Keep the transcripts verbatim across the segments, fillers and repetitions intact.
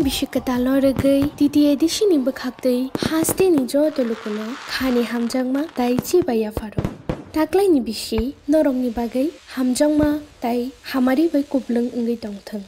Bisi kwtalno rwgwi T T A D C ni bwkhaktwi hasteni joto lukuno khani hamjakma tai chibai yapharo. Taklaini bisi norokni bagwi hamjakma tai hamari bai kuplwng wngwi tongthwng.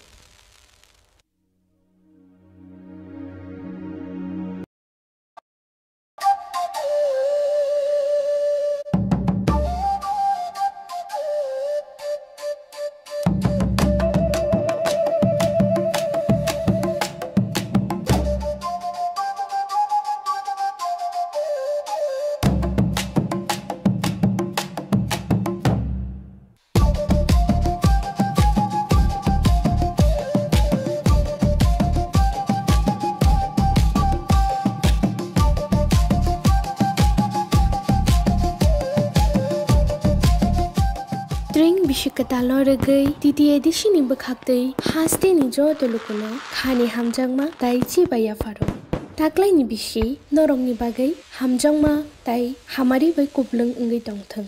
Twrwng bisi kwtalno rwgwi T T A D C ni bwkhaktwi hasteni joto lukuno khani hamjakma tai chibai yapharo. Taklaini bisi norokni bagwi hamjakma tai hamari bai kuplwng wngwi tongthwng.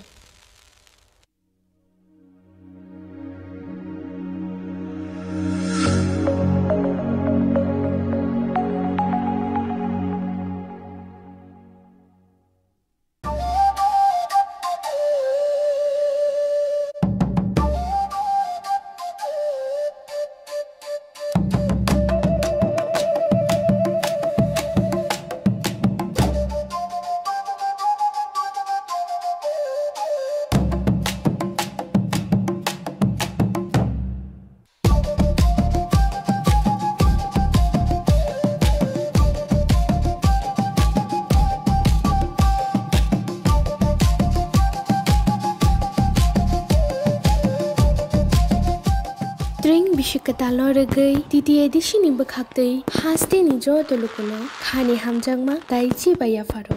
Twrwng bisi kwtalno rwgwi T T A D C ni bwkhaktwi hasteni joto lukuno khani hamjakma tai chibai yapharo.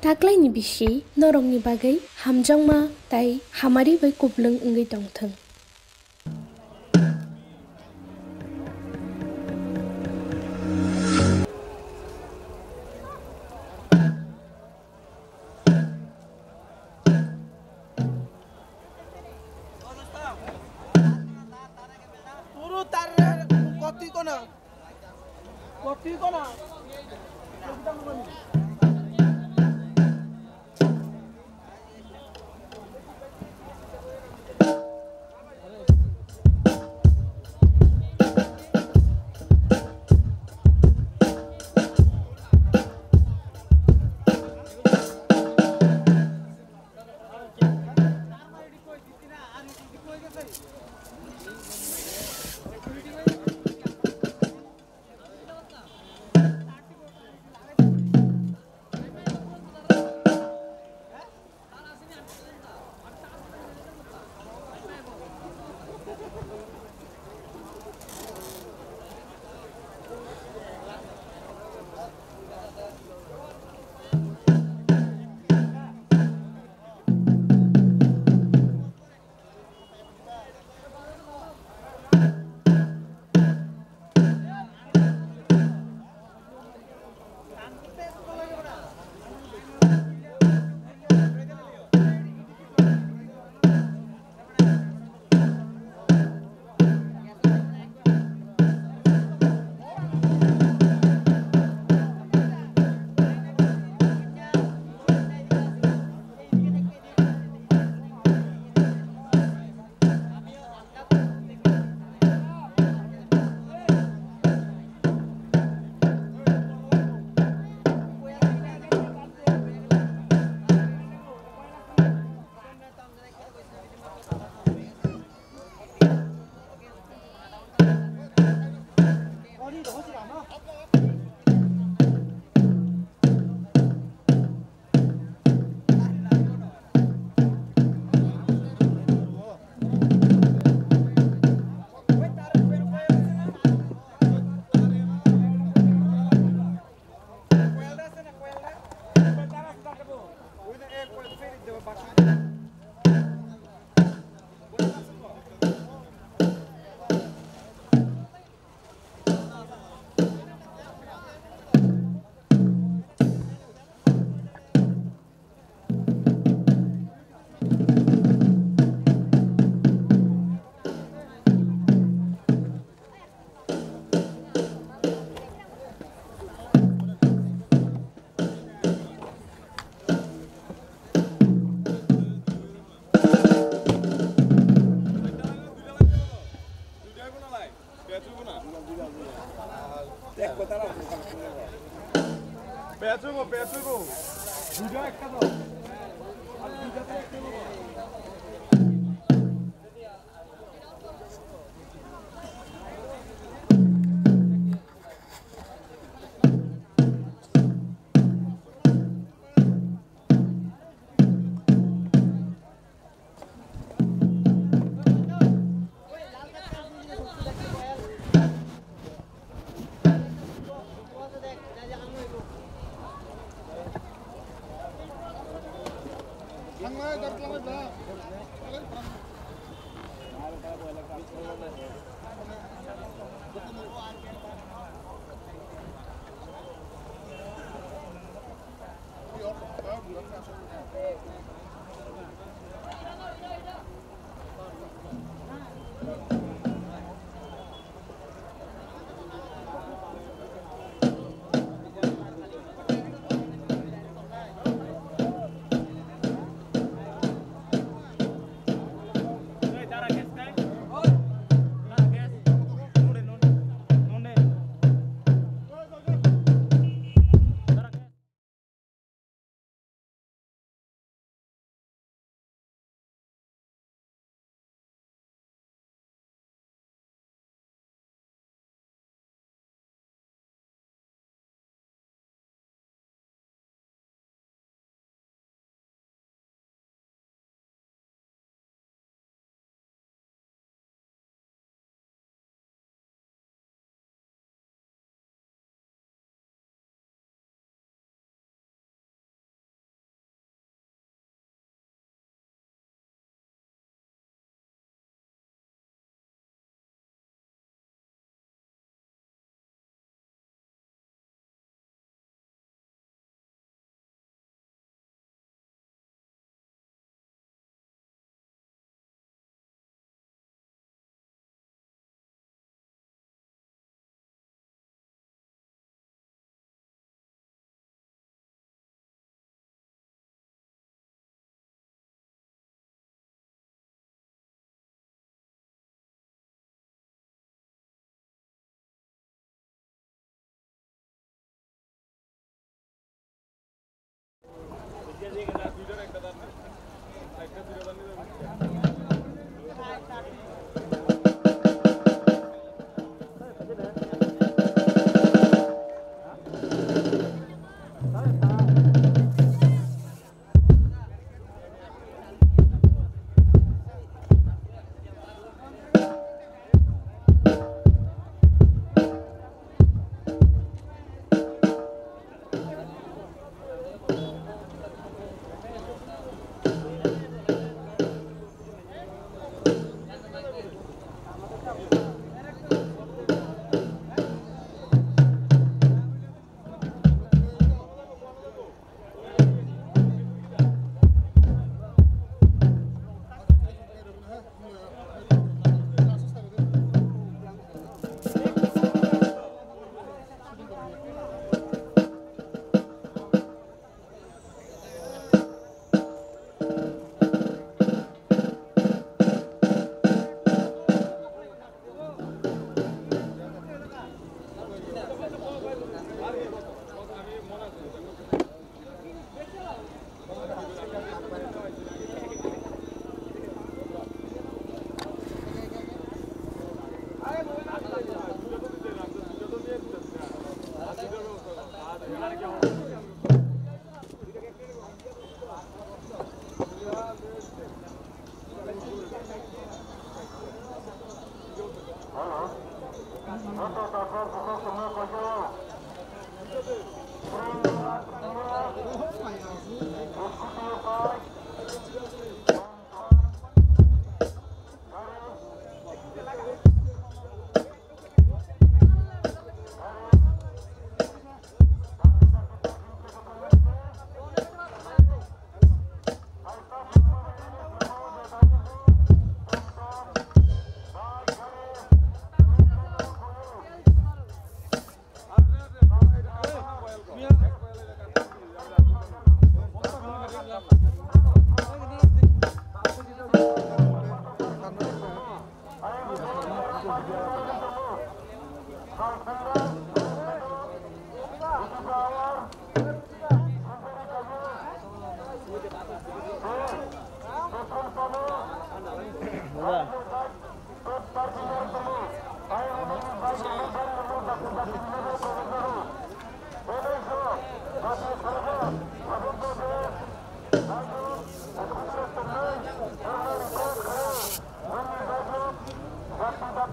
Taklaini bisi norokni bagwi hamjakma tai hamari bai kuplwng wngwi tongthwng. Pechugo, pechugo. Duijo ekta do.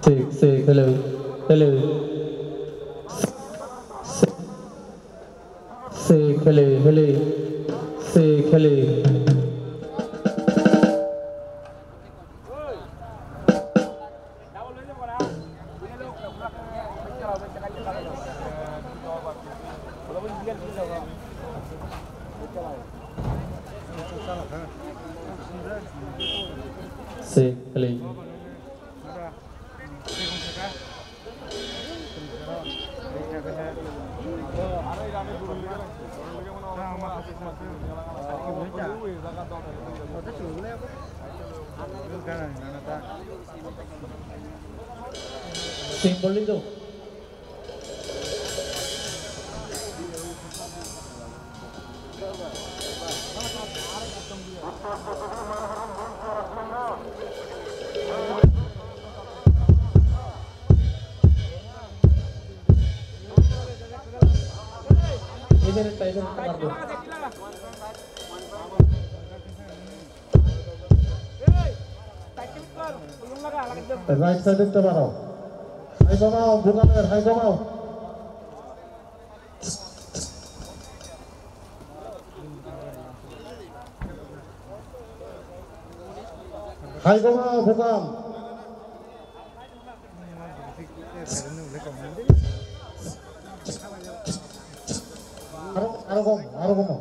Sik, sik, hello, hello. Sik, hello, hello. Sik, hello. Sik, hello. Sing boleh tu. Right side-ot te baro. Hai gomao, bugamer, hai gomao. Hai gomao, bugam. Aro, aro gom, aro gom.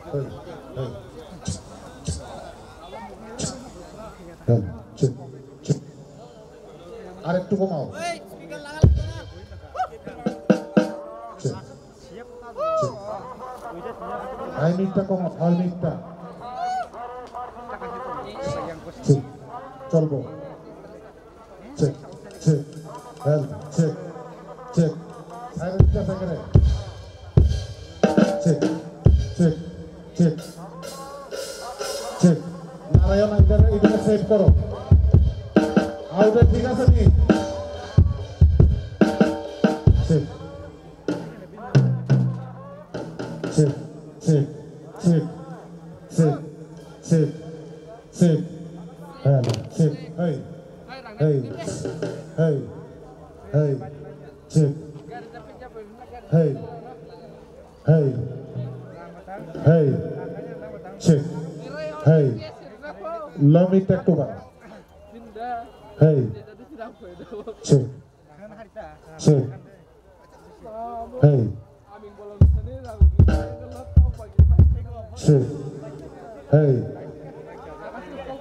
Hey, hey. Hey, check, check. Arektu komao. Check, check. Hai mitta komao, hai mitta. Check. Cholbo. Check, check, help, check, check. Silent ka sakre. Check, check, check, check. Narayan, idhar, idhar save koro. Out, thik ashe ni? Check. Check, check, check, check, check, check. Hello, check. Hey, hey, hey, hey, check. Hey, hey, hey, check. Hey, low mid tak tu ba. Hey, check, check. Hey. Check. Hey.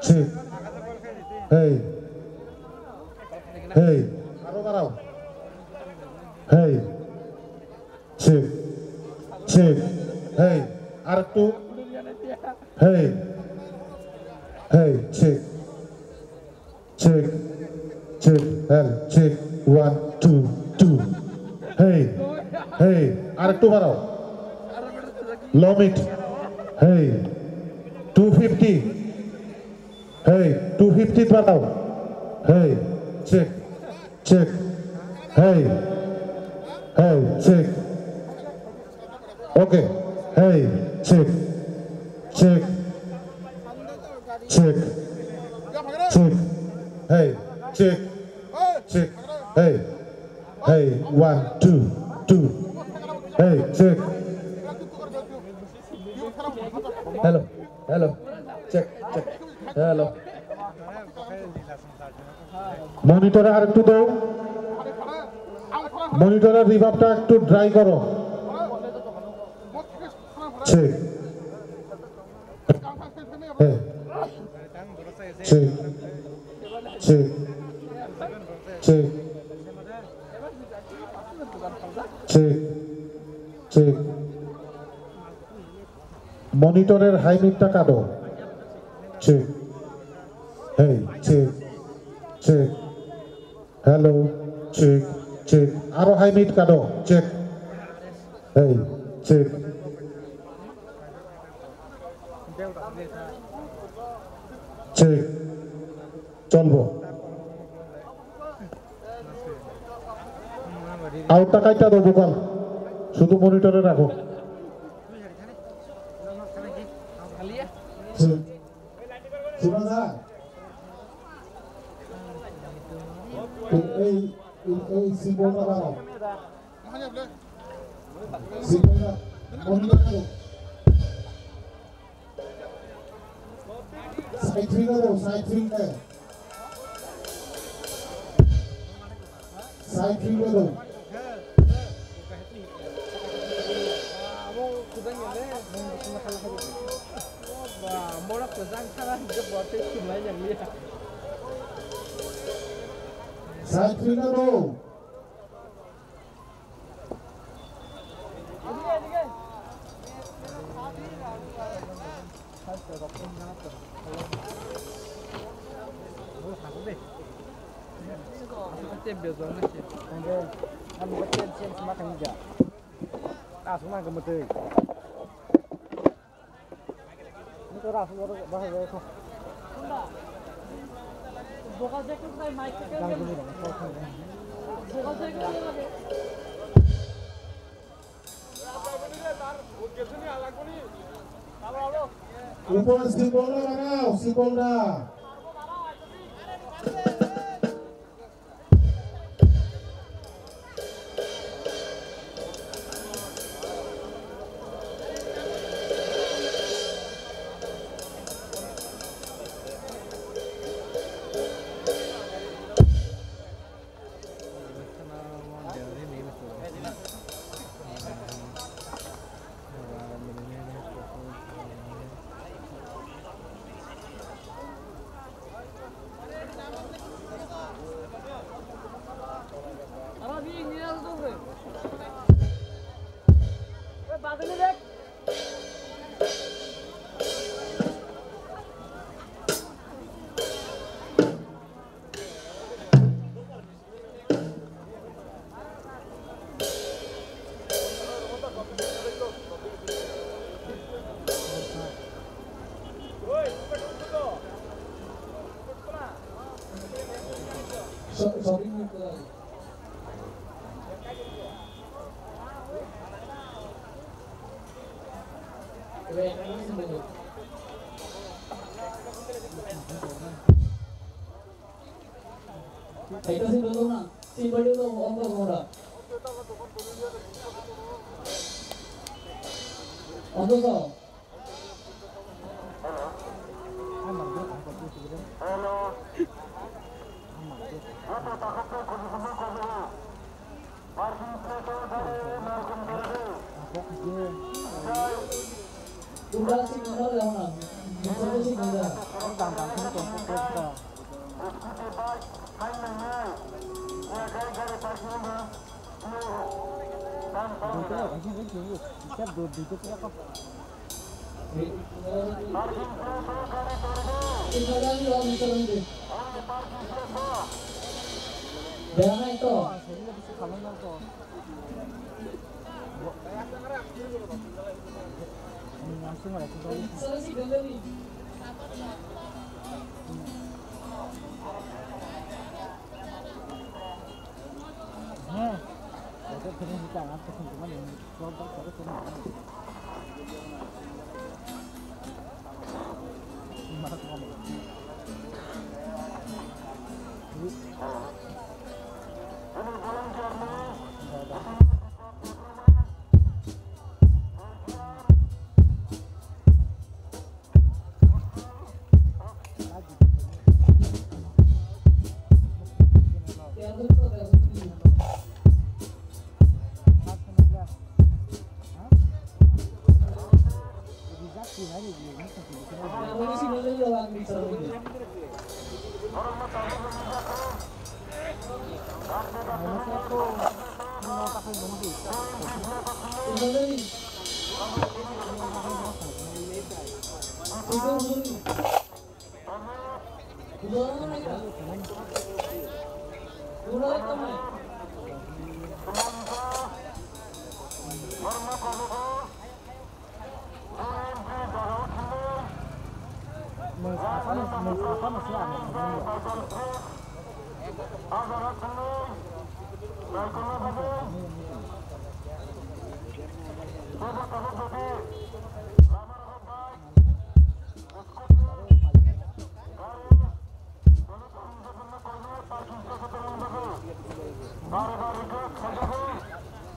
Check. Hey. Hey. Aro barao. Hey. Check. Check. Hey. Arektu. Hey. Hey. Check. Check, check, hello, check, one, two, two. Hey, hey, arektu barao. Low mid. Hey, two fifty. Hey, two fifty barao. Hey, check, check. Hey, hey, check. Okay. Hey, check. Check. Check. Check. Hey, check. Check. Hey. Hey, one, two, two. Hey, check. Hello. Hello. Check, check. Hello. Monitor-e arektu do. Monitor-e reverb-ta ekটু dry koro. Check. Hey. Check. Check. Check. Check. Check. Monitor-er high mid-ta kado. Check. Hey, check. Check. Hello. Check. Check. Aro high mid kado. Check. Hey, check. Check. Cholbo. Out ta kaita do bokal. Sudu monitor e rakho. Check. Sibasa. Ei, ei, ei, symbol ta baro. Symbol ta. Monitor e rakho. Side fielder, side fielder. Side fielder. Side fielder. Upor symbol da lagao, symbol da. Kaisa si dolo na, si badi to ongko gora. Ongko so.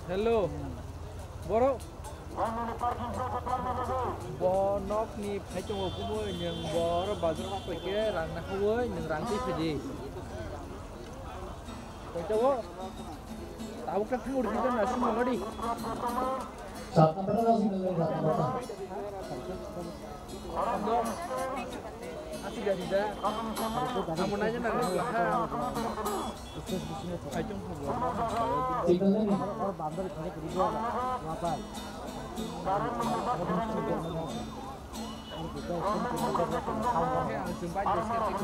Hello. Borok bo nokni phaitongo kubui nwng bo oro bazar o paikhe rang nakhawui nwng rang twi phai di. Koito bo? Tabuk ta thang uri kita nasi mangadi. Sat number na sing nang sat number. Asik ya kita. Amo nanya nang ha. Signal nini.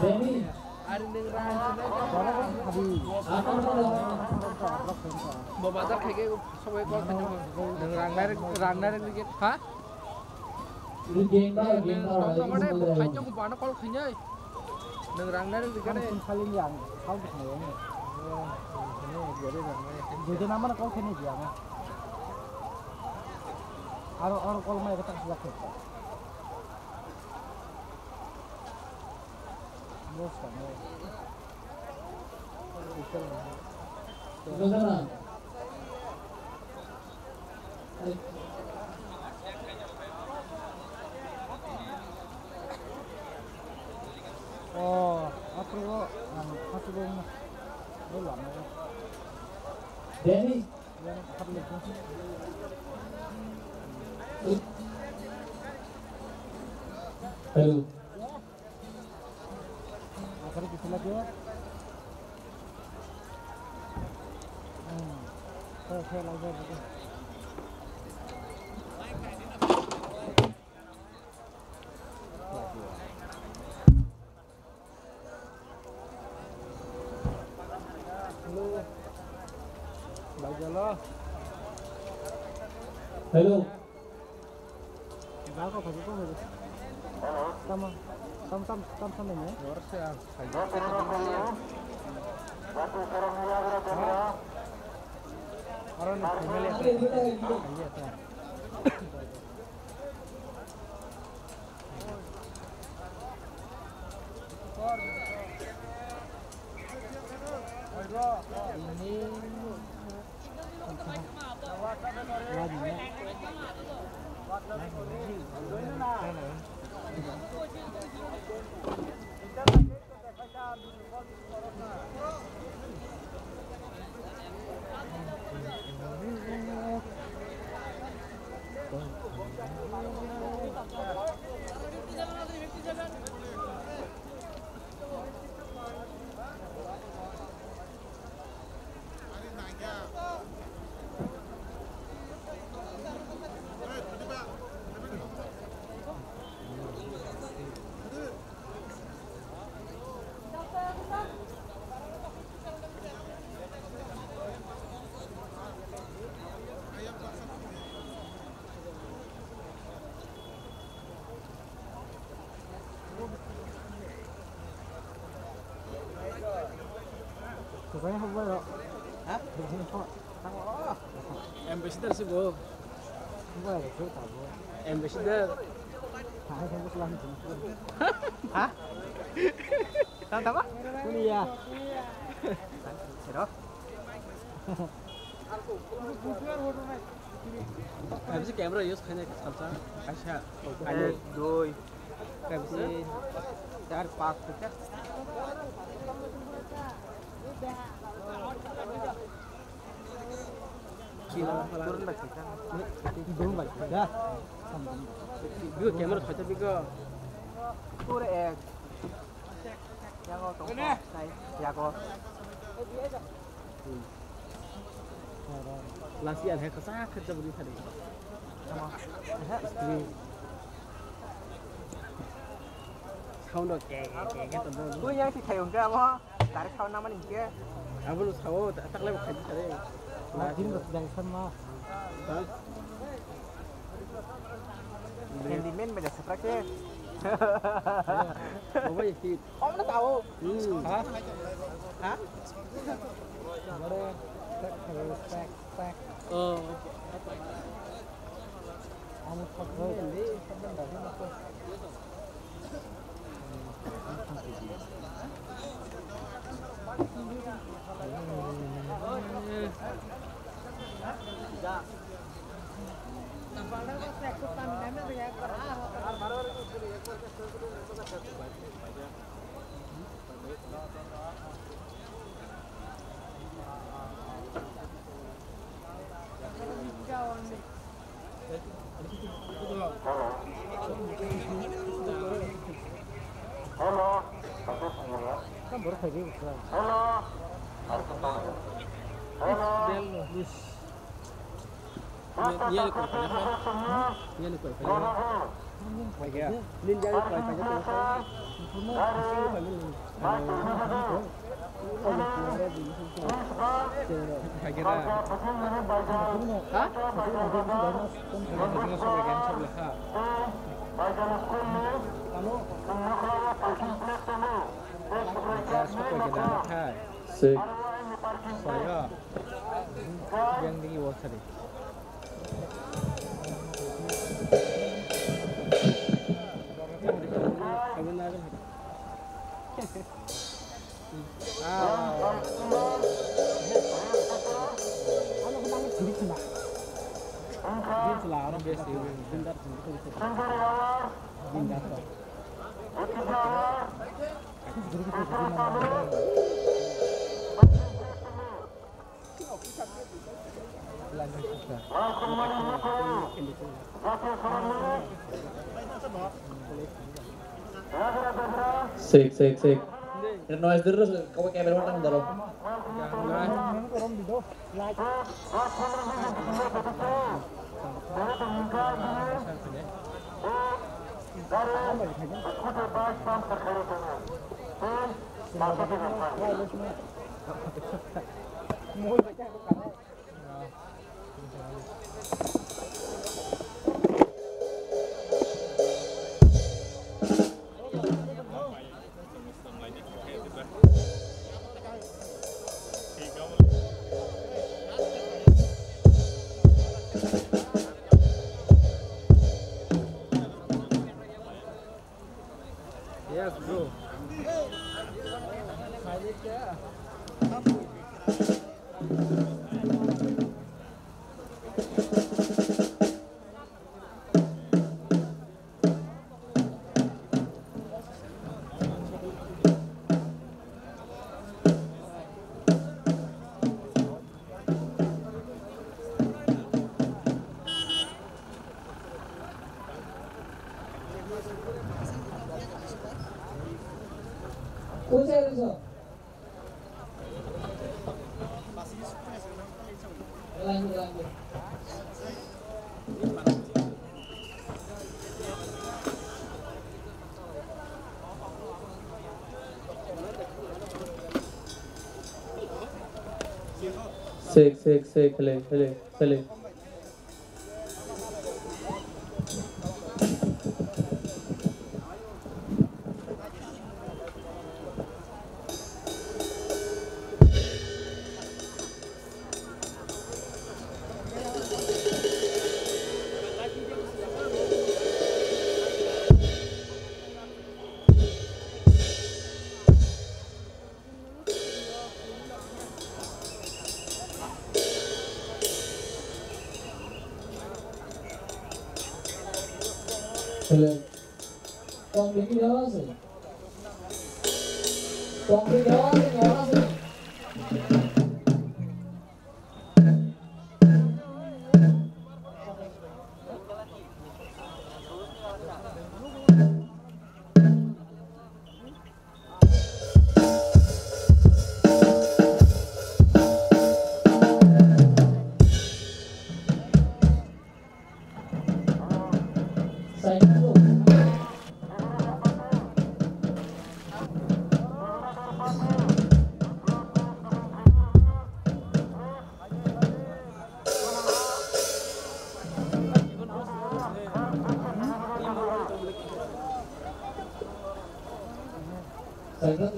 Deni. Bo bazar khaikhe sobai kok khaina. Nwng rang nai, rang nai rang ha? Ini game ba, game ba, ini game ba. Khaina ko bana kol khainai. Nwng rang nai rang khainai. Saling yang, kau di khainai. Jadi nama kau khainai dia mah. Aro, aro kol mai kata sila khainai. Oh, apa lo? Yang satu dong. Lo lama ya. Denny. Yang satu lagi. Hello. Akhirnya bisa lagi ya. Hmm. Saya, saya lagi lagi. Hello. Hello. Hello. Tamo, tamo, tamo, tamo, tamo, ya? Oro ni family. Ambassador si bo. Ambassador. Ha? Tama, tama? Kuliah. Siro. Kaisa camera use khaina salsa, kaisa. Ek, dui, tin, char, panch, kaisa. Bigo camera khaisa bigo. Pura ek. Yago tong sai, yago. Lasi alhe kasa kharcha budi thari. Tamo. Screen. Sound o ke ke ke ke to bo. Koi yang si thayung ke abo. Direct sound nama ni ke. Abo lo sao ta tak le khai thari. Din bas jai san ma. Handyman ba jasa pra ke. Obai hit. Om na tao. Hmm. Ha? Ha? Bore. Pack, pack. Oh. Amo thok thok. Hello. Hello. Hello. Hello. Nia ni koi paina ha? Nia ni koi paina ha? Nin jai koi paina tong kha. Hagira. Ha? Hagira sobai gana sobai ha. Hagira sobai gana ha. Sik. Soya. Yang digi wal sari. Sik, sik, sik. Noise dulu, kamu kamera mana, Doro? Yes, bro. Sik, sik, sik, hele, hele, hele. Hello. Tong bini yawa se. Tong bini yawa se, yawa se. Input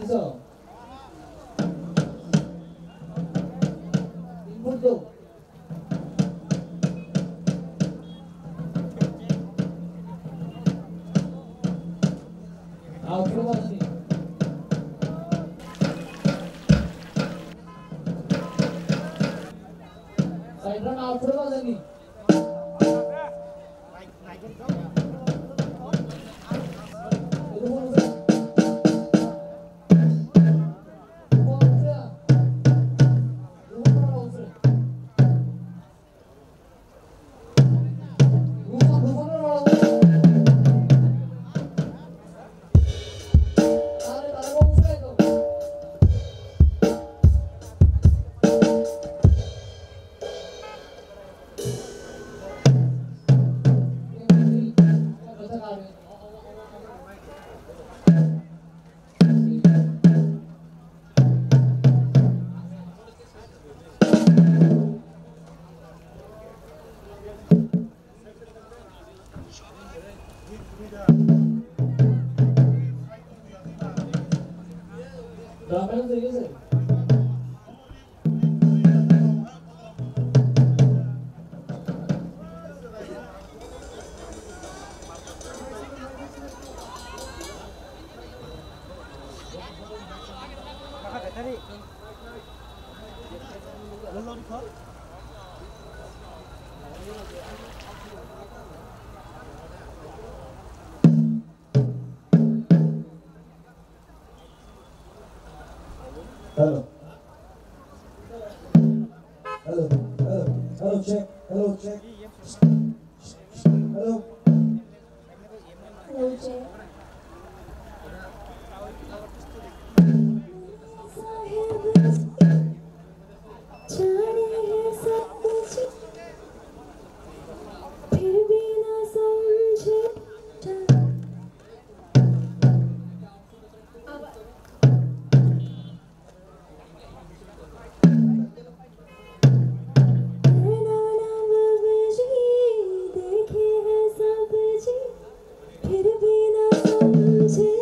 do. Outro ba jani. Side run outro ba jani. Hello. Hello. Hello. Hello, check. Hello, check. Hello. Hello, check. फिर भी ना समझे। नैना नवाब जी, देखे हैं सब जी, फिर भी ना समझे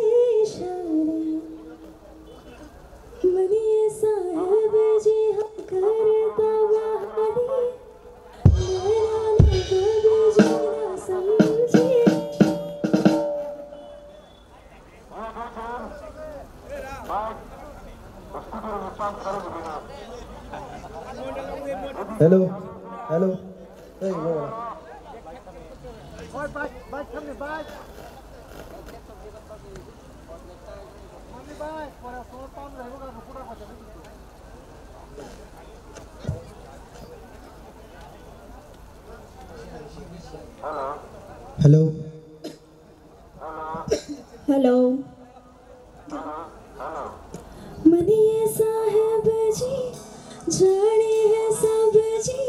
इशारे। मनिए साहब जी, हम करता बहाने। नैना नवाब जी ना समझे। Hello, hello. Hey, no. Hello. Hello. मनिए साहब जी, जाने हैं सब जी,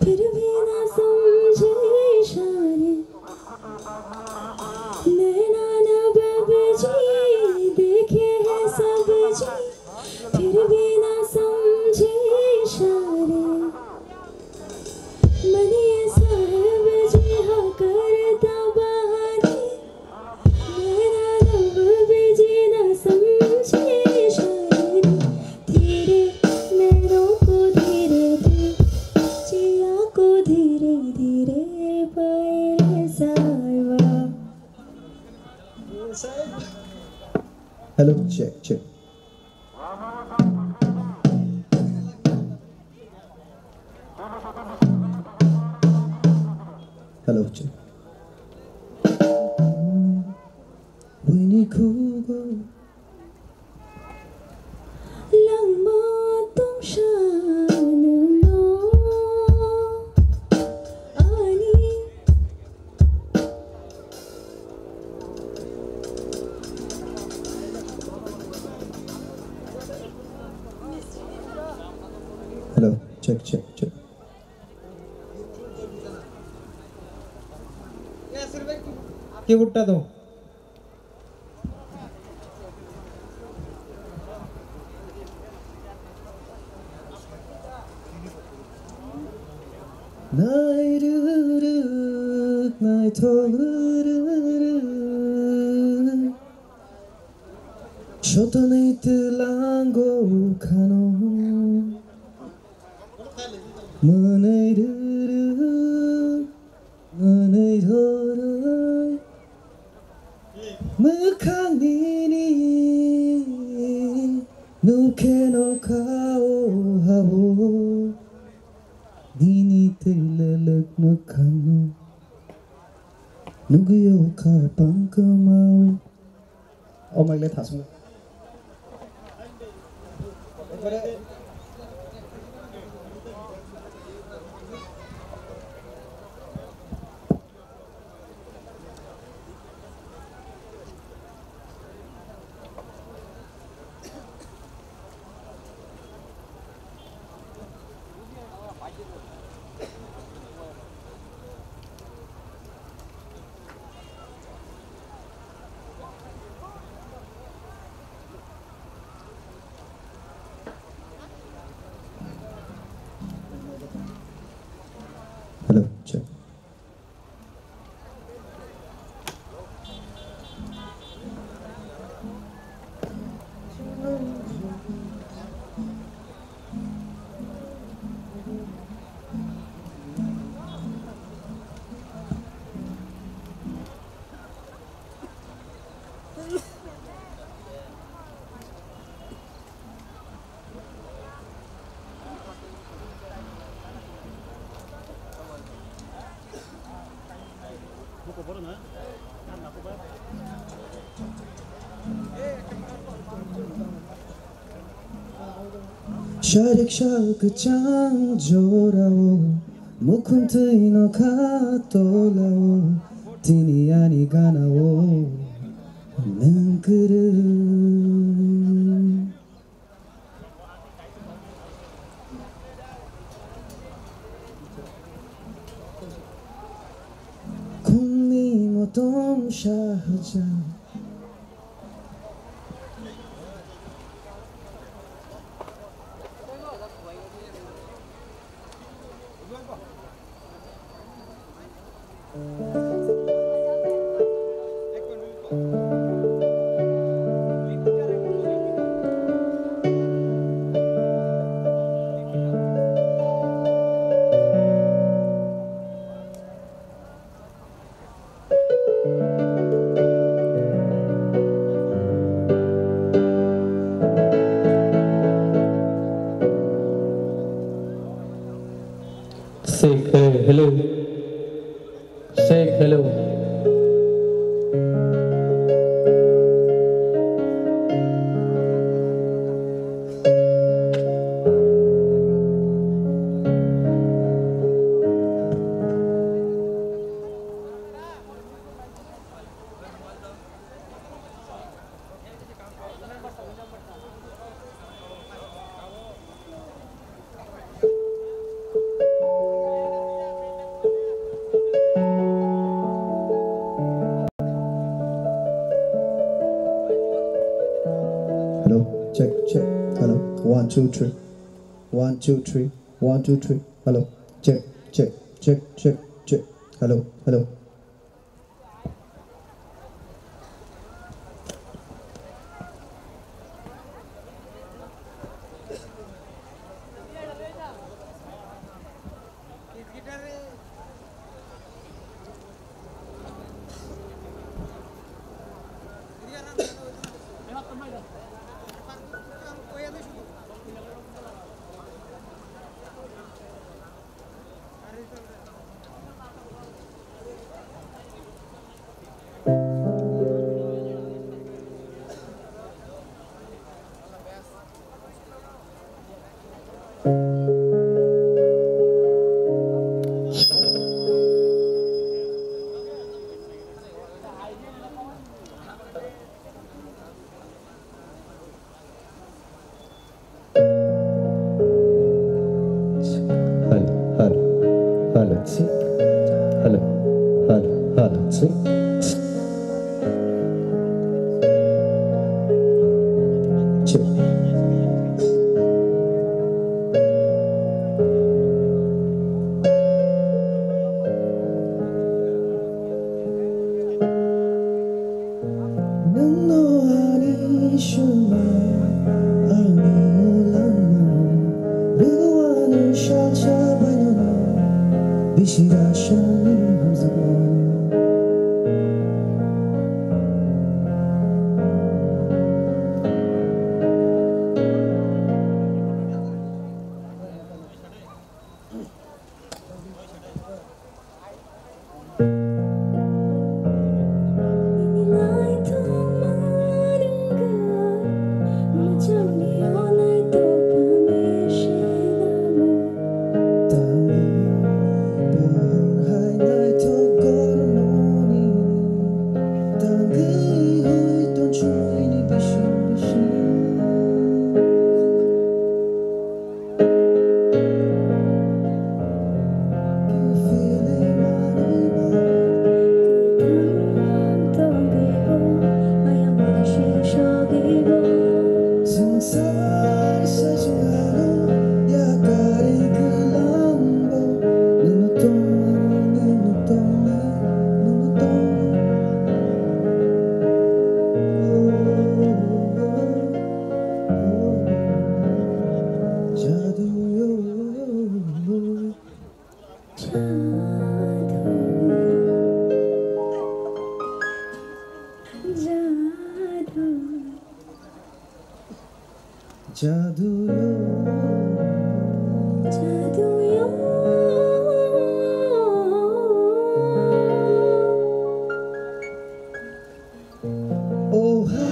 फिर भी ना समझे इशारे। नैना नवाब जी, देखे हैं सब जी, फिर भी ना समझे इशारे। मनिए साहब जी, हाँ करता बहाने। नैना नवाब जी ना समझे इशारे। धीरे नैनों को धीरे धीरे, जिया को धीरे धीरे पाए साहिबा। Hello, check, check. Hello, check. Buini khugo langma tongsa nwngno ani. Hello, check, check, check. Keyboard ta do. Nairwrwk naithok rwrwk Jotono twlango khano mwnwi rwrw, mwnwi rwrw. Mwkhang nini nukhe nokha o habo, nini twi lelek mwkhangno nugwi o kha pangkwmao. O mai le thasung. Hello, check. Sharik sha kwchang jorao, mukhung twi nokha tolao, tini ani ganao nwng kwrwi. Khungni motom sahaja. Sek, eh, hello. Sek, hello. Hello, check, check. Hello, one, two, three. One, two, three. One, two, three. Hello, check, check, check, check, check. Hello, hello. Hello, hello, hello, check. Hello, hello, hello, check. Check. Nwng no ani Ishuba, ani ulama, rwano salsa bainano, bisi rasani hamjakmano. Jadu yo. Jadu yo. Oh, hi.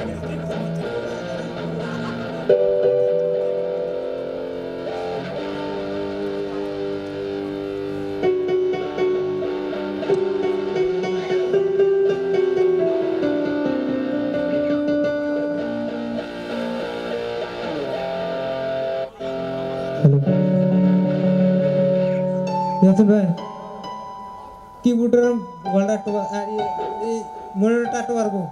Hello. Yasin bhai, keyboard ram wala to, ah, i, i, monitor ta to arbo.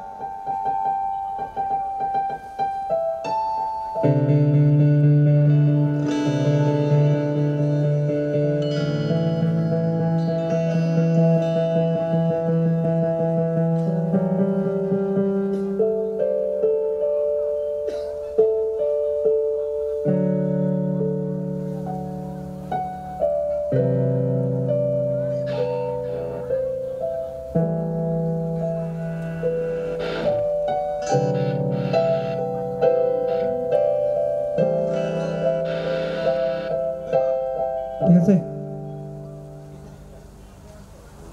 Thik ache?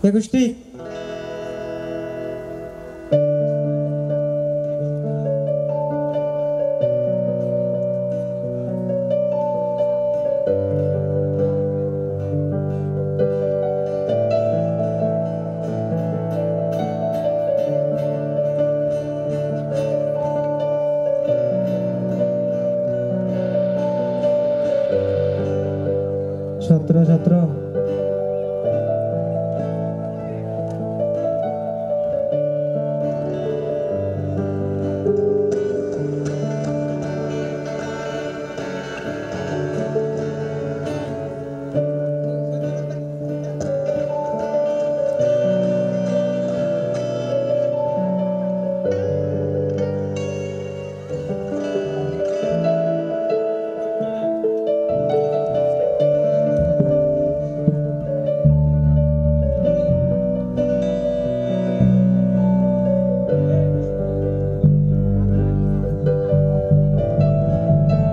Egusti. Sotro, sotro.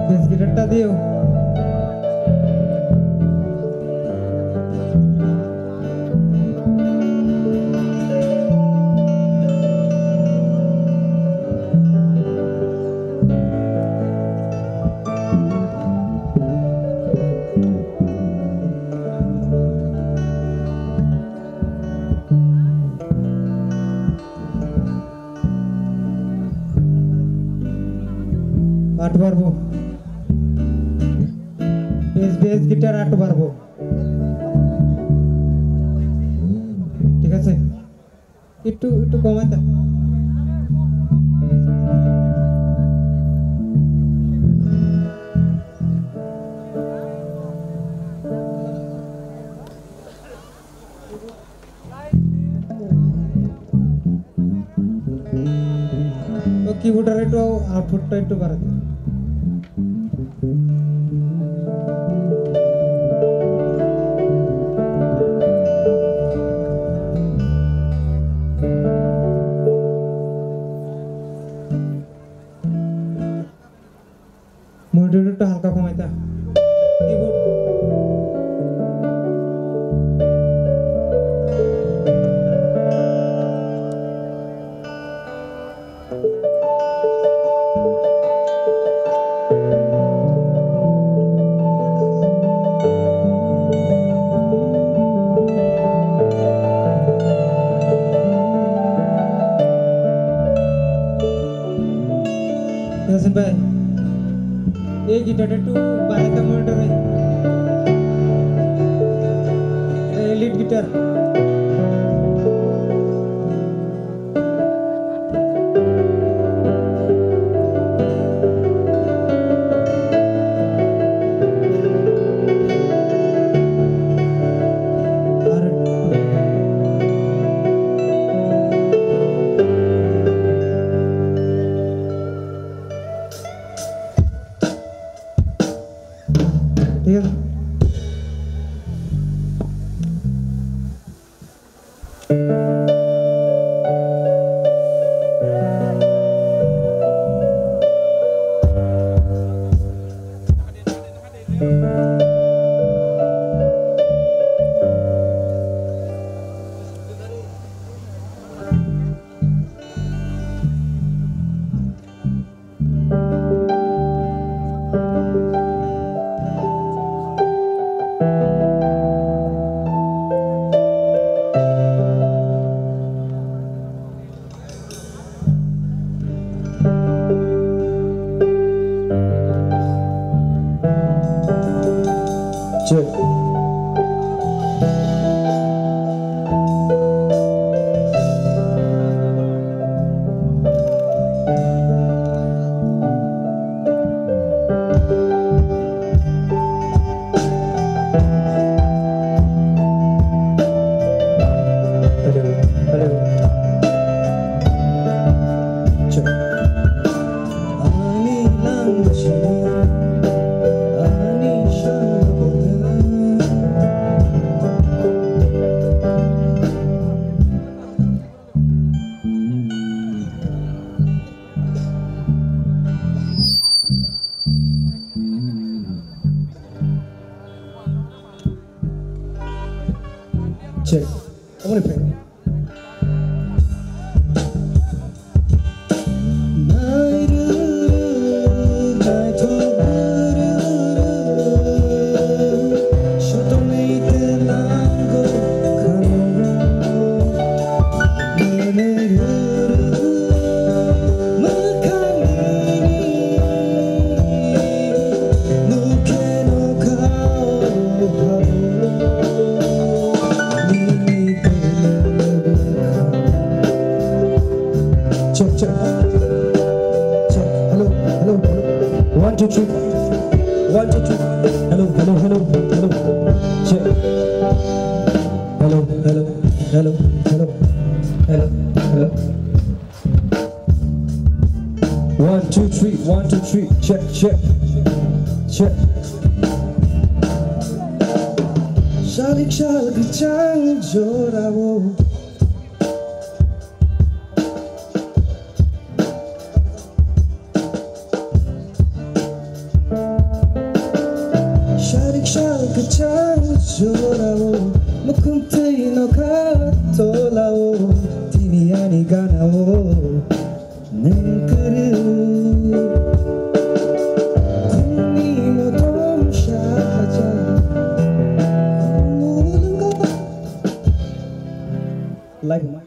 Bass guitar ta diyo. Atbar bo. Bass, bass guitar atbar bo. Thik ache? Ekটু, ekটু কমাই দে। O keyboard-র একটু output-টা একটু বাড়াতে। Monitor-টা হালকা কমাইতা। Keyboard. Yasin bhai, ei guitar-টা একটু বাড়াইতে monitor-এ। এই lead guitar. ঠিক আছে। Hello, hello. Check. Ani langchini, ani shangbona. Check. Omoni phai. Check, check. Check. Hello, hello, hello. One, two, three. One, two, three. Hello, hello, hello, hello. Check. Hello, hello, hello, hello. Hello, hello. One, two, three, one, two, three, check, check, check. Shalik shalik chang jorao. Shalik shalik chang jorao. Mukhum twi nokha tolao. Tini ani ganao. Nwng kwrwi khumni motom sahaja mulungo. Live ma?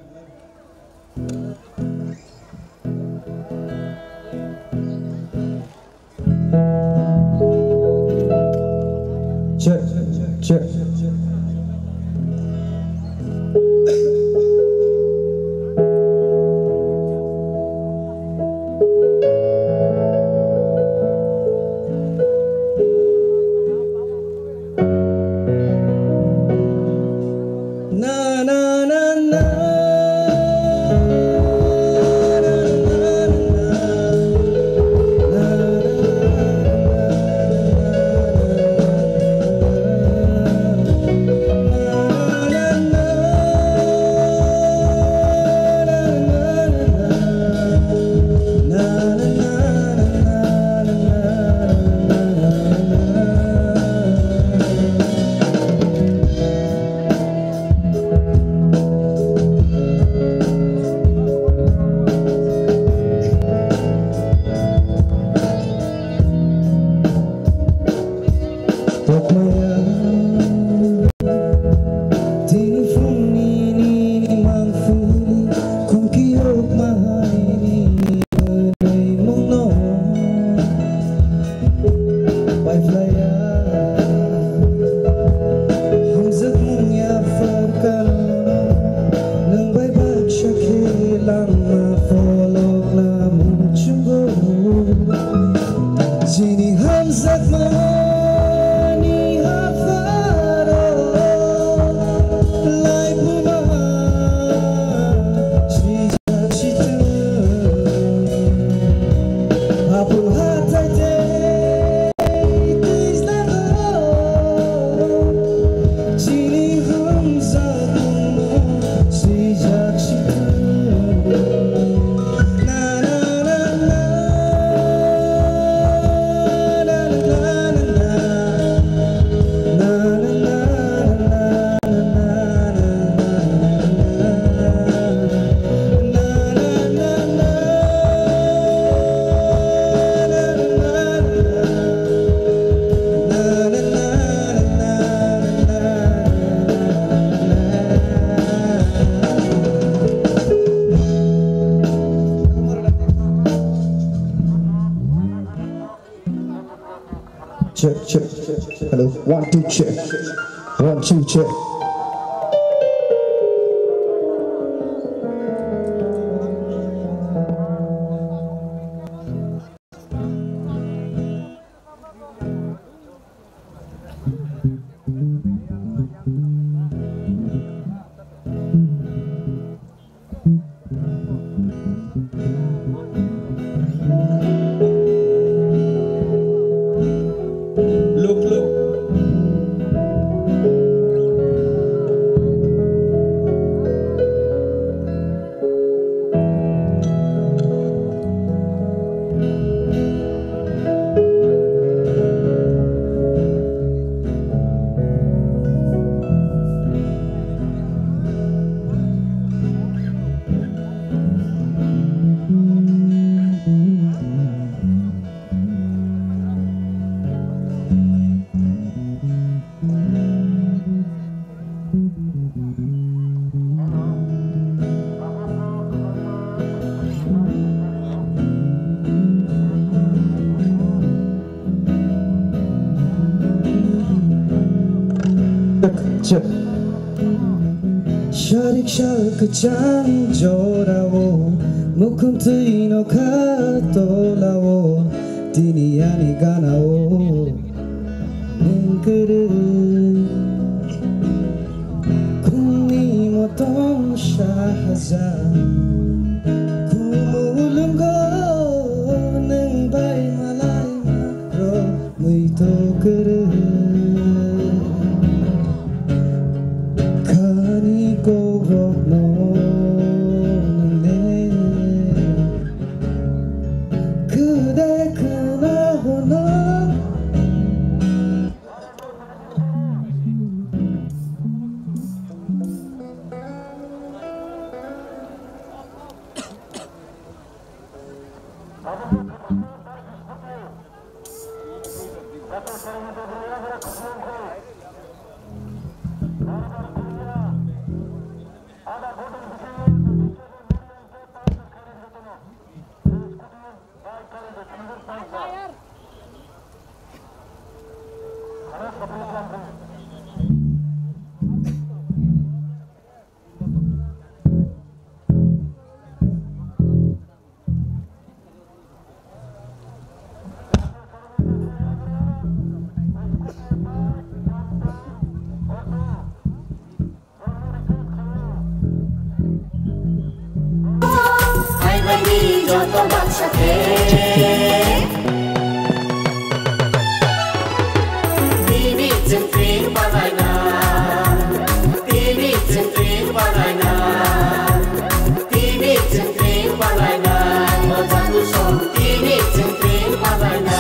Check, check. Na, na, na, na. Check, check. Hello, one, two, check. One, two, check. Look, look. Sharik shal kwchang jorao, mukhum twi nokha tolao, tini ani ganao. Nwng kwrwi khungni motom sahaja, khumulwngo nwng bai malai rok muitu kwrwi. Khani kokrokno nwng le Kwdai khwna hwno. Hai bai di joto baksa khe. Tini chwng twi palaina, tini chwng twi palaina, tini chwng twi palaina, o jaku song tini chwng twi palaina.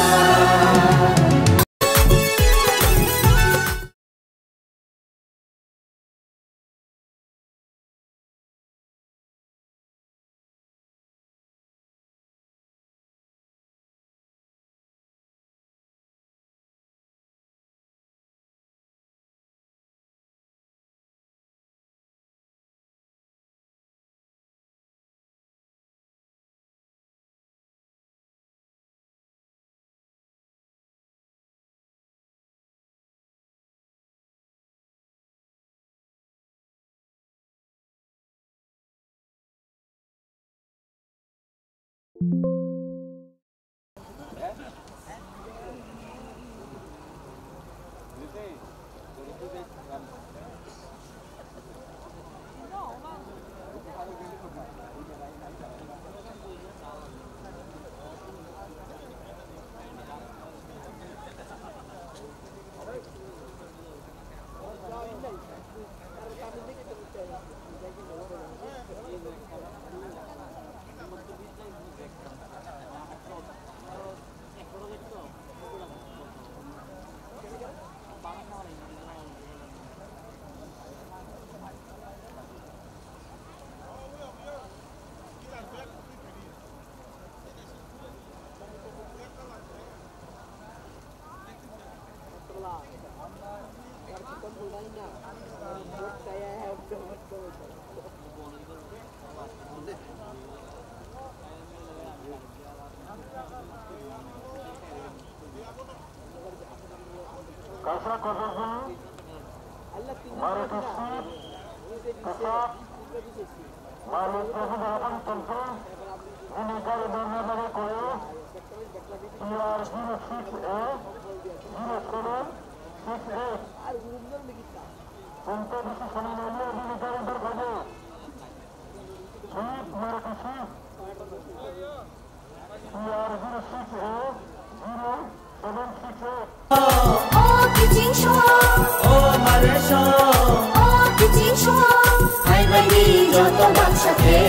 Kaisa kotorjang, Maruti Swift, kwchak, Maruti Swift, Maruti Swift, Maruti Swift, T R zero six A zero seven six eight. Punto bisi soni nani bini gari bar khayo. Swift, Maruti Swift. T R zero six A zero seven six eight. O kiching song. O mare song. O kiching song. Hai bai ni joto baksa khe.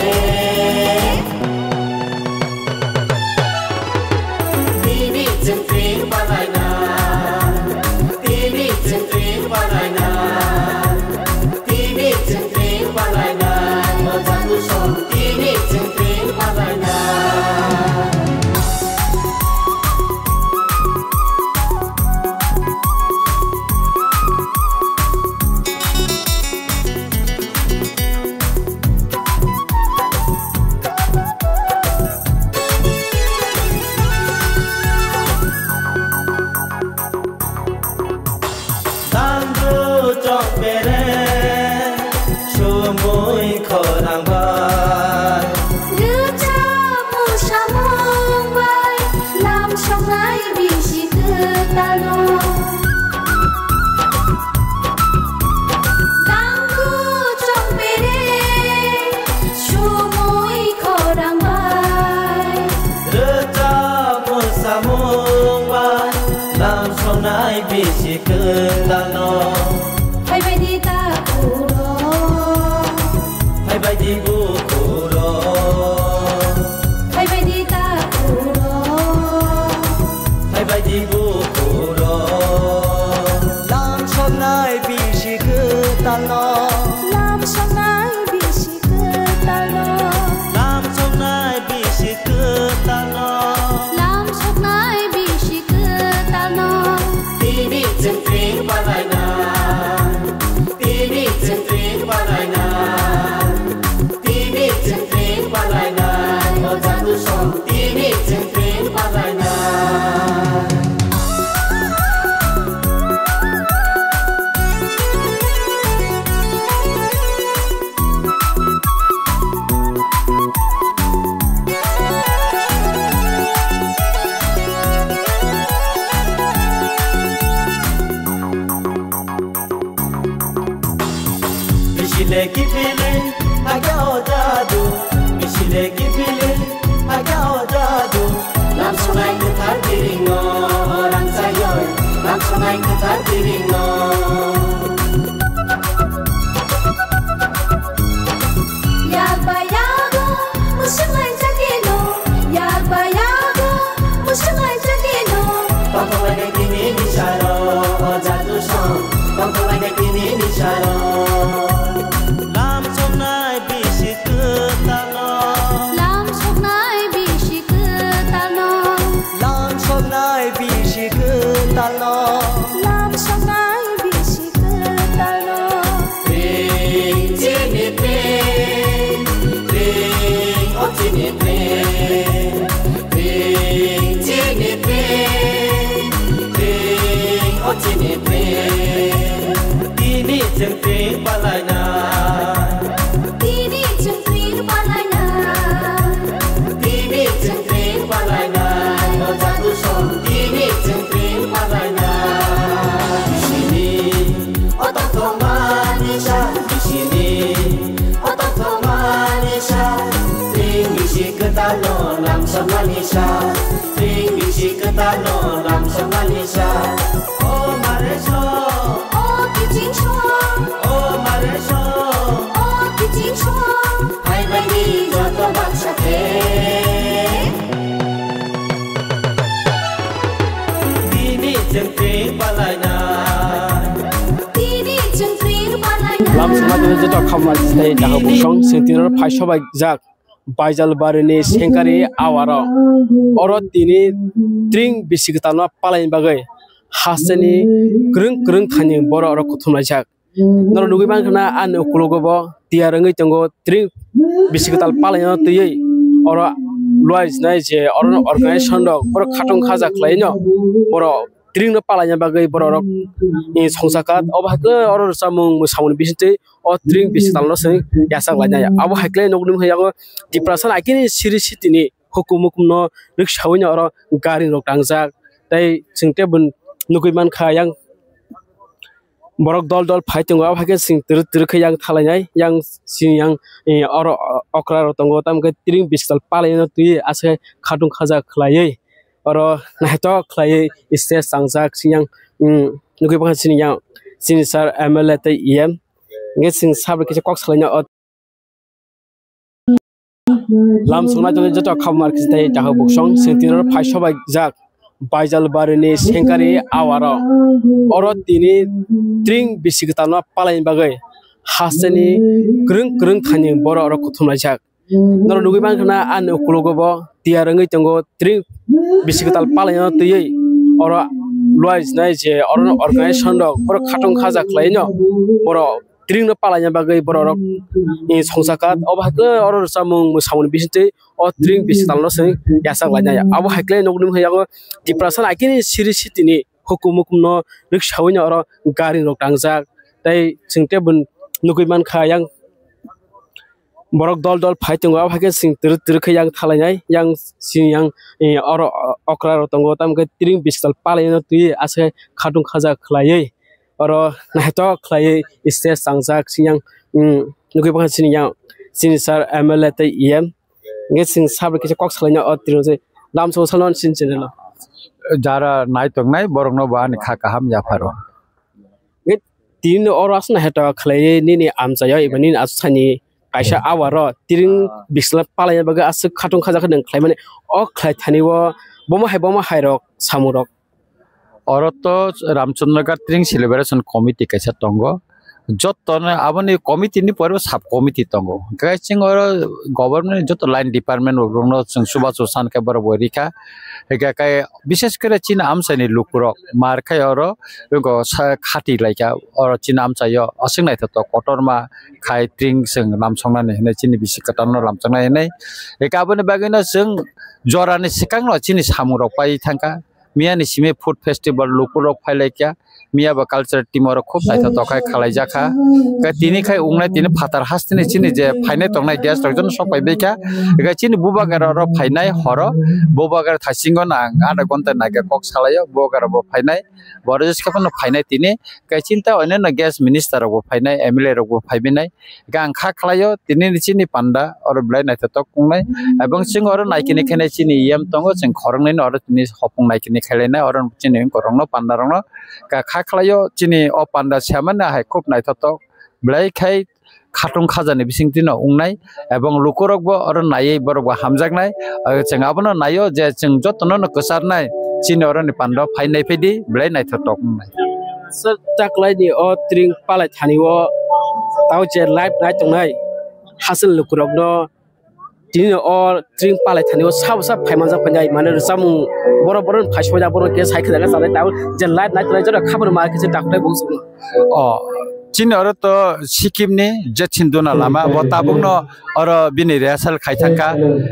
Bini chwng twi palaina. Bini chwng twi palaina. Tini chwng twi palaina, o jadu song tini chwng twi palaina. Tangbu chok bere sumui khorang bai. Rwchapmung samung bai lam songnai bisi kwtalo. Tangbu chok bere sumui khorang bai. Rwchapmung samung bai lam songnai bisi kwtalno. Phaibaidi ta kuro. Phaibaidi bu kuro. Phaibaidi ta kuro. Phaibaidi bu kuro. Lam songnai bisi kwtalno. Lam songnai bisi kwtalno. Lam songnai bisi kwtalno. Lam songnai bisi kwtalno. Tini chwng twi palaina. Tini chwng twi palaina. Tini chwng twi palaina. O jadu song tini chwng twi palaina. Bisile kipili aga o jadu, bisile kipili aga o jadu. Lam sonai kwthar biringo rang sayoi, lam sonai kwthar biringo. Yak ba yago, musuklai chakino, yak ba yago, musuklai chakino. Tongthoklai de kini ni saro, o jadu song, tongthoklai de kini ni saro. Lam songnai bisi kwtalno. Lam songnai bisi kwtalno. Lam songnai bisi kwtalno. Lam songnai bisi kwtalno. Ring chini ring, ring o chini ring, ring chini ring, ring o chini ring. Tini chwng twi palaina. Tini chwng twi palaina. Tini chwng twi palaina. O jadu song tini chwng twi palaina. Bisini o tongthokmani sa, bisini o tongthokmani sa. Tring bisi kwtalno lam songmani sa. Tring bisi kwtalno lam songmani sa. O mare so. O kiching so. O mare so. O kiching so. Hai bai ni joto baksa khe. Tini chwng twi palaina. Tini chwng twi palaina. Lam songma tini joto khamma tei jaga busong sing tini ro phai sobai jak. Baijalbarini Sengkari awaro. Oro tini tring bisi kwtalno palaini bagwi hasteni kwrwng kwrwng thani borok oro kuthumlaijak. Norok nugwi mankha na ani ukologo bo tiyar wngwi tongo tring bisi kwtal palaino twiwi oro luai jinai je oro organization rok borok khatung khaja khlaino borok tring no palaina bagwi borok rok, eh, songsa kha. Obo hai khe oro rwchapmung mwsamung ni bisingtwi o tring bisi tal no se yachak lainai. Abo hai khe nukni hwnyago Tiprasa akini siri siti ni hukum hukum no rwksawi no oro gari rok tangjak. Tei chwng tei bo nugwi mankha yang borok dol dol phai tongo, abo hai khe chwng twrwk twrwk khe yang thalainai, yang chini yang, eh, oro okra rok tongo, tamo khe tring bisi tal palaino twi aswk khatung khaja khlaiwi oro naithok khlaiwi stage tangjak chini yang, mm, nugwi mankha chini yang chini sir M L A tei E M hwnkhe chwng sabo kisa kok salaina o. Lam songna joni joto khabmar kisi tei jaha buksong sentiro phai sobai jak Baijalbari ni Sengkari awaro. Oro tini tring bisi kwtal no palai bagwi hasteni kwrwng kwrwng thani borok oro kuthum laijak. Norok nugwi mankha na ani ukologo bo tiyar wngwi tongo tring bisi kwtal palai no twiwi oro luai jinai je oro organization rok borok khatung khaja khlai no borok tring no palaina bagwi borok rok, eh, songsa kha. Obo hai khe oro rwchapmung mwsamung ni bisingtwi o tring bisi tal no se yachak lainai. Abo hai khe nukni hwnyago Tiprasa akini siri siti ni hukum hukum no rwksawi no oro gari rok tangjak. Tei chwng tei bo nugwi mankha yang borok dol dol phai tongo, abo hai khe chwng twrwk twrwk khe yang thalainai, yang chini yang, eh, oro okra rok tongo, tamo khe tring bisi tal palaino twi aswk khatung khaja khlaiwi oro naithok khlaiwi stage tangjak chini yang, mm, nugwi mankha chini yang chini sir M L A tei E M hwnkhe chwng sabo kisa kok salaina o twi lam song salon chini channel o. Jara nai tongnai borokno bo ani kha kaham yapharo. Hwnkhe tini oro aswk naithok khlaiwi nini amchaio eba nini aswk sani kaisa awaro tring bisi tal palaina bagwi aswk khatung khaja khe nwng khlaimani o khlai thani o bomo hai bomo hai rok samung rok. Oro to Ramchandra Ghat Tring Celebration Committee kaisa tongo. Jotono aboni committee ni pore sub committee tongo. Hwnkhe chwng oro government ni joto line department rok rokno chwng chubachu san khe borok bo rikha. Hwnkhe khe bishes kore chini amchaini lukurok mar khai oro wngkha sa khati laikha. Oro chini amchaio aswk naithotok kotorma khai tring chwng lamsoknani hinwi chini bisi kwtalno lamsoknai hinwi. Hwnkhe aboni bagwino chwng jorani swkangno chini samungrok pai thangkha. Miyani simi food festival lukurok phailaikha. Miya bo cultural team oro khub naithotok khai khalaijakha. Khe tini khai wngnai tini phatar hasteni chini je phainai tongnai guest rok jono sok paibaikha. Khe chini bubagra oro phainai horo. Bubagra thaisingo no ang adha ghonta naiga kok salaio. Bubagra bo phainai. Borok jeske phano phainai tini. Khe chini ta onno guest minister rok bo phainai, M L A rok bo phaibainai. Hwnkhe ang kha khlaio, tini ni chini panda oro belai naithotok wngnai. Ebong chwng oro naikini khainai chini E M tongo, chwng khoroknwi no oro tini hopung naikini khailainai, oro chini borokno panda rokno kha khlaio, chini o panda se mani hai khub naithotok belai khai khatung khajani bisingtwi no wngnai. Ebong lukurok bo oro naiwi borok bo hamjaknai. Chwng abono naio je chwng jotono no kwcharnai, chini oroni panda phai nai phaidi belai naithotok wngnai. Sir, taklaini o tring palai thani o tao je live nai tongnai hasil lukurokno tini o tring palai thani o sabo sabo phai manjak painai mane rwchapmung borok borok phai soida borok khe sai khajak sanai tao je live nai tongnai jora khabor ma khe je doctor bo songno. O chini oro to Sikkim ni je Chinduna lama bo tabuk no oro bini rehearsal khai thangkha.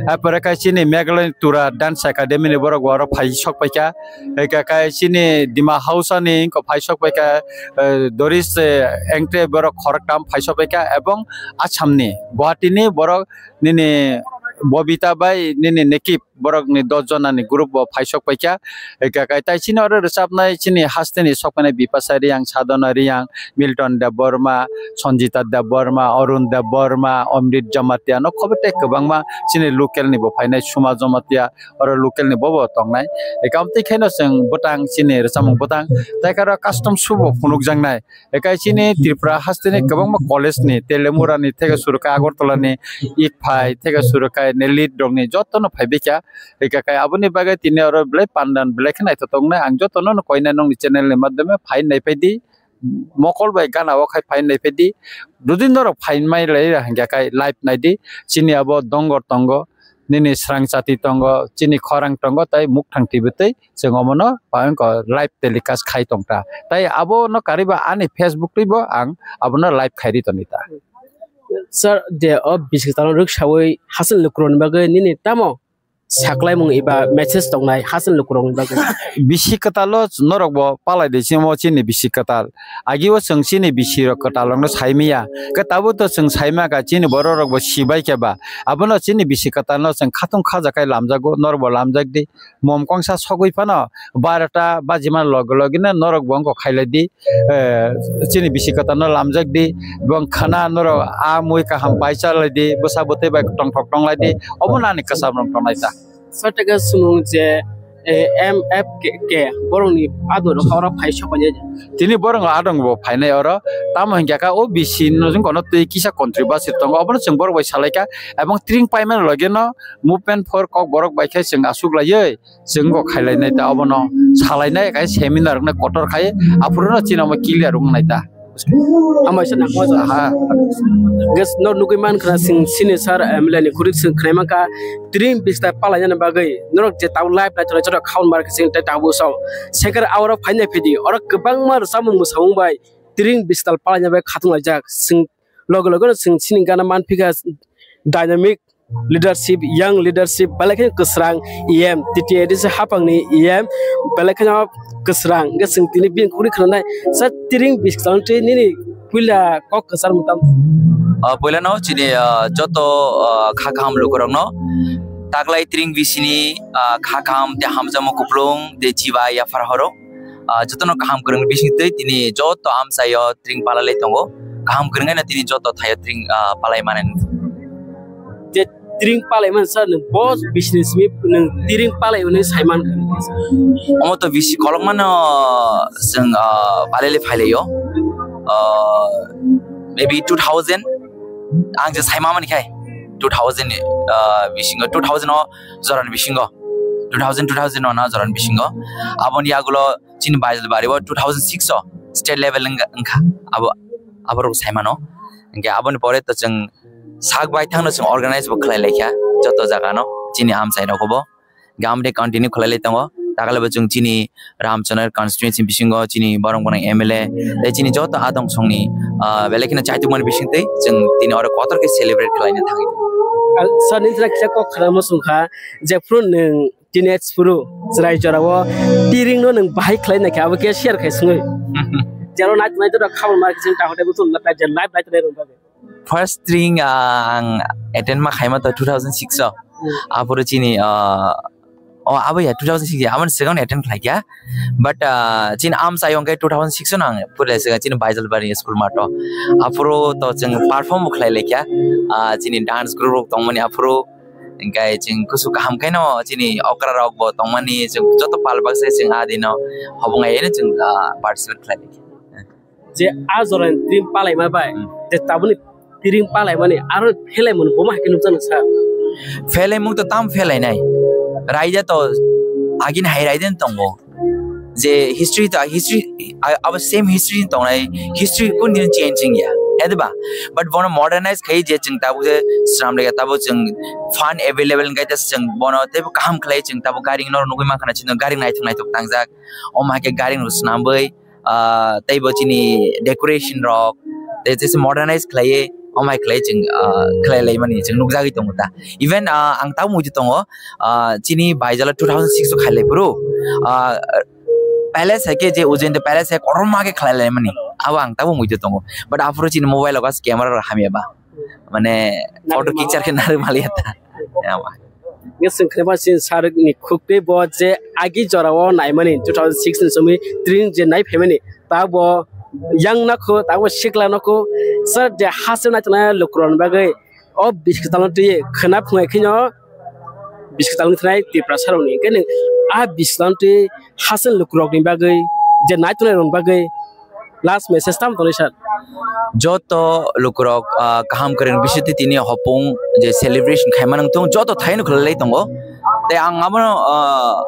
Apore kai chini Meghalaya Tura Dance Academy ni borok bo oro phai sok paikha. Eka kai chini Dima Hausa ni ko phai sok paikha, eh, Doris, eh, Engte borok khoroktam phai sok paikha ebong Assam ni Guwahati ni borok nini Bobita bai nini Nekip borok ni dos jona ni group bo phai sok paikha. Eka kai tai chini oro rwchapnai chini haste ni sok painai Bipasa Riyang, Sadhana Riyang, Milton Debbarma, Sanjita Debbarma, Arun Debbarma, Amrit Jamatia, no khobo tei kwbangma chini local ni bo phainai Suma Jamatia, oro local ni bobo tongnai. Eka amtwi khaino chwng bwtang chini rwchapmung bwtang, tei khe oro custom shoe bo phunukjaknai. Eka chini Tripura haste ni kwbangma college ni, Telemura ni, theke suru khe Agartala ni, Itphai, theke suru khe Nelit rok ni joto no phai bikha. Eka kai aboni bagwi tini oro belai pandan belai khe naithotok wngnai. Ang joto no koinai nokni channel ni madhyame phai nai phaidi. Mokol bai gana o khai phai nai phaidi. Dudin norok phai mai lai hingya khai live nai di. Chini abo dongor tongo, nini srang chati tongo, chini khorang tongo, tai mukthang twi bwtwi chwng omono live telecast khai tong ta. Tai abono kariba ani Facebook twi bo ang abono live khai ri toni ta. Sir, de o bisik talo rwk sawi hasil lukuroni bagwi nini tamo saklaimung eba message tongnai hasil lukurokni bagwi? Bisi kwtalo norok bo palai de simo chini bisi kwtal. Agio chwng chini bisi rok kwtal rokno saimaya. Khe tabuk to chwng saimaka chini borok rok bo sibai khe ba. Abono chini bisi kwtalno chwng khatung khajakai lamjago, norok bo lamjak di. Mom kongsa sogwi phano barota bajima loge loge no norok bo wngkok khailai di. Eh, chini bisi kwtal no lamjak di, bong khana norok a mui kaham pai chalai di, bwsa bwtwi bai tongthok tonglai di, obo nani kwcham rok tongnai ta. Sotega sumung je, eh, M F K, K, borokni ador kha oro phai sopai ya. Tini borok adong bo phainai oro, tamo hinkha kha o bisi no jong kono twi kisa controversy tongo, obono chwng borok bai salai kha, ebong tring paimani loge no movement for kok borok bai khe chwng asuk laiwi, chwng go khailainai ta obono salainai kai seminar wngna kotor khai aphuru no chini omo clear wngnai ta. Hambai se nangma jora. Ha. Ges no nugui man khna sing sini sir M L A ni kurik sing khnai manka tring bistal palaina bagwi norok je tau live nai tongnai jora khaun mar sing tai tabu song seker awro phaina phidi oro kwbangma samung musamung bai tring bistal palaina bai khatung laijak sing logo logo no sing sini gana man phika dynamic leadership, young leadership, belai kheno kwsrang E M, T T A D C hapangni E M, belai kheno kwsrang. Hwnkhe chwng tini bini kukui khwnanai, sa tring biskango tei nini puila kok kwchar mwtam. Ah, puila no chini, ah, joto, ah, kha kaham lukurokno taklai tring bisini, ah, kha kaham tei hamjakma kupulung tei chibai yaphar horo. Ah, jotono kaham kwrwng bising twi tini joto amchaio tring palalai tongo. Kaham kwrwng no tini joto thaio tring, ah, palai mani. Je tring palai man sir, nwng bo bisini simi nwng tring palai hwnwi sai man kha. Omo to bisi kolokmano chwng, ah, palele phailaio. Ah, maybe two thousand ang je sai mamani khai two thousand, ah, bisingo two thousand o jorani bisingo two thousand, two thousand o na jorani bisingo aboni yagulo chini Baijalbari o two thousand six o state level wng-, wngkha abo, aborok saimano. Hwnkhe aboni pore to chwng sak bai thangno chwng organize bo khlai laikha joto jaga no chini amchai rok bo. Hwnkhe amoni continue khlai lai tongo takale bo chwng chini Ramchondra constituency bisingo chini borok borok M L A tei chini joto adong songni, ah, belai kheno chaitukmani bisingtwi chwng tini oro kotor khe celebrate khlaina thangwi tongo. Sir, nini kisa kok khna muchung kha je phuru nwng teenage phuru chwrai jorao tring no nwng bahai khlai naikha abo khe share khai swngwi. Jero nai nai jora khabang ma khe chwng ta hote buchung live live nai tongnai rok bagwi. First tring, ah, ang attend ma khaima to two thousand six o. Hmm. Aphuru chini, ah, oh, abo ya two thousand six ya, aboni swkang attend khlai kya. But, ah, chini amchai ongkhe two thousand six o nang pura swkang chini Baijalbari school mato. Aphuru to chwng perform bo khlai laikya. Ah, chini dance group rok tongmani aphuru. Hingkai chwng kusu kaham khaino chini okra rok bo tongmani chwng joto pal baksa chwng adino hobong aino chwng, ah, participate khlai. Je a jora ni tring palai ma bai, hmm, je tabuni tring palai mani aro phelai mun bo ma haikhe nukjano sa. Phelai mung to tam phelai nai. Raida to agin hai raida tongo. Je history to history, a-, abo same history tongnai, history kun din changing ya, he de ba? But bono modernize khai je chwng tabuk je sram rega tabuk chwng fan available ngai ta chwng bono teibo kaham khlai chwng tabuk gari no nugui mankha na chwng gari naithok naithok tangjak, omo hai khe gari no swnamwi, ah, teibo chini decoration rok, tei jesa modernize khlaiwi, omo hai khlai chwng, ah, khlai lai mani chwng nukjagwi tongo ta. Even, ah, ang tabuk muitu tongo, ah, chini Baijala two thousand six o khailai phuru, ah, palace hai khe je Ujjayanta palace hai kotorma khe khlai lai mani. Abo ang tabuk muitu tongo. But aphuru chini mobile o gas camera rok hamya ba. Mane photo picture khe narwk maliya ta. Ama. Nge swng khe ba chini sir ni khuk tei bo je agi jora o nai mani two thousand six ni somoi tring je nai phaimani. Ta bo yang nakho, ta bo sikla nakho. Sir je haste nai tongnai lukurok ni bagwi o biskit talno twi khwna phunai kheno biskit talno thnai Tiprasa rokni. Hwnkhe nwng a biskit talno twi haste lukurokni bagwi je nai tongnai rokni bagwi last message tamo tonwi sir? Joto lukurok, ah, kaham kwrwng bisingtwi tini hopung je celebration khaima nangthung joto thaino khwlai tongo. Tei ang abono, ah,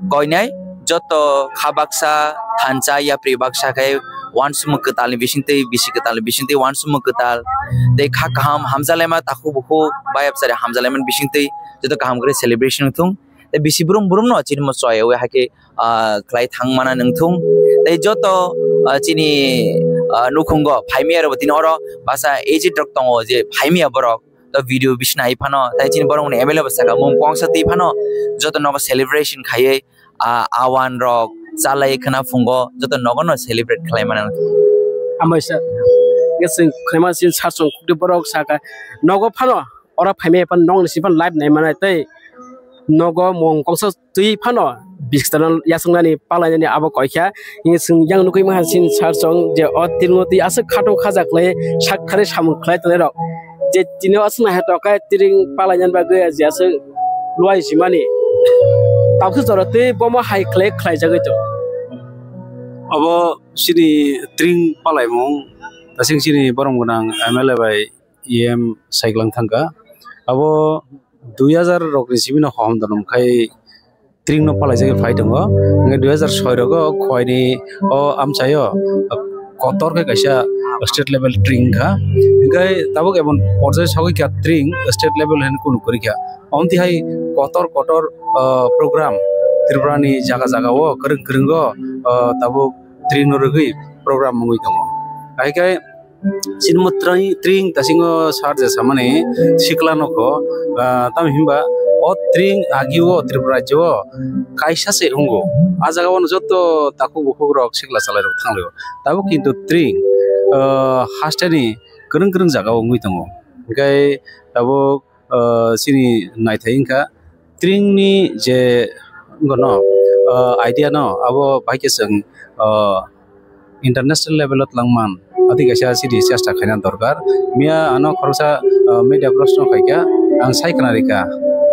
koinai joto kha baksa thansa yapri baksa khe uansukmung kwtalni bisingtwi bisi kwtalni bisingtwi uansukmung kwtal tei kha kaham hamjalaima takhuk bukhuk bai absari hamjalaimani bisingtwi joto kaham kwrwi celebration wngthung. Tei bisi brum brumno chini mo chwrayaui hakhe, ah, khlai thang mana nangthung. Tei joto, ah, chini, ah, nukhungo phaimiyarokbo tini oro basa aged rok tongo je phaimiya borok. do video bisna hai phano, tai chini borok ni M L A bo saka mung kongsa twi phano joto nogo celebration khaiwi, a, awan rok chalai khna phungo joto nogo no celebrate khlai mano. Amaisa, nge chwng khnaima sin sar song khukti borok saka nogo phano ora phaimai phano nong ni siphan live nai mano tei nogo mung kongsa twi phano biskang yasaknani palainani abo koikha. Hingke chwng yang nukwi mankha chini sar chong je o tringno twi aswk khatung khajak khlai sak thani samung khlai tongnai rok. Je tini aswk naiha tokai tring palainani bagwi je aswk luai simani. Tabukhe jora twi bomo hai khlai khlaijagwi tongo. Abo chini tring palaimung, aswk chini borom gwnang M L A bai E M saiklang thangkha. Abo dui hazar rokni simi no hohom donom khai tring no palaijagwi phai tongo. Hingke dui hazar soi rogo khoini o amchaio kotor khe kaisa state level tring kha. Hingke tabuk emon porjai sogwi kha tring state level hin kunu kwrwi kha. Omtwi hai kotor kotor, ah, program Tripura ni jaga jaga o kwrwng kwrwng o, ah, tabuk tring no rwgwi program wngwi tongo. Hai khe Chini mo tring, tring tasingo sar je samani sikla nokho, ah, tamo hinba o tring agio Tripura rajyo o kaisa se wngo. A jaga o joto takhuk bukhuk rok sikla salai rok thanglaio. Tabuk kintu tring, ah, hasteni kwrwng kwrwng jaga o wngwi tongo. Hingke tabuk ah, chini naithai wngkha tring ni je wngkha no, ah, idea no abo bai khe chwng, ah, international level o twlangman ati kaisa chini chesta khaina dorkar. Miya ano khoroksa, ah, media proshno khaikha, ang sai khna rikha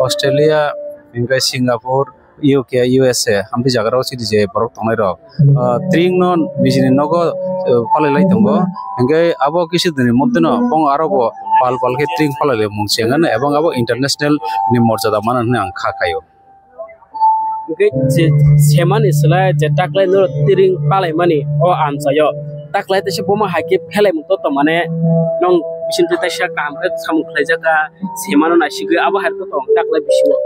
Australia, hingke Singapore, U K, U S A, hamti jaga rok chini je borok tongnai rok, ah, tring no nijini nogo, ah, palai lai tongo. Hingke abo kisi dini moddhe no bong aro bo pal pal khe tring palai lai mung se wngkha, ebong abo international ni morjada mano hinwi ang kha khaio. Hingke je semani slai je taklai no tring palai mani o amchaio, taklai teisa bomo hai khe phelai mung to mane nong bising twi teisa kaham khe samung khlaijak kha, semano naisigwi abo hai to taklai bisingo.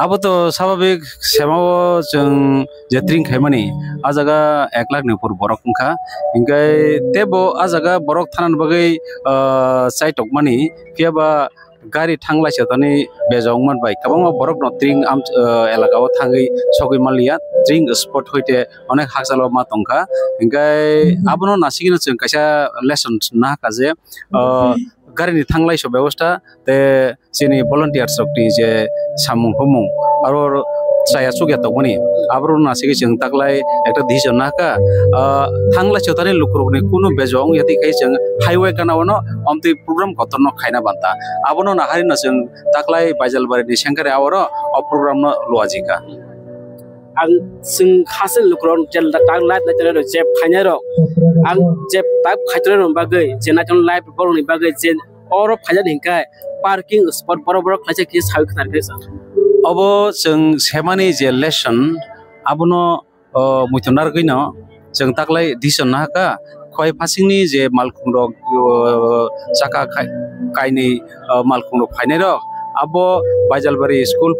Abo to sababik semao chwng je tring khaimani, a jaga ek lakh ni upor borok wngkha. Hingke tebo a jaga borok thanani bagwi, ah, chai tokmani, phiya ba gari thanglai se thani bejong man bai kwbangma borok no tring am, ah, elaka o thangwi sogwi manliya, tring spot hoite onek hakchalo ma tongkha. Hingke abono nasigino chwng kaisa lesson nahakha je, ah, gari ni thanglai so bebosta te chini volunteers rok ni je samung humung aro chaya chukya tongmani aborok no nasigwi chwng taklai ekta decision nahakha, ah, thanglai chotani lukurokni kunu bejo wngya twi khai chwng highway gana-o no omtwi program kotorno khaina banta abono naharino chwng taklai Baijalbari ni sengkare aoro o program no luajikha. Ang chwng hasil lukurok je tak live nai tongnai rok je phainai rok ang je tak phaitongnai rok bagwi je naitok live borok ni bagwi je oro phaijak hinkhe parking spot borok borok khlaijak khe sawi khna rikha. Obo chwng semani je lesson abono, o, muitu narwgwino chwng taklai decision nahakha khoi phasingni je malkhung rok, o, chaka khai-, kainwi, o, malkhung rok phainai rok abo Baijalbari school,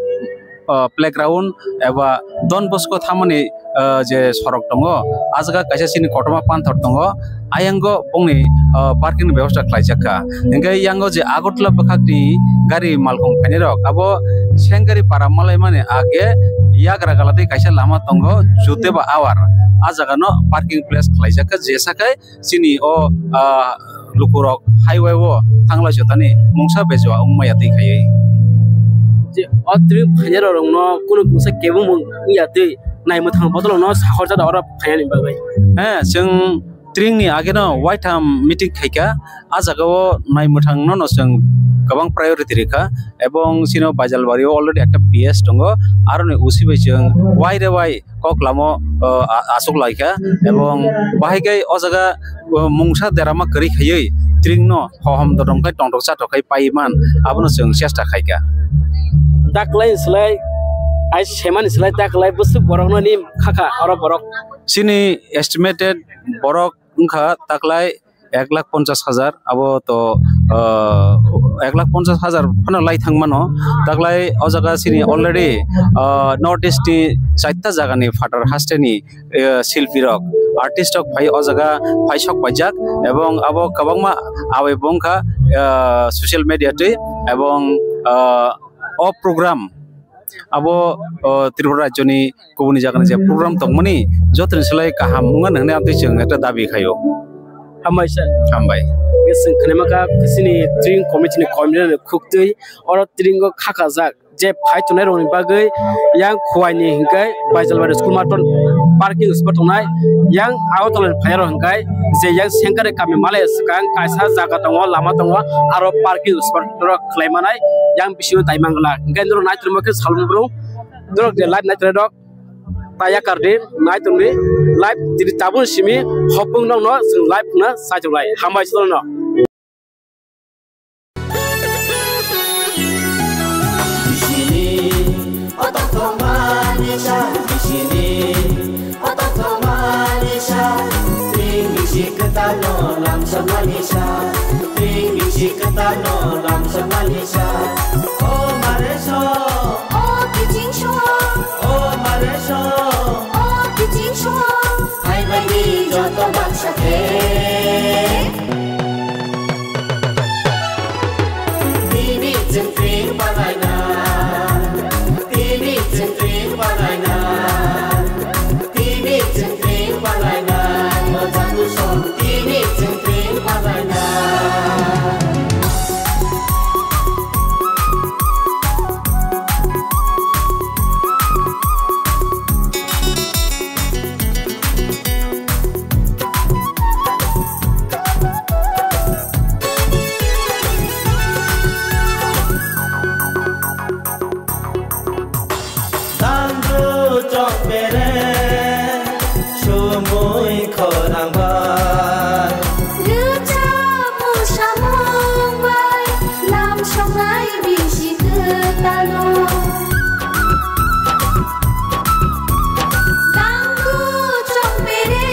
ah, playground eba Don Bosco thamani, ah, je sorok tongo, ah jaga kaisa chini kotorma panthor tongo, ayango bongni, ah, parking ni bebosta khlaijak kha. Hingke yango je Agartala bwkhakni gari malkhung phainai rok, abo Sengari para malaimani age Yagra Galatwi kaisa lama tongo, Joteba Awar, ah jaga no parking place khlaijak kha, jesa khe chini o, ah, lukurok highway o thanglai sotani mungsa bejua wngmaya twi khaiwi. Je o twi phainai rok no kunu mungsa kebo wngya twi nai mwthang bodol no sahorjak oro phainani bagwi. He, chwng tring ni age no waitham meeting khaikha, ah jaga o nai mwthang no no chwng kwbang priority rikha, ebong chini o Baijalbari o already ekta P S tongo, aroni usi bai chwng wai re wai kok lamo, o, a-, aswk laikha, ebong bahai khe o jaga, o, mungsa derama kwrwi khaiwi tring no hohom dodom khai tongthok chathok khai paiman abono chwng chesta khaikha. Taklai slai, ai semani slai taklai bwswk borok no ni khakha oro borok. Chini estimated borok wngkha taklai ek lakh ponchas hajar, abo to, ah, ek lakh ponchas hajar phano lai thang mano. Taklai o jaga chini already, ah, North East ni chaita jaga ni phatar haste ni, eh, silpi rok artist rok phai o jaga phai sok paijak, ebong abo kwbangma abai bo wngkha, ah, social media twi, ebong, ah, o program abo, o, Tripura rajyoni kubuni jagani je program tongmani jotoni slai kaham wngmani hwnwi amtwi chwng ekta dabi khaio. Hambai sir. Hambai. Ge chwng khnaima kha chini tring committee ni convener ni khuktwi oro tringo khakajak je phai tongnai rokni bagwi yang Khuaini hwnkhe Baijalbari school maton parking spot tongnai, yang Agartala ni phai rok hwnkhe je yang Sengkare kami malai swkang kaisa jaga tongo, lama tongo, aro parking spot rok khlai manai yang bisingo tai mangla. Hwnkhe norok nai tongma khe salmung bro, norok je live nai tongnai rok, ta yakar di, nai tongdi, live tini tabuk simi hopung nokno chwng live khna saichuk lai. Hambai salono. Bisini, otok thoma nisa, bisini, otok thoma nisa, tring bisi kwtalno lamsokma nisa, tring bisi kwtalno lamsokma nisa. O mare so, o kiching so, o mare so, o kiching so, hai bai di joto baksa khe. Tini chwng tring palaina, tini chwng tring palaina, tini chwng tring palaina, o jagu song tini chwng tring palaina. Tangbu chokpere sumui khorang bai. Rwchapmung samung bai lam songnai bisi kwtalno. Tangbu chokpere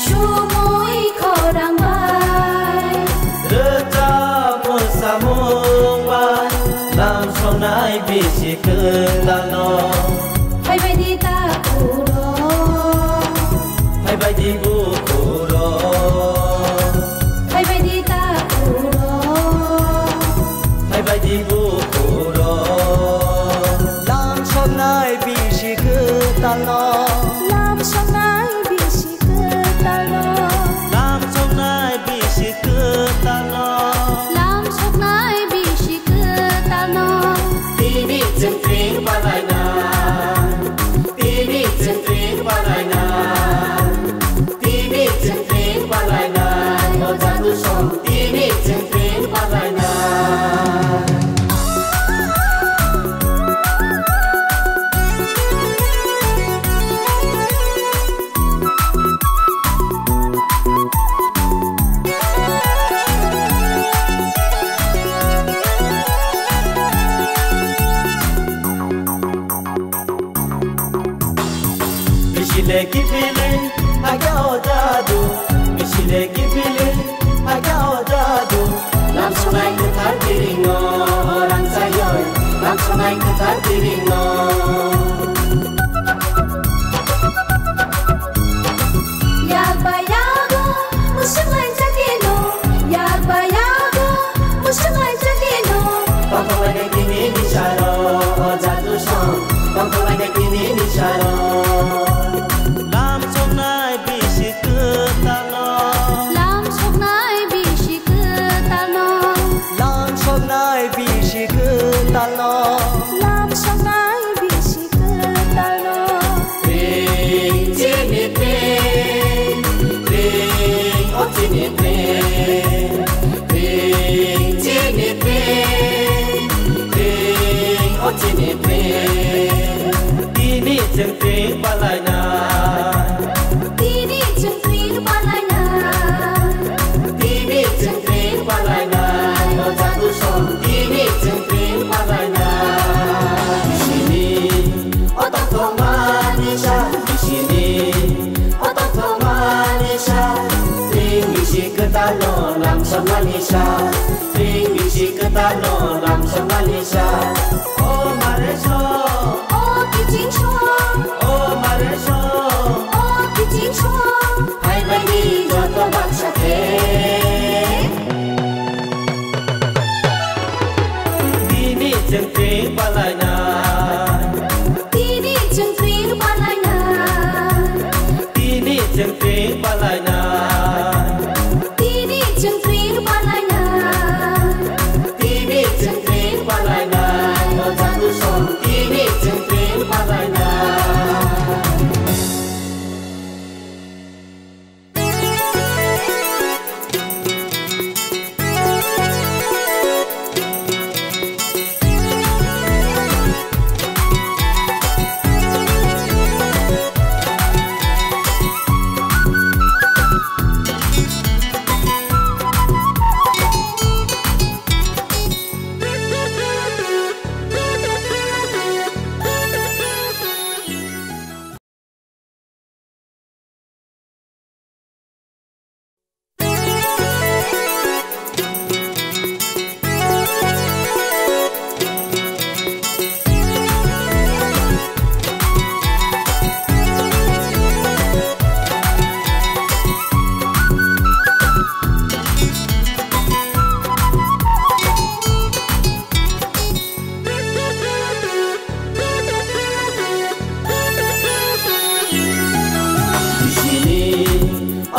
sumui khorang bai. Rwchapmung samung bai lam songnai bisi kwtalno. Phaibaidi ta kuro. Phaibaidi bukhuro. Phaibaidi ta kuro. Phaibaidi bukhuro. Lam songnai bisi kwtalno. Lam songnai bisi kwtalno. Lam songnai bisi kwtalno. Lam songnai bisi kwtalno. Tini chwng tring palaina. Tini chwng tring palaina. Tini chwng tring palaina. O jagu song tini chwng tring palaina. Bisile kipili aga o jadu, bisile kipili aga o jadu. Lam songnai kwthar tiringo, rang sayoi. Lam songnai kwthar tiringo. Yak ba yago, musuklai chakino. Yak ba yago, musuklai chakino. Tongthoklai de kini ni saro, o jadu song. Tongthoklai de kini ni saro. Lam songnai bisi kwtalno. Lam songnai bisi kwtalno. Lam songnai bisi kwtalno. Lam songnai bisi kwtalno. Ring chini ring, ring o chini ring. Ring chini ring, ring o chini ring. Tini chwng tring palaina. Tini chwng tring palaina. Tini chwng tring palaina. O jagu song tini chwng tring palaina. Bisini otok thoma nisa, bisini otok thoma nisa. Tring bisi kwtalno lam songnai nisa. Tring bisi kwtalno lam songnai nisa. O mare so. O kiching so. O mare so. O kiching so.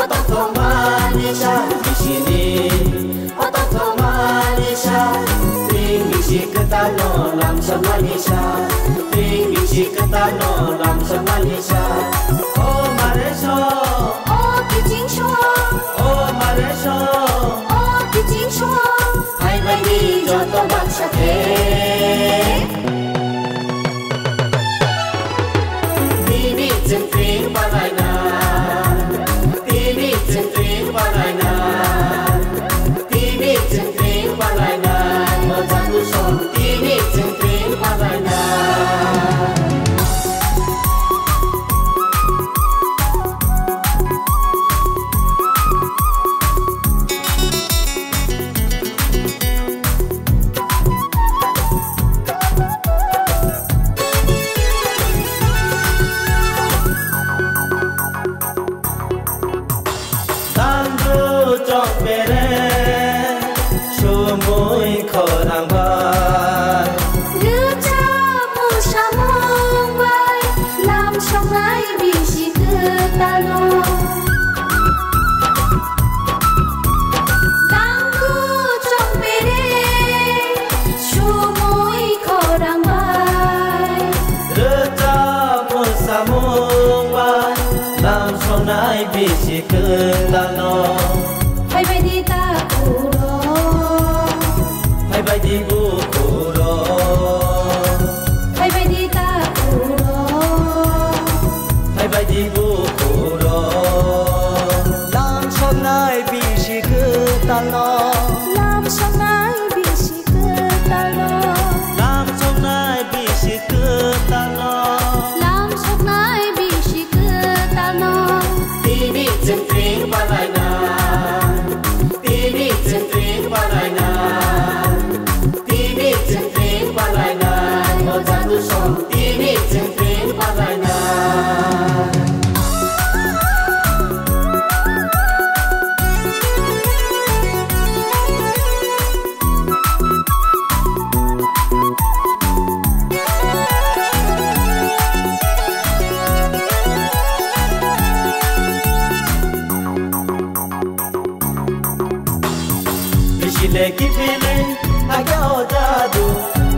Tongthokmani sa bisini, o tongthokmani sa, ring bisi kwtalno lamsokmani sa, ring bisi kwtalno lamsokmani sa. O mare so, o kiching so, o mare so, o kiching so, hai bai di joto baksa khe. Tini chwng tring palaina, tini chwng tring palaina, tini chwng tring palaina, moja kusong, tini chwng tring palaina. Tangru chokbere sumui khorang bai. Rwchapmung samung bai lam songnai bisi kwtalno. Tangru chokbere sumui khorang bai. Rwchapmung samung bai lam songnai bisi kwtalno. Phaibai di ta uro. Phaibai di bukhuro. Phaibai di ta uro. Phaibai di bukhuro. Lam songnai bisi kwtalno. Lam songnai bisi kwtalno. Lam songnai bisi kwtalno. Lam songnai bisi kwtalno. Tini chwng tring palaina. Tini chwng tring palaina. Tini chwng tring palaina. Moja kusong. Tini chwng tring palaina. Bisile kipili, agya o jadu.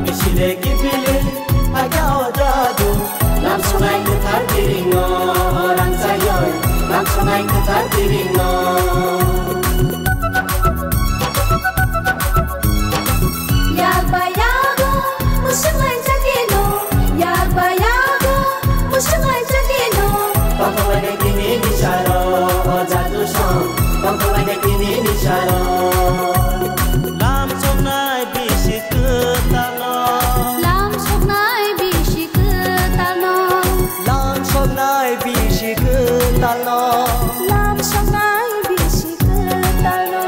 Bisile kipili, agya o jadu. Lam songnai kwthar biringo, rang sayoi. Lam songnai kwthar biringo. Yakba yago, musungai jagino. Yakba yago, musungai jagino. Tongthok lainai tini ni salo, o jadu song. Tongthok lainai tini ni salo. Lam songnai bisi kwtalno. Lam songnai bisi kwtalno. Lam songnai bisi kwtalno. Lam songnai bisi kwtalno.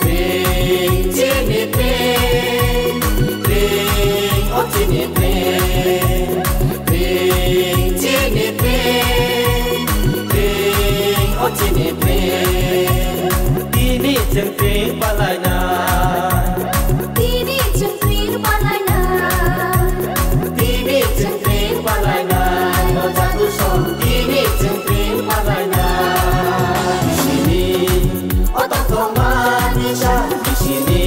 Ring chini ring, ring o chini ring. Ring chini ring, ring o chini ring. Tini chwng tring palaina. Tini chwng tring palaina. Tini chwng tring palaina. Moja kusong tini chwng tring palaina. Bisini, o tongthokmani sa. Bisini,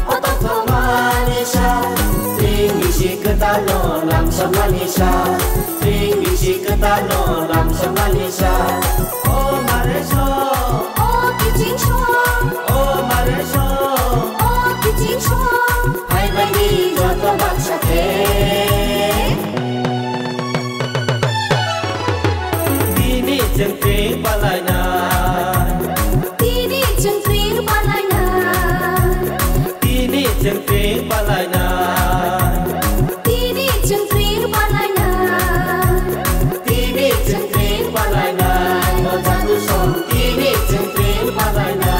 o tongthokmani sa. Tring bisi kwtalno lamsokmani sa. Tring bisi kwtalno lamsokmani sa. O mare so. O kiching so. O mare so. O kiching so. Hai bai di joto baksa khe. Tini chwng tring palaina. Tini chwng tring palaina. Tini chwng tring palaina. Tini chwng tring palaina. Tini chwng tring palaina. Moja kusong tini chwng tring palaina.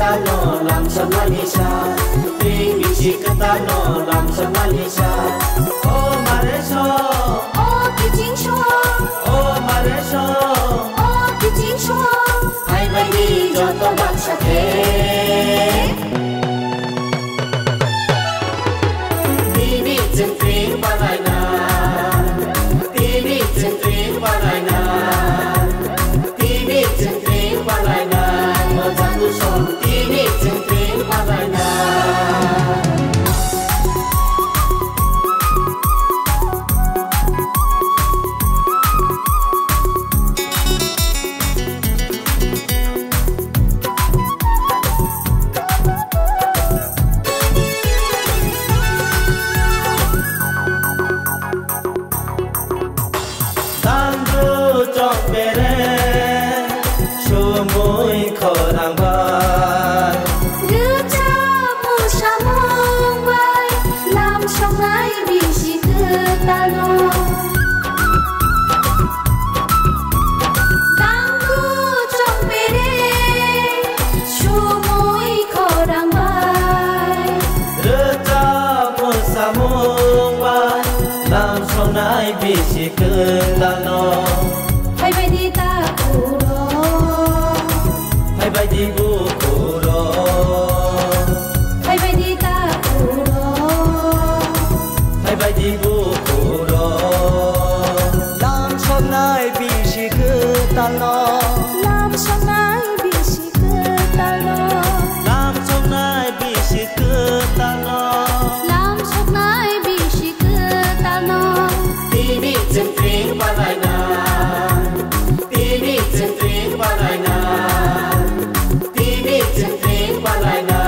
Tano lamsokmani sa, tring bisi kwtalno lamsokmani sa. O mare so, o kiching so, o mare so, o kiching so. Hai bai di joto baksa khe. Tini chwng tring palaina, tini chwng tring palaina. Tini chwng tring palaina, o jadu song, tini chwng tring palaina. Tangbu chok bere, sumui khorang bai. Rwchapmung samung bai, lam songnai bisi kwtalno. Tangbu chok bere, sumui khorang bai. Rwchapmung samung bai, lam songnai bisi kwtalno. Hai bai di ta kuro. Hai bai di bukhuro. Hai bai di ta kuro. Hai bai di bukhuro. Lam songnai bisi kwtalno. Lam songnai bisi kwtalno. Lam songnai bisi kwtalno. Lam songnai bisi kwtalno. Tini chwng tring palaina. Tini chwng tring palaina. Tini chwng tring palaina.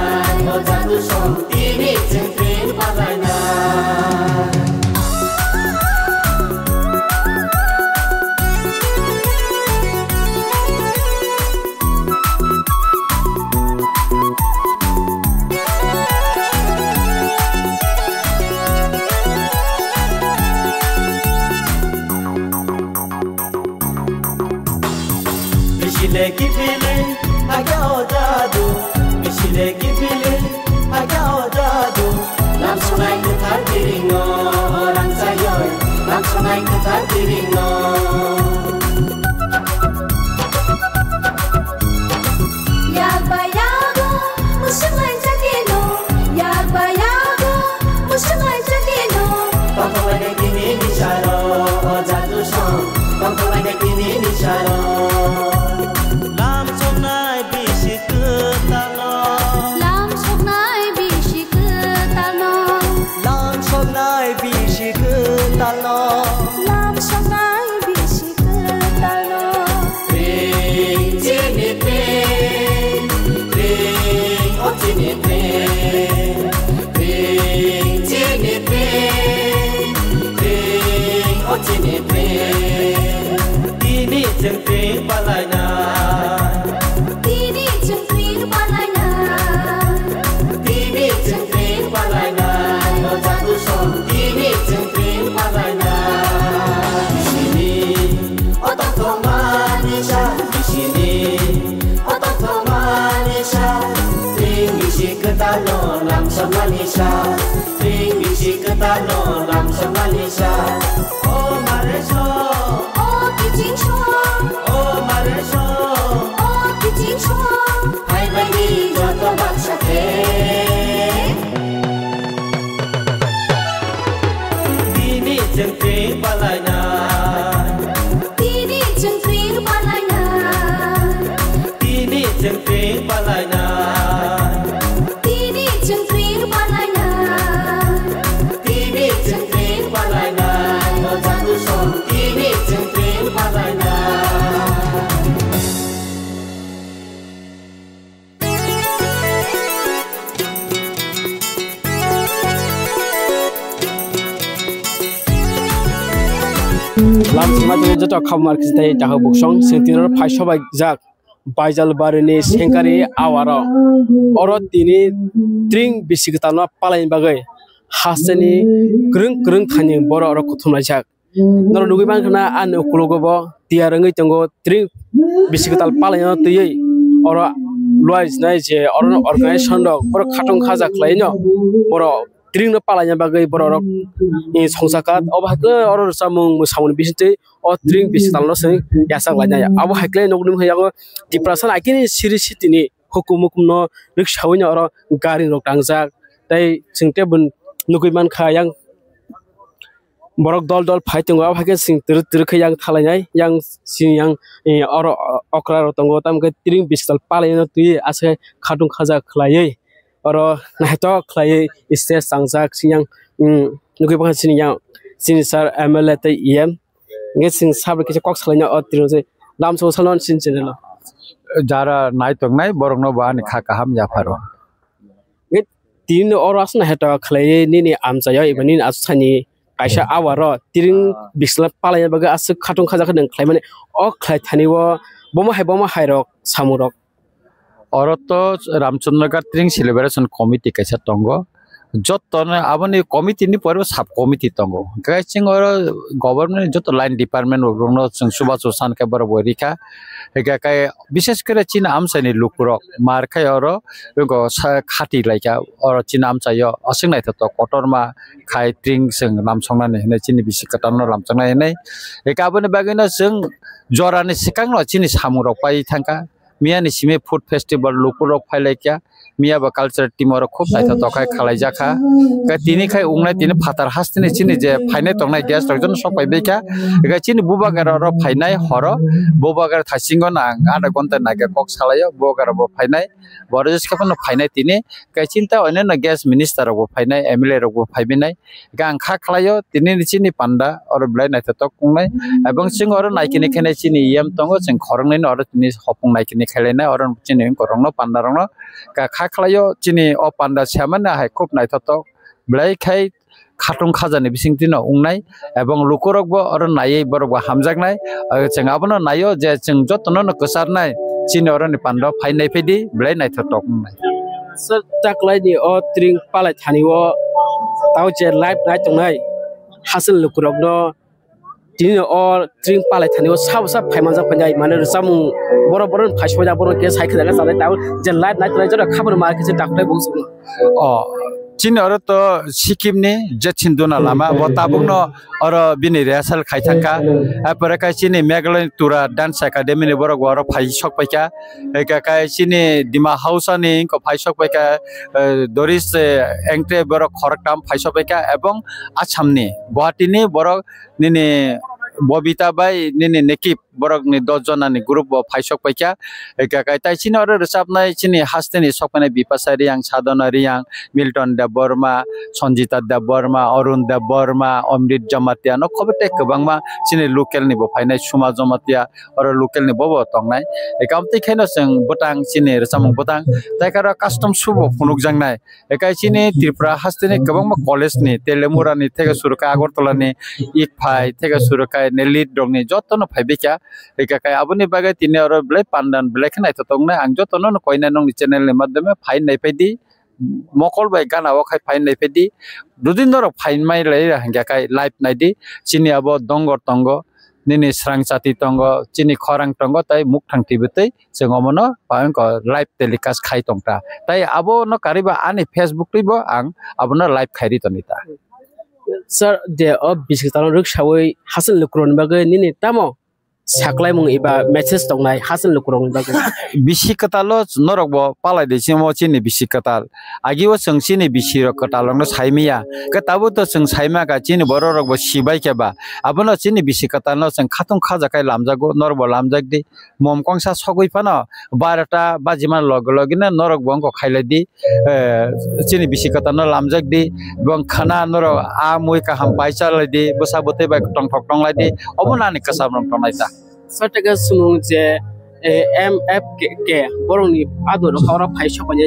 O jadu song tini chwng tring palaina. Bisile kipili agya o jadu, bisile kipili agya o jadu. Lam songnai kwthar biringno rang sayoi, lam songnai kwthar biringno. Yak ba yago, musuk lai chakino. Yak ba yago, musuk lai chakino. Tongthok lai de tini ni saro, o jadu song. Tongthok lai de tini ni saro. Lam songnai bisi kwtalno. Lam songnai bisi kwtalno. Lam songnai bisi kwtalno. Lam songnai bisi kwtalno. Ring chini ring, ring o chini ring, ring chini ring, ring o chini ring. Tini chwng tring palaina. Tini chwng tring palaina. Tini chwng tring palaina. O jadu song tini chwng tring palaina. Bisini o tongthokmani sa, bisini o tongthokmani sa. Tring bisi kwtalno lam songnani sa. Tring bisi kwtalno lam songnani sa. O mare so, o kiching so, o mare so, o kiching so. Hai bai di joto baksa khe. Tini chwng tring palaina. Tini chwng tring palaina. Tini chwng tring palaina. Tini chwng tring palaina. Tini chwng tring palaina. O jadu song tini chwng tring palaina. Lam sima tini joto khabmar kisi tai tahu buksong sing tini phai sobai jak. Baijalbarini sengkari awaro. Oro tini tring bisi kwtalno palaini bagwi hasteni kwrwng kwrwng thani borok oro kuthumlaijak. Norok nugwi mankha na ani ukologo bo tiyar wngwi tongo tring bisi kwtal palaino twiwi oro luai jinai je oro organization rok borok khatung khaja khlai no borok tring no palai na bagwi borok rok songsa kha. Obo hai khe oro rwchapmung mwsamung bisingtwi o tring bisi tal no chwng yachak lai nai. Abo hai khe nuknwi manya o Tiprasa no akini siri sitini hukum mukum no rwksawi no oro gari rok tangjak tei chwng tei bo nugwi mankha yang borok dol dol phai tongo. Abo hai khe chwng twrwk twrwk khe yang thalainai yang chini yang oro okra rok tongo tamo khe tring bisi tal palai no twi aswk khatung khaja khlaiwi oro naithok khlaiwi stage tangjak chini yang nugwi mankha chini yang chini sir M L A tei E M. Hingke chwng sabo kisa kok salaina o tini se lamsao salon sin channel o. Jara naitok nai borok no bo ani kha kaham yapharo. Hingke tini oro aswk naithok khlaiwi nini amchaio eba nini aswk sani kaisa hour o tring bisla palai bagwi aswk khatung khajakhe nwng khlaimani o khlai thani o bomo hai bomo hai rok samung rok. Oro to Ramchandra Ghat Tring Celebration Committee kaisa tongo. Joto no aboni committee ni pore sub committee tongo. Hingke chwng oro government ni joto line department rok no chwng chubachu san khe borok bo rikha. Hingke kai bishes kore chini amchai ni lukurok mar khai oro khati laikha oro chini amchai o aswk naithotok kotorma khai tring chwng lamsoknani hinwi chini bisi kwtal no lamsoknai hinwi. Hingke aboni bagwi no chwng jora ni swkang no chini samung rok pai thangkha. Miyani simi food festival lukurok phailaikha. Miya bo cultural team oro khub naithotok khai khalaijakha. Khe tini khai wngnai tini phatar hasteni chini je phainai tongnai guest rok jono sok paibaikha. Khe chini bubagra oro phainai horo. Bubagra thaisingo no ang adha ghonta naiga kok salaio. Bubagra bo phainai. Boro jeska phano phainai tini. Khe chini ta onyono guest minister rok bo phainai, M L A rok bo phaibainai. Hingke ang kha khlaio, tini ni chini panda, oro belai naithotok wngnai. Ebong chwng oro naikini khainai chini E M tongo, chwng khoroknwi no oro tini hopung naikini khailainai, oro chini borokno panda rokno ka kha khlaio, chini o panda siya mani hai khub naithotok. Belai khai khatung khajani bisingtwi no wngnai, ebong lukurok bo oro naiwi borok bo hamjaknai. Chwng abono naio je chwng jotono no kwcharnai, chini oroni panda phai naiphai di, belai naithotok wngnai. Sir, taklaini o tring palai thani o tao je live nai tongnai hasil lukurokno tini o tring palai thani o sabo sabo phai manjak painai mane rwchapmung borok borok phai soi da borok khe sai khajak sa tao je live nai tongnai jora khabor ma khe je doctor bo sung. O chini oro to Sikkim ni je Chinduna lama bo tabuk no oro bini rehearsal khai thangkha. Apore kai chini Meghalaya Tura Dance Academy ni borok bo oro phai sok paikha. Eka kai chini Dima Hausa ni wngkha phai sok paikha, eh, Doris, eh, Engte borok khoroktham phai sok paikha, ebong Assam ni Guwahati ni borok nini Bobita bai nini Nekip borok ni dos jona ni group bo phai sok paikha. Eka kai tai chini oro rwchapnai chini haste ni sok painai Bipasa Riyang, Sadhana Riyang, Milton Debbarma, Sanjita Debbarma, Arun Debbarma, Amrit Jamatia no khobo tei kwbangma chini local ni bo phainai Suma Jamatia, oro local ni bobo tongnai. Eka amtwi khaino chwng bwtang chini rwchapmung bwtang tei khe oro custom shoe bo phunukjaknai. Eka chini Tripura haste ni kwbangma college ni Telemura ni theke suru khe Agartala ni Ikphai theke suru khe Nelit rok ni joto no phai bikha. Eka kai aboni bagwi tini oro belai pandan belai khe naithotok wngnai ang joto no koinai nongni channel ni madhyome phai naiphai di. Mokol bai gana o khai phai naiphai di. Dudin norok phai mai lai hingkha kai live nai di. Chini abo dongor tongo. Nini srang chati tongo, chini khorang tongo, tai mukthang twi bwtwi chwng omono live telecast khai tongkha. Tai abono karwi ba ani Facebook twi bo ang abono live khairi toni ta. Sir, de o bisi kwtal rwksawi hasil lukurokni bagwi nini tamo saklaimung eba message tongnai hasil lukurokni bagwi? Bisi kwtalo norok bo palai de chini bisi kwtal. Agi o chwng chini bisi rok kwtal rok no sai maya. Khe tabuk to chwng sai maka chini borok rok bo sibai khe ba. Abono chini bisi kwtal no chwng khatung khaja khai lamjago, norok bo lamjak di. Mom kongsa sogwi phano barota bajima loge loge no norok bo wngkok khailai di. Eh, chini bisi kwtal no lamjak di. Bong khana norok a mui kaham pai chalai di. Bwsa bwtwi bai tongthok tonglai di. Obo nani kwcham rok tongnai ta. Sotega sumung je, eh, M F K, K, borokni ador kha oro phai sokoni.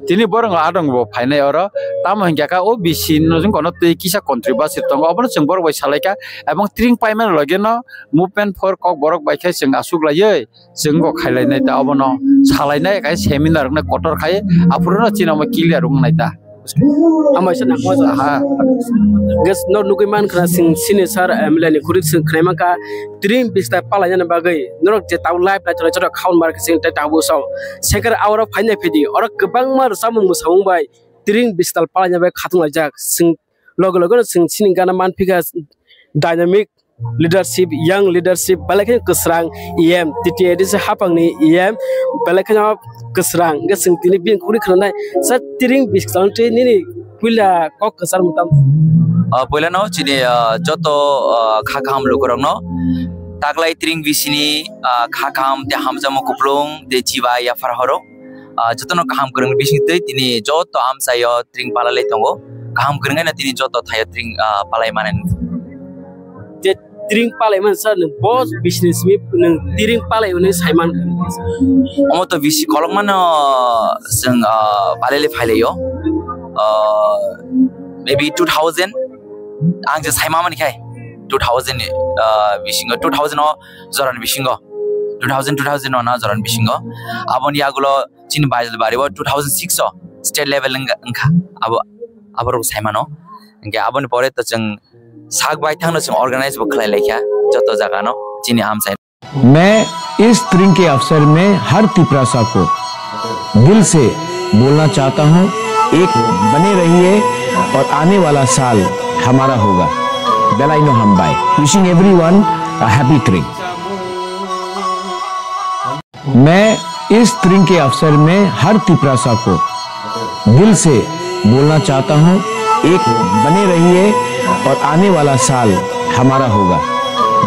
Tini borok adong bo phainai oro. Tamo hingkha kha o bisi no jwng kono twi kisa controversy tongo. Obono chwng borok bai salaikha. Ebong tring paimani loge no movement for kok borok bai khe chwng asuk laiwi chwng go khailainai ta obono salainai kai seminar wngna kotor khai aphuru no chini omo clear wngnai ta. Amai se nangma ha. Ges no nugui man khna sing sini sir M L A ni khuri sing khnai man kha tring bistal palai nani bagwi norok je tau live nai thore choro khaun mar sing tai tabu so. Sekar awro phainai phidi oro kwbangma samung musamung bai tring bistal palai nani bai khatung laijak sing loge loge no sing sini gana man phika dynamic leadership, young leadership, belai kheno kwsrang E M, T T A D C hapangni E M, belai kheno kwsrang. Hwnkhe chwng tini bini khukni khwnanai, sir, tring bising twi nini puila kok kwchar mwtam? Ah, puilano chini, ah, joto, ah, kha kaham lukurokno taklai tring bisini, ah, kha kaham tei hamjakma kupulung tei chibai yaphar horo. Ah, jotono kaham kwrwng bising twi tini joto amchaio tring palalai tongo. Kaham kwrwng haino tini joto thaio tring, ah, palai mani. Je tring palai man sir, nwng bo bisini simi nwng tring palai hwnwi sai man kha. Omo to bisi kolokmano chwng, ah, palai phailai o. Ah, maybe two thousand. Ang je sai ma mani khai two thousand, ah, bisingo, two thousand o jorani bisingo. Two thousand, two thousand o na jorani bisingo. Aboni yagulo chini Baidilbari o two thousand six o state level wngkha, wngkha abo, aborok saimano. Hwnkhe aboni pore to chwng sak bai thangno chwng organize bo khlai laikha joto jaga no chini amchai. मैं इस तृंग के अवसर में हर तिपरासा को दिल से बोलना चाहता हूँ, एक बने रहिए और आने वाला साल हमारा होगा। Belai no hambai. Wishing everyone a happy Tring. मैं इस तृंग के अवसर में हर तिपरासा को दिल से बोलना चाहता हूँ, एक बने रहिए और आने वाला साल हमारा होगा।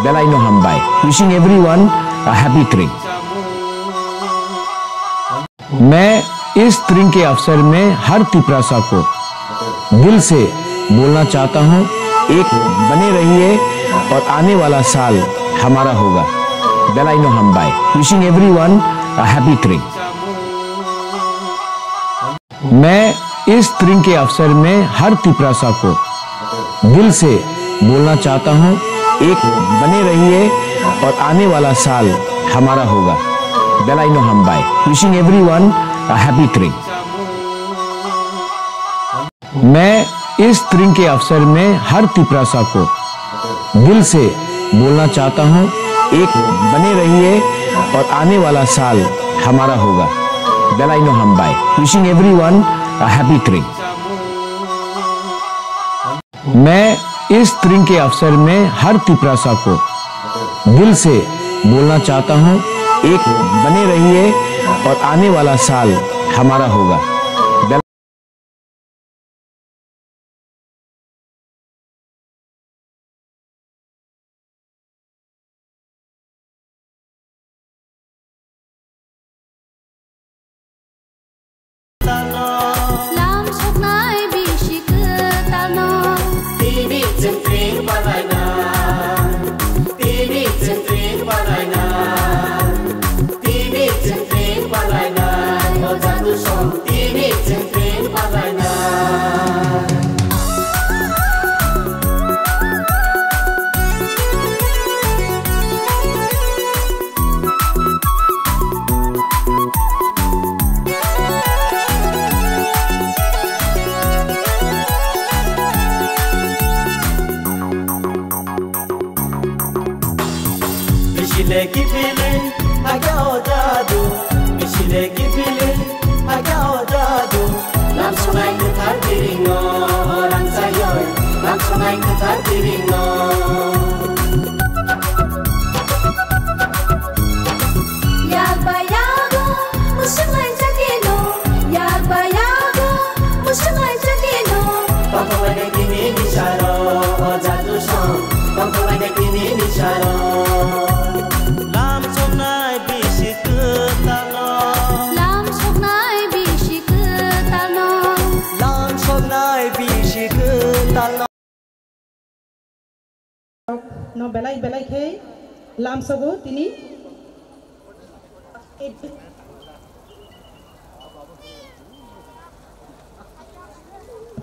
Belai no hambai. Wishing everyone a happy Tring. मैं इस तृंग के अवसर में हर तिपरासा को दिल से बोलना चाहता हूँ, एक बने रहिए और आने वाला साल हमारा होगा। Belai no hambai. Wishing everyone a happy Tring. मैं इस तृंग के अवसर में हर तिपरासा को दिल से बोलना चाहता हूँ, एक बने रहिए और आने वाला साल हमारा होगा। Belai no hambai. Wishing everyone a happy Tring. मैं इस तृंग के अवसर में हर तिपरासा को दिल से बोलना चाहता हूँ, एक बने रहिए और आने वाला साल हमारा होगा। Belai no hambai. Wishing everyone a happy Tring. मैं इस तृंग के अवसर में हर तिपरासा को दिल से बोलना चाहता हूँ, एक बने रहिए और आने वाला साल हमारा होगा। Lam soknai bisi kwtalno. Tini chwng tring palaina. Tini chwng tring palaina. Tini chwng tring palaina. O jadu song tini chwng tring palaina. Bisile kipili agya o jadu, bisile kipili agya o jadu. Lam sonai kwthar biringo rang sayoi, lam sonai kwthar biringo. Yak ba yago, musungai jatino, yak ba yago, musungai jatino. Tongthok lainai tini ni saro, o jadu song, tongthok lainai tini ni saro. Lam sonai bisi kwtalno. Lam soknai bisi kwtalno. Lam soknai bisi kwtalno. No belai belai khe lam sogo tini.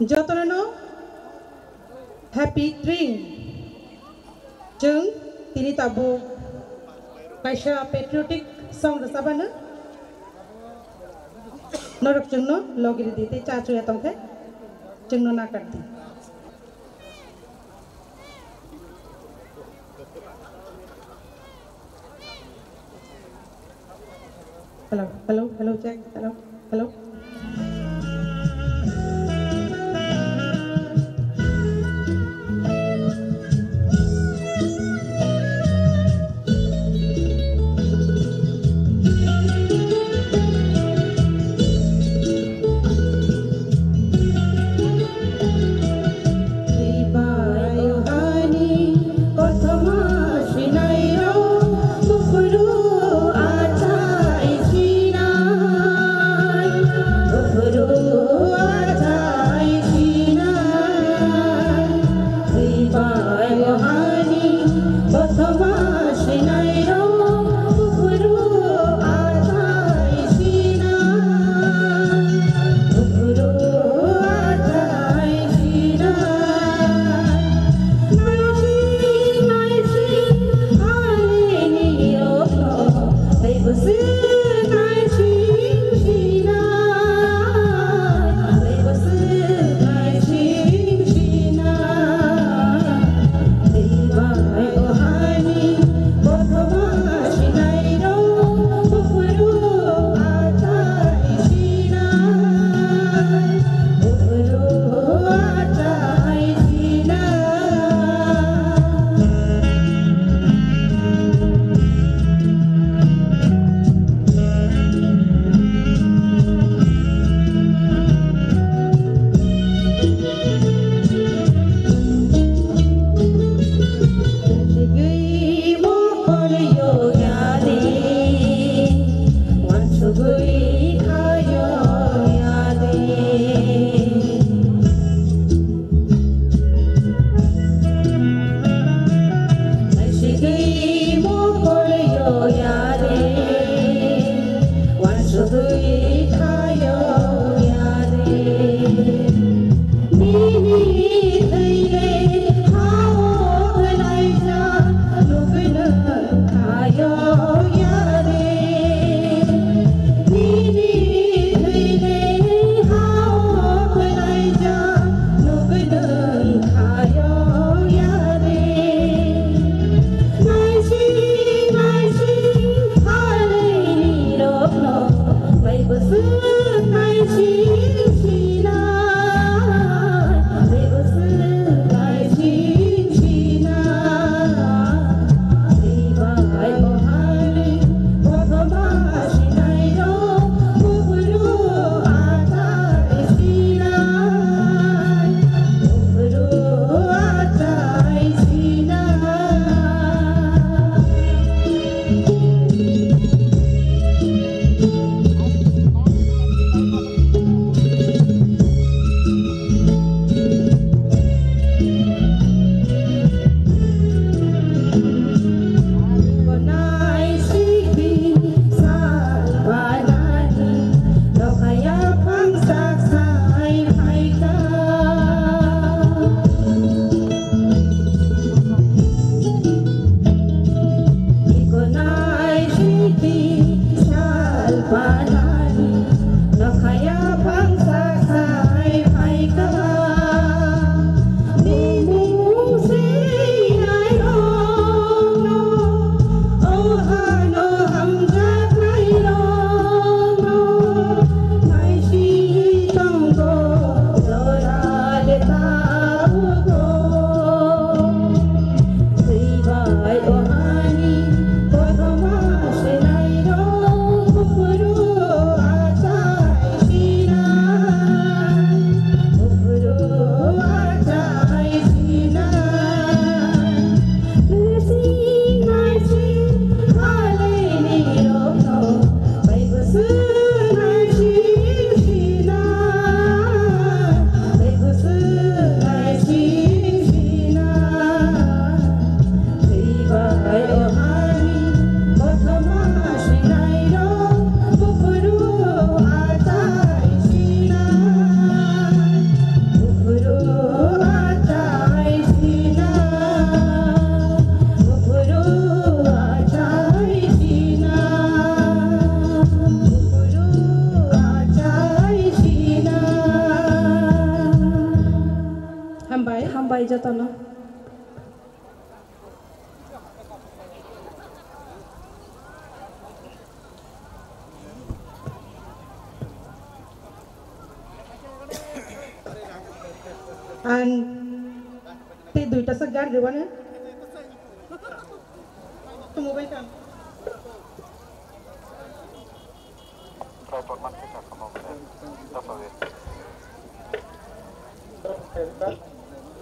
Jotono no happy tring. Chwng tini tabuk kaisa patriotic song rwchapano norok chwngno logi rwdi tei cha chuya tongkhe. Chwngno nakardi. Hello, hello, hello, check, hello, hello. Jotono. Ang tei duita sa gar rwani. Mobile kan.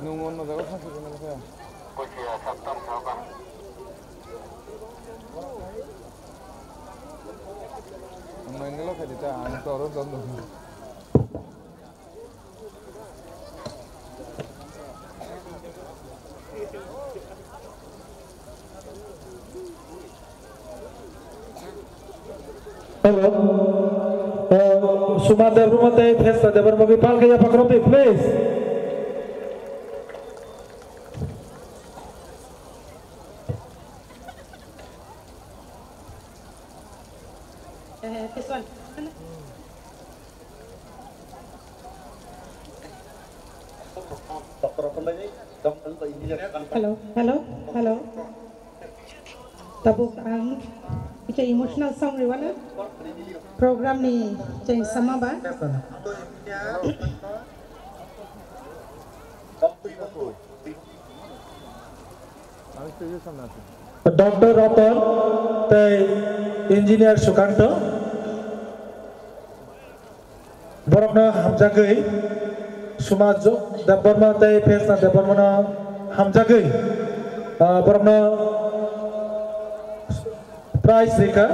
Nwng ono jaga thang sidi nang khe. Ang nai nilo khe di ta, ang toro don don. Hello. Uh, Suma Debbarma tei Phesta Debbarma bai palkhe yaphak rwdi, please. Eh, this one. Hello, hello, hello. Tabuk ang kisa emotional song rwano program ni cheng sama ba. Doctor Ratan tei Engineer Sukanto. Borokno hamjagwi Suma Jo-, Debbarma tei Phesta Debbarmano hamjagwi, ah, borokno prize rikha.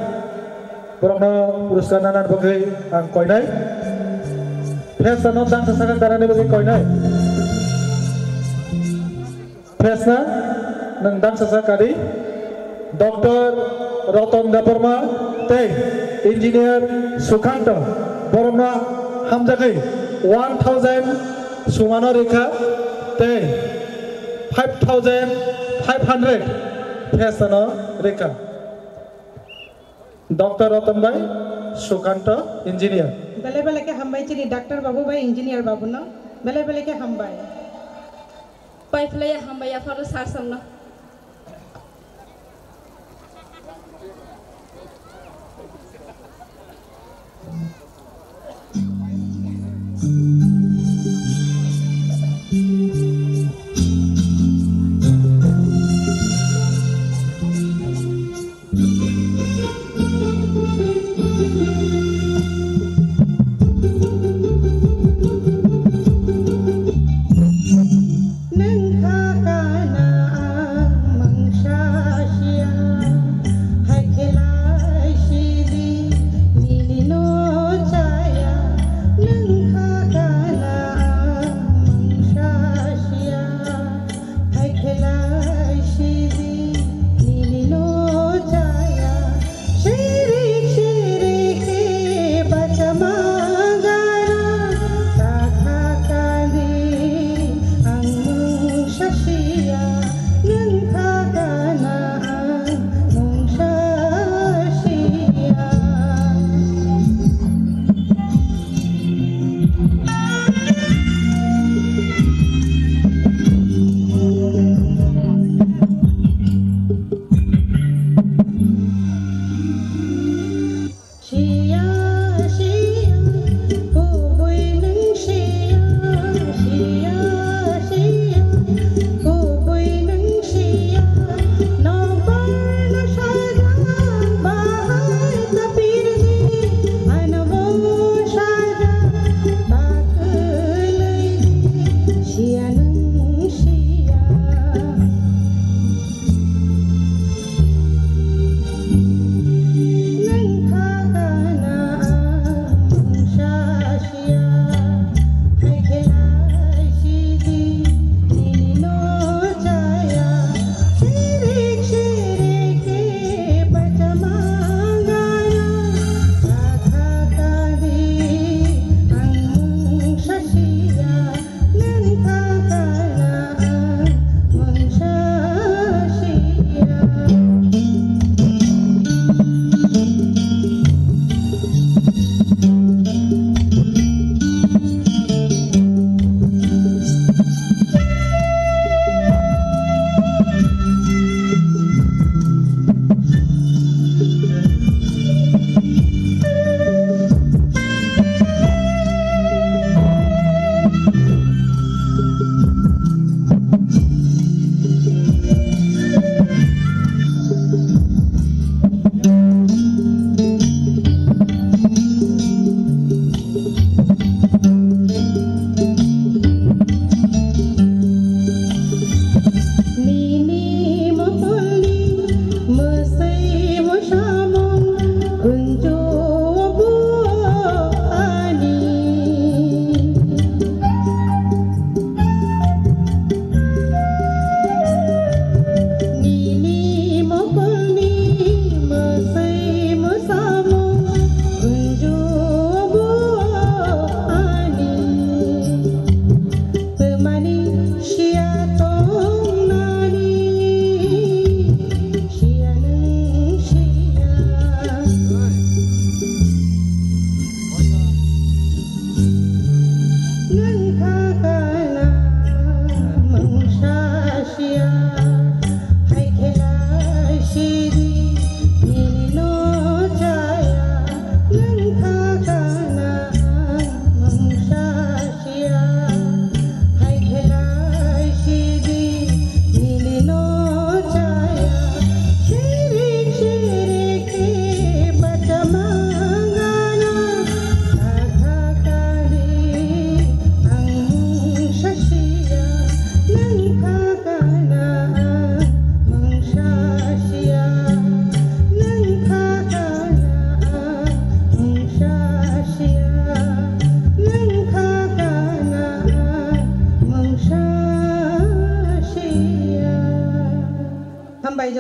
Borokno puruskar nana bagwi ang koinai. Phestano dangsa sakha karani bagwi koinai. Phesta nwng dangsa sa kari, Doctor Ratan Debbarma tei Engineer Sukanto, borokno hamjagwi one thousand Sumano rikha tei five thousand five hundred Phestano rikha. Doctor Ratan bai Sukanto, Engineer. Belai belai khe hambai chini Doctor babu bai Engineer babu no. Belai belai khe hambai. Pai phlaiya hambai yapharo sir songno.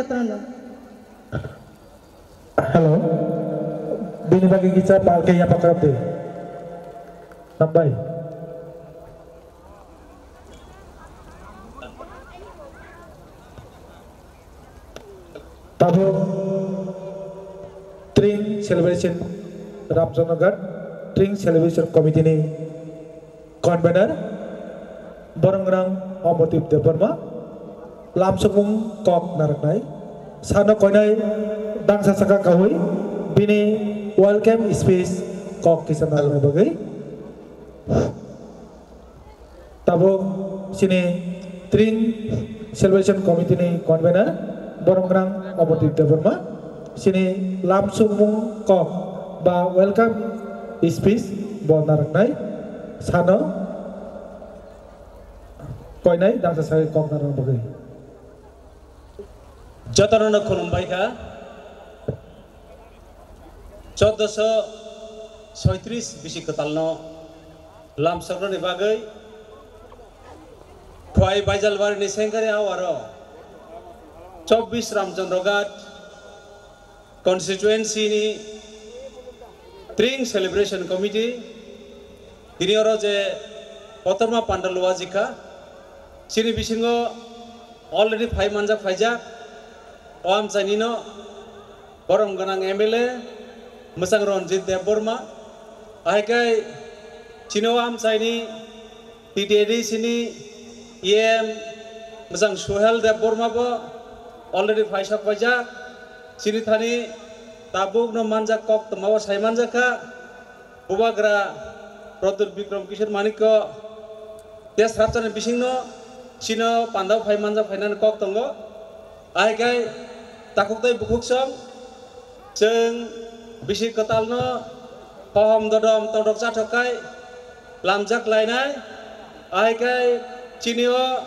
Hello. Bini bagwi kisa palke yapakrab de. Hambai. Tabuk Tring Celebration Ramchandraghat Tring Celebration Committee ni Convener, borong rang Omodip Debbarma, lamsokmung kok narwknai, sano koinai dangsa saka kaui bini welcome speech kok kisa narwknai bagwi. Tabuk sini Tring Celebration Committee ni Convener, borong rang Omodip Debbarma, sini lamsokmung kok ba welcome speech bo narwknai sano koinai dangsa sai kok narwkna bagwi. Jotono no khulumbai kha. Choddoso soitris bisi kwtalno lamsoknani bagwi Khwai Baijalbarini sengkari awaro chobbish Ramchandra Ghat constituency ni Tring Celebration Committee tini oro je kotorma pandal luajikha, chini bisingo already phai manjak phaijak, o amchainino borom gwnang M L A mwchang Ranjit Debbarma, ahaikai chini o amchaini T T A D C ni E M mwchang Suhel Debbarma bo already phaisok paijak. Chini thani tabukno manjak kok tongma bo sai manjak kha. Bubagra Pradyut Bikram Kishore Manikya tei srapchani bisingno chino pandao phai manjak phainani kok tongo. Ahaikai takhuk tei bukhuk song chwng bisi kwtalno pohom dodom tongthok chathok khai lamjak lainai. Ahaikai chini o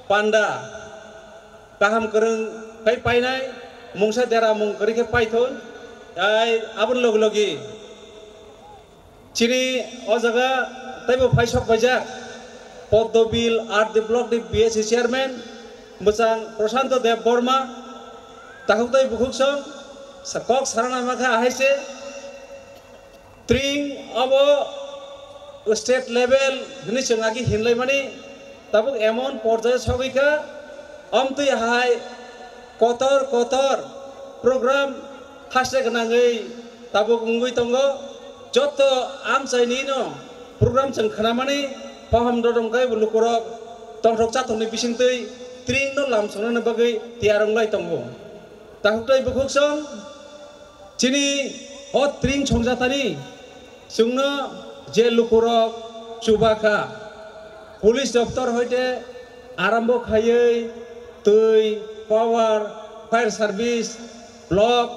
panda kaham kwrwng khai painai, mungsa dera mung kwrwi khe paithun. Tei aboni logi logi chini o jaga teibo phaisok paijak Poddobil R D block ni B S C chairman mwchang Prashanto Deb Borma, takhuk tei bukhuk song sa-, kok sarana makha ahai se. Tring abo state level hwnwi chwng agi hinlaimani tabuk emon porjaio sogwi kha, omtwi hai kotor kotor program haste gwnangwi tabuk wngwi tongo. Joto amchaini no program chwng khnamani pohom dodom khe bo lukurok tongthok chathokni bisingtwi Tring no lamsoknani bagwi tiyar wnglai tongo. Takhuk tei bukhuk song chini o Tring songjathani chwngno je lukurok chubakha, police doptor hoite arambo khaiwi twi, power, fire service, block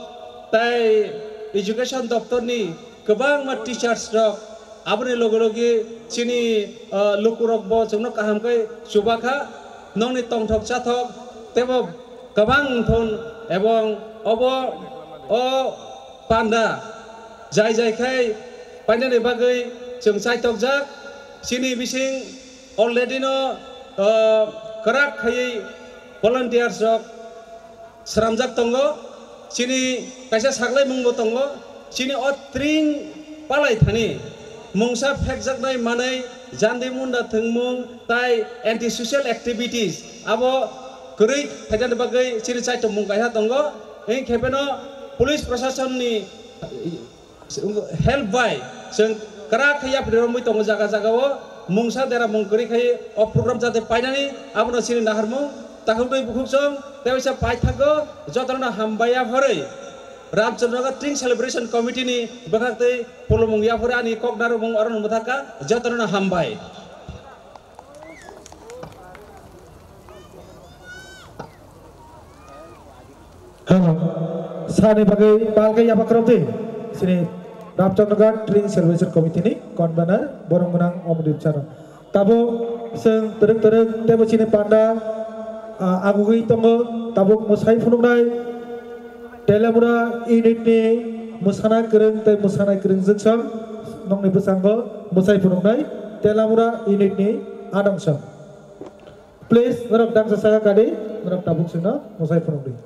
tei education doptorni kwbangma teachers rok aboni loge loge chini, ah, lukurokbo chwngno kaham khe chubakha, nokni tongthok chathok teibo kwbang wngthun, ebong obo o panda jai jai khai painani bagwi chwng chaitokjak. Chini bising already no, ah, kwrak khaiwi volunteers rok sramjak tongo, chini kaisa saklaimungbo tongo, chini o Tring palai thani mungsa phekjaknai manwi jandi munda thwngmung tai anti social activities abo kwrwi phainani bagwi chini chaitomung kaisa tongo. Wngkhe pheno police prasasonni help bai chwng kwrak khe yapri romwi tongo jaga jaga o, mungsa dera mung kwrwi khai o program jate painani abono chini naharmung. Takhuk tei bukhuk song tei waisa paithago jotono hambai yapharwi Ramchandra Tring Celebration Committee ni bwkhak tei pulumung yapharwi ani kok narwkmung orono mwthakha, jotono hambai. Hello. Sani bagwi palke yabakrok di. Sini Ramchandra Ghat Tring Salvation Committee ni convener borong gwnang Omodip Chano. Tabuk seng terek terek tebo sini panda, ah, agugwi tongo. Tabuk musai phunuknai Telamura unit ni musana kwrwng tei musana kwrwng jwksong nokni bwskango musai phunuknai Telamura unit ni adong song. Please, norok dangsa saka kadi, norok tabuk sino musai phunukdi.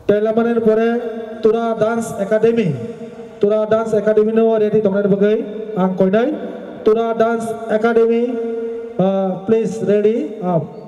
Tei lamani pore Tura Dance Academy, Tura Dance Academy no ready tongnai bagwi ang koinai. Tura Dance Academy, uh, please ready up.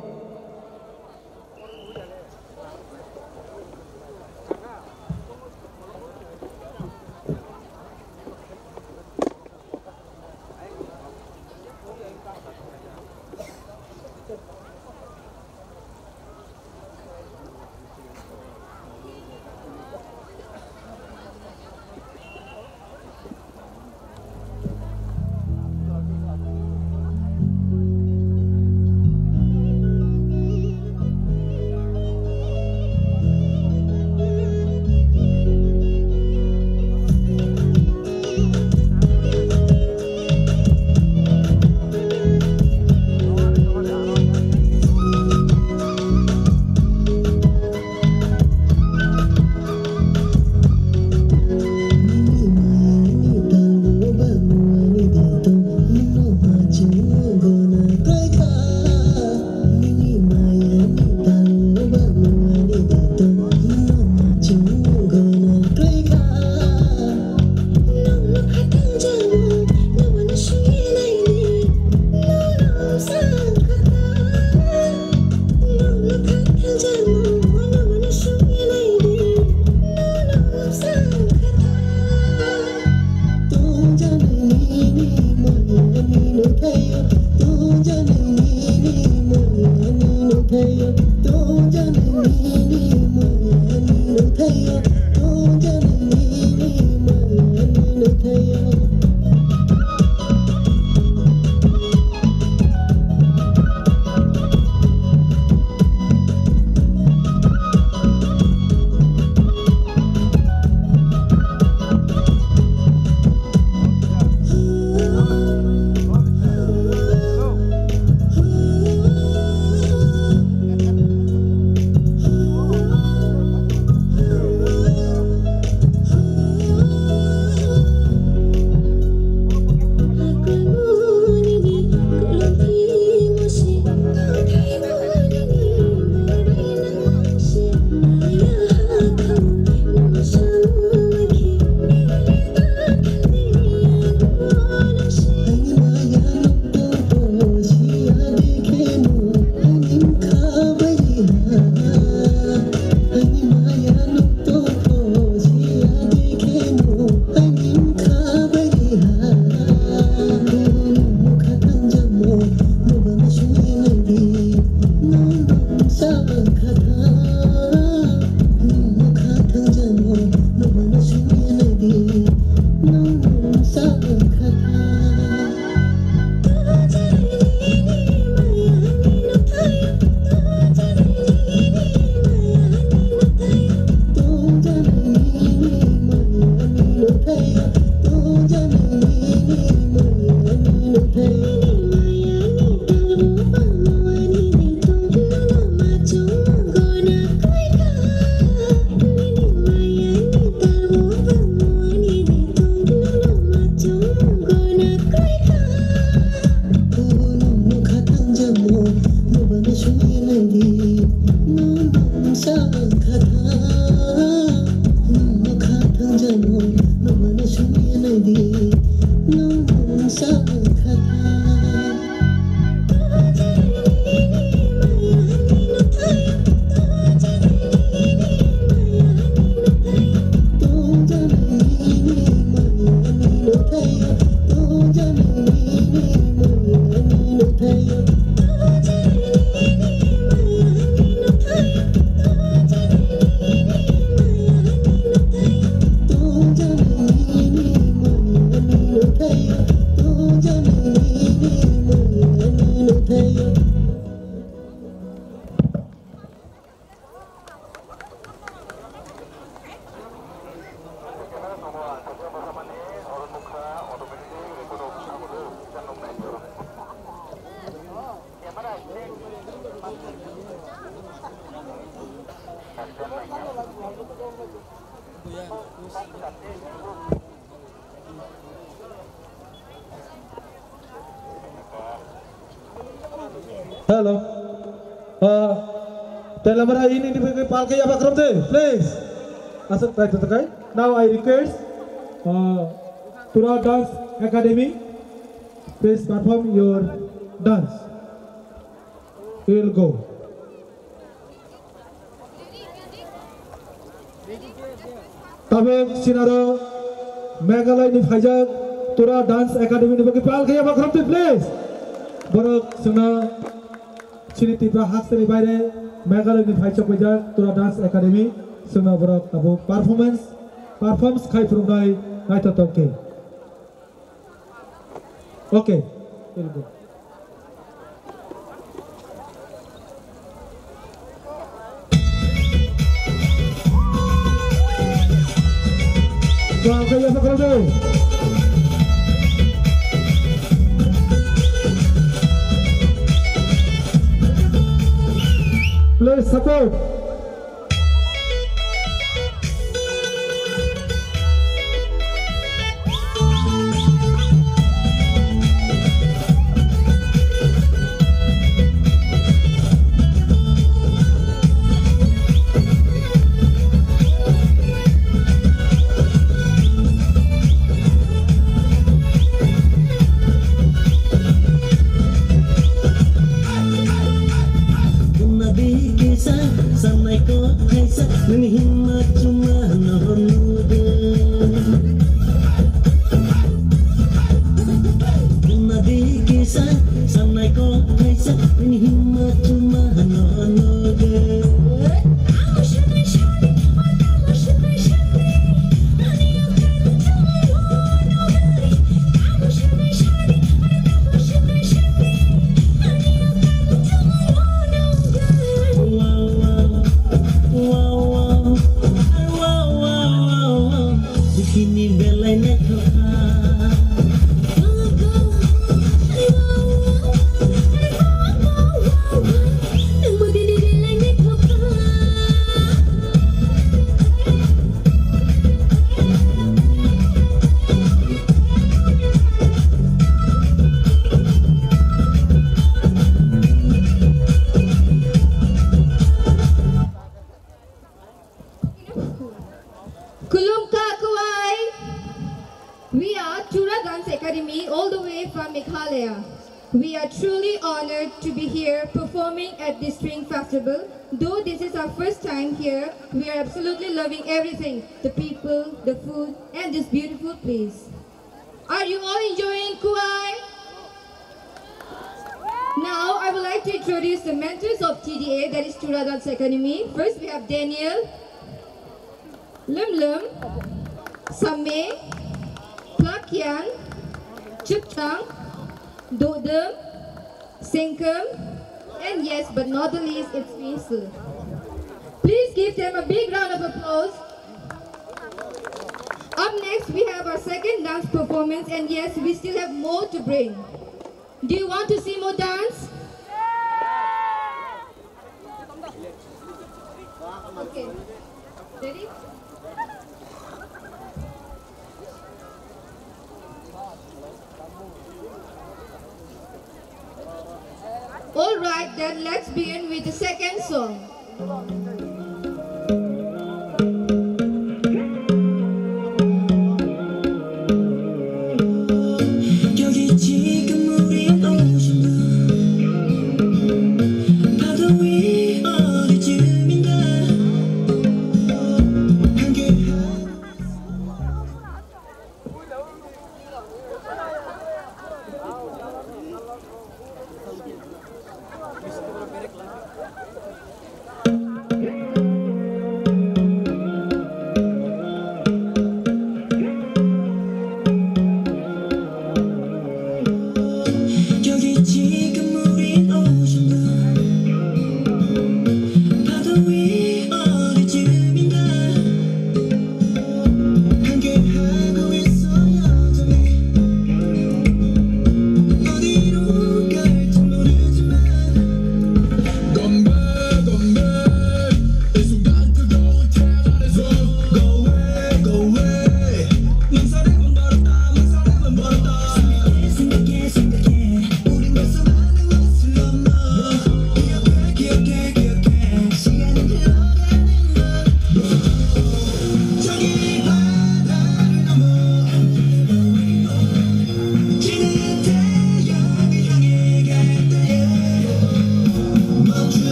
Hello. Uh, Telamara ini di bagi palkai apa kerap deh, please. Asal try to tekai. Now I request, uh, Tura Dance Academy, please perform your dance. We will go. Tabuk sinaro Meghalaya ni phaijak Tura Dance Academy ni bagwi pal khaya bakhram twi, please. Borok chwngno chini Tripura haksani baire Meghalaya ni phaijak paijak Tura Dance Academy chwngno borok tabuk performance, performance khai phwrwngnai naithotok khe. Okay. Very good. Please support. Nini himma chuma no nude. Nadi kisa samnai ko kaisa nini himma chuma no nude. Wow, wow, wow, wow, wow, wow. Bikini belai naithok kha. Kulumkha Kuai. We are Tura Dance Academy, all the way from Meghalaya. We are truly honored to be here performing at this Spring Festival. Though this is our first time here, we are absolutely loving everything, the people, the food, and this beautiful place. Are you all enjoying Kuai? Now, I would like to introduce the mentors of T D A, that is Tura Dance Academy. First, we have Daniel, Lumlum, Same, Plakyan, Chupchang, Dodum, Sengkum, and yes, but not the least, it's Faisal. Please give them a big round of applause. Up next, we have our second dance performance, and yes, we still have more to bring. Do you want to see more dance? Okay. Ready? All right, then let's begin with the second song.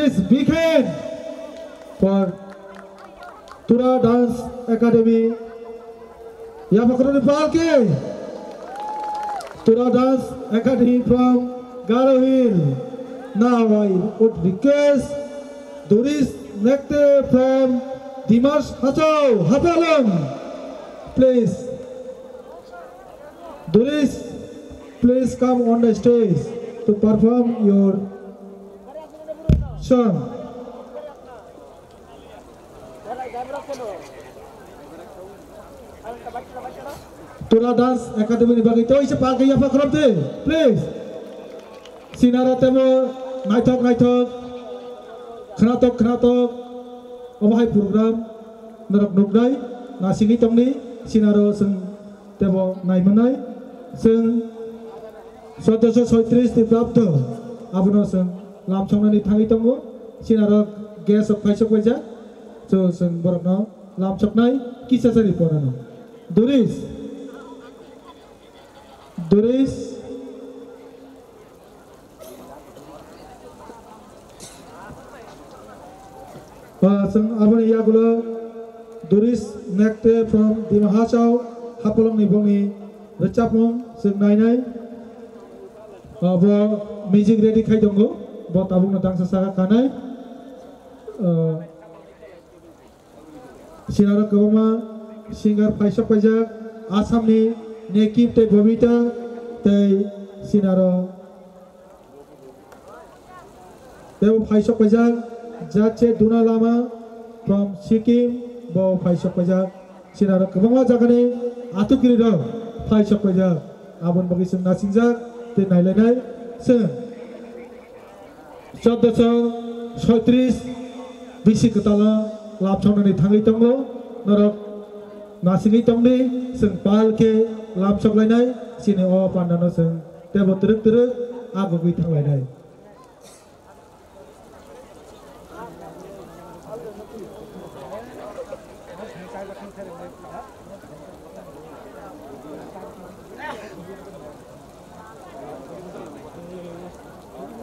Big hand for Tura Dance Academy. Yapha khoroknwi pal khe Tura Dance Academy from Garo Hill. Now I would request Doris Nekte from Dimas Hasao, Hapalong. Please. Doris, please come on the stage to perform your song. Tura Dance Academy ni bagwi tei se palka yapha khorop de, please. Sinaro temo naithok naithok, khnatok khnatok, obo hai program norok nuknai, nasigwi tongni, sinaro chwng tebo naimanai. Chwng soddoso soitris ni prapto abono chwng lamsoknani thangwi tongo. Sinaro guest rok phaisok paijak, so chwng borokno lamsoknai kisa sari porano. Doris, Doris. Ah, chwng aboni yagulo Doris Nekte from Dima Hasao, Hapalongni bongni rwchapmung chwng nainai. Ah, bo music ready khai tongo, bo tabukno dangsa saka kanai. Ah, Sinaro kwbangma singer phaisok paijak, Assamni Nekip tei Bobita tei sinaro teibo phaisok paijak, Jache Duna Lama from Sikkim bo phaisok paijak, sinaro kwbangma jagani atukiri rok phaisok paijak, aboni bagwi chwng nasingjak tei nailainai chwng. Chauddosho soitris bisi kwtalo lamsoknani thangwi tongo, norok nasigwi tongdi, chwng pal khe lamsoklainai, chini o pandano chwng teibo twrwk twrwk agugwi thanglainai.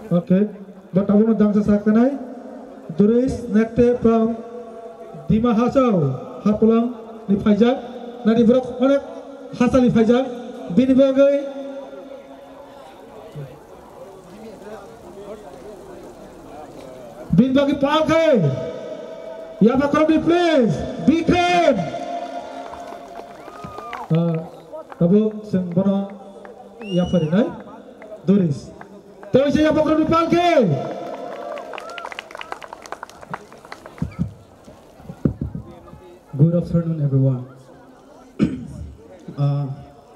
Okay. Bo tabukno dangsa saknai. Doris Nekte from Dima Hasao, Hapalong ni phaijak. Nani borok onek hasani phaijak. Bini bagwi Bini bagwi pal khe. Yapha khoroknwi please. Big hand. Ah, tabuk chwng bono yapha rinai. Doris. Tei se yapha khoroknwi pal khe. Good afternoon, everyone. Uh,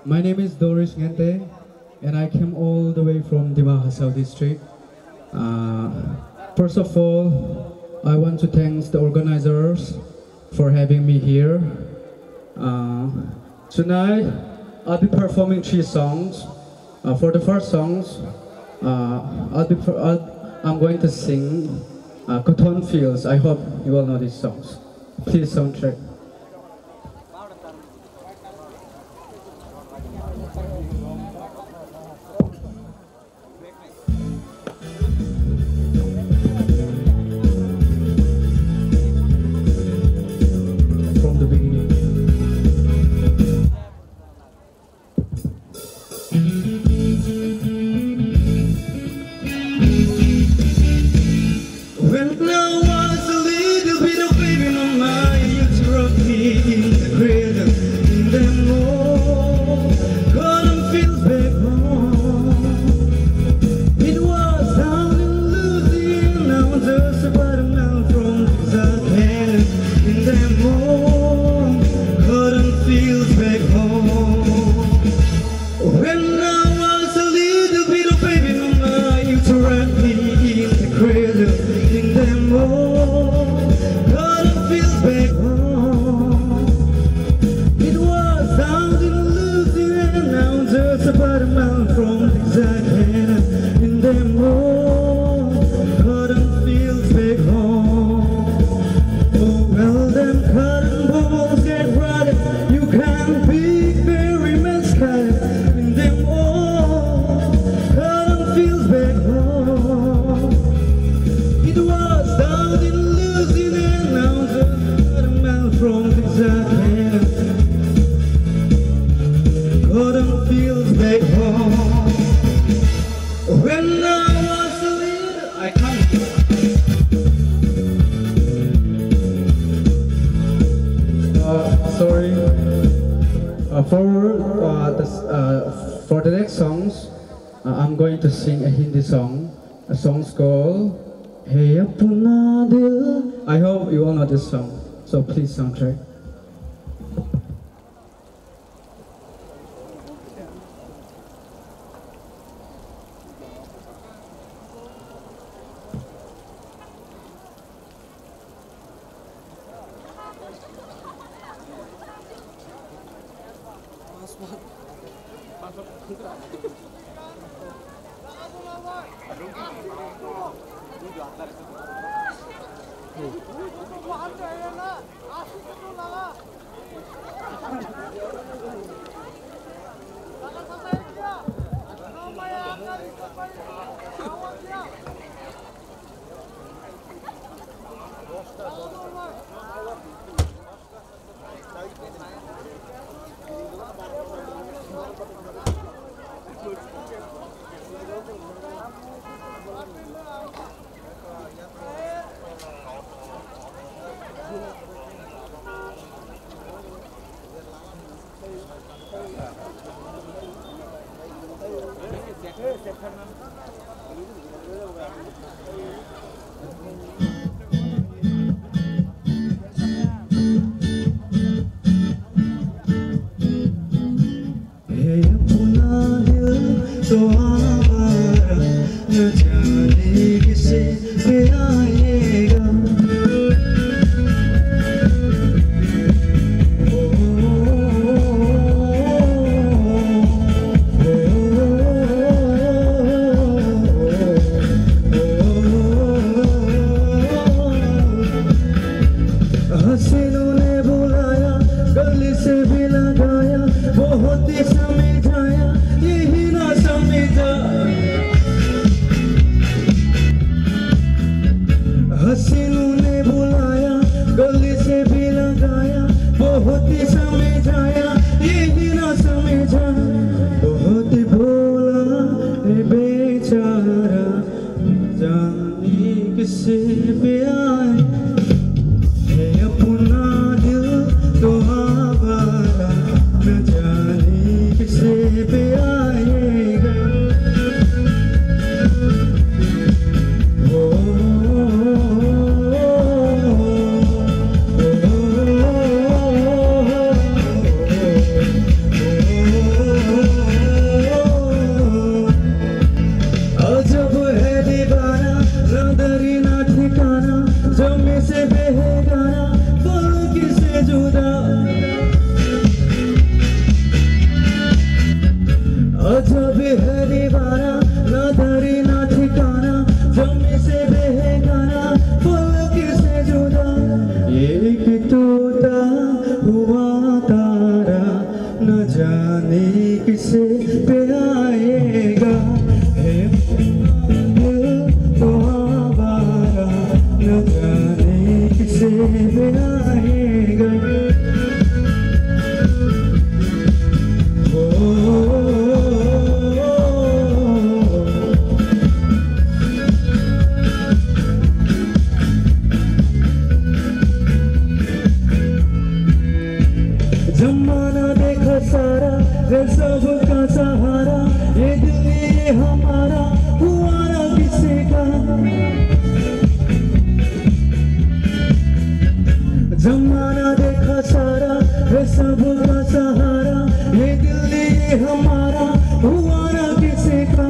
my name is Doris Ngente, and I came all the way from Dima Hasao district. Uh, first of all, I want to thank the organizers for having me here. Uh, tonight, I'll be performing three songs. Uh, for the first songs, uh, I'll be per- I'll, I'm going to sing uh, Cotton Fields. I hope you all know these songs. Please sound check. From the beginning. When I was a little bit of baby, mama, you used to run I can't. Uh, sorry. Uh, for, uh, the s- uh, for the next songs, uh, I'm going to sing a Hindi song. A song's called Hey Apna Dil. I hope you all know this song. So please soundtrack. हे अपना दिल तो आवारा, न जाने किसे पे आएगा। हसीनों ने बुलाया, गली से भी लगाया, बहुत ही समझाया, यही ना समझा। हसीनों ने बुलाया, गली से भी लगाया, बहुत ही समझाया, यही ना समझा। बहुत बोला, ए बेचारा, जाने किसे पे आए, है अपना दिल तो आवारा, न जाने किसे पे आएगा। ओ, ओ, ओ, ओ, ओ। अजब है दीवाना, ना दर ना ठिकाना, जमी से बेगाना, बोल किसे जुदा। अजब है दीवाना, ना दर ना ठिकाना, जमी से बेगाना, बोल किसे जुदा। एक टूटा हुआ तारा, न जाने किसे पे आएगा, है दिल तो आवारा, न जाने किसे पे आएगा। ओ, ओ, ओ, ओ, ओ। जमाना देखा सारा, है सबका सहारा, ये दिल ये हमारा, हुआ ना किसी का। जमाना देखा सारा, है सबका सहारा, ये दिल ये हमारा, हुआ ना किसी का।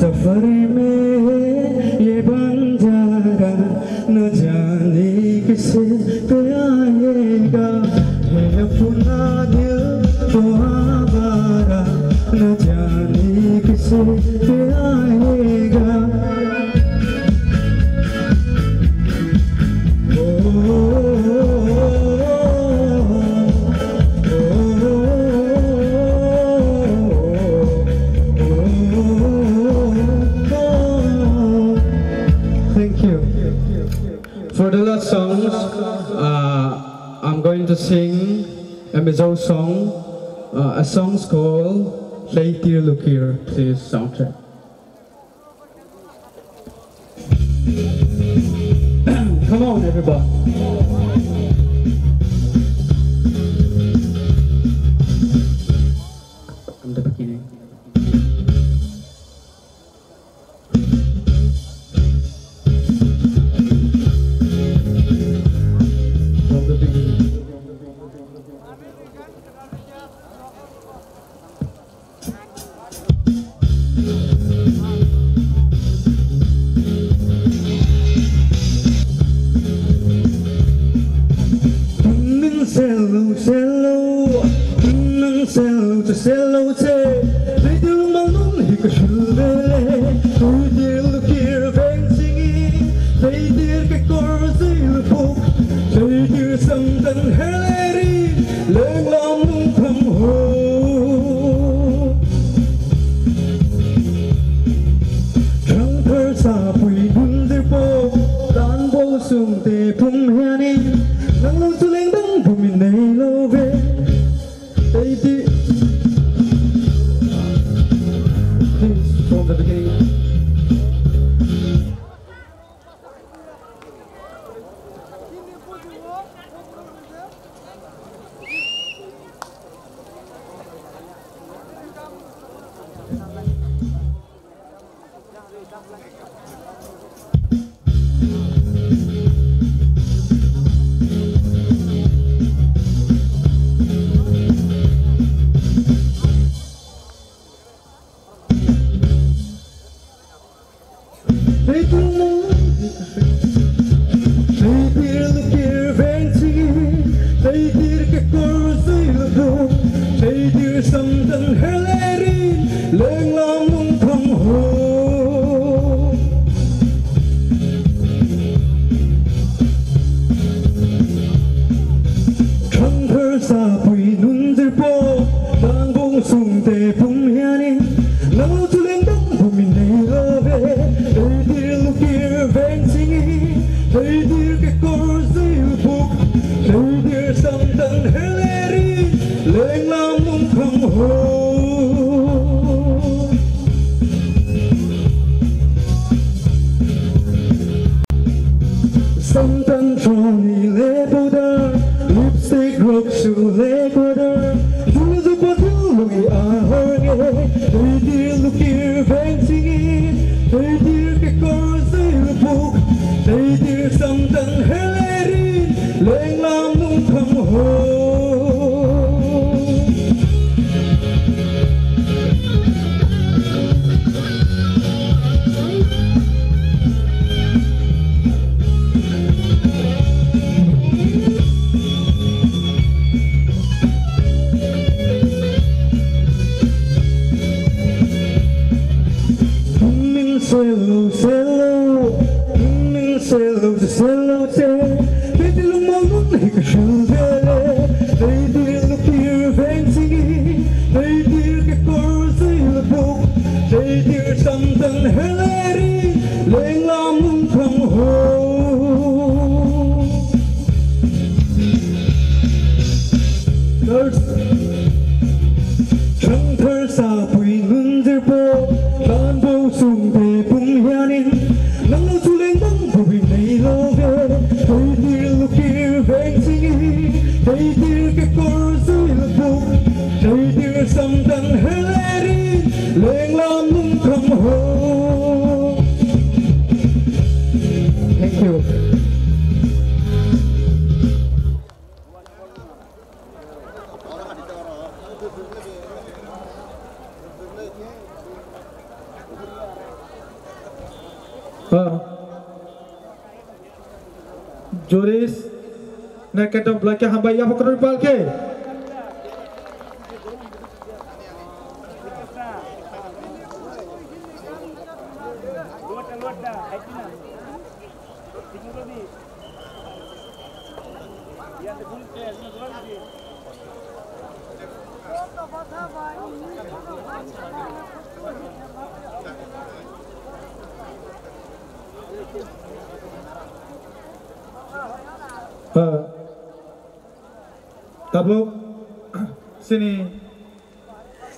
सफर में है ये बंजारा, न जाने किसे पे आएगा, है अपना दिल तो आवारा, न जाने किसे पे आएगा। ओ, ओ, ओ, ओ, ओ। Thank you. For the last songs, uh, I'm going to sing a Mizo song. Uh, a song's called Leitir Lukir. Please sound check. Come on, everybody. From the beginning. From the beginning. Nang selo, selo, nang selo, selo, se. They do my moon, he could shoot the leg. They did look here, bang singing. They did get chorus, they look book. They did something hilarious. Leng lam nung thang ho. Thang thar sa pui nun dir po. Dan bo sung te phum hiani. Nang lo chu leng dang bumi nei lo ve. Tei ti. Please, from the beginning. They do know. They did look here, fancy. They did get chorus, they look book. They did something hilarious. Leng lam nung thang ho. Thang thar sa pui nun dir po. Bang bung sung te phum hiani. Nang lo chu leng dang bumi nei lo ve. They did look here, fancy. They did get chorus, they look book. They did something hilarious. Leng lam nung thang ho. Samtan choni le powder, lipstick rok su le powder. Julu ju patil lui ahar nge, tei dir lukir veng singi, tei dir ke kor zui lubuk, tei dir samtan heleri, leng lam nung thang ho. Min selo, selo, min selo, selo, se. Piti lung mo lung hi ka shul bele. Piti lung pir veng singi. Piti ke kor zui lubuk. Piti samtang heleri. Leng lam lung khang ho. Third. Thang thar sa pui ngun dir po, tlan bo sung te pung hianin, nang no chuleng bang bubin nei lo ve, tei dir lukir veng singi, tei dir ke kor zui lubuk, tei dir samtang heleri, leng lam nung kham ho. Thank you. Ah. Joris, naikhe tong belai khe hambai, yapha kwrwi pal khe. Ah. Tabuk chini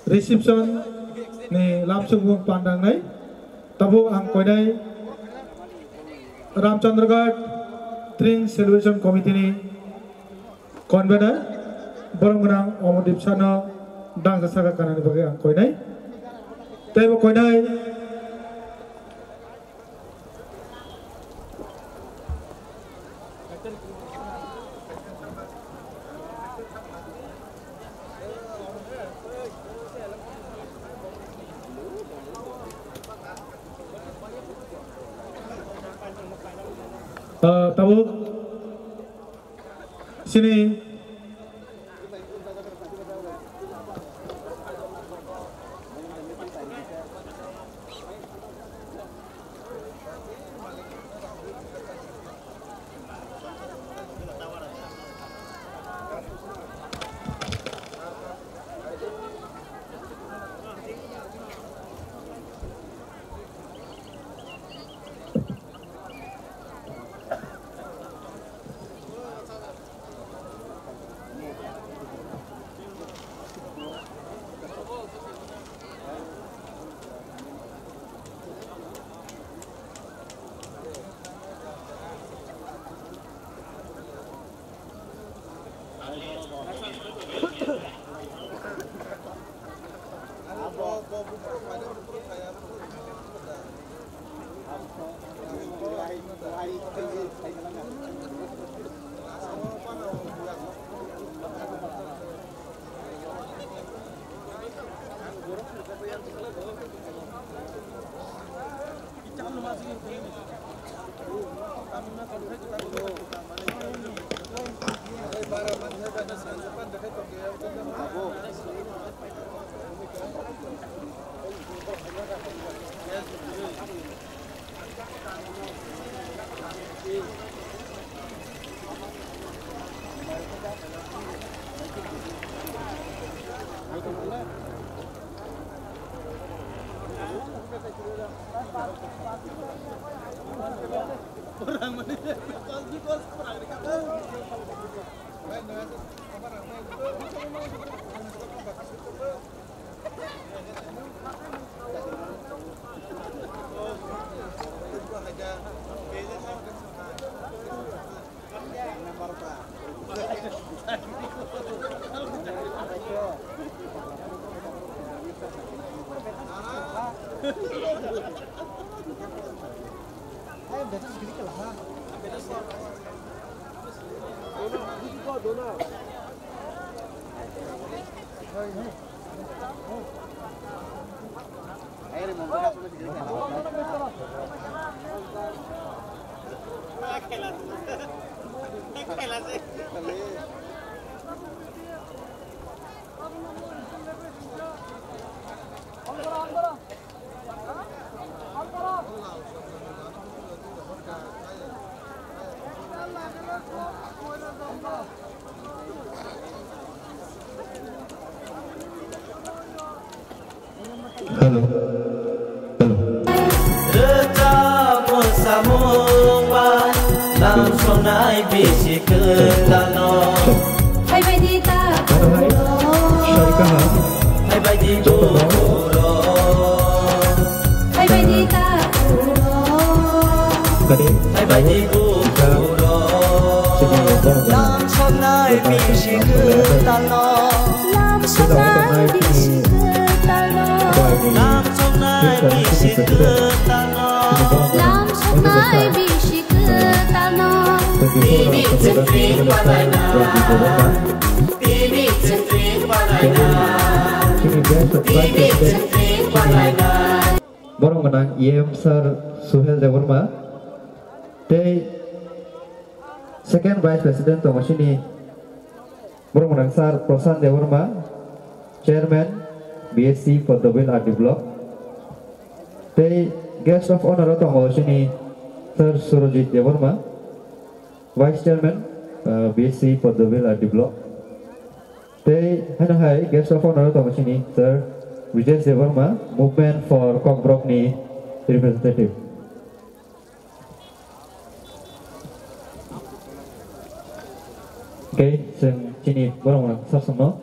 reception ni lamsukmung pandangnai. Tabuk ang koinai Ramchandraghat Tring Celebration Committee ni convener, borom gwnang Omodip Sano dangsa saka kanani bagwi ang koinai. Tei bo koinai. Ah, tabuk sini. Hello. Hello. Rwchap mwsamung bai lamsonai bisi kwtalno. Phaibaidi ta Hello, hi. Sorry, kaha? Phaibaidi bukhurok. Phaibaidi ta Kadi? Phaibaidi bukhurok. Sini, bang, bang. Lamsonai bisi kwtalno. Lamsonai bisi kwtalno. Lamsonai bisi kwtalno. Lamsonai bisi kwtalno. Tini chwngtwi palaina. Tini chwngtwi palaina. Tini chwngtwi palaina. Borok gwnang E M Sir Suhel Debbarma tei Second Vice President tongo chini borok gwnang Sir Prashant Debbarma, Chairman B S C Padmabil R D Block, tei Guest of Honor o tongo chini Sir Surojit Debbarma, Vice Chairman, uh, B S C Padmabil R D Block. Tei haino hai Guest of Honor tongo chini Sir Brijesh Debbarma, Movement for Kokborok ni representative. Okay, chwng chini borok rok sasongno,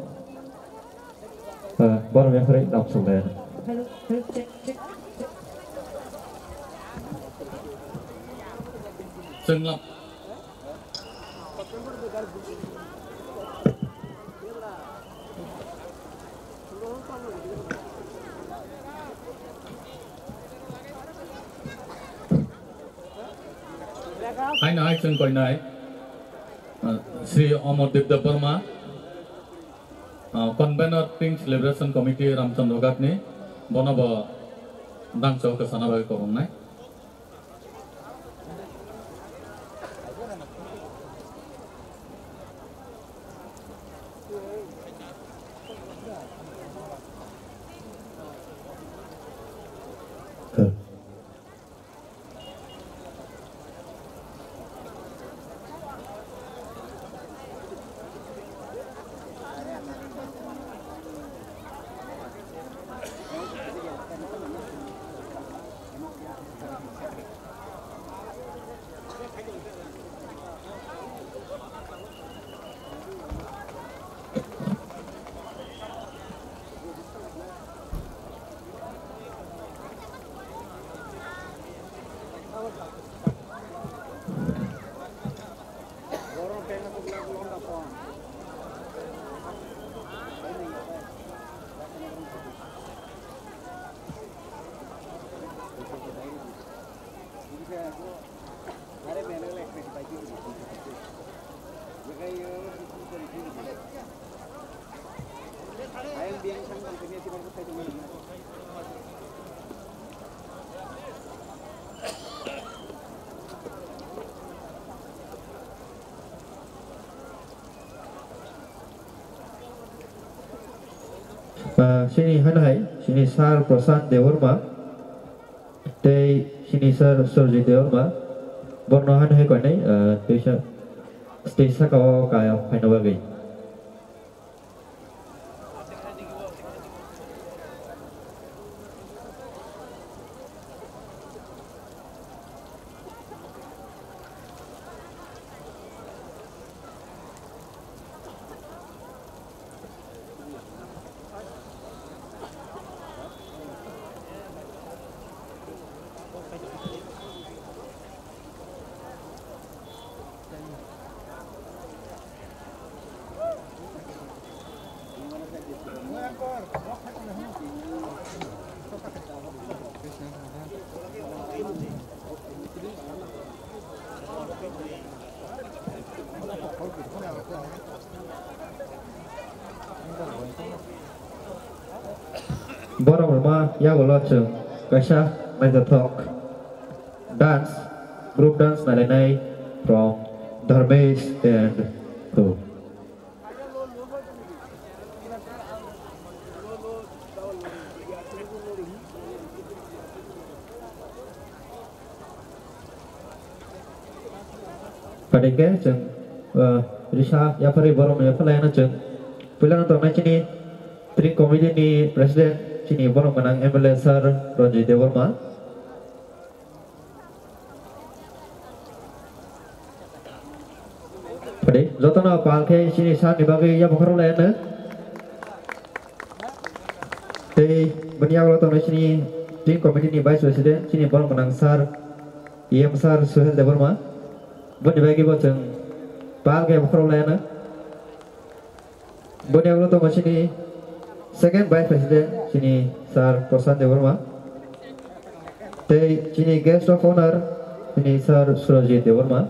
uh, borok yaphari lamsok lai. Hello, hello, check, check, check. Tenglam. Haino hai chwng koinai, uh, Sri Omar Dev Debbarma, uh, Convener Pink Celebration Committee Ramchandra Ghat ni, bono bo dangcho kwchana bagwi kwbwngnai. Ah, sini hano hai, sini Sir Prashant Debbarma, tei sini Sir Surjit Debbarma, borno hano hai koinai, ah, tei sa-, stage saka o kaya phaina bagwi. Borok rwma yagulo chwng kaisa naithothok dance, group dance nailainai from Dharmesh and crew. Phaikhe chwng, uh, risa yapharwi borokno yapharlaino chwng. Puilano tongnai chini Pink Committee ni President, chini borok gwnang M L A Sir Ranjit Debbarma. Phaidi, jotono pal khe chini sir ni bagwi yabukharo laino. Tei bini yagulo tongnai chini Pink Committee ni Vice President, chini borok gwnang Sir, E M Sir Suhel Debbarma. Boni bagwi bo chwng pal khe yabukharo laino. Boni yagulo tongo chini second Vice President, chini Sir Prashant Debbarma. Tei chini Guest of Honor, chini Sir Surajit Debbarma.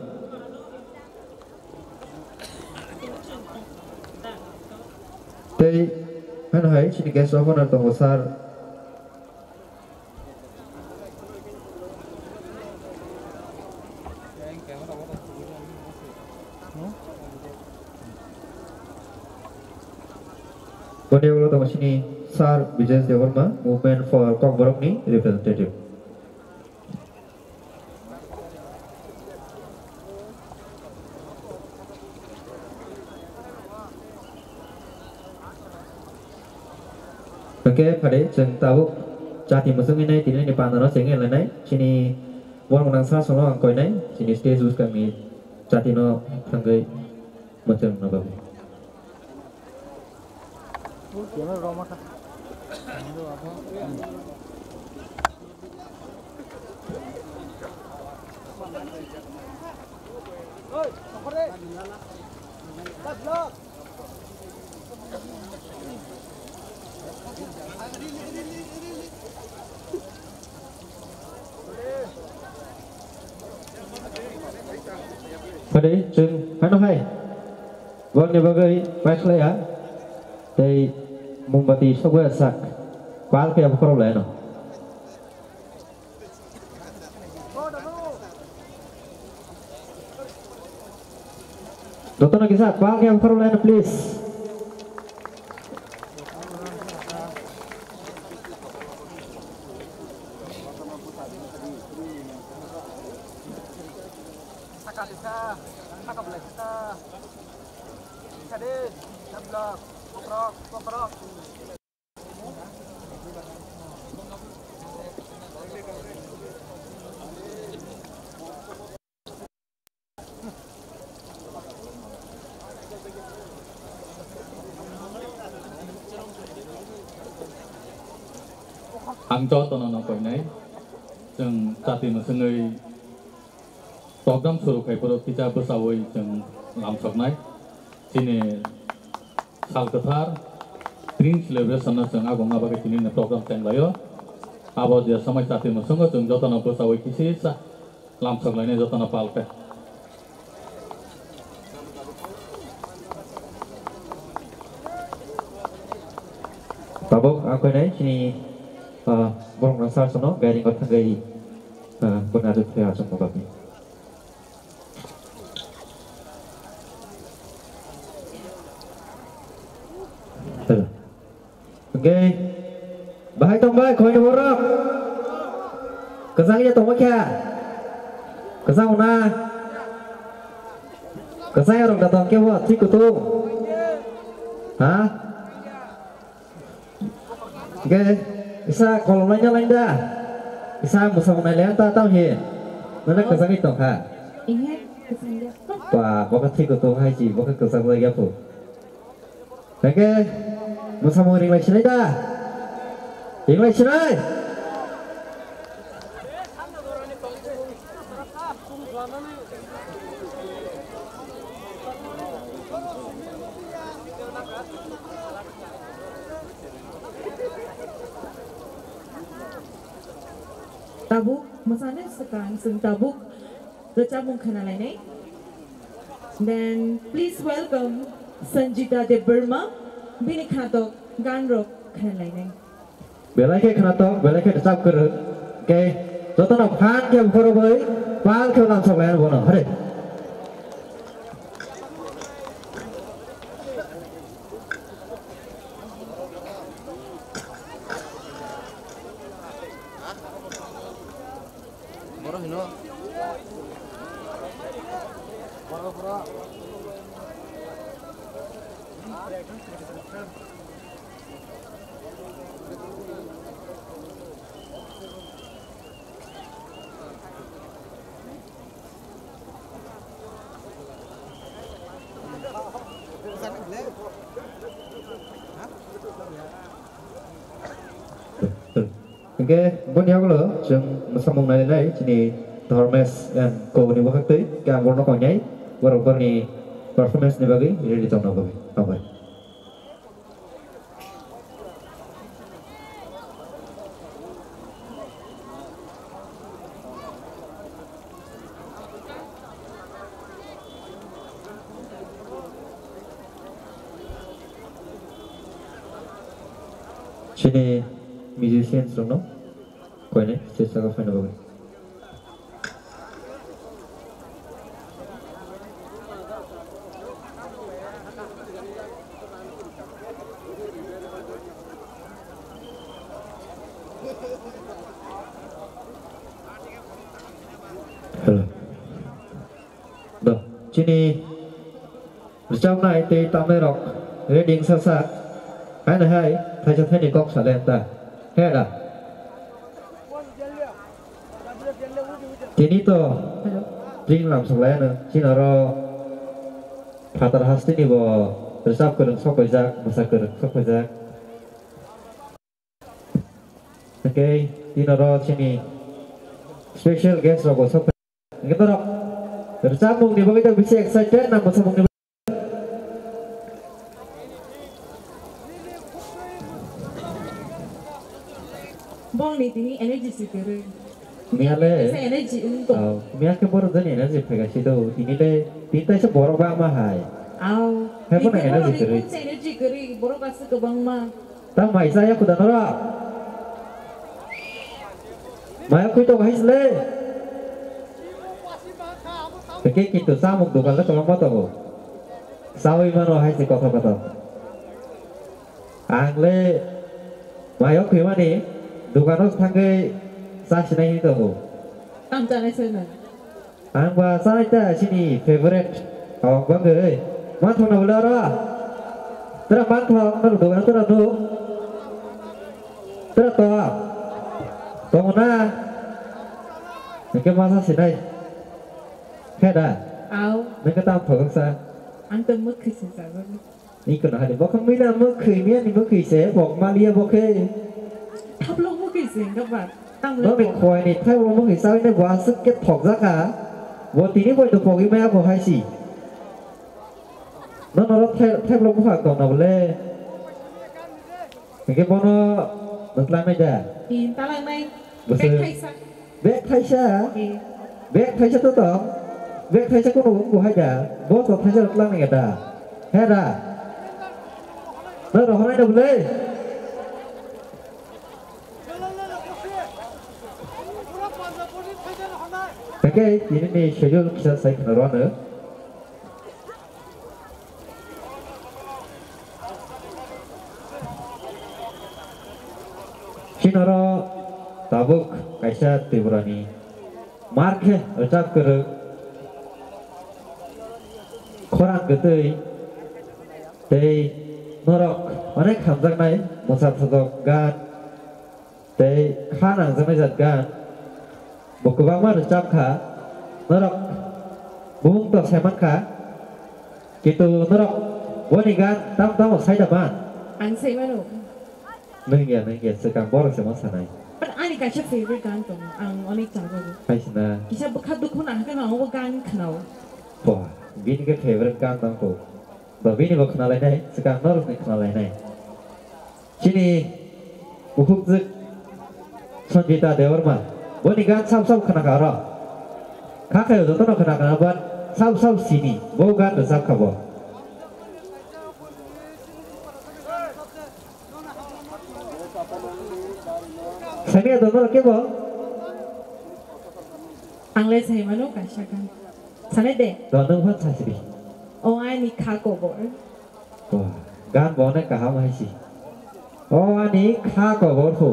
Tei hano hai chini Guest of Honor tongo Sir Boni ulo tongo chini Sir Bijesh Debbarma, Movement for Kokborok ni representative. Hwnkhe phaidi chwng tabuk chati mwchwngwi nai tini ni pandano chengwi lainai chini borok nang sa songno ang koinai chini stage bwskangni chatino thangwi mwchwngno bagwi. Pade, chwng hano hai. Borokni bagwi pai khlaiya. Tei mombati sokbai sak. Pal khe abo khorok lai ano. Jotono kisa pal khe abo khorok lai ano, please. Ang jotono no koinai, chwng chati mwswngwi program suru khai phuru kisa bwchaui chwng lamsoknai. Chini sal kwthar Spring Celebration no chwng agongna bagwi tini ni program chenglaio. Abo je somoi chati mwswngo chwng jotono bwchaui kisa lamsok lainai jotono pal khe. Tabuk ang koinai chini, ah, borok rok sar sono gairing o thangwi, ah, bwna rwkhe achukma bagwi. Hwnkhe, bahai tongbai, khoini borok? Kwchang ya tongma kha? Kwchang na? Kwchang ya rok da tong khe bo, thik kutung? Ha? Hwnkhe, isa kolom laina lain da? Isa mwsamung nai layan ta tamo he? Nana kwchangwi tong kha? Ihe, kwchang ya. Ba, bo khe thik kutung hai si, bo khe kwchang lai ya phu. Hwnkhe, mwsamung ringlai sinai da? Ringlai sinai? Tabuk, mwsani swkang chwng tabuk rwchapmung khwnalainai. Then please welcome Sanjita Debbarma, bini khwnatok gan rok khwnalainai. Belai khe khwnatok, belai khe rwchap kwrwng. Khe jotono phan khe bukhorogwi pal khe lamsok lai bono. Hare. Borok hino. Hwnkhe boni yagulo chwng mwsamung nainai chini Dharmesh and co ni bwkhaktwi khe ang borokno koinai borok borokni performance ni bagwi ready tongna bagwi. Hambai. Chini musicians rokno koinai stage o phaina bagwi. Hello. Do, chini rwchapnai tei tamnairok ready wngsa sa. Haino hai thaisa thaini kok sa le ta. He da? Tini to Hello. Tring lamsok lai ano. Chini oro phatar hasteni bo rwchap kwrwng sok paijak, bwsa kwrwng sok paijak. Hwnkhe tini oro chini special guest rok bo sok. Hwnkhe norok Rwchapmungni bagwi tei bisi excited na mwsamungni bagwi? Bongni tini energy si kwrwi. Miyale? Kaisa energy wng tong. Oh, miya khe borok jani energy phaika si do. Tini le tini taisa borok ba ma hai. Au. Hai bono tini energy borokni kwrwi. Kunsa energy kwrwi, borok aswk kwbangma. Ta mai cha ya khuda norok. Maya khui tongo hai sle. Hwnkhe kintu chamung dokan le kwbangma tongo. Chaui mano hai se kothok kothok. Ang le mayo khwimani dogano thangwi cha sinai hinwi tongo. Tamo chanai se nang? Ang ba chanai ta chini favorite. Kawang bangwi. Manthok na bole oro. Tera manthok na dogano tera nuk. Tera to. Tongo na. Hwnkhe masa sinai. Khe da? Au. Nang khe tamo thok sa? Ang to mwkhwi se chajago. Ni kono hari bo khe mila mwkhwi, miya ni mwkhwi se, bok maliya bo khe. Thablo mwkhwi se, wngkha ba? Tamo no ni bok. Khwai ni thablo mwkhwi chawi nai bo aswk khe thokjak kha. Bo tini bo to pogwi maya bo hai si. No no ro thai-, thablo bwphang tong na bole. Hwnkhe bono mwtlangnai da? Ee, talangnai. Bwswk? Bag thaisa. Bag thaisa? Ee. Bag thaisa to tong? Bag thaisa kono wng bo hai da? Bo to thaisa rok tlangnai da? He da? No rohornai da bwle? Hwnkhe tini ni schedule kisa sai khna rw ano. Chini oro tabuk kaisa Tripura ni mar khe rwchap kwrwk, khorang kwtwi tei norok onek hamjaknai mwsa sajwk gan tei kha nangjaknai jat gan bo kwbangma rwchap kha, norok bumung to sai man kha, kintu norok boni gan tamo tamo sai da man? Ang sai mano. Nang ya, nang ya, swkang borok se ma sanai. But ani kaisa favorite gan tongo, ang onek chajago. Hai sina. Kisa bwkha dukhu nang khe no obo gan khnao. Bo, bini khe favorite gan tong kho. Ba bini bo khna lainai, swkang norok ni khna lainai. Chini bukhukjwk Sanjita Debbarma, boni gan sab sab khna kha oro. Kha khayo jotono khna kha, but sab sab sini, bo gan rwchap kha bo. Sani ado no kebo? Ang le sai mano kaisa gan. Sanai de. Do nwng phan sasi di. O ani kha kobor. Wah, gan bo onek kaham hai si. O ani kha kobor ho.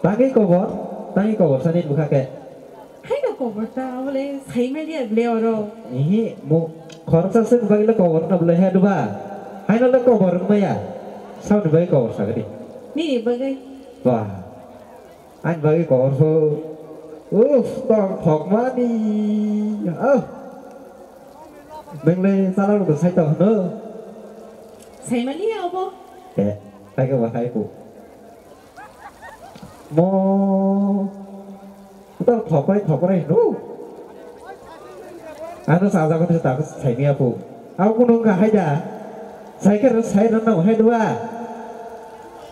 Tangi kobor, tangi kobor sani bwkha khe. Haino kobor ta, abole sai maliya ble oro. Ihi, mo khoroksa se bagwi le kobor na bole he duba. Haino le kobor maya. Sauni bagwi kobor sagri. Nini bagwi. Wah. Ani bagwi kobor pho. Uff, tong thokmani. Oh. Nang le chala rok sai tong hwno? Sai mani ya obo. Eh, hai ke ba hai ku. Mo. Tong thokrai thokrai hwno. Ano sa jago ta sai mi apu. Au kuno ka hai da. Sai ke sai na na hai dua.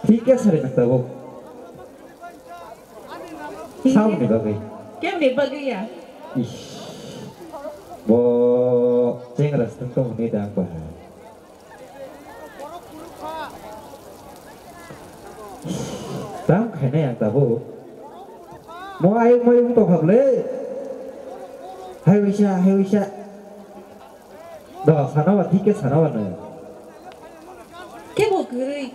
Thik ke sari na tabo. Samni bagwi. Kemni bagwi ya? Ish. Bo chengra stung tong ni dang ba. Tam khainai ang tabuk. Mo ayuk mayuk tong kha bwle. Hai wisa, hai wisa. Do, sana wa, thik khe sana wa nw. Kebo kwrwi.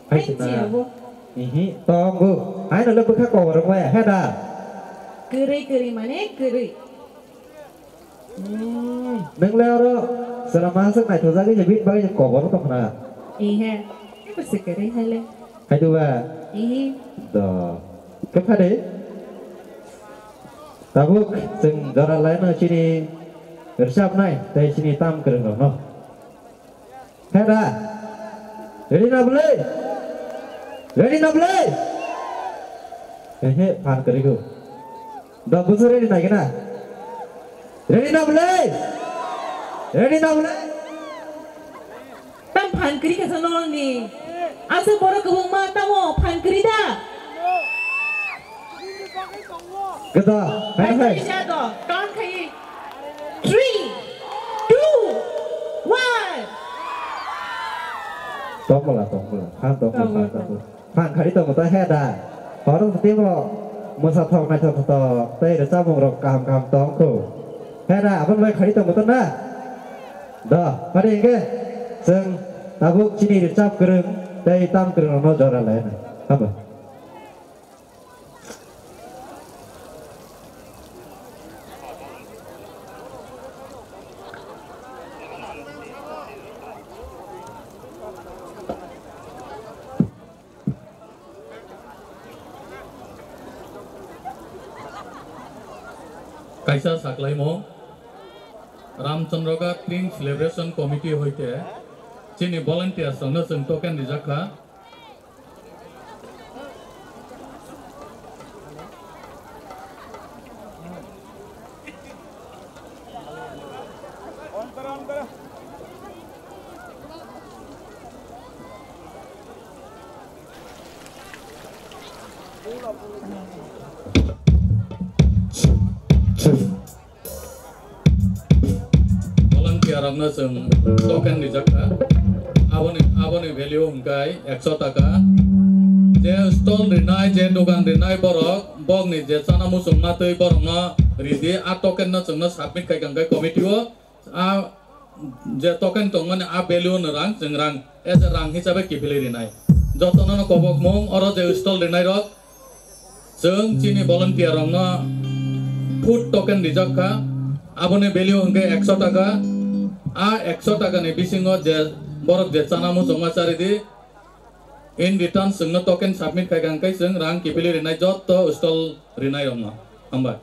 Hai hai sina. Chiya bo. Ihi, tongo. Hai no le bwkha kobor wngmaya, he da? Kwrwi, kwrwi mane kwrwi. Hmm, nwng le oro chwla ma swk naithokjagwi se bini bagwi se kobor wng tong khna. Ihe. Kebo se kwrwi hai le. Hai duba? Ihi. Do. Khe phade? Tabuk chwng jora laino chini rwchapnai tei chini tam kwrwng rokno. He da? Ready na bwle? Ready na bwle? Ehe, phan kwrwi go. Do bujo ready nai gana? Ready na bole? Ready na bole? Tam phan kri kasa nolni. Asa borok kwbangma tamo phan kri da? Gada, hai, hai. Kaisa do, ton khai. Three, two, one. Tongmala, tongmala. Han tongmala, han tongmala. Phan khai tongo ta he da. Horo timo. Mosa thok nai thok thok. Tei rwchapmung rok kaham kaham tong kho. He da, abon bai khai tongo ta na. Da, pari hingke. Chwng tabuk chini rwchap kwrwng tei tam kwrwng rokno jora lai na. Haba. Kaisa saklaimo, Ramchandra Ghat Spring Celebration Committee hoite chini volunteers rokno chwng token rijak kha. Volunteer rokno chwng token rijak kha. Aboni, aboni value hwnkhe ekso taka. Je stall rinai, je dogan rinai borok, bokni je chana muchungma twi borokno ridi, a token no chwngno submit khai kha hwnkhe committee o, a je token tongmani a value no rang, chwng rang, as a rang hisabe kiphilwi rinai. Jotono no kobokmung, oro je stall rinai rok, chwng chini volunteer rokno food token rijak kha, aboni value hwnkhe ekso taka. A ekso taka ni bisingo je borok je chana muchungma charidi, in return chwngno token submit khai kha hwnkhe chwng rang kiphilwi rinai joto stall rinai rokno. Hambai.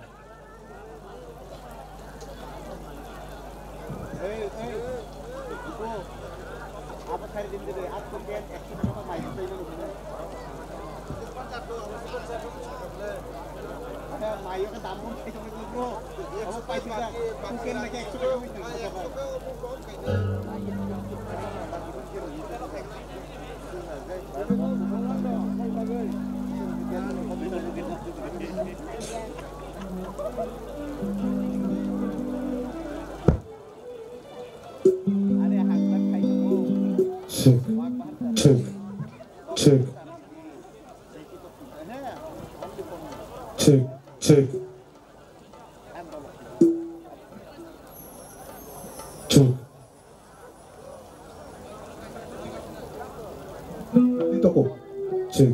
Check, check, check. Check, check. Check. Itoko. Check.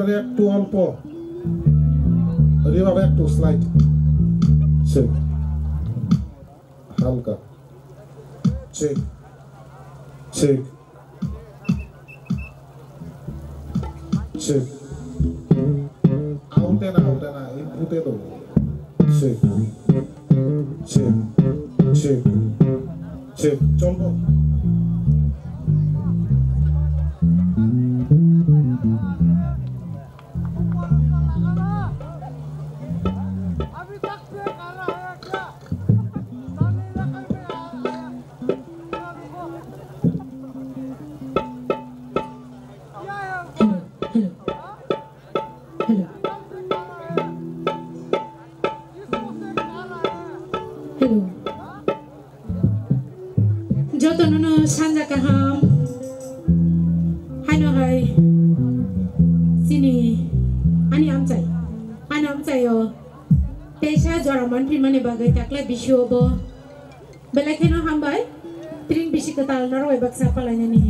একটু অল্প। Reverb একটু slight। Check। হালকা। Check। Check। Check। Out এ না, out এ না, input এ দেবো। Check। Check। Check। Check। চলবো। Hello, hello, hello. Hello. Jotono no sanja kaham. Haino hai chini ani amchai. Ani amchai o teisa jora manphi mani bagwi takle bisio bo. Belai kheno hambai, tring bisi kwtal norok bai baksa palainani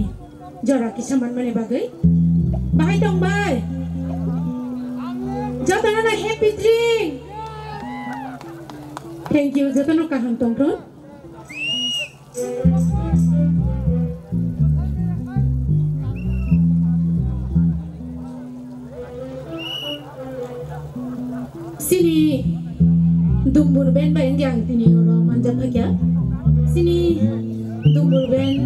jora kisa manmani bagwi. Bahai tong bai. Jotono no happy tring. Thank you, jotono kaham tongthun. Chini Dumbur band bai wngya ang tini oro manjak phaikha. Chini Dumbur band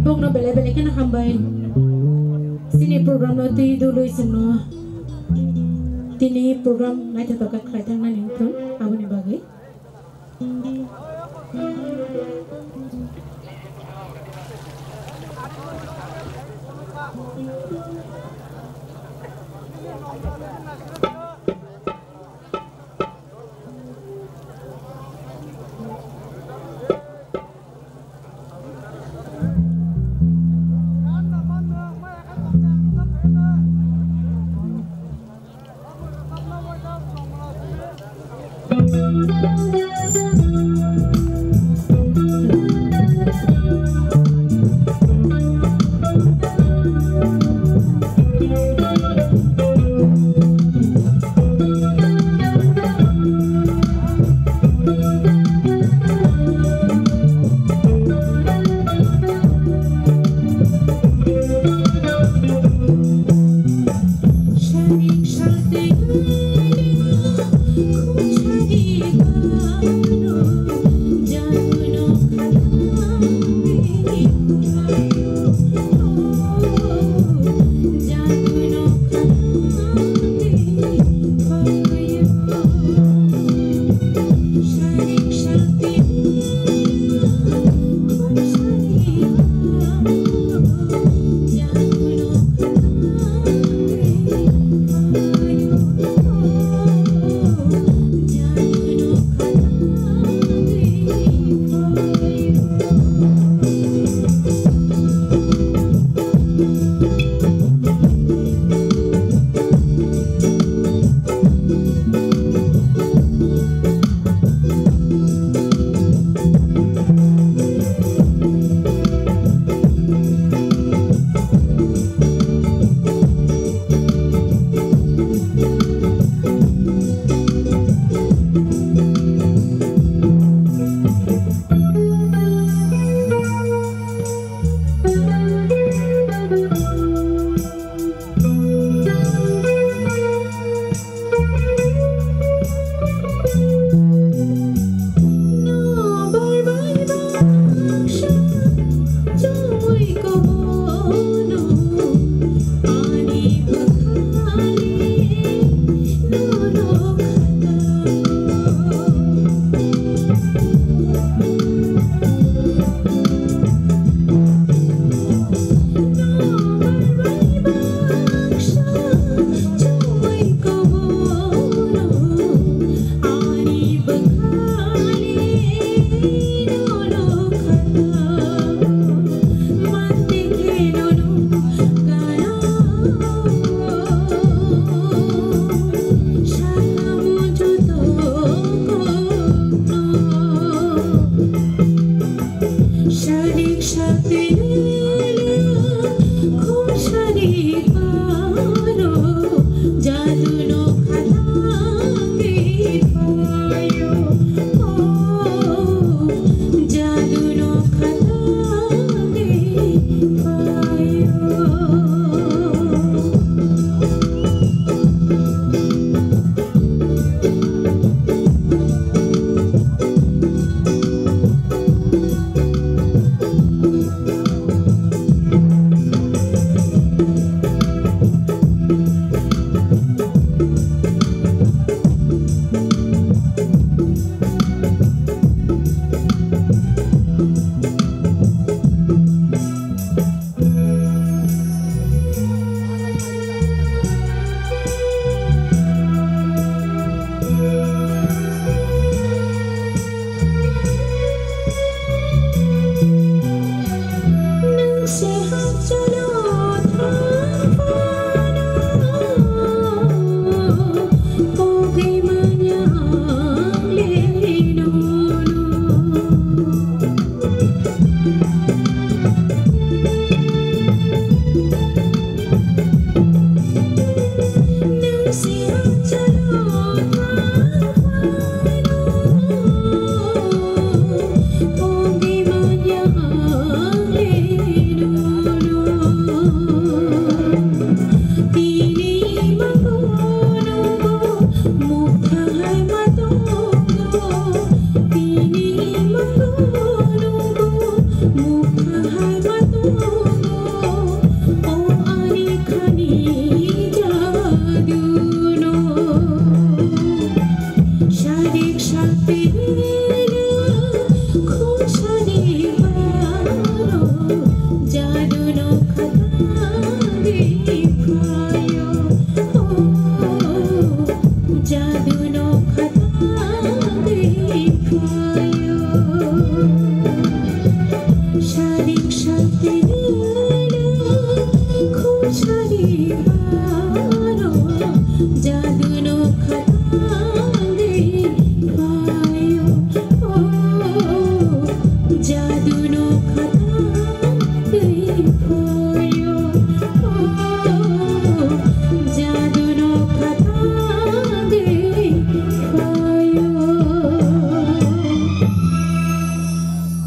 bokno belai belai kheno hambai. Chini program no twi dului chwngno tini program naithotok khe khlai thangmani wngthun aboni bagwi.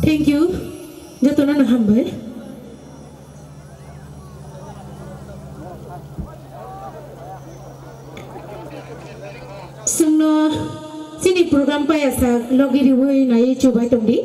Thank you. Jotono no hambai. Chwngno chini program paiyasak logi riwi nai chubai tongdi.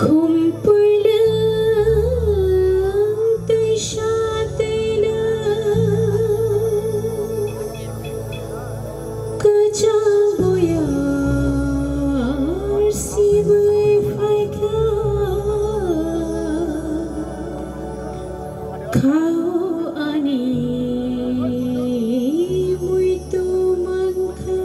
Khum pui lwng twi sa twi lwng kwchang boyar sibwi phaikha. Khao ani muitu mankha.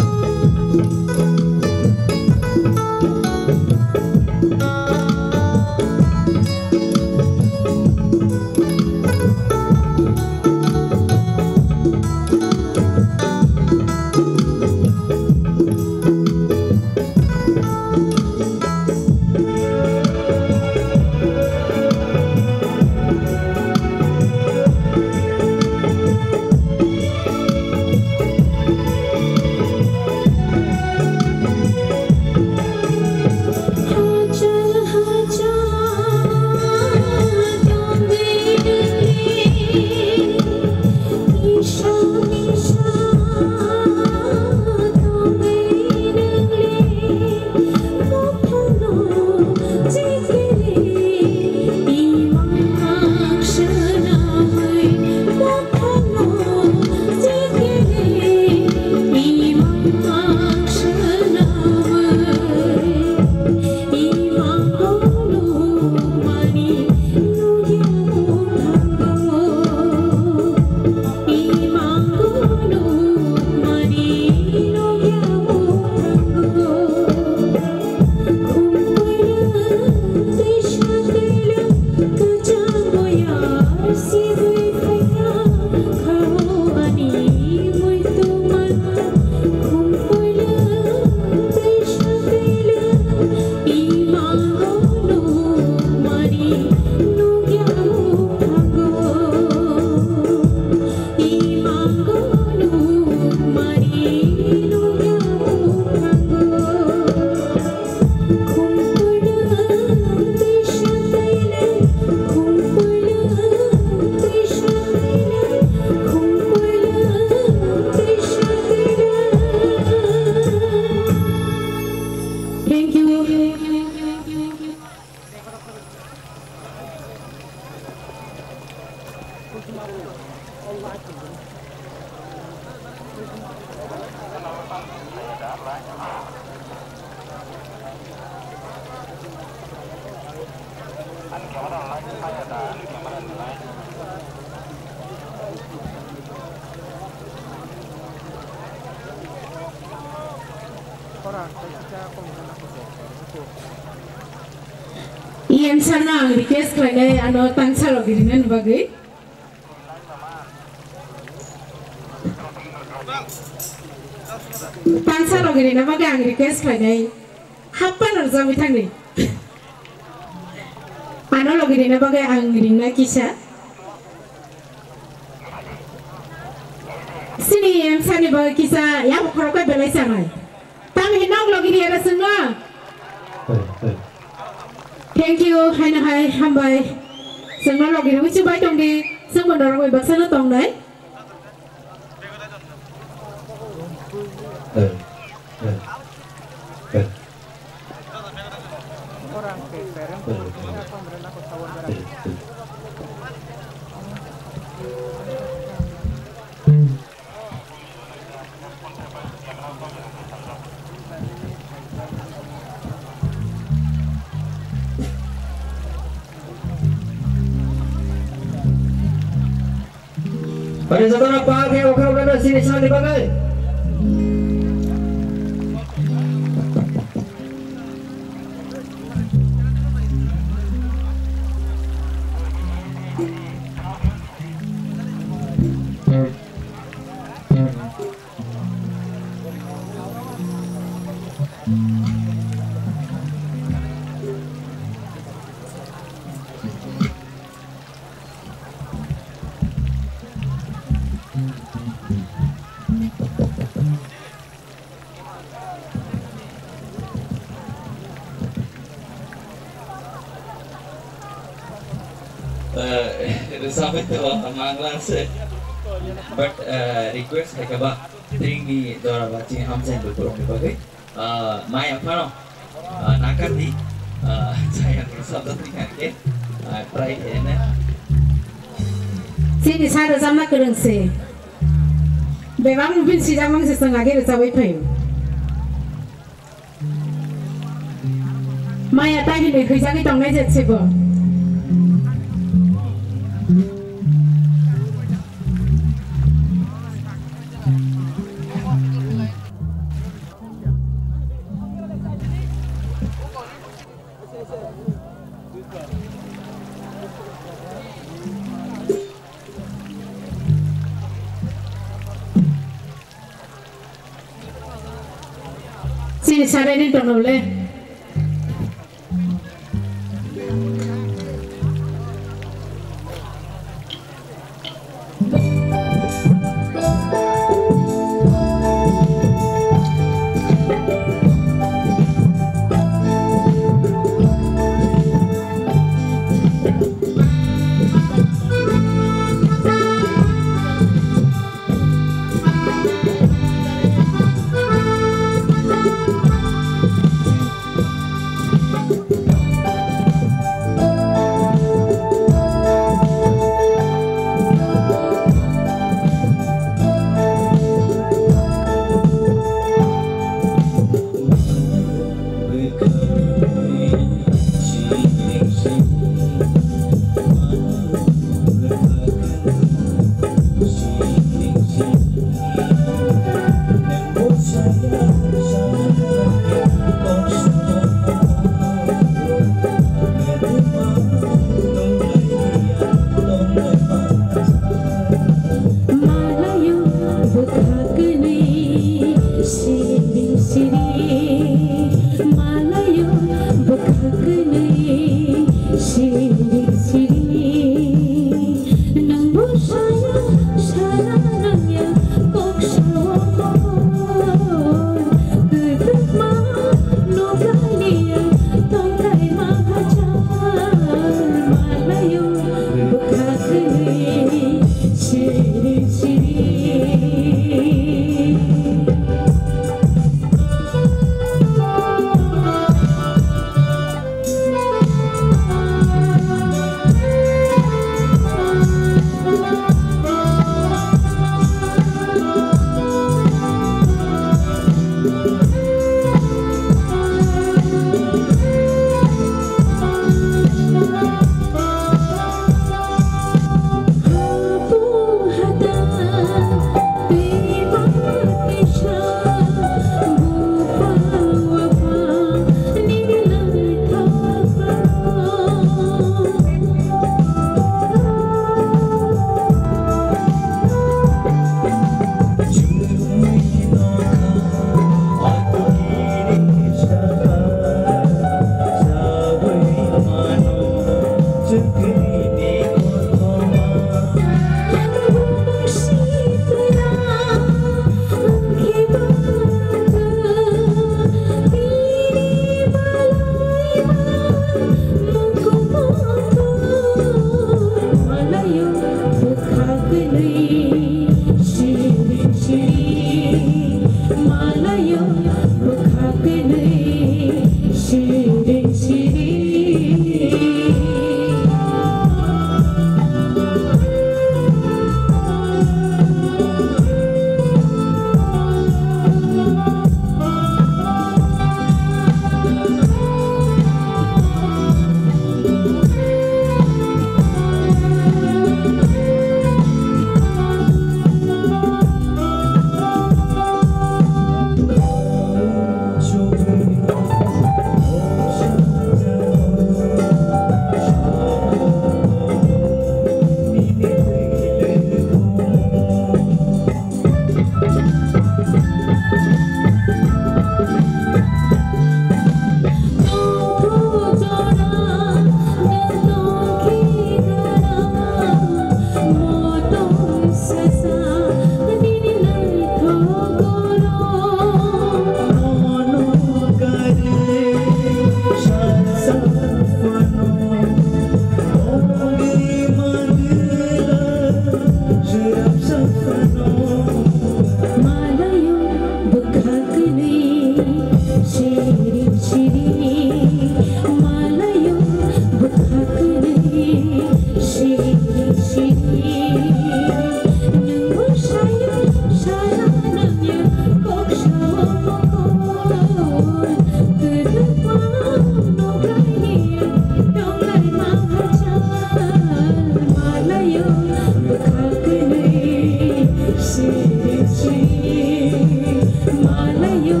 Malayo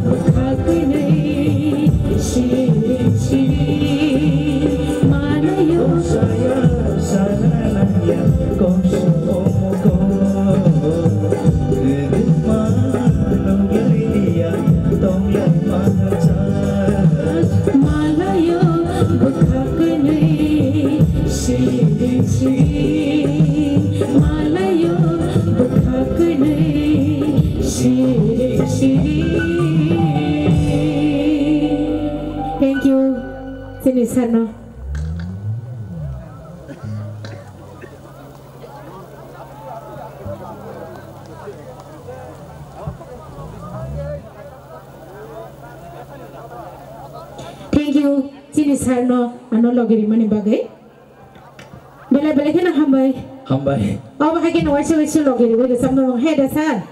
bwkha kwnwi siri siri malayo. Saya sana nangya kongsa omoko. Kedema nunglai dia tonglai macha. Malayo bwkha kwnwi siri siri malayo bwkha kwnwi siri siri. Thank you, chini sir no. Thank you, chini sir no ano logi rimani bagwi. Belai belai kheno hambai. Hambai. Obo hai kheno waisa waisa logi riwi rwchapnai he da sir.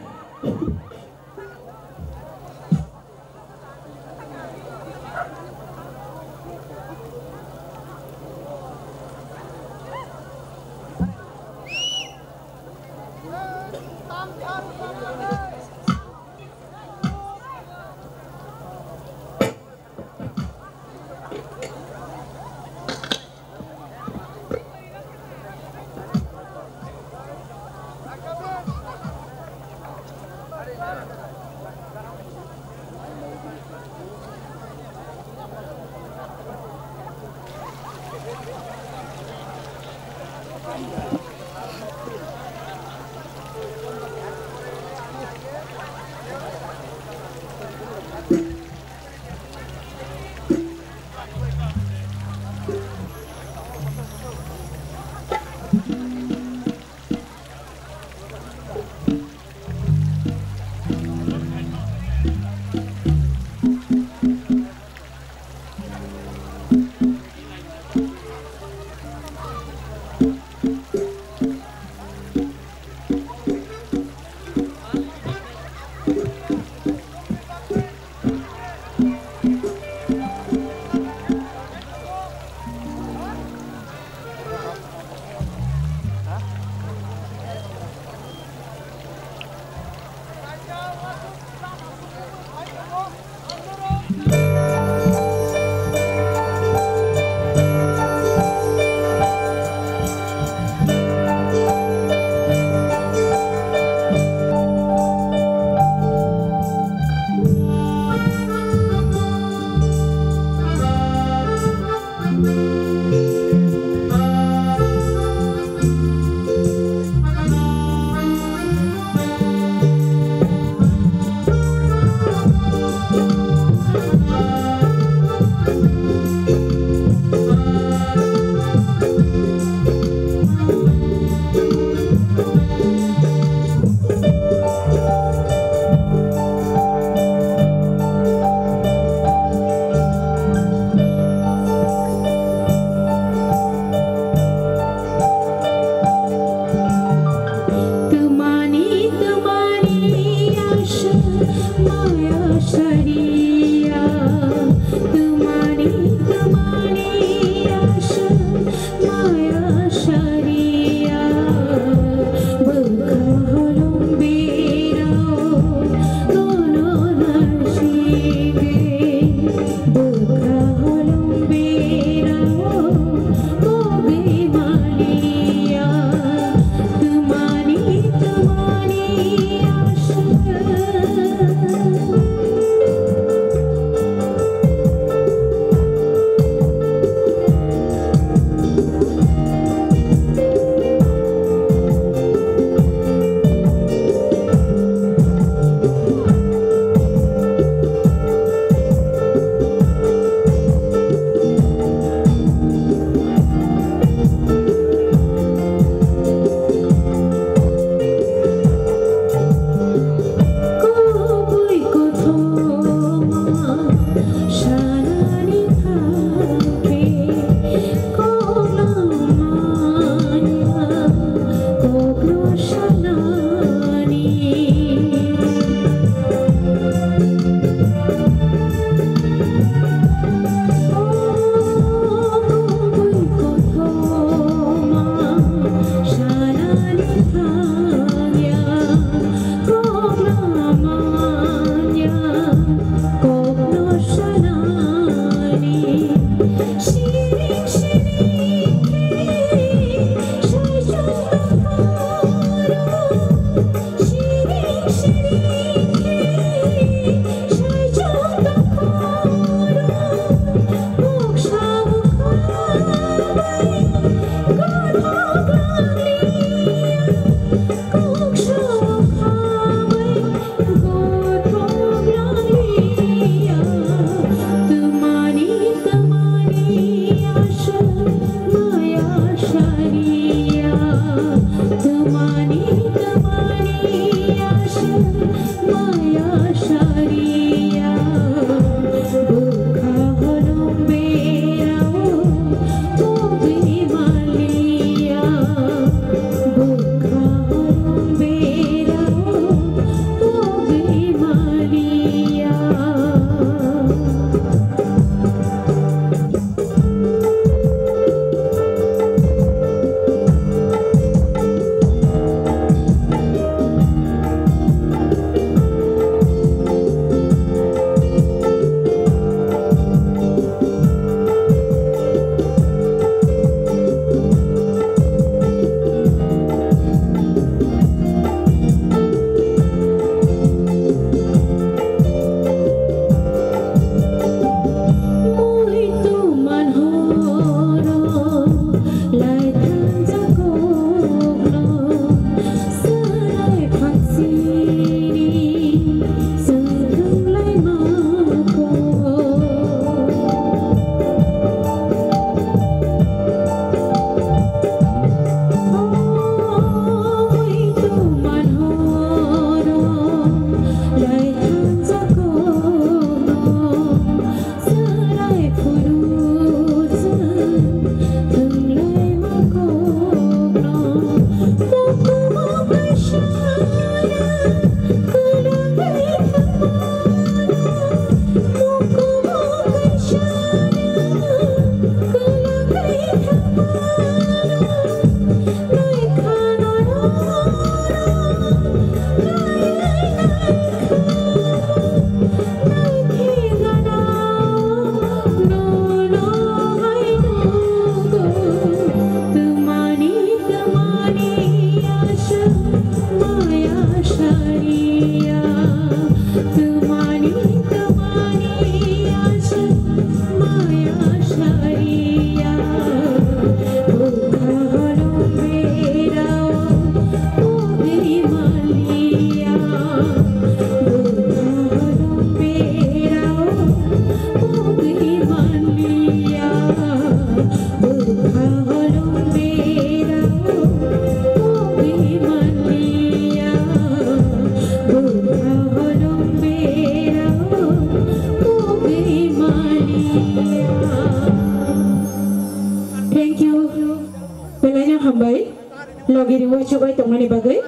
Chubai tongmani bagwi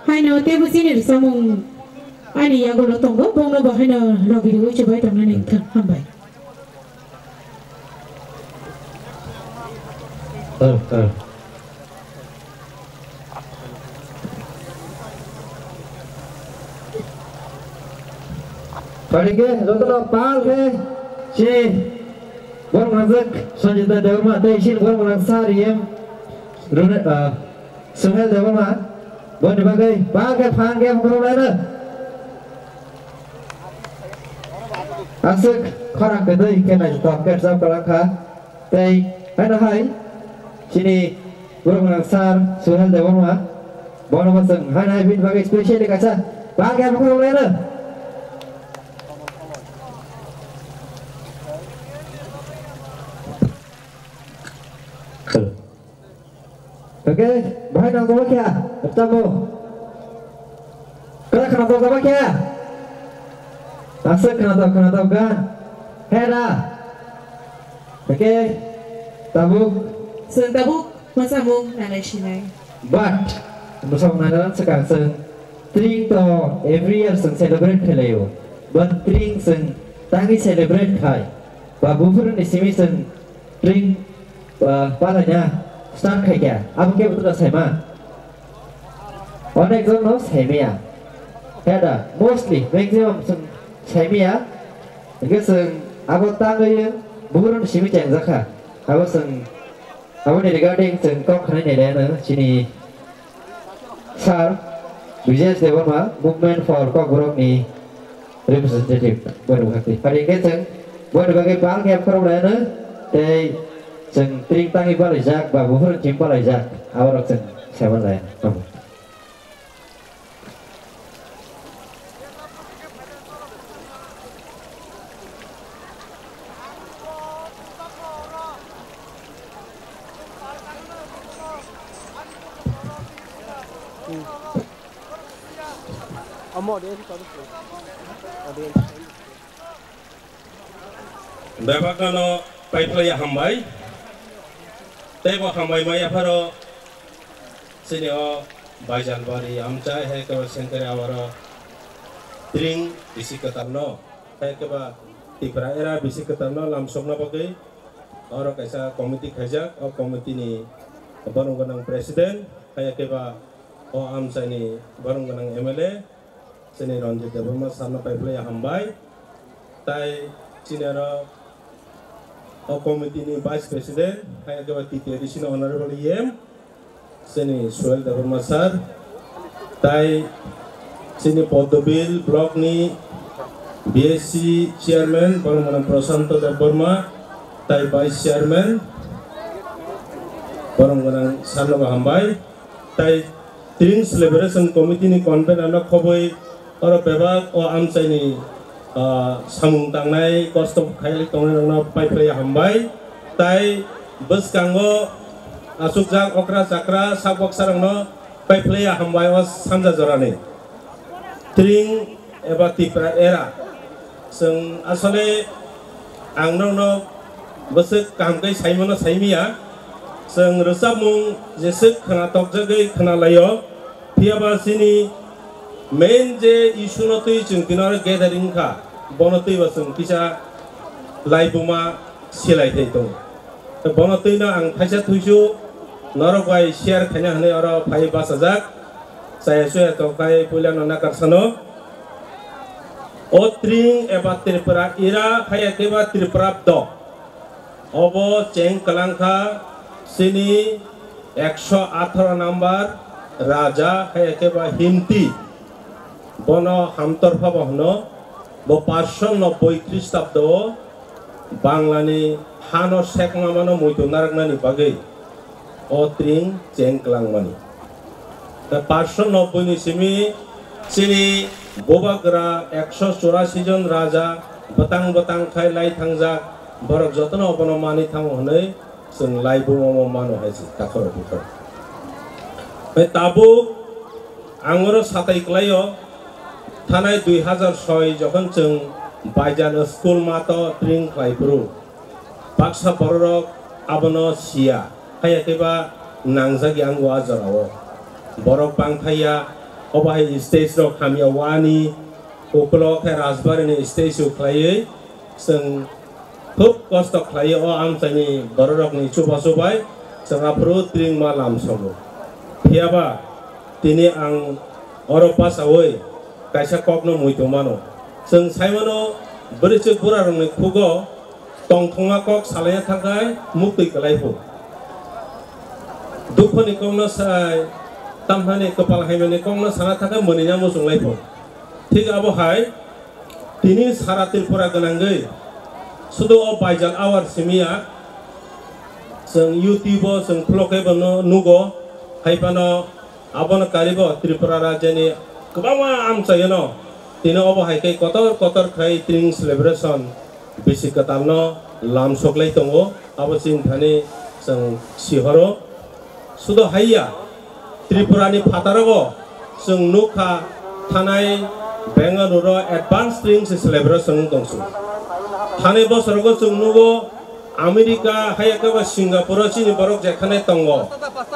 haino teibo chini rwchapmung ani yagulo tongo, bongno bo haino logi rwi chubai tongnani wngkha. Hambai. Phaikhe jotono pal khe si borok mangjak Sanjita Debbarma tei si borok mangjak sir em Rune-, ah, Suhel Debbarma boni bagwi pal khe phan khe borok laino. Aswk khorang kwtwi khe naithothok khe rwchap kwlang kha. Tei haino hai chini borok gwnang sir Suhel Debbarma, bono bo chwng haino hai bini bagwi specially kaisa bagwi abo khorok laino. Oke, bahai nang tongma kya? Tamo. Kala khana tongma kya? Asa khana tong, khana tong gan. Hera. Oke. Tabuk. Chwng tabuk mwsamung nanai sinai. But mwsamung nanai lang swkang chwng tring to every year chwng celebrate khlailaio. But tring chwng tangwi celebrate khai. Ba buphuru ni simi chwng tring, ah, palaina start khaikha. Abo khe bwtwra saima. Onek jon no saimaya. Heda, mostly, maximum chwng saimaya. Hingke chwng abo tangwi bugrung simi chengjakha. Abo chwng, aboni regarding chwng kok khnai nai le ano chini sir Vijay Debbarma, Movement for Kokborok ni representative, boni bwkhak twi. Pari hingke chwng boni bagwi bang khe khorok laino tei chwng tring tangwi balaijak ba buphuru chim balaijak, aborok chwng saiman laino. Amo de si tadi. Ode. Bebakno paiphlaiya hambai. Teibo hambai maya pharo chini o Baijalbari amchai hai kebo sengkare awaro tring bisi kwtalno hai kebo Tipra era bisi kwtalno lamsokna bagwi oro kaisa committee khaijak. O committee ni borong gwnang president hai kebo o amchaini borong gwnang M L A chini Ranjit Debbarma sir no paiphlaiya hambai. Tai chini oro o committee ni vice president, hai khe ba T T A D C ni honorable E M, chini Suhel Debbarma sir, tai chini Poddobil block ni B S C chairman, borong gwnang Prashanto Debbarma, tai vice chairman, borong gwnang sir no bo hambai. Tai Tring Celebration Committee ni convener no khobwi oro bebak o amchaini, ah, samung tangnai, kosto khailai tongnai rokno paiphlaiya hambai. Tai bwskango achukjak okra chakra sak baksa rokno paiphlaiya hambai o sanja jorani. Tring eba Tipra era. Chwng asole ang nokno bwswk kaham khe saimano saimiya. Chwng rwchapmung jeswk khwna tokjagwi khwna laio. Phiyaba chini main je issue no twi chwng tino gathering kha, bono twi bo chwng kisa laibuma silai thai tongo. Bono twino ang thaisa thuisu norok bai share khaina hwnwi oro phai bachajak. Chaya chuya tongkhai puilano nakarsano. O Tring eba Tripura era, haiya khe ba Tripura bdo. Obo cheng kwlangkha chini ekso atharo number raja, haiya khe ba Himti. Bono Hamtorpha bo hwno, bo paanch sho nobboi Khristabdo o Banglani hano sekma mano muitu naraknani bagwi o Tring cheng kwlangmani. Da paanch sho nobboi ni simi chini bubagra ekso churasi jon raja bwtang bwtang khai lai thangjak, borok jotono obono manwi thango hwnwi chwng laibuma omo mano hai se takhoro bukhoro. Hai tabuk ang oro satai kwlaio, thanai dui hazar soi jokhon chwng Baijal school mato Tring khlai phuru, baksa bororok abono siya, haiya khe ba nangjak yang o a jorao. Borok bangphaiya, obo hai stage rok hamya wani, ukulo khe Rajbari ni stage o khlaiwi, chwng khub kosto khlaiwi o amchaini bororokni chubachu bai chwng aphuru tringma lamsogo. Phiyaba tini ang oro pachaui kaisa kokno muitu mano. Chwng sai mano, bwrwichwk burarokni khugo tongthokma kok salaina thangkhai muktwi kwlai phu. Dukhoni kokno sai, tamhani kwpal haimani kokno sana thangkhai mwnwina muchunglai phu. Thik abo hai, tini sara Tripura gwnangwi sudu o baijal awar simiya, chwng YouTube o chwng phlokhe bono nugo, hai phano abono karibo Tripura rajyani kwbangma amchaino tini obo hai khe kotor kotor khai tring celebration bisi kwtalno lamsoklai tongo, abo chini thani chwng sihoro. Sudo haiya, Tripura ni phataro bo chwng nukha thanai Bengaluru o advance tring se celebration wng tong su. Thanai bosorogo chwng nugo America, haiya khe ba Singapore o chini borok jekhane tongo,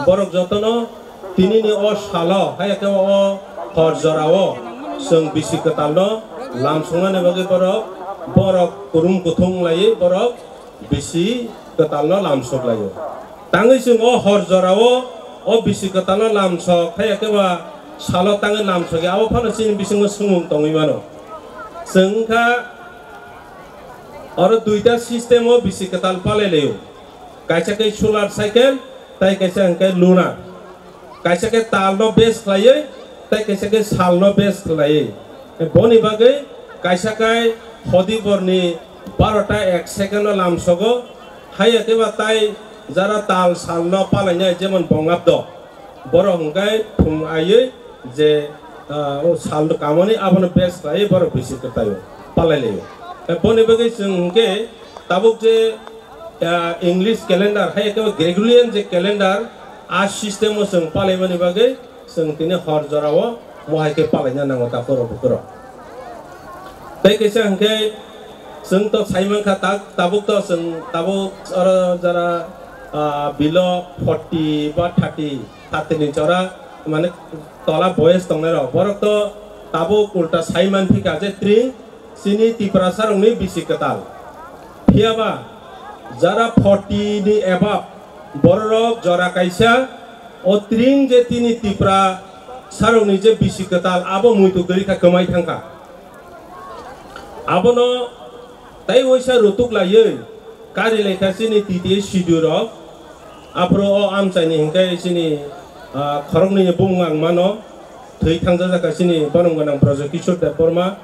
borok jotono tini ni o salo, haiya khe o hor jorao chwng bisi kwtalno lamsoknani bagwi borok, borok kurum kuthum laiwi borok bisi kwtalno lamsok laio. Tangwi chwng o hor jorao o bisi kwtalno lamsok, haiya khe ba salo tangwi lamsokya, abo phano chini bisingo swngmung tongwi mano. Chwng wngkha oro duita system o bisi kwtal palai laio, kaisa khe solar cycle, tai kaisa hwnkhe lunar. Kaisa khe talno base khlaiwi, tei kaisa khe salno base khlaiwi. Boni bagwi kaisa khe hodiborni barota ek second o lamsogo, haiya khe ba tai jara tal salno palainai, jemon Bongabdo. Borok hwnkhe phung aiwi je, ah, o salno kamoni abono base khlaiwi borok bisi kwtaio palai laio. Boni bagwi chwng hwnkhe tabuk je, ah, English calendar, hai khe Gregorian je calendar, a system o chwng palaimani bagwi chwng tini hor jorao mohai khe palaina nango takhorok bukhorok. Tei kaisa hwnkhe chwng to sai mankha tak, tabuk to chwng tabuk oro jara, ah, below forty ba thirty, thirty ni jora mane tola boyes tongnai rok, borok to tabuk ulta sai manphika je tring chini Tiprasarokni bisi kwtal. Phiyaba jara forty ni above bororok jora kaisa o tring je tini Tiprasarokni je bisi kwtal abo muitu kwrwi kha, kwmai thangkha. Abono tei waisa rutuk laiwi kari laikha chini T T A C D rok. Aphuru o amchaini hwnkhe chini, ah, khoroknwi bumung ang mano, thwi thangjajak kha chini borom gwnang Brajo Kishore Debbarma.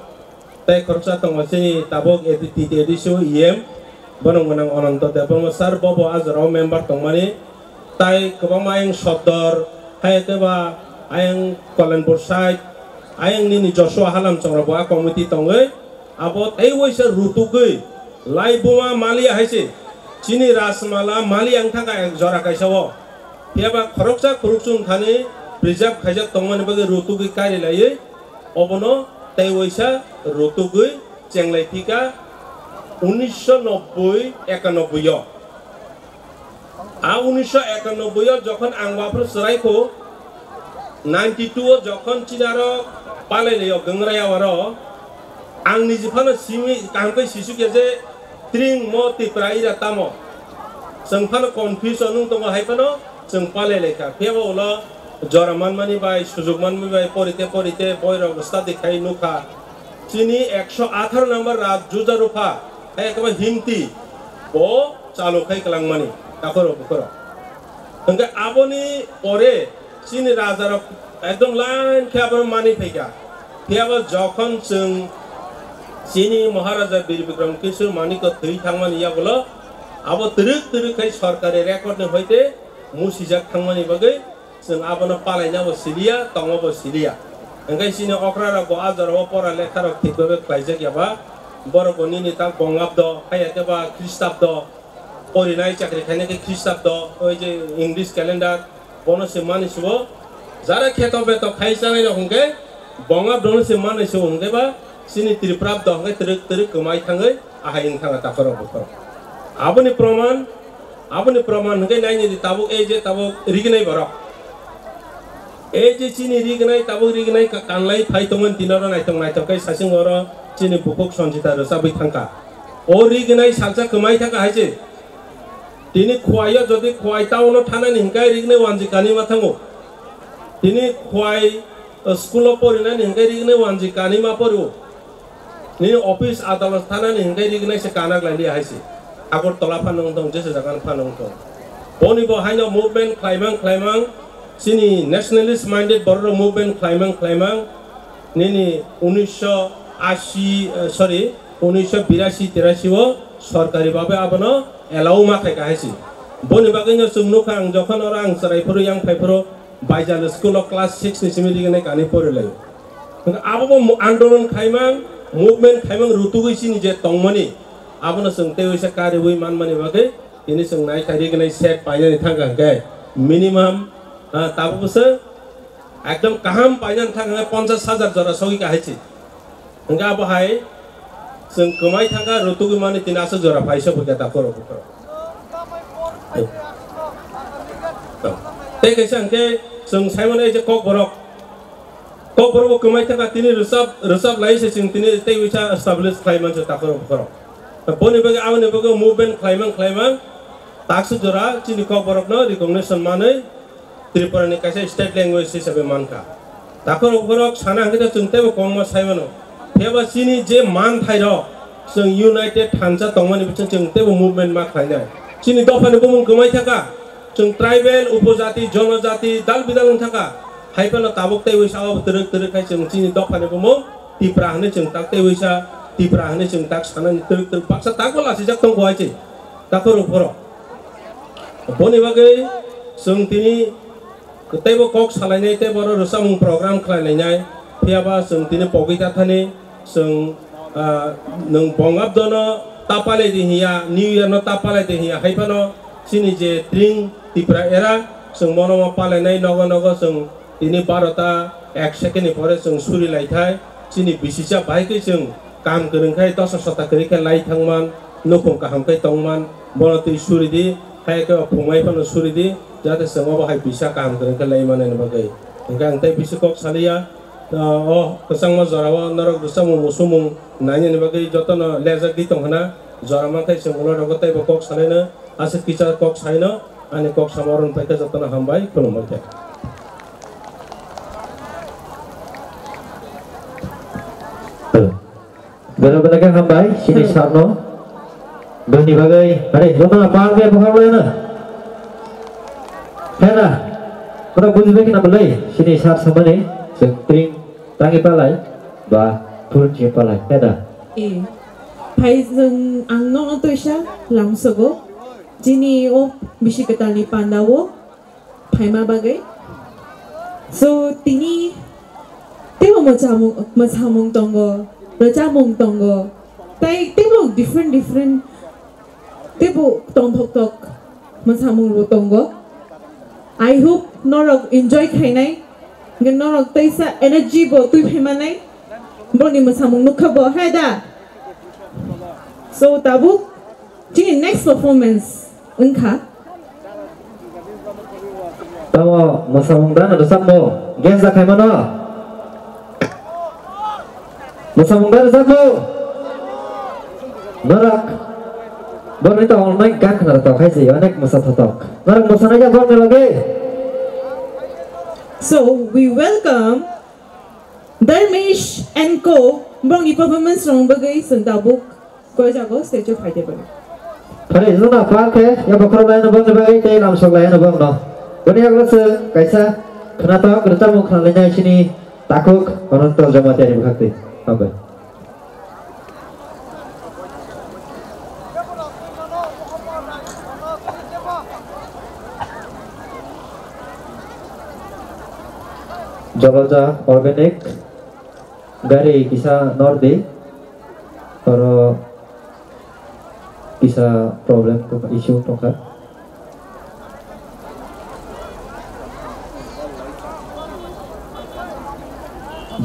Tei khoroksa tongo chini tabuk A D T, A D C o E M, bono gwnang Ananto Debbarma sir, bo bo a jorao member tongmani. Tai kwbangma ayang Sodor, hai khe ba ayang Kolenpur side, ayang nini Joshua Halam chongrok bo a committee tongwi. Abo tei waisa rutugwi lai buma maliya hai se. Chini Rajmala maliya wng thangkha ek jora kaisa o. Phiya ba khoroksa khorokchwng thani preserve khaijak tongmani bagwi rutugwi kari laiwi. Obono tei waisa rutugwi chenglai thika unisho nobboi ekanobboi o. A unisho ekanobboi o jokhon ang waphru chwraikho, ninety two o jokhon chinaro palai laio Gwngraya oro, ang niji phano simi kaham khe sisukya je tring mo Tipra ira tamo. Chwng phano confuse o nung tongo hai phano chwng palai laikha. Phiya bo ulo jora manmani bai, sujuk manmani bai, porite porite boirok study khai nukha. Chini ekso atharo number rat Juja Rupha, hai ekaba Himti, bo chalu khai kwlangmani, takhoro bukhoro. Hwnkhe aboni pore chini rajarok ekdom line khe abono manwi phaikha. Phiya bo jokhon chwng chini Maharaja Bir Bikram Kishore Manikko thwi thangmani yagulo, abo twrwk twrwk khai sorkari record ni hoite musijak thangmani bagwi chwng abono palaina bo siliya, tongo bo siliya. Hwnkhe chini okra rok bo a jora o pora lekha rok thik bai khlaijak ya ba, borok bo nini tak Bongabdo, haiya khe ba Khristabdo, porinai chakri khainai khe Khristabdo, oi je English calendar, bono se mani subo. Jara kheto beto khai chanai rok hwnkhe Bongabdo no se mani subo hwnkhe ba chini Tripurabdo hwnkhe twrwk twrwk kwmai thangwi ahai wng thangkha takhorok bukhorok. Aboni proman, aboni proman hwnkhe naini di tabuk ei je tabuk riginai borok. Ei je chini rignai, tabuk rignai ka-, kanlai phai tongmani tini oro naithok naithok khe sasing oro chini bukhuk Sanjita rwchabwi thangkha. O rignai salsa kwmai thangkha hai se. Tini Khwai o jodi Khwai town o thanani hinkhe rignai wanji kanima thango. Tini Khwai, uh, school o porinani hinkhe rignai wanji kanima porio. Nini office adalat thanani hinkhe rignai se kana glai liya hai se. Agartala phano wng tong, jesa jaga phano wng tong. Boni bo haino movement khlaimang khlaimang, chini nationalist minded borok rok movement khlaimang khlaimang, nini unisho ashi, eh, sorry, unisho birasi tirasi o sorkari babe abono allow ma khai ka hai se. Boni bagwi no chwng nukha ang jokhon oro ang chwrai phuru yang phai phuru Baijal school o class six ni simi rignai kani pori lai. Hwnkhe abo bo mo-, andolon khaimang, movement khaimang rutugwi chini je tongmani, abono chwng tei waisa kariui manmani bagwi tini chwng nai kha rignai set painani thangkha hwnkhe minimum, ah, tabuk bwswk ekdom kaham painani thangkha hwnkhe ponchash hajar jora sogwi kahai se. Hwnkhe abo hai chwng kwmai thangkha rutugwi mani tini aswk jora paisa phuikha takhoro bukhoro. Tei kaisa hwnkhe chwng saimano ei je Kokborok. Kokborok bo kwmai thangkha tini rwchap, rwchap lai se chwng tini tei waisa establish khlai manse takhoro bukhoro. Boni bagwi aboni bagwi movement khlaimang khlaimang taksa jora chini Kokborokno recognition manwi Tripura ni kaisa state language hisabe mankha. Takhorok borok sana hwnkhe chwng teibo kwbangma sai mano. Phiya ba chini je manthai rok chwng united thansa tongmani bising chwng teibo movement ma khlainai. Chini dophani bumung kwmai thangkha. Chwng tribal, upojati, jonojati, dal bidal wng thangkha. Hai phano tabuk tei waisa o twrwk twrwk khai chwng chini dophani bumung Tipra hwnwi chwng tak tei waisa Tipra hwnwi chwng tak sanani twrwk twrwk baksa takbo lachijak tongkho hai se. Takhorok borok. Boni bagwi chwng tini teibo kok salainai tei borok rwchapmung program khlai lainai. Phiya ba chwng tini pogwi ta thani chwng, ah, nwng Bongabdo no ta palai di hiya, New Year no ta palai di hiya, hai phano chini je tring Tipra era chwng bono ma palainai nogo nogo chwng tini barota ek second ni pore chwng suri lai thai, chini bisisa bahai khe chwng kam kwrwng khai dosa sota kwrwi khe lai thangman, nukhung kaham khe tongman, bono twi suri di, hai khe o phungmai phano suri di, jate chwng obo hai bisa kaham kwrwng khe lai manani bagwi. Hwnkhe ang tei bisi kok saliya, o kwchangma jorao norok rwchapmung musumung nainani bagwi jotono lejak di tong khna, jora man khe chwng ulo rogo teibo kok salaino aswk kisa kok saino. Ani kok samo rwng paikha jotono hambai khulumbai khe. Bero bero khe hambai sini sarno. Bini bagwi, are, jotono pal khe bukhang lai na. Hena, kora buji bai khna belai, sini sar samani, chwng tring tangi palai, ba, thun chi palai, hena. E, phai chwng ang no toisa lamsogo, chini o bisi kwtal ni panda o, phaima bagwi. So, tini teibo mwchamung, mwsamung tongo, rwchapmung tongo, tei teibo different different teibo tongthok thok mwsamung bo tongo. I hope norok enjoy khainai, hwnkhe norok teisa energy bo twi phaimanai, boni mwsamung nukha bo, hai da? So, tabuk Chini next performance wngkha. Tamo mwsamung da na rwchapmo? Guess da khaimano? Mwsamung da rwchapmo? Norok borni to online gan khna tok hai se onek mwsa thotok. Norok mwsanai ya borni loge? So we welcome Dharmesh and Co. Bongni performance rong bagwi chwng tabuk koi jago stage o phai de bani. Phare jona pa khe ya bokhorok lai no bongni bagwi tei lamsok lai no bongno. Boni yago se kaisa khnatok rwchapmung khna lai nai sini takhuk Ananto Jamatia ni bwkhak twi. Hambai. Joloja Organic gari kisa nordi, oro kisa problem tongkha, issue tongkha.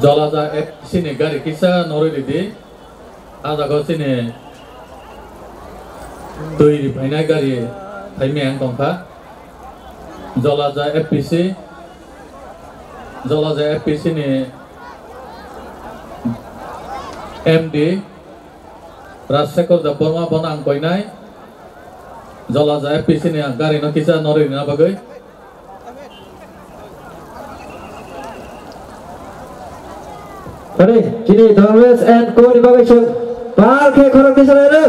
Jolaja F C ni gari kisa norwi ridi. Ah jaga o chini twi ri phainai gari phaimya wng tongkha. Jolaja F P C. Jolaja F P C ni M D Rajshekhar Debbarma bono ang koinai. Jolaja F P C ni ang gari no kisa norwi rwna bagwi. Tari, chini Dharmesh and Co ni bagwi chwng pal khe khorang kisa rwno.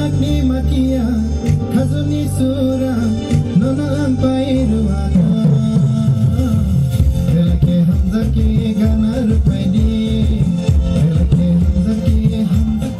Ni makia, khajuni sura, nono ang pai ruata. Belake hamjaki gana rupai di, belake hamjaki hamjaki.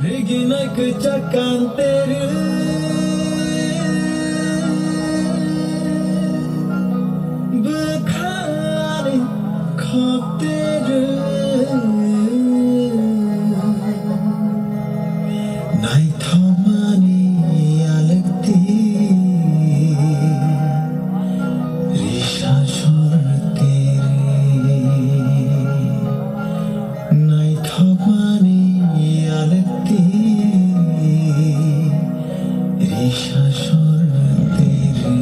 Riginai kwchak kanteru, bwkhani khokteru, naithokmani alwkti, risa sorteru. Naithokmani alwkti, risa sorteru.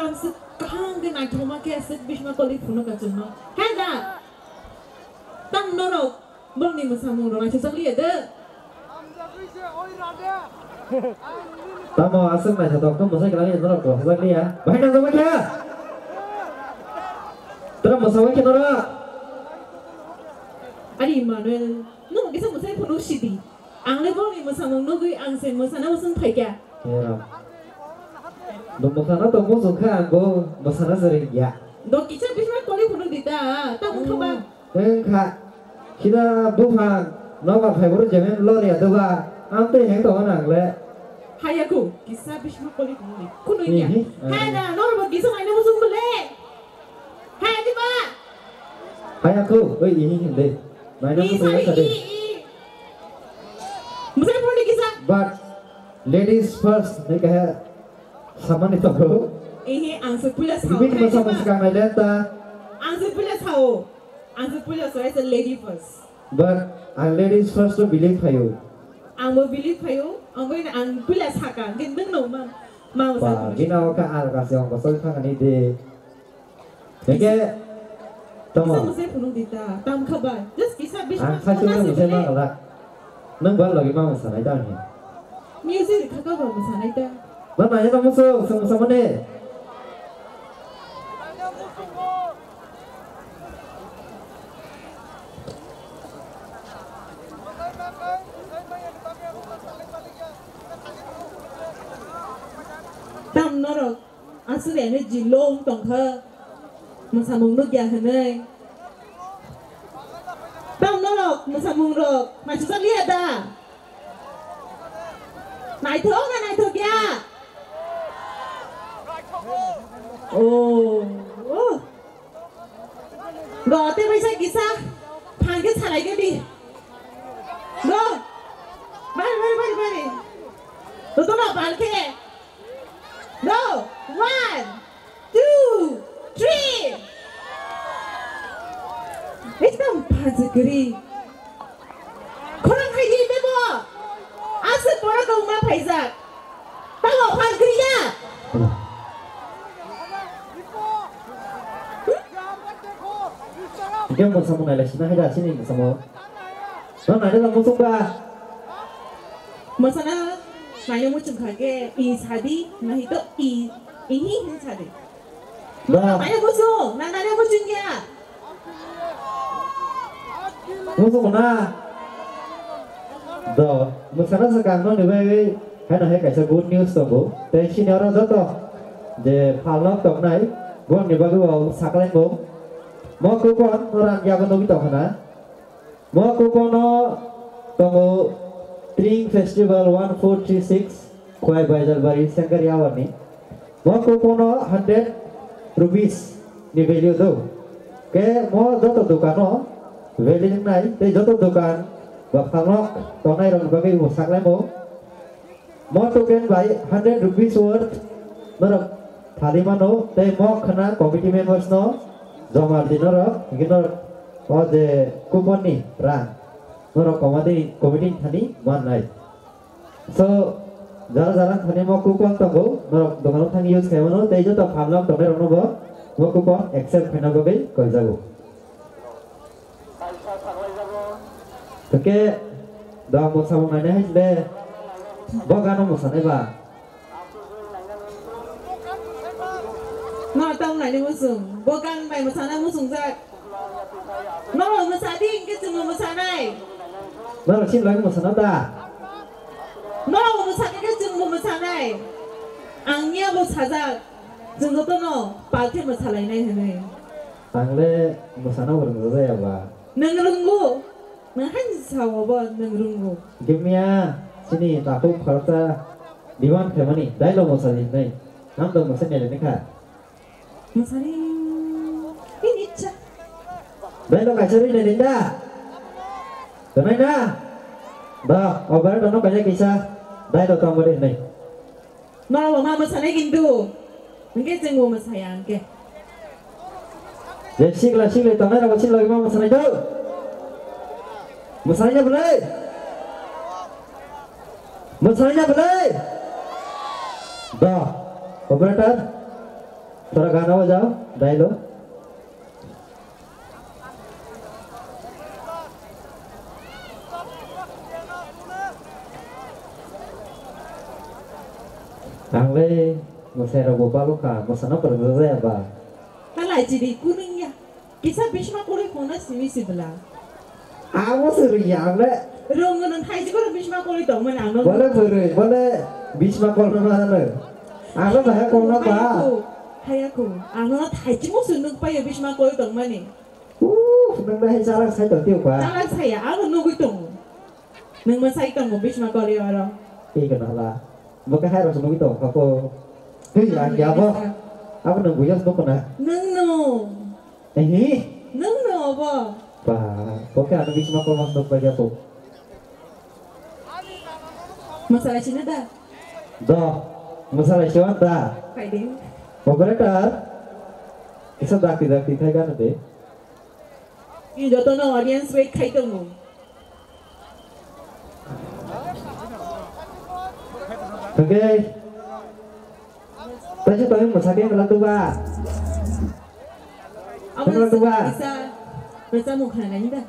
Ang se kaham khe naithokma khe aswk bisma koli phunuk achukno. Hai da? Tang norok borokni mwsamung rok naithok liya de. Tamo aswk naithotok khe mwsai kwlangya norok rok hajak liya. Bahai nang jagwi kha. Tara mwsawai khe norok. Ari Manuel, nwng kisa mwsai phunuk sidi. Ang le borokni mwsamung nugwi ang se mwsana usung phaikha. Hera. Nwng mwsana tong muchung kha, ang bo mwsana se rwngya. Do kisa bisma koli phunuk di ta, ta wngkha ba. Wngkha. Kida buphang nobar phai boro jemen lori adoba, ang tei heng tongo nang le. Hayako, kisa bisma koli phunuk di. Kunui ya. Ihi, ah. Hai na, norok bo kisa maina usung bole. Hai, di ba? Hai, aku. Oi, ini hindi. Main aku. Isa, tuh, i, tadi. I, i. Musai pun di kisa. But ladies first, ni kahe samani to. Ehe, ang se puila sao. Bibit masa muskang na lenta. Ang se puila sao. Ang se puila sao, as a lady first. But ang ladies first to believe kayo. Ang mo believe kayo. Ang mo ang puila saka. Gin deng no ma. Ma. Ba, gina oka al kasi ang kosol kang ni de. Hingke, tamo. Kisa musai phunuk di ta, tam kha ba. Just kisa bisma. Ang khachu musai ma kala. Nang ba lagi ma musanai ta ni. Music kha kha ba musanai ta. Ma ma ya musu, sung musa mane. Tam norok. Aswk ene jilong tongkha. Mwsamung nukya hwnwi. Tamo norok mwsamung rok naisajak liya da? Naithok na naithok ya? Oh. Oh. Go, te bai sa kisa. Phang khe salai khe di. Go. Bari, bari, bari, bari. Jotono bal khe. Go. One, two, three. Ekdom phaji kwrwi. Khorang khai di bebo. Aswk borok rok ma phaijak. Tamo phan kwrwi ya. Hingke mwsamung nailai sina hai da sini mwsamung. No nailai muchung ba. Mwsana nailai muchung kha khe i sadi nahi to i, i hi hin sadi. Ba. Nailai muchung, na nailai muchung ya. Muchung na. Do, mwsana swkang no ni bai bai, haino hai kaisa good news tongo. Tei sini oro joto je phalno tongnai, boni bagwi bo saklai bo. Mo kupon no rang yago nugwi tongkha na. Mo kupon no tongo Tring Festival one four three six, Khwai Baijalbari, Sengkari Awani. Mo kupon no hundred rupees ni value do. Ke mo joto dukano value wngnai, tei joto dukan ba phalno tongnai rokni bagwi bo saklai mo. Mo token bai hundred rupees worth norok thali mano, tei mo khna committee members no joma di norok, hingke norok o je coupon ni rang norok committee, committee ni thani mannai. So, jara jara thani mo coupon tongo, norok dokan o thang use khai mano, tei joto phalno tongnai rok no bo mo coupon accept khaina bagwi koi jago. Hingke da mwsamung nainai hai de, bo gano mwsanai ba. No tamo nainai muchung, bo gan bai mwsana muchungjak. No mwsadi hingke chwngno mwsanai. Norok sin lagi mwsana da. No mwsadi hingke chwngbo mwsanai. Ang ya bo sajak, chwng jotono palkhe mwsalainai hinwi. Ang le mwsana bo rwngjajakya ba. Nwng rwngo? Nwng hai sao bo nwng rwngo? Gimya, chini takhuk khoroksa demand khaimani, dailo mwsadi hinwi. Ang tong mwsai nailai kha. Mwsadi, ini cha. Dailo kaisa ri nailai da. Tonai na? Da, operator no kaisa kisa. Dailo tong bari hinwi. Norok bo ma mwsanai kintu. Hingke chwngbo mwsaya hingke. Je sikla sikli tongnai rok bo sikla ma mwsanai do. Mwsanai ya bwlai? Mwsanai ya bwlai? Da. Operator. Thora gana bajao, dailo. Ang le mwsai rok bo balo kha, mwsana pwrwng jaya ba. Talai chiri kuning ya. Kisa Bhishma kori khona simi sibla. Abo se rwya ang le. Rong nang thai jikoro Bhishma kori tong mani ang no. Bole bwrwi, bole Bhishma kol na ano. Ang le bahai kol na ba. Haya ko, haya ko. Ang no thai jimo su nuk payo Bhishma kori tong mani. Uh, nang le hai chalak sai tong tio ba. Chalak sai ya, ang no nugui tong. Nang ma sai tong Bhishma kori oro. Ih, kenala. Bo khe hai rok nugui tong kha ko. Hei, ang ya bo. Abo nang buyas bo kona. Nang no. Ehi? Nang no obo? Ba, bo khe ano Bhishma kol mas nok bai ya to. Masalai sina da? Do, masalai sina da? Phaidi. Operator, kisa dakti dakti khai gana de. Ni jotono audience wait khai tongo. Okay. Taisu tangwi mwsakhe wngla tuba. Amo wngla tuba. Kisa rwchapmung khnanai da.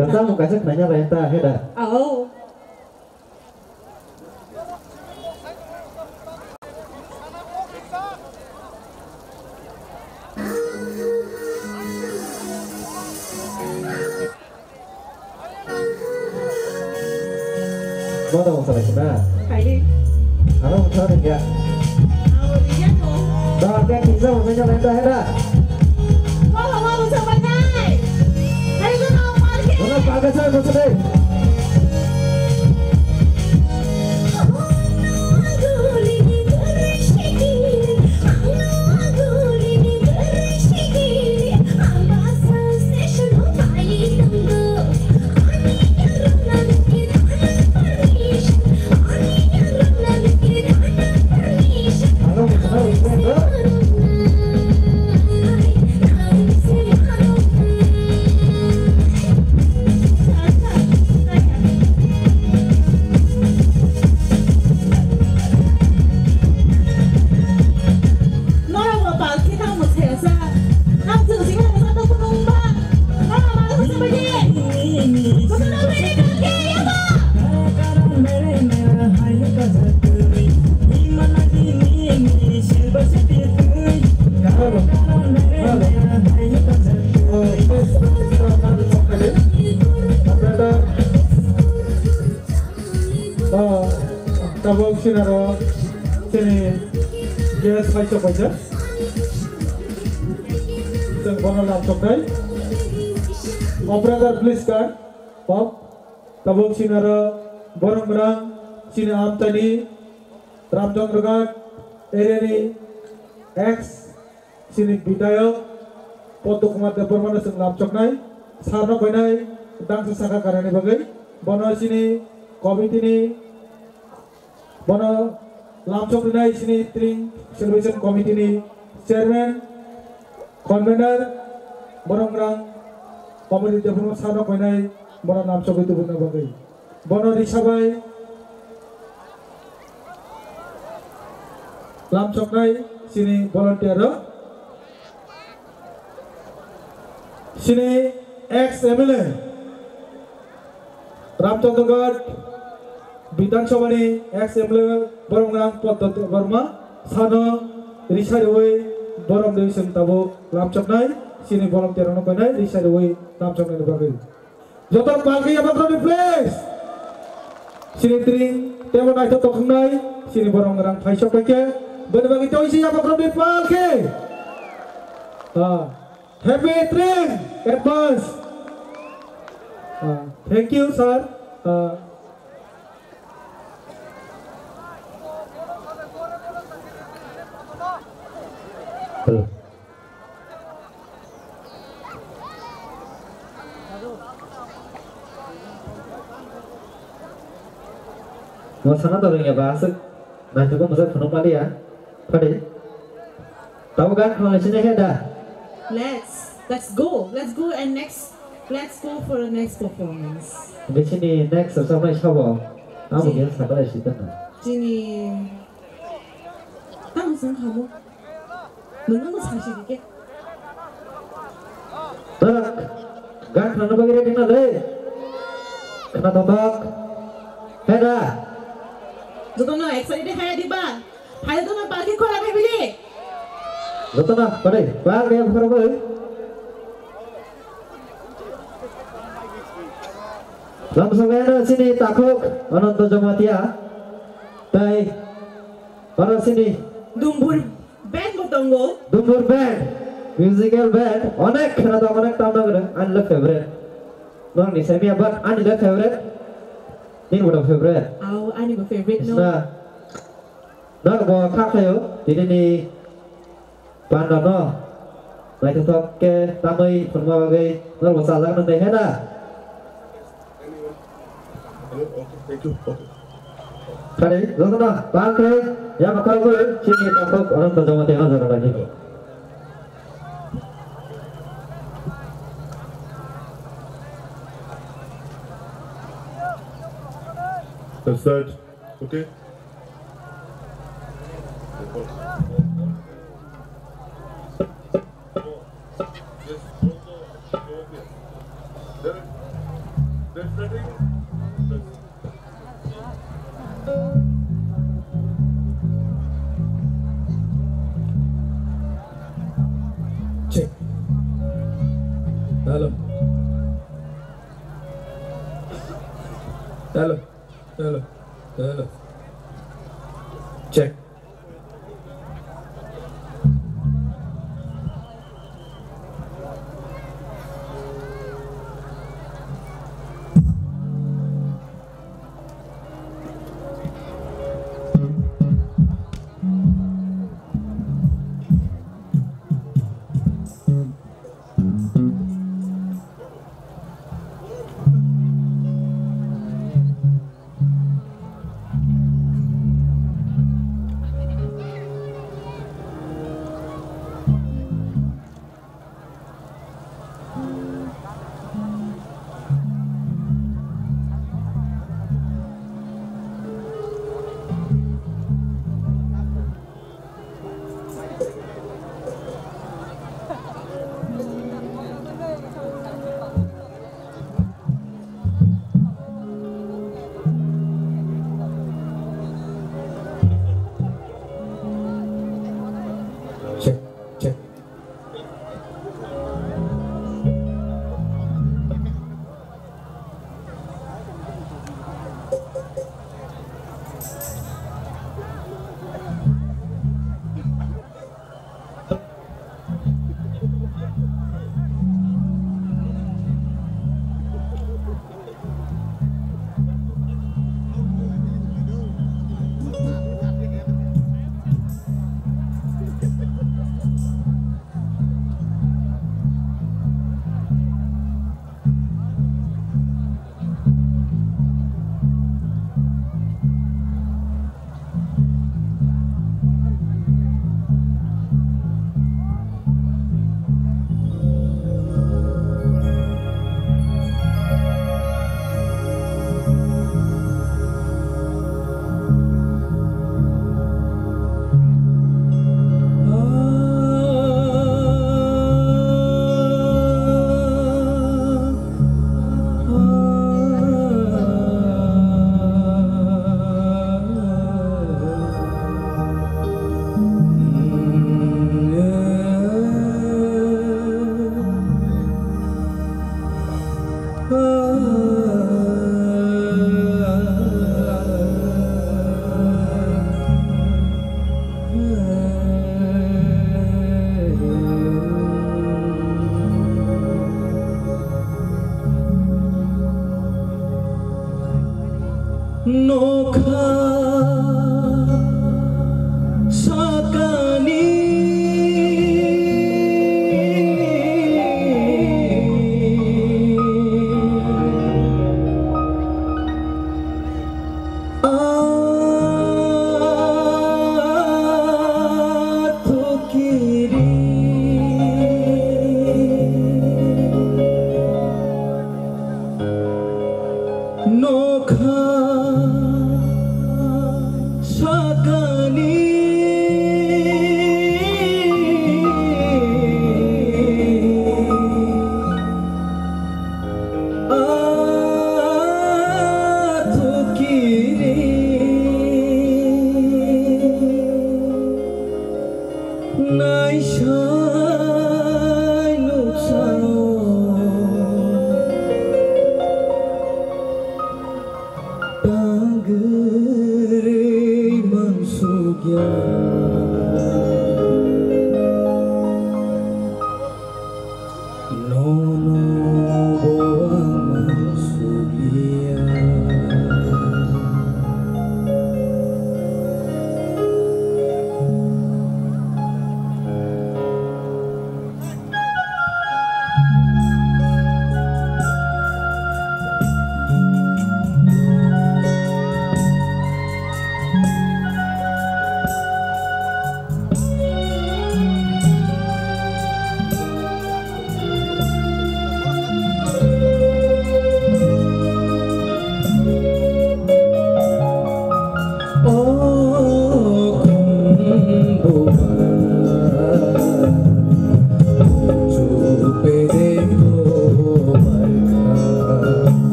Rwchapmung kaisa khnanya lai ta he da. Ao. Mano masa lagi na? Kaili. Ano masa lagi ya? Abo dia no. Dah, dia bisa masa lagi dah, dah. Mama, mama, masa lagi. Ayo, mama, mama. Mana pakai saya masa lagi? Norok bo pal khe tamo saya sa. Ang chwng sima masa to kunung ba. Norok ma khe sa baje. Kota no bere ka ke ya ba. Operator. Oh, tabuk sinaro sini gas paisa paisa. Teng bono lam tokai. Operator, please, kan. Pop. Tabuk sinaro borok rang sini amtani Ramchandra Ghat area ni ex Chini bidayok Padma Kumar Debbarmano chwng lamchoknai, sarno koinai dangsa saka karani bagwi. Bono chini committee ni, bono lamchok rinai chini Tring Celebration Committee ni chairman, convener, borok rang committee Debbarma sarno koinai bono lamchogwi tubuna bagwi. Bono risa bai lamchoknai chini volunteer rok. Chini ex M L A Ramchandra Ghat Bidhan Sabha ni ex M L A borok nang Padma Debbarma sano risa riwi borok ni chwng tabuk lamchoknai chini volunteer rok no koinai risa riwi lamchoknai ni bagwi. Joto palki yabakroni please. Sini Tring tebo naithok tokhnai, sini borok rang phaisok paikhe. Bini bagwi tei si yabakroni palki. Ah, happy Tring advance. Ah, thank you, sir. Ah, hello. Mo sana to ringya ba aswk naitugwi mwsai phunuk maliya. Phadi. Tamo gan khwlangwi sini he da. Let's, let's go. Let's go and next, let's go for the next performance. Bisini next rwchapnai sabo. Amo Ji. Dia sakalai sitana. Chini. Tamo song hamo. Nungno no sasi dike. Torak, gan khana bagwi ready na le. Khana totok. Heda. Jotono excited hai diba. Hai jotono party khora hai bili. Jotono, pare, bang ya khora bai. Lamsogeno sini takhuk Ananto Jamatia. Tai oro sini Dumbur band bo tongo. Dumbur band, musical band, onek khena to onek tamna gede, ani le favorite. Nong ni semi abar ani le favorite. Nini bo favorite. Au, ani bo favorite no. Sna. Nong bo kha khayo, tini ni Panda no naithothok khe tamwi phunukma bagwi norokbo chajak nang de hena. Kari, jotono bang khe yang khorokwi chini takhuk Ananto Jamatia no jaga lagi. That's that. Okay. Check. Hello. Hello. Hello. Hello. Check. Kaisa nuksa o tangwi mansukya. Nono bo ang mansukliya.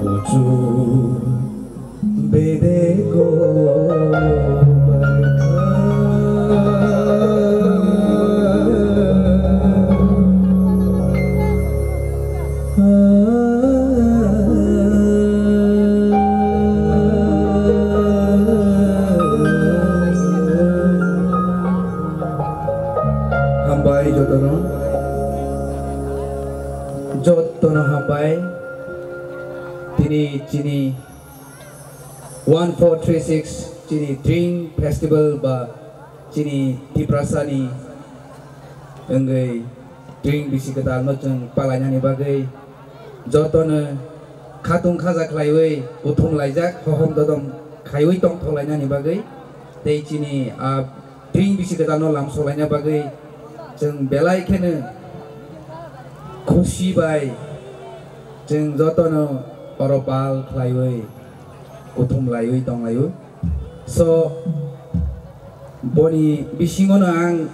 Kuchuk bedego barkha. Hambai jotono, jotono hambai. Tini chini one four three six chini Dring Festival ba chini Tiprasani wngwi Dring bisi kwtalno chwng palainani bagwi jotono khatung khaja khlaiwi kuthum laijak, hohom dodom khaiwi tongthok lainani bagwi, tei chini a twing bisi kwtalno lam sok laina bagwi chwng belai kheno khusi bai chwng jotono oro pal khlaiwi kuthum laiwi tong laio. So, boni bisingono ang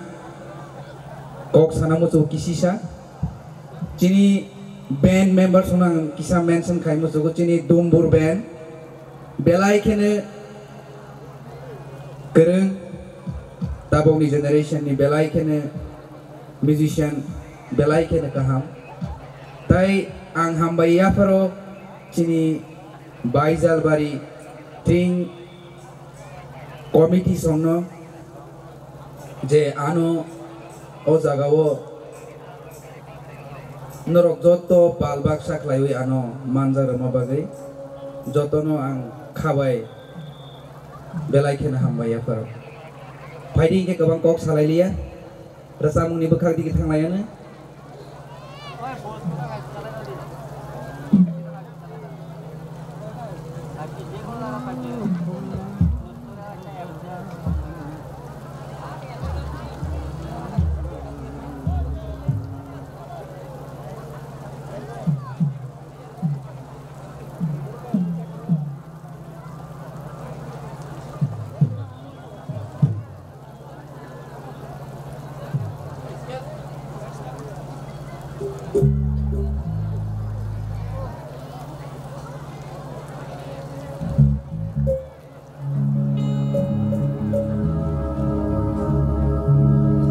kok sana muchungo kisisa. Chini band members no ang kisa mention khai muchungo, chini Dumbur band belai kheno kwrwng, tabokni generation ni belai kheno musician belai kheno kaham. Tai ang hambai yapharo chini Baijalbari twing committee songno je ano o jagao norok joto pal baksa khlaiwi ano manja rwma bagwi jotono ang khabai belai kheno hambai yapharo. Phaidi hinkhe kwbang kok salai liya. Rwchapmungni bwkhak digi thang lai anw.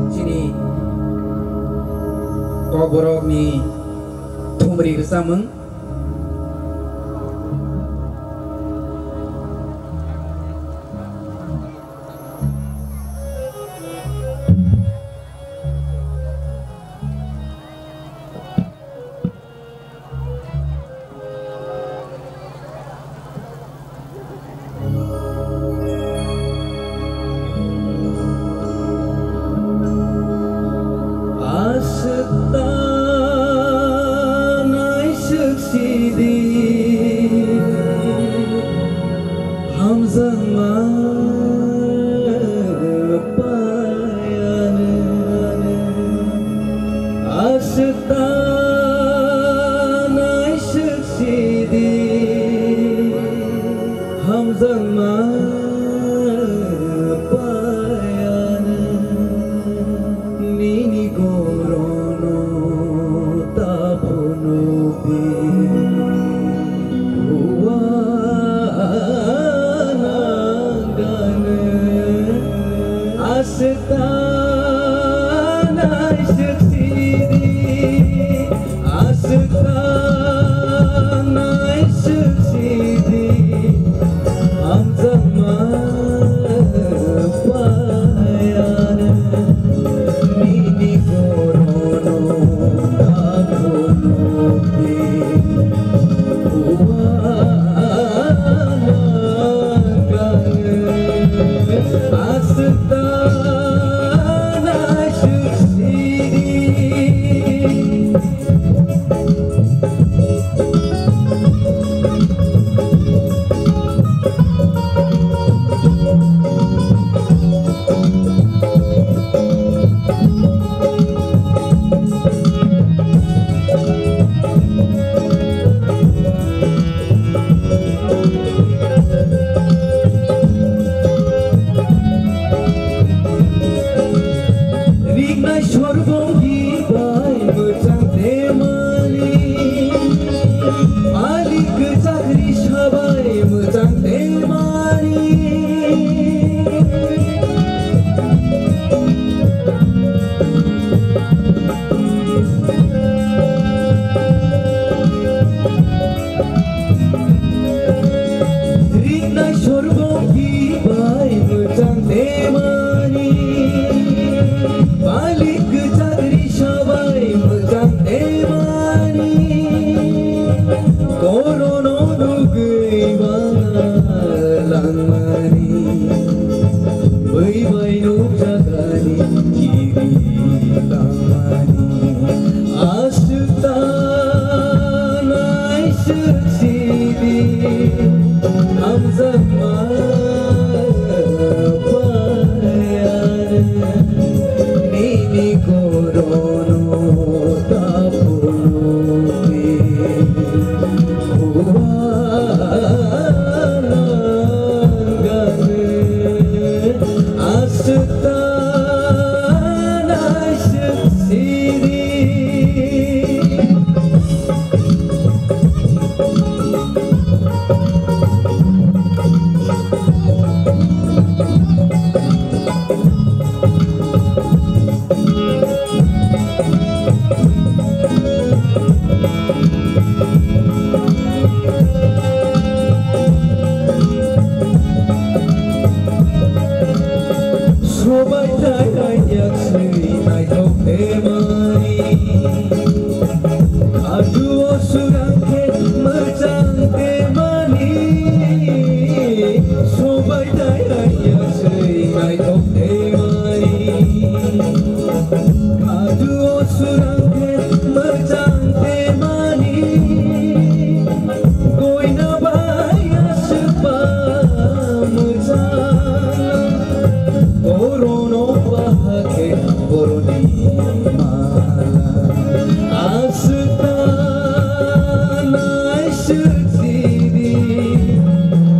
Chini Kokborokni thumri rwchapmung. Aswk ta naiswk sidi, hamjakma paiyanw. Aswk ta naiswk sidi, hamjakma paiyanw. Nini gorono ta phunukdi, uanw gwnanw. Aswk ta naiswk sidi, aswk ta naiswk sidi, hamjakma paiyanw. Nini gorono ta phunukdi, uanw gwnanw. Aswk ta Hamjakma payar nini gorono tapunuki huana gane aswk tanai swk siri. Sobai thai thai yak swi naithok de mani. Kadu o surang khe mwchang de mani. Sobai thai thai yak swi naithok de mani. Kadu o surang khe mwchang de mani. Koina bai aswk ba mwchang. Borono bahai khe boroni mala. Aswk tanai swk sidi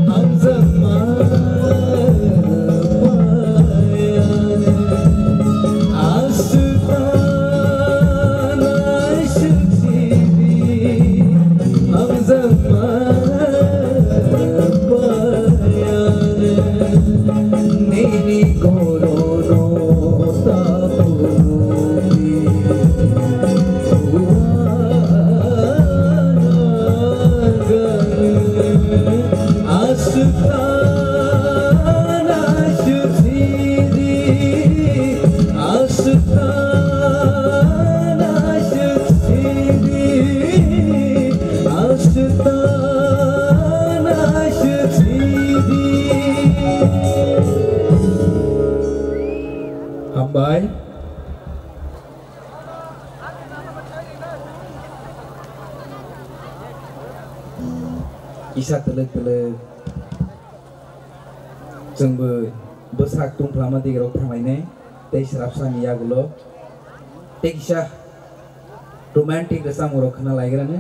hamjakma payar. Aswk tanai swk sidi hamjakma payar. Nini gorono tapunuki huana gane aswk tanai swk sidi. Aswk tanai swk sidi, aswk tanai swk sidi. Hambai. Kisa twlwk twlwk. Chwngbo bwsak tungphla ma digrok thanglainai tei srapsa ni yagulo tei kisa romantic rwchapmung rok khna laigrani.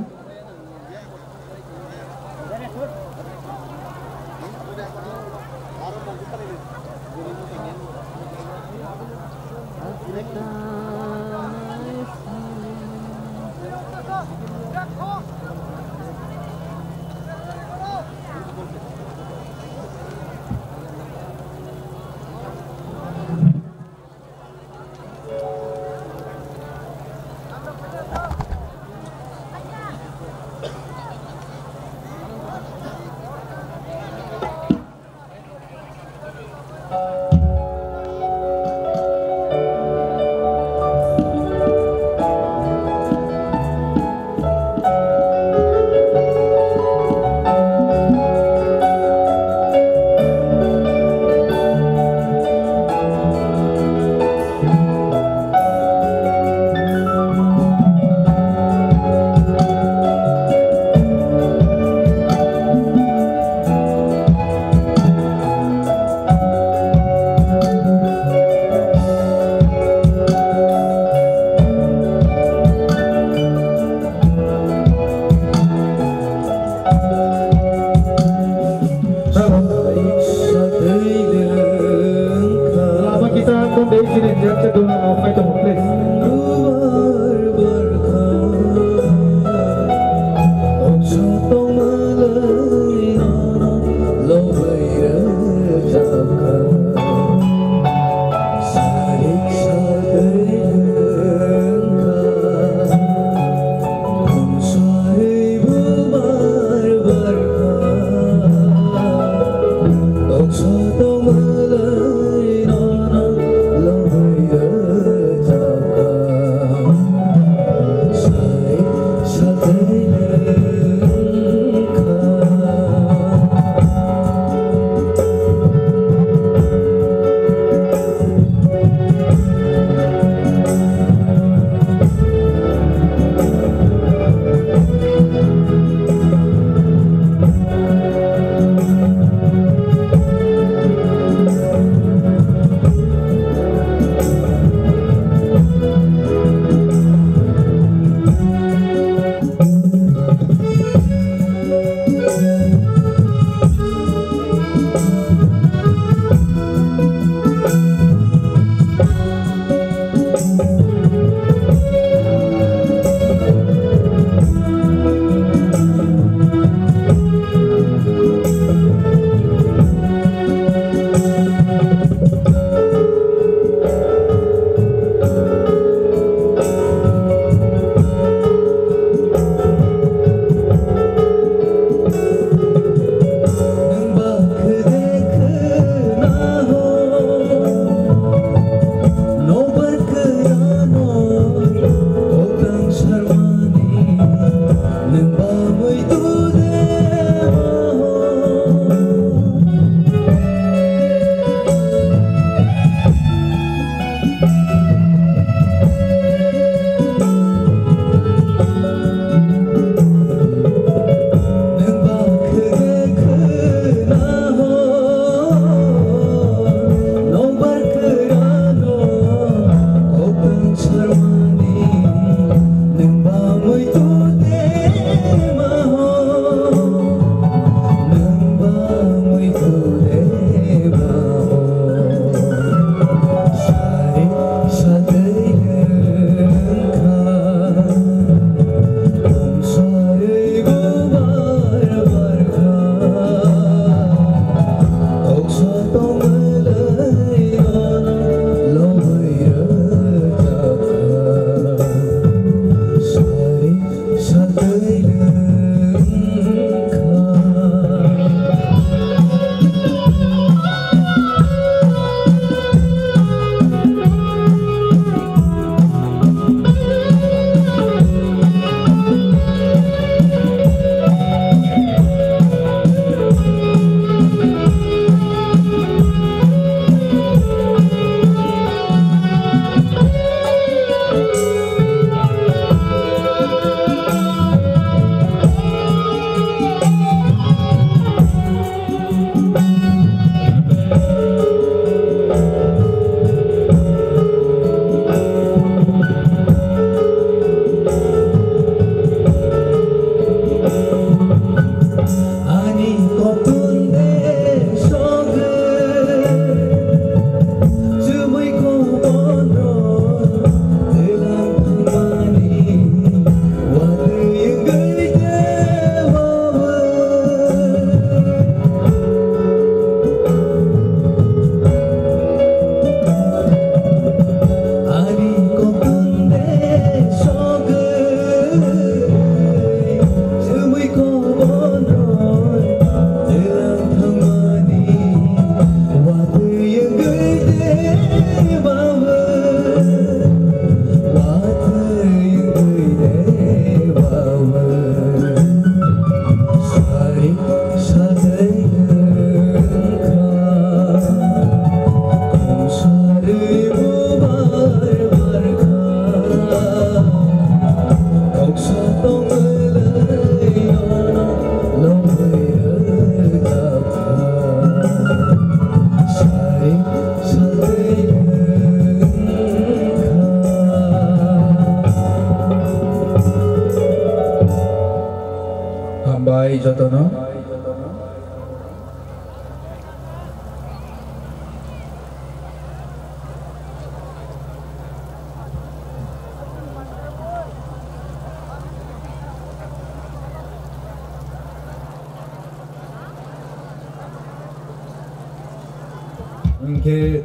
Hwnkhe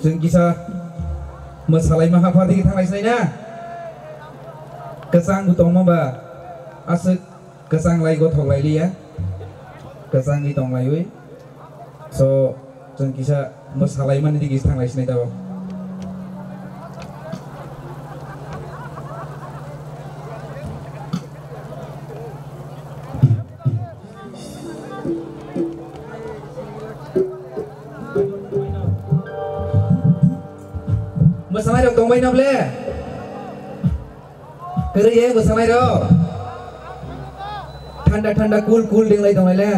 chwng kisa mwsalaima hapha digi thanglai sinai na? Kwchang bo tongma ba aswk kwchang lai gothok lai liya. Kwchangwi tong laiwi. So, chwng kisa mwsalaimani digi thanglai sinai tabok. Mwsalairok tongbai na ble? Kwrwi ye mwsalairok? Thanda thanda cool cool denglai tonglai le.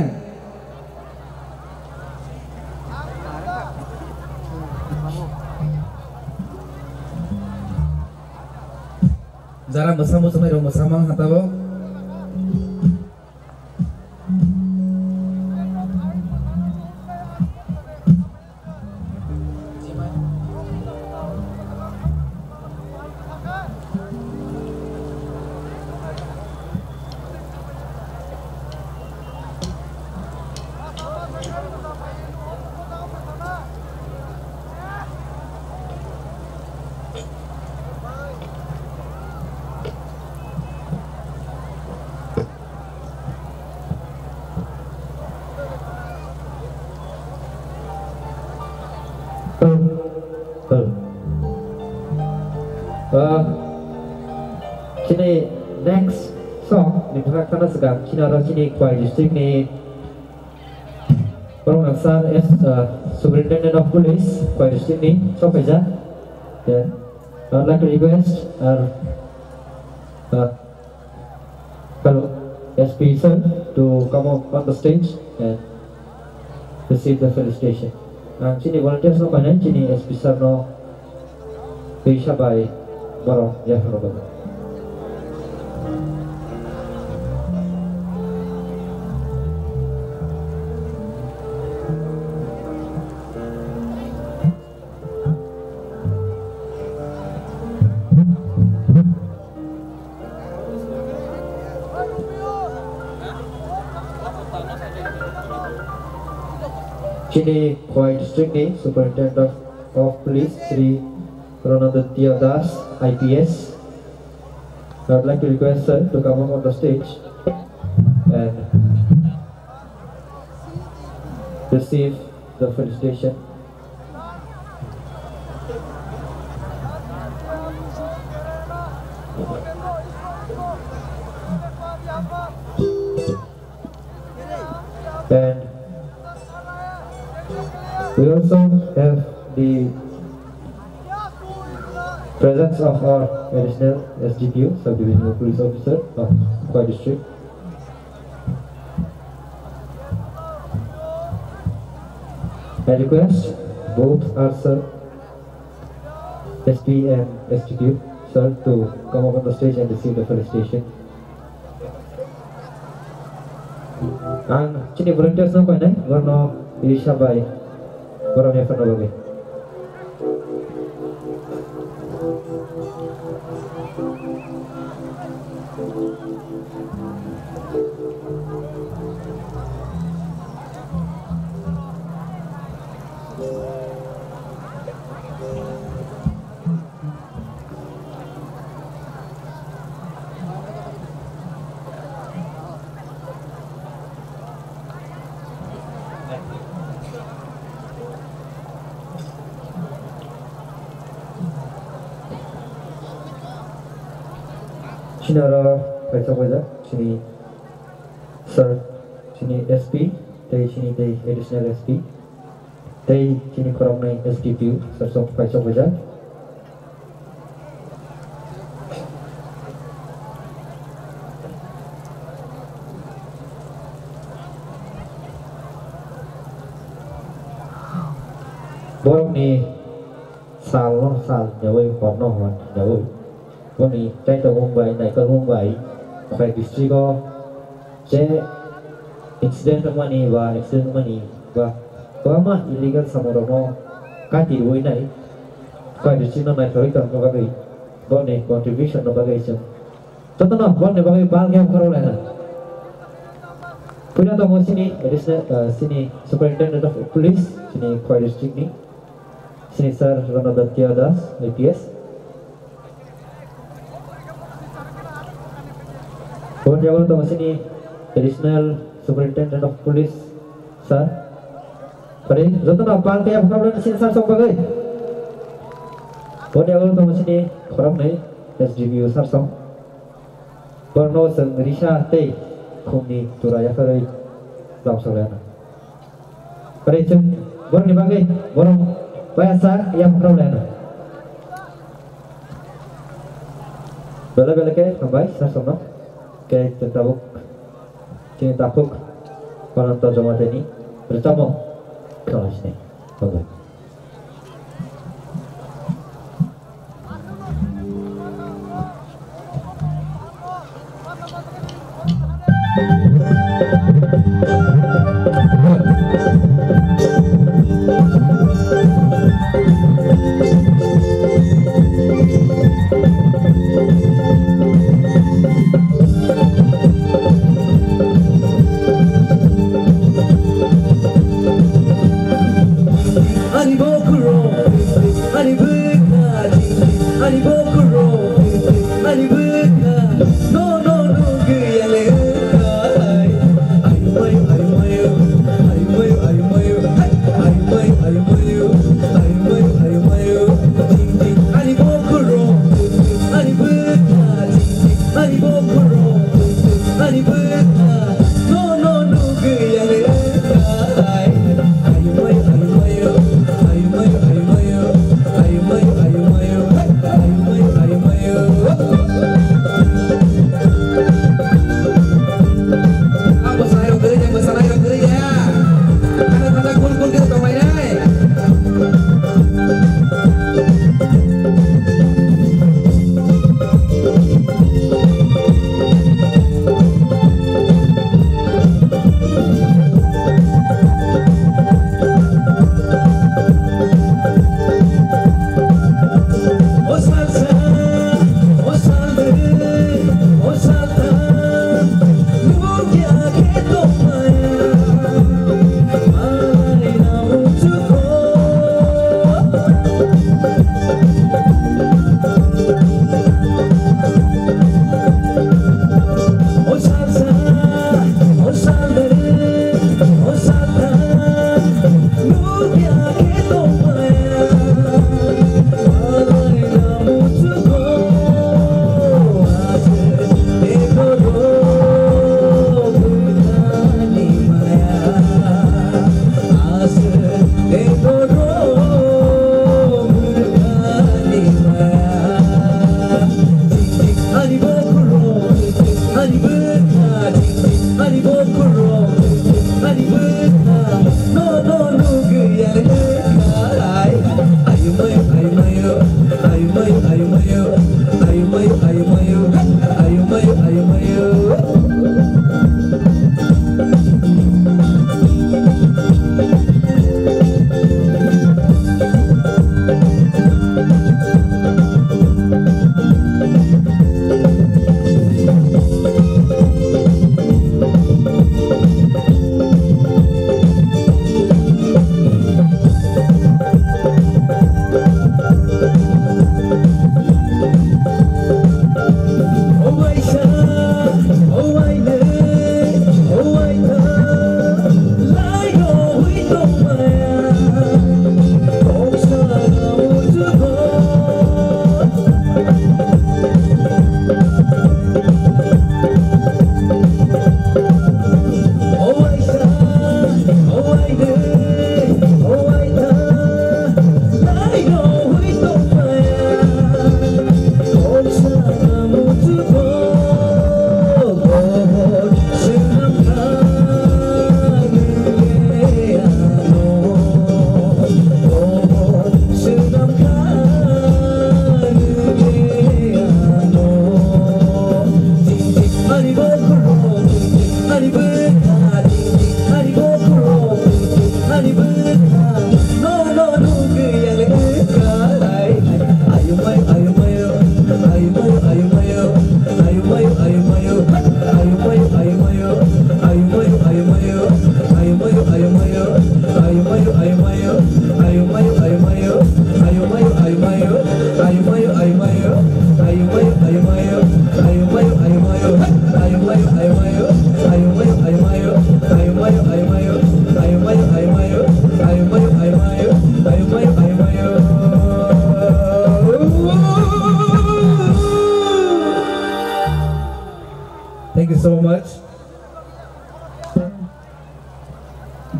Jara mwsa mwsalairok mwsa mang ha tabok. Ah, chini next song ni thangkha khana swkang, chini oro chini Khowai district ni borok nangsa S, ah, Superintendent of Police, Khowai district ni sok phaijak. Then, I would like to request our, ah, Hello, S P sir, to come up on the stage and receive the felicitation. Ang chini volunteers no painai, chini S P sir no twi sabai borok yaphano bagwi. Chini Khowai district ni Superintendent of Police Shri Ronaditya Das I P S. I would like to request sir to come up on the stage and receive the felicitation. And we also have the presence of our additional S D P O, Sub Divisional Police Officer of Khowai District. I request both our sir, S P and S D P O, sir, to come up on the stage and receive the felicitation. Ang chini volunteers no koinai, borno Irisha bai, borok ni bagwi. Chini oro kaisa bwjak, chini sir, chini S P, tei chini tei additional S P, tei chini khoroknwi S D P O, sir, sok kaisa bwjak. Borokni salno sal hinjawi, horno hor hinjawi, boni kaitor mung bai, naikol mung bai, Khowai district o je incident wngmani ba accident wngmani ba kwbangma illegal samungrokno kati rwui nai, Khowai district no naithogwi tongna bagwi boni contribution no bagwi chwng jotono boni bagwi bal khe khorok laina. Puila tongo chini additional, uh, chini Superintendent of Police, chini Khowai district ni, chini Sir Rana Datya Das, I P S. Boni yago tongo chini Additional Superintendent of Police, Sir. Pare, jotono pal kaya problem chini Sir song bagwi. Boni yago tongo chini khoroknwi S D P O Sir song. Borno chwng risa tei khumni tura yapharwi lamsok laianw. Pare chwng borokni bagwi borok baya sa yapharwi lamsok laianw. Belai belai khe hambai Sir songno. Khe chwng tabuk chini takhuk Ananto Jamatia ni rwchapmung khwnasini. Hambai.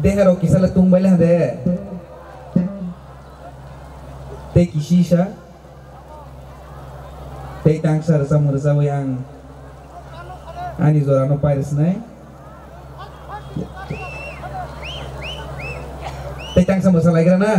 Deha rok kisa le tung bai le hande. Tei kisi sa. Tei tangsa rwchapmung rwchawi ang ani jorano pai rwsnai. Tei tangsa mwsa laikra na.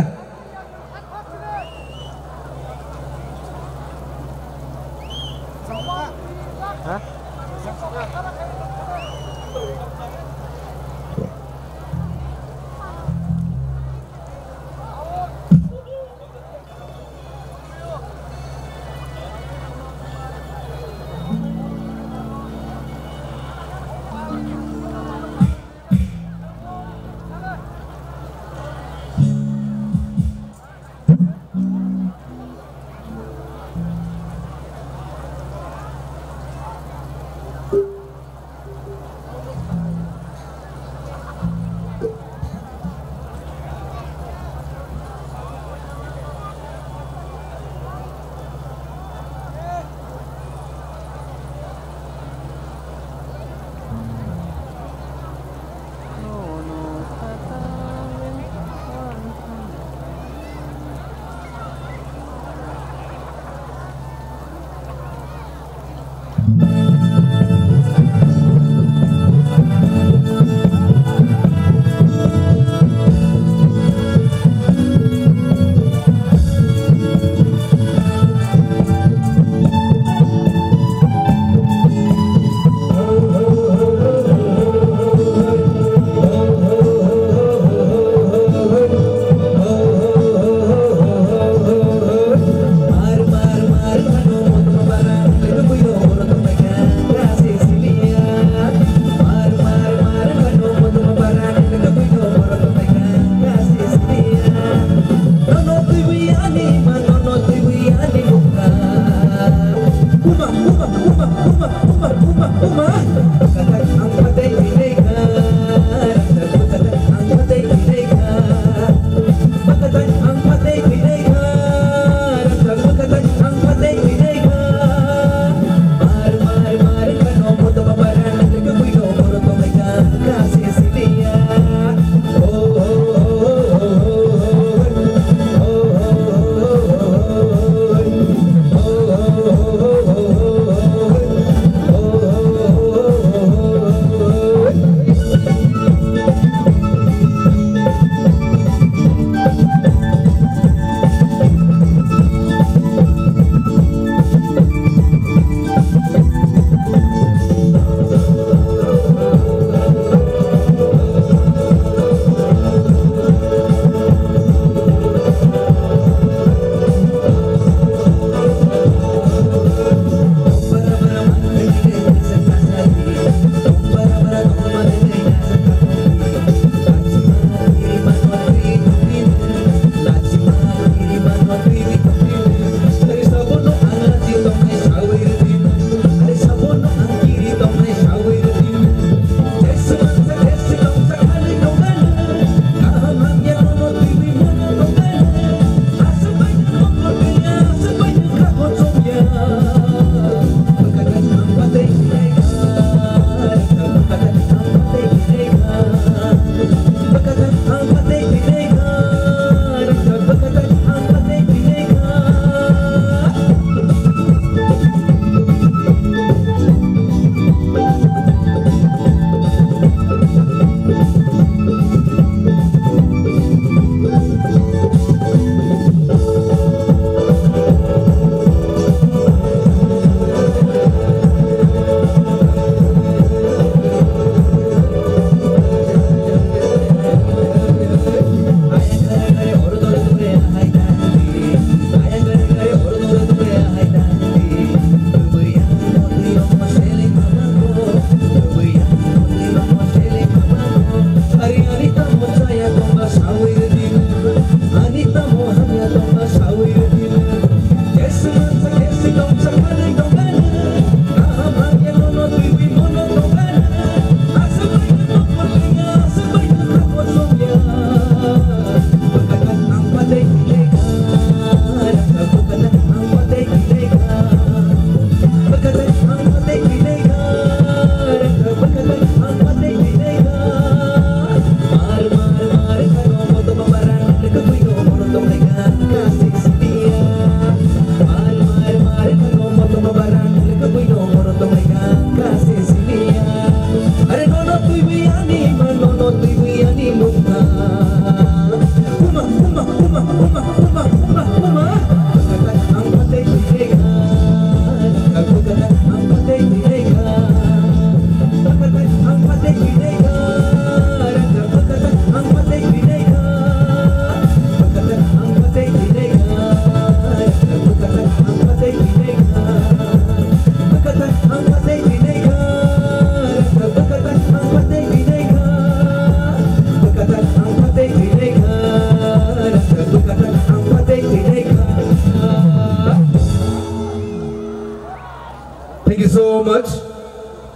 So much.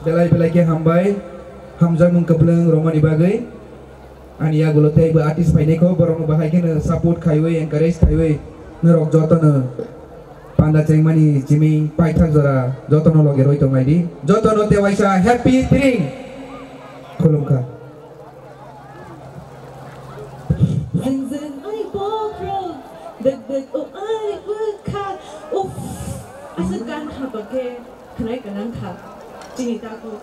Belai belai khe hambai. Hamjakmung kwplwng romani bagwi. Ani yagulo tei bo artist phainai kho, borokno bahai kheno support khaiwi, encourage khaiwi, norok jotono panda chengmani chiming paithak jora jotono loge roi tongnai di. Jotono tewaisa happy Tring. Khulumkha. Zeng zeng ai bokrok, dek dek o ai bwkha. Uff, aswk gan kha ba khe khwnai gwnang kha. Chini takhuk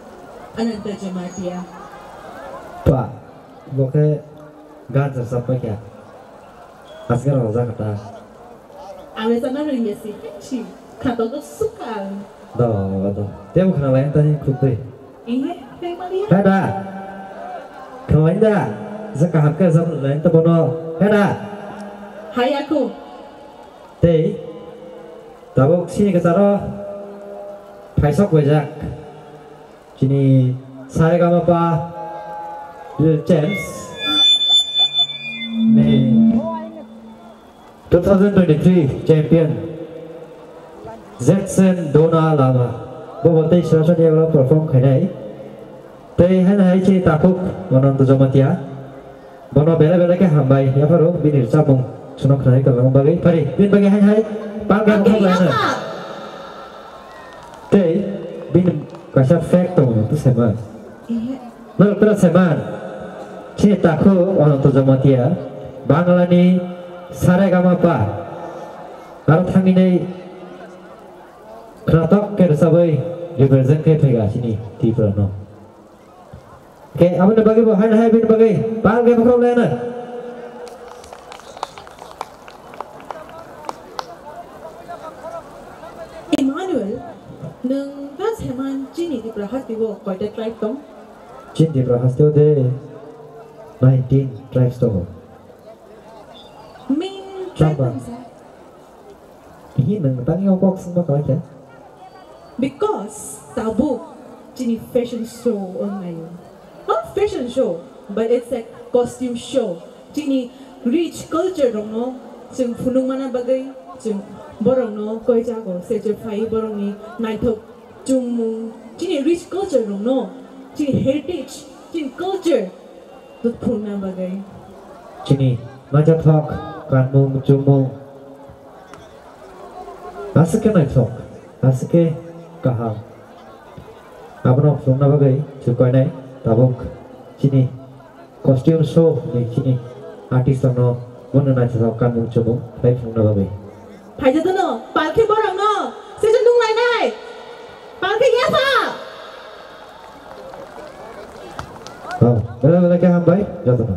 Ananta Jamatia. Pa, bo khe gan rwchap pai kha. Aswk rwjak kha ta. Ang le sana rwngya si, si, khato ko sukal. Do, do. Tebo khna lai ta ni khuk de. Ihe, tei mali. He da. Khna lai da. Je kaham khe jab lai ta bono. He da. Hai aku. Tei. Tabuk sini kacharo. Phaisok wajak. Chini Saregamapa Little Champs ni two thousand twenty-three champion Jackson Dona Lama. Bo bo tei srasani oro perform khainai. Tei haino hai chini takhuk Ananta Jamatia. Bono belai belai khe hambai yapharo bini rwchapmung chwngno khwnai kwlangma bagwi. Phari, bini bagwi hai hai pal gam khok laina. Tei bini kaisa fact tongo, twi saiman. Norok twi saiman. Chini takhuk Ananta Jamatia Banglani Saregamapa aro thanginai khwnatok khe rwchabwi represent khe phaikha chini Tripura no. Khe aboni bagwi bo haino hai bini bagwi pal khe bokhorok laina. Emmanuel, nwng ta saiman chini Tripura hasteo koita tribe tong? Chini Tripura hasteo de nineteen tribes tongo. Main tribe tong sa? Hi nwng tangwi o kok swngma kwlai kha? Because tabuk chini fashion show wngnai. Not fashion show, but it's a costume show. Chini rich culture rokno chwng phunukmana bagwi chwng borokno koi jago secho phai borokni naithok chumung, chini rich culture rokno, chini heritage, chini culture Tut phunukna bagwi. Chini naithothok kanmung chumung. Aswk khe naithok, aswk khe kaham. Abono phunukna bagwi chwng koinai tabuk chini costume show ni chini artist rokno bono naithothok kanmung chumung khlai phunukna bagwi. Phaijak dono, palkhe borokno, sejak nung lainai. Palkhe yapha. Oh, belai belai khe hambai, jotono.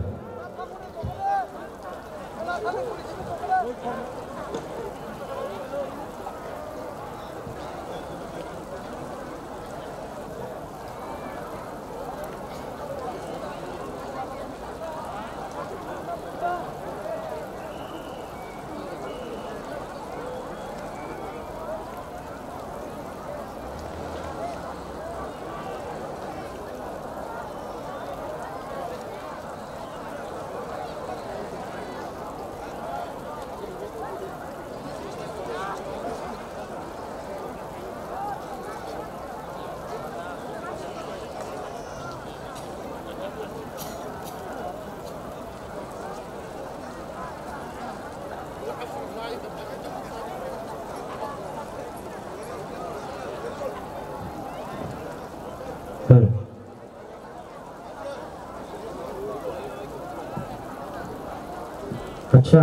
Acha,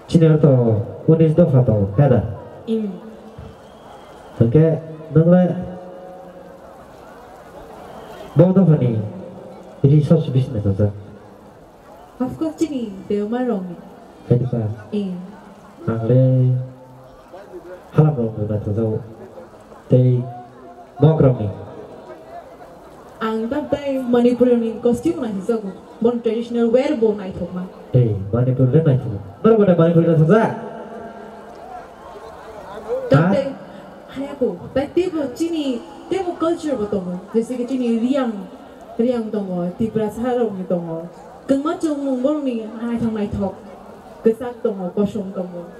chini aro to unis dopha tongo, heda? Im. Hwnkhe, nwng le bo dophani resource business o jak? Of course, chini Deoma rokni. Khaidi kha? Ee. Ang le halam rokni naithokjago. Tei mok rokni. Ang tabtai Manipuri ni costume naithokjago. Bon traditional wear bo naithokma. Tei Manipuri le naithokma. Norok bo Manipuri naithokjak? Tabtai, ha? Hayako. Tai teibo chini, teibo culture bo tongo. Jese ki chini Riyang, Riyang tongo. Tiprasa rokni tongo. Kwma chwngmung borokni naithok naithok kwchak tongo, kosom tongo.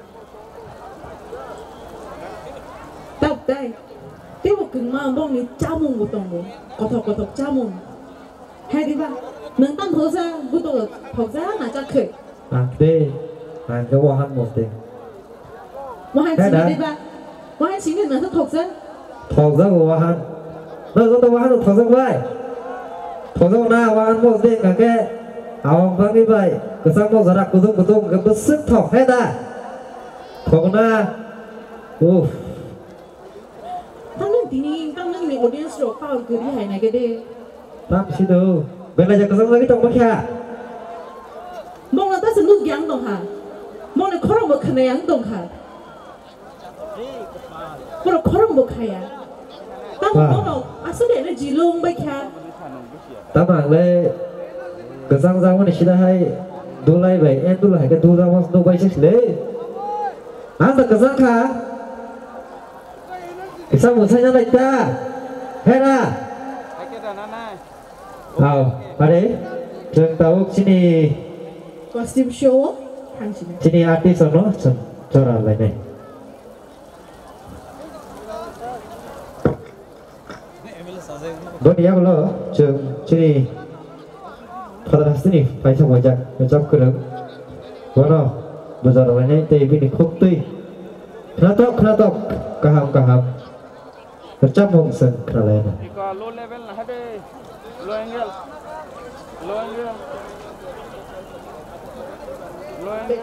Tabtai. Teibo kwngma bongni chamung bo tongo, kothok kothok chamung. Hai diba? Nwng tamo thoksa, buto thoksa na chakhwi? Ang de, ang de wahan mosde. Wahan Hai sini da? Diba? Wahan sini na thoksa? Thoksa bo wahan. Na joto wahan thoksa bai. Thoksa na wahan mosde kake. Awang bangni bai. Kesang mo jarak kutung kutung ke besek thok. Hai da? Thok na. Uff. Tangno tini tangno ni audience rok power kwrwi hai nai khe de. Tam si do. Belai ja kwchang jagwi tong bakha. Bongno ta se nuk yang tong kha. Bongni khorang bo khna yang tong kha. Pura khorang bo khaya. Tang Ba. Bono aswk de jilung bai kha. Tamo ang le kwchang jagmani sida hai dulai bai, en dulai hai khe dul jagmani nuk bai se le. Ang ta kwchang kha. Kisa mwsai na lai ta. Hera. Aw, are. Chwng tabuk chini Costume show o thang sini. Chini artist no chwng chora lai nai. Boni yagulo chwng chini Father hasteni paisa waijak, wajak kwrwng. Bono bwjar rwlainai tei bini khuktwi khnatok khnatok kaham kaham rwchapmung chwng khnalaina. Iko low level na hade, low angle, low angle, low angle.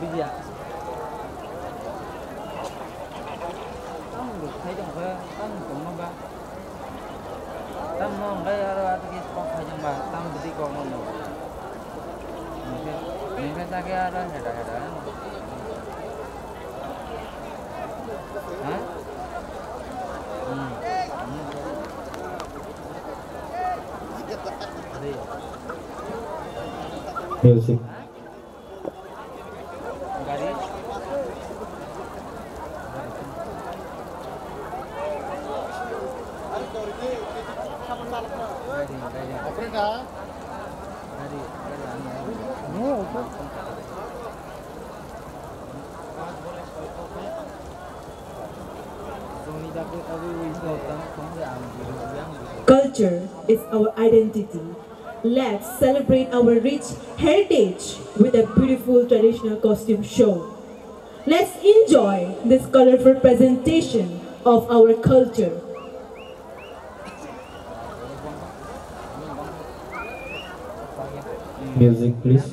Biji ya. Tamo rwk khai tong khe, tamo tongma ba. Tamo hwnkhai aro atwkhe kok khaijak ba, tamo bwtwi kok nokno. Hwnkhai, hwnkhai ta khe aro heda heda. Ha? Hmm. Music. Culture is our identity. Let's celebrate our rich heritage with a beautiful traditional costume show. Let's enjoy this colorful presentation of our culture. Music, please.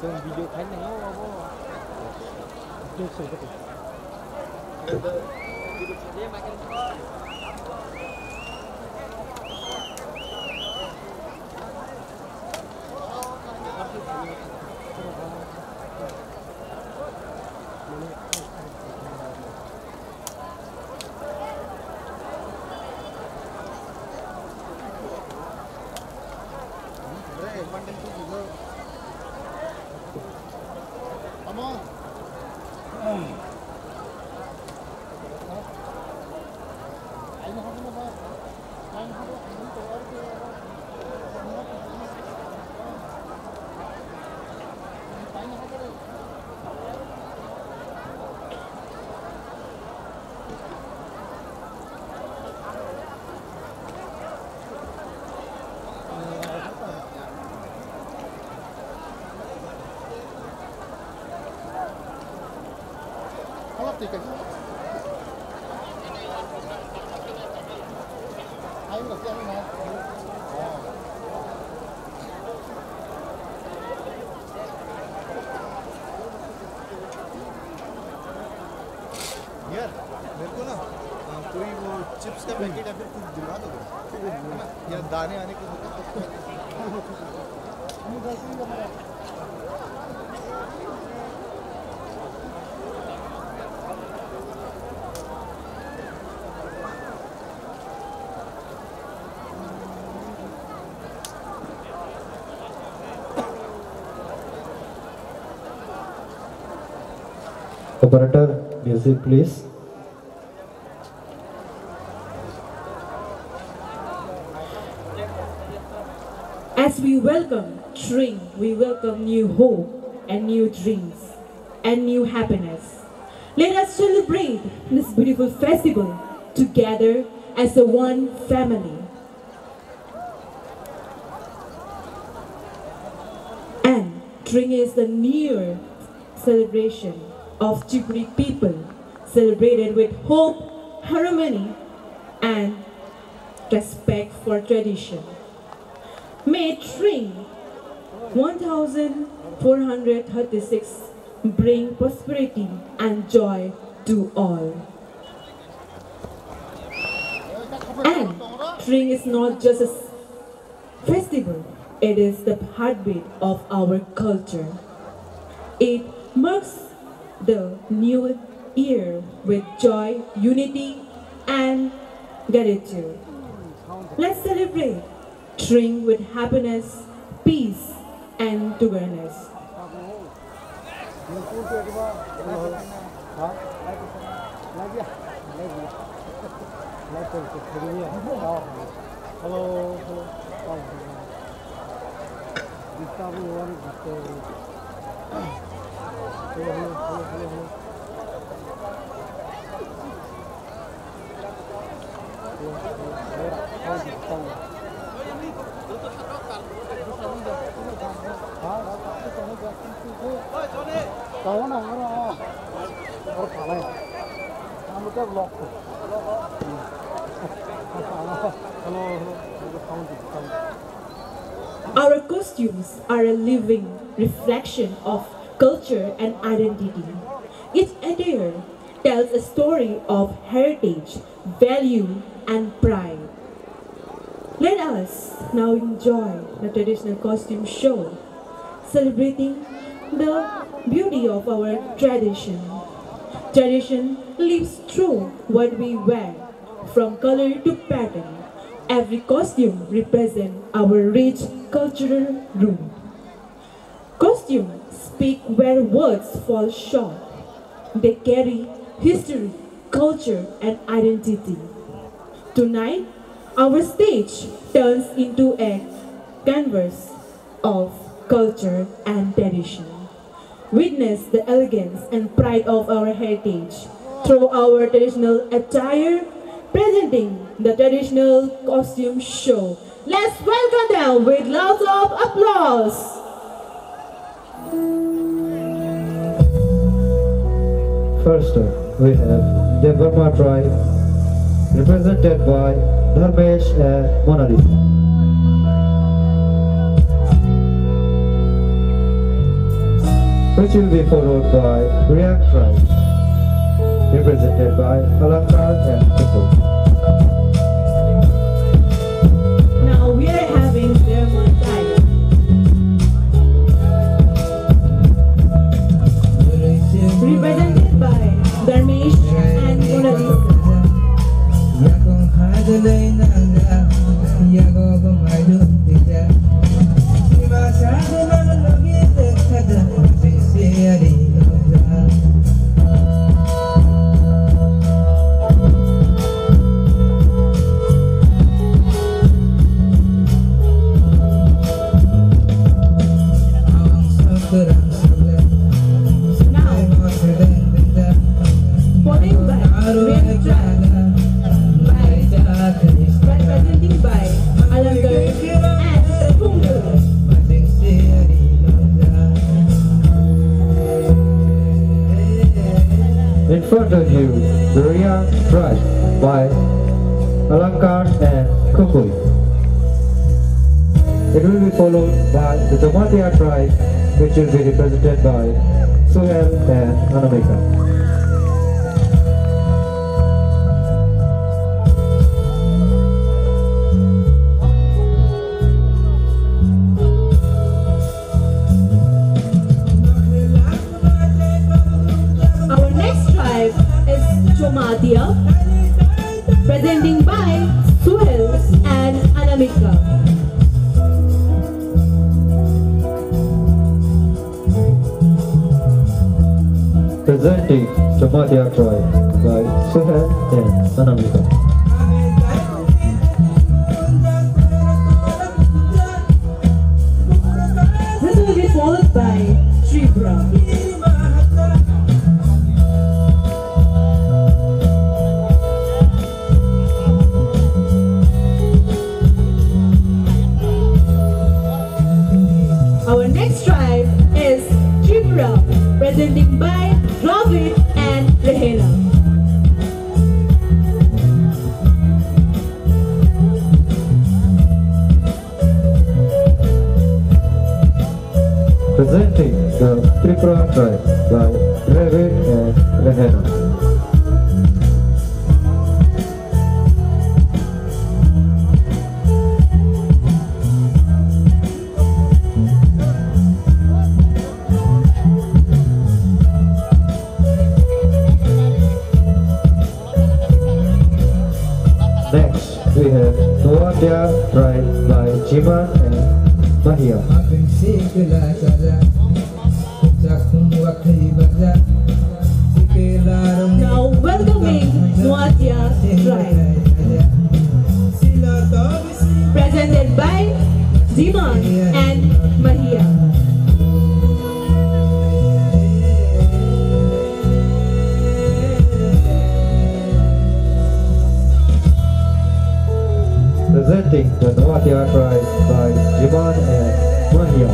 Chwng video khaina nangya obo. यार, मेरे को ना, अ, पूरी वो चिप्स का पैकेट या फिर कुछ दिला दो, है ना? या दाने आने को होता है। Operator, music please. As we welcome Tring, we welcome new hope and new dreams and new happiness. Let us celebrate this beautiful festival together as a one family. And Tring is the near celebration of Chibri people, celebrated with hope, harmony, and respect for tradition. May Tring one thousand four hundred thirty-six bring prosperity and joy to all. And Tring is not just a s- festival, it is the heartbeat of our culture. It marks the new year with joy, unity, and gratitude. Let's celebrate Tring with happiness, peace, and togetherness. Hello, hello. Hello, hello, hello, hello. Our costumes are a living reflection of culture and identity. Each attire tells a story of heritage, value, and pride. Let us now enjoy the traditional costume show, celebrating the beauty of our tradition. Tradition lives through what we wear, from color to pattern. Every costume represents our rich cultural root. Costumes speak where words fall short. They carry history, culture, and identity. Tonight, our stage turns into a canvas of culture and tradition. Witness the elegance and pride of our heritage through our traditional attire, presenting the traditional costume show. Let's welcome them with lots of applause. First, we have Debbarma tribe, represented by Dharmesh and Monalisa, which will be followed by Reang tribe, represented by Alankar and Kupul. Now we are having German type. Represented by Dharmesh and Monalisa. Now, following by Reang tribe, representing by Alankar and Pungkul. In Further, the Raya tribe by Alankar and Khokoi. It will be followed by the Jamatia tribe, which will be represented by Suhel and Anamika. Our next tribe is Jamatia, presenting by Suhel and Anamika. Presenting Jamatia tribe by Suhel and Anamika. This will be followed by Tripura. Our next tribe is Tripura, presenting by Dravid and Rehena. Presenting the Tripura tribe by Dravid and Rehena. Next, we have Noatia tribe by Jiman and Mahia. Now welcoming Noatia tribe. Presented by Jiman and Mahia. Presenting the Noatia tribe by Jiman and Mahia.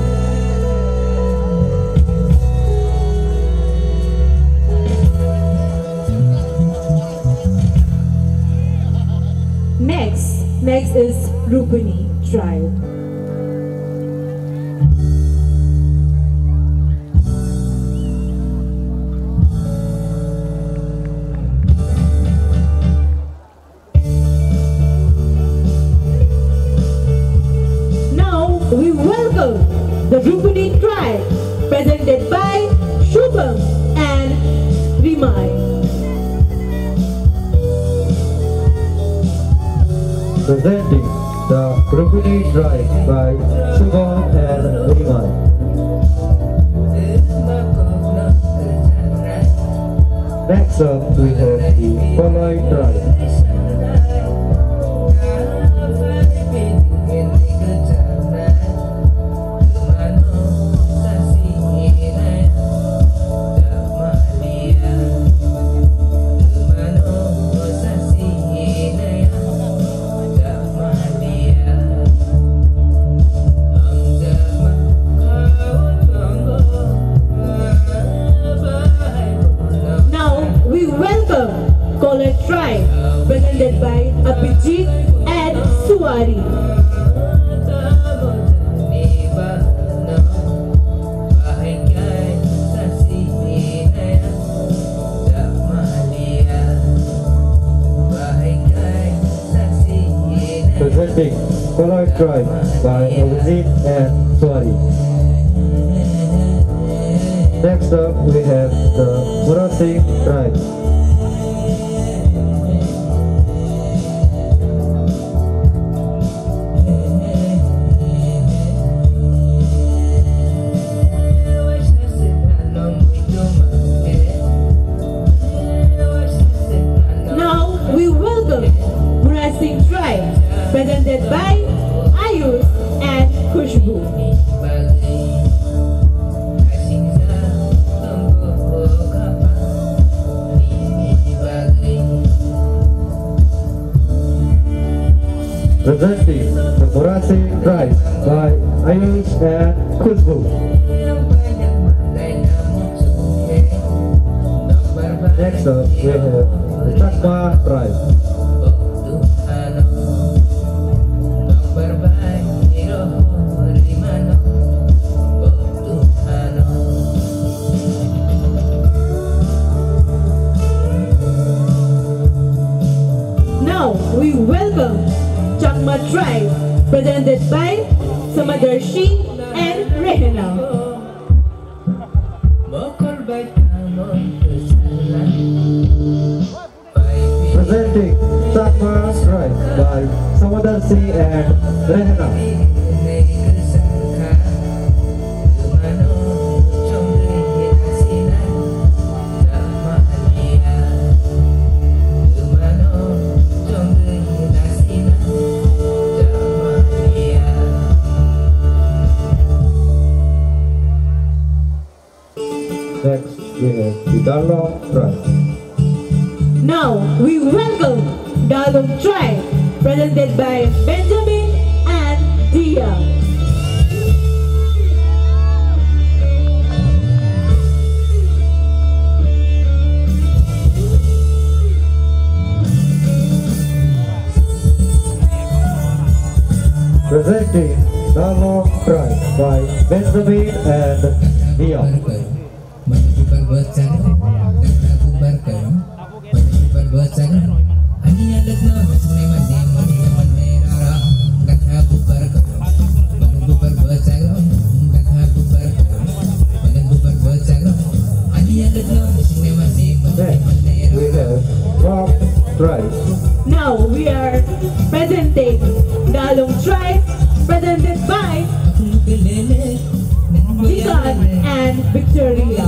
Next, next is Rupini tribe. Now we welcome the Rupini tribe, presented by Shubham and Rimai. Presenting the Rupini tribe by Shubham and Rimai. Next up, we have the Palai tribe. Now we welcome Kolar tribe, presented by Abhijit and Suwari. Presenting Kolar tribe by Abhijit and Suwari. Next up, we have the Murasing tribe. Now we welcome Murasing tribe, presented by Ayush and Khushbu. Presenting the Murasing tribe by Ayush and Khushbu. Next up, we have the Chakma tribe. Now we welcome Chakma tribe, presented by Samadarshi and Rehena. Presenting Chakma tribe by Samadarshi and Rehena. Next, we have the Darlong tribe. Now, we welcome Darlong tribe, presented by Benjamin and Dia. Presenting Darlong tribe by Benjamin and Dia. Next, we have Rock tribe. Now we are presenting Darlong tribe, presented by Jikan and Victoria.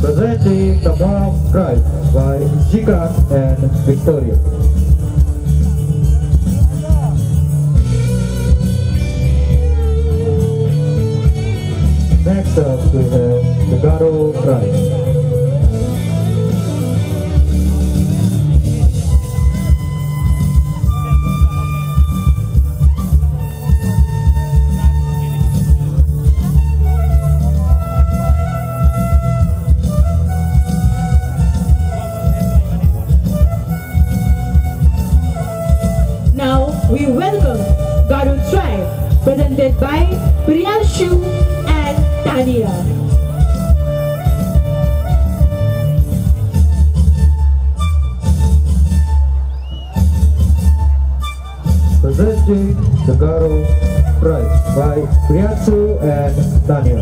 Presenting the Mom tribe by Jikan and Victoria. Next up, we have the Garo tribe. Now we welcome Garo tribe, presented by Priyanshu and Tania. Presenting the Garo tribe by Priyanshu and Tania.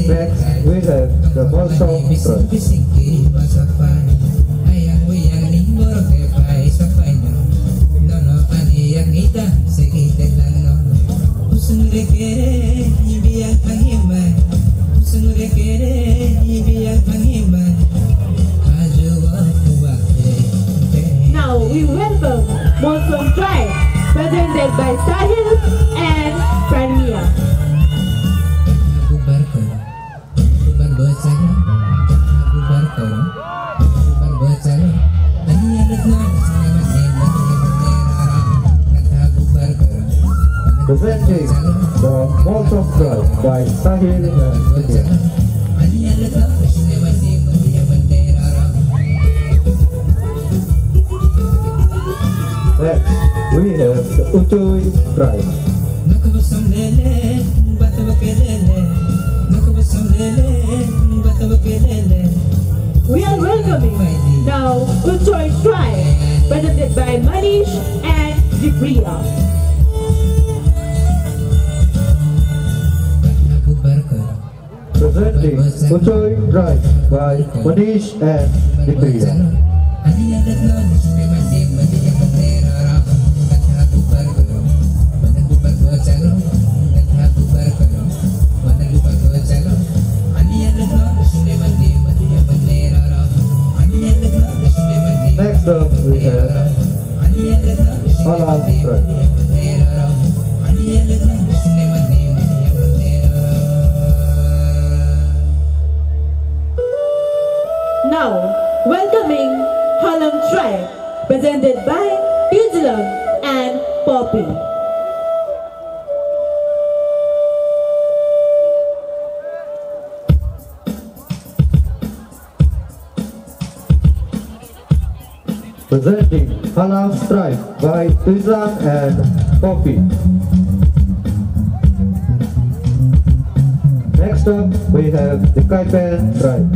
Next, we have the Molsom tribe. Now we welcome Molsom tribe, presented by Sahil and Prania. Presenting the Molsom tribe by Sahil and Vidya. Next, we have the Utui tribe. We are welcoming now Utui tribe, presented by Manish and Dipriya. Presenting Utui tribe by Manish and Dipriya. Next up, we have Alam tribe. Welcoming Halong tribe, presented by Tujlong and Poppy. Presenting Halong tribe by Tujlong and Poppy. Next up, we have the Kaipen tribe.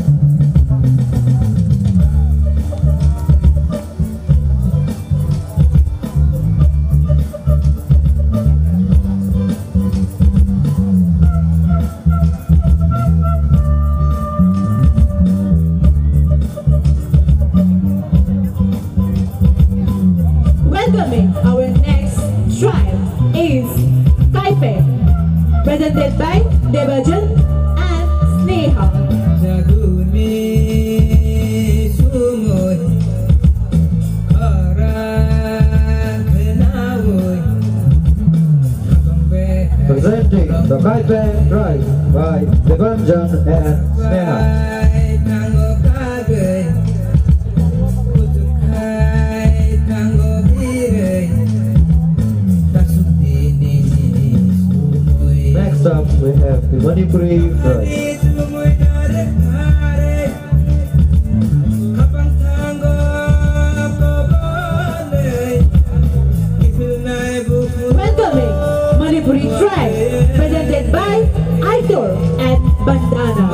Welcoming our next tribe is Kaipen, presented by Debajan and Sneha. Presenting the Kaipen tribe by Debanjan and Sneha. Next up, we have the Manipuri tribe. Welcoming Manipuri tribe, presented by Aitor and Bandana.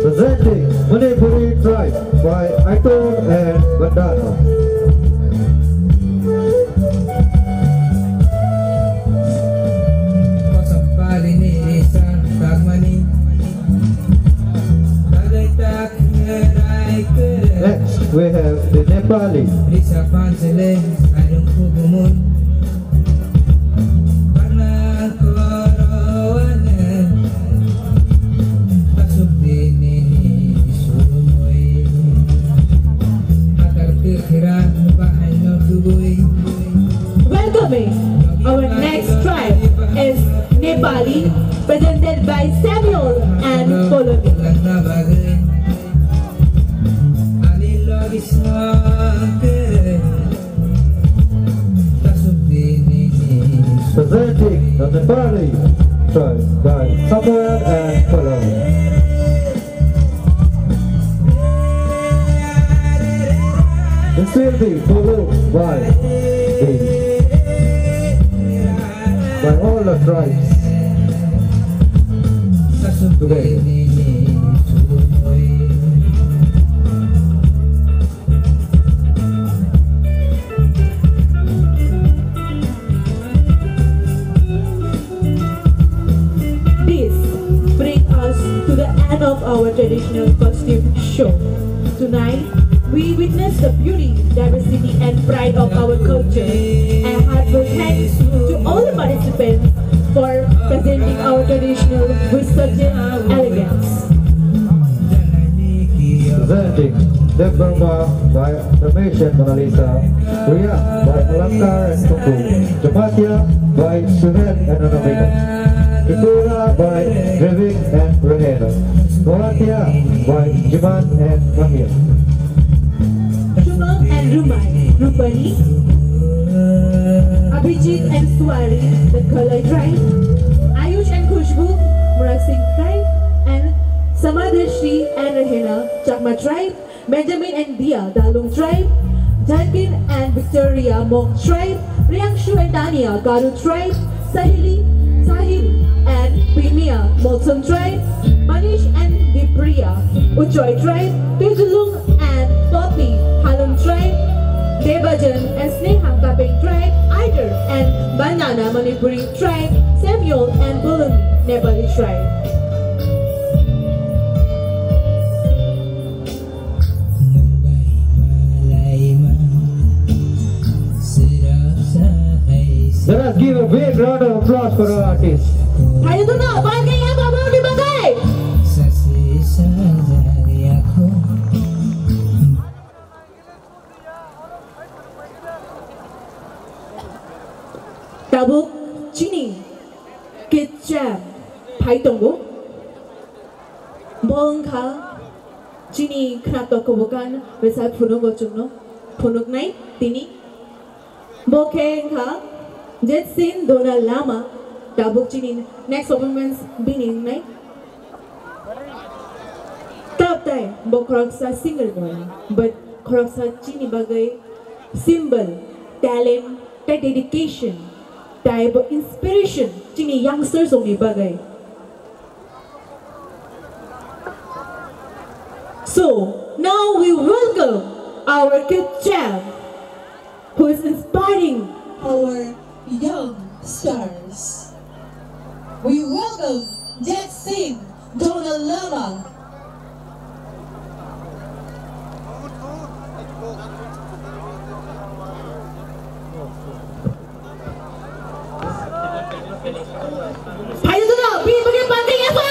Presenting Manipuri tribe by Aitor and Bandana. Next, we have the Nepali. Welcoming our next tribe is Nepali, presented by Samuel and Polomi. Presenting the Nepali tribe by Samuel and Pallavi. This will be followed by the, by all the tribes together. This brings us to the end of our traditional costume show. Tonight, we witness the beauty, diversity, and pride of our culture. A heartfelt thanks to all the participants for presenting our traditional with such an elegance. Presenting Debbarma by Ramesh and Monalisa, Riya by Alankar and Kuku, Jamatia by Suhel and Anamika, Tripura by Revik and Rehena, Noatia by Jiman and Mahir. Shubham and Rumai, Rupani, Abhijit and Swari, the Khalai tribe, Ayush and Khushbu, Murasing tribe, and Samadashri and Rehena, Chakma tribe, Benjamin and Dia, Dalung tribe, Jankin and Victoria, Hmong tribe, Riangshu and Tania, Garo tribe, Sahili, Sahil and Primia, Molsom tribe, Manish and Dipriya, Uchoi tribe, Tujulung and Poppy, Halong tribe, Debajan and Sneha, Kapeng tribe, Aider and Bandana, Manipuri tribe, Samuel and Boloni, Nepali tribe. Let us give a big round of applause for our artists. Hayo tu no, bangke ya babu di bangke. Tabuk chini kecha phai tongo. Bo wngkha chini khna toko bukan rwchap phunuk o chwngno phunuknai tini. Bo khe wngkha Jetsin Dona Lama, tabuk chini next performance bini wngnai. Tabtai bo khoroksa singer boy, but khoroksa chini bagwi symbol, talent, tei dedication, tei bo inspiration chini youngsters rokni bagwi. So, now we welcome our kid chef who is inspiring our young stars. We welcome Jetsin Dona Lama. Phai duna, bini bagwi pangkha yapha.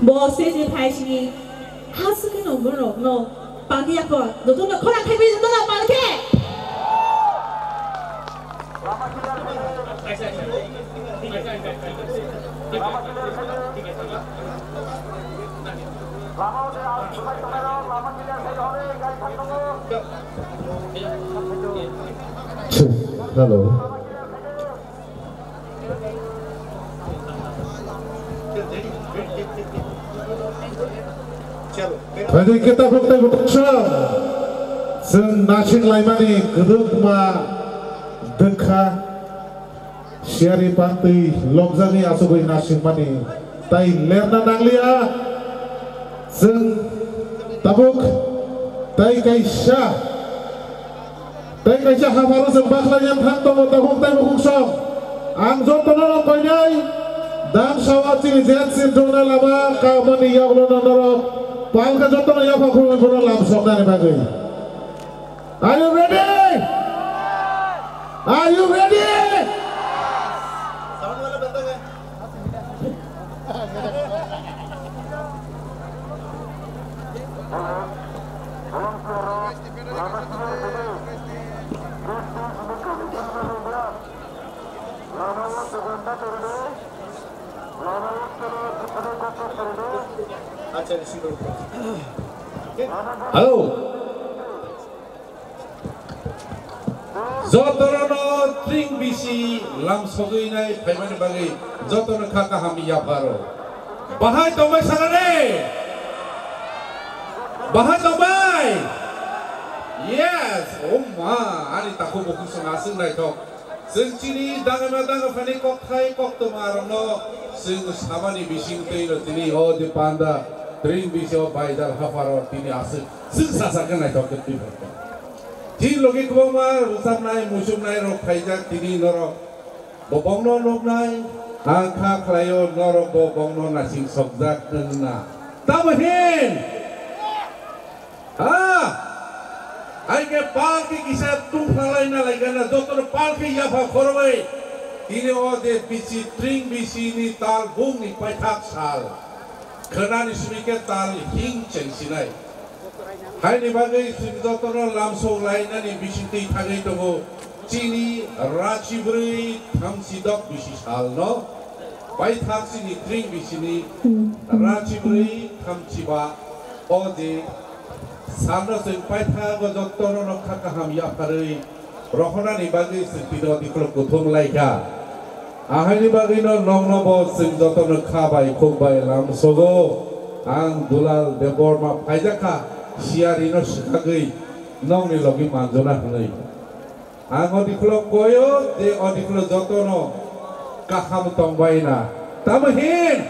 Bo stage ni phai sini, ha swkhe no borok no pangkha yapha. Joto no khorang khai bai, joto no pangkhe. Hello. Phaidi kita buktai buksa. Chwng nasing laimani kwdwkma dwkha. Siyari pantwi lobjagwi asugwi nasingmani tai lerna nangliya. Chwng tabuk tai kaisa, tai kaisa hapharo chwng bakhlai yang thang tongo tabuk tai bukhuk song. Ang jotono rok koinai dam sawa chini jet sin jona lama kamani yaglono norok palka jotono yapha khulumwi bono lam soknani bagwi. Are you ready? Are you ready? Hello. Jotono tring bisi lam sogwi nai phaimani bagwi jotono kha kaham yapharo. Bahai tongbai sakani? Bahai tongbai? Yes. Oh ma, ani takhuk bukhuk song aswk naithok. Chwng chini dangama danga phani kokthai koktwma rokno chwng samani bising twi no tini o de panda tring bisi o baidal hapharo tini aswk chwng sasa khe naithok khe twi phaikha. Tini logi kwbangma rwchapnai, muchungnairok phaijak, tini norok bo bongno nuknai, ang kha khlaio norok bo bongno nasing sokjak wngna. Tamo hin? Ha? Hai khe pal khe kisa tungphalaina laikha na, jotono pal khe yapha khoroi. Tini o je bisi tring bisi ni tal bung ni paithak sal. Khwnani simi khe tal hing chengsinai. Haini bagwi chwng jotono lamsok lainani bisingtwi thagwi tongo chini rachibrwi thamsidok bisi salno. Paithak chini tring bisini rachibrwi thamsiba o je salno chwng paithago jotono nokha kaham yapharwi rohornani bagwi chwng tino diklo kuthum laikha. Ahaini bagwino nokno bo chwng jotono kha bai khuk bai lamsogo. Ang Dulal Debbarma phaijakha siyarino swkagwi nokni logi manjona hwnwi. Ang o diklo koyo je o diklo jotono kaham tongbaina. Tamo hin?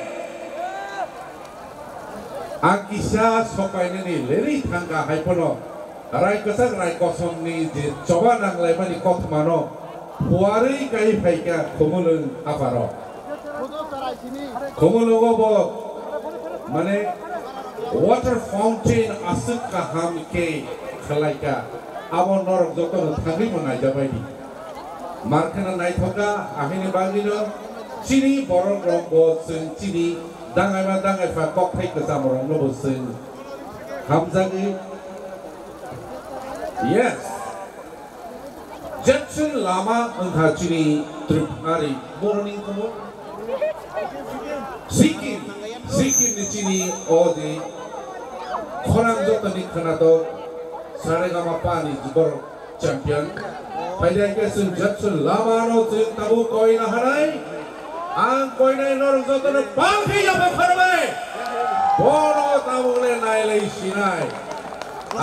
Ang kisa sokainani leri thangkha hai phano rai kwchak rai kosomni je choba nanglaimani kothomano phuarwi kai phaikha Khumulwng hapharo. Khumulwngo bo mane water fountain aswk kaham khe khwlaikha, abo norok jotono thangwi bo naijabaidi. Mar kheno naithokha, ahini bagwino chini borok rok bo chwng chini dangaima dangaipha kokthai kwcham rokno bo chwng Hamjagwi. Yes. Jackson Lama wngkha chini Tripurani boroni komo. Sikkim, Sikkim ni chini o de khorang jotoni khwnatok Saregama pani borok champion. Phaidai khe chwng Jackson Lama no chwng tabuk koina hanai. Ang koinai norok jotono pal khe yapha khorbai. Bono tabuk le nailai sinai.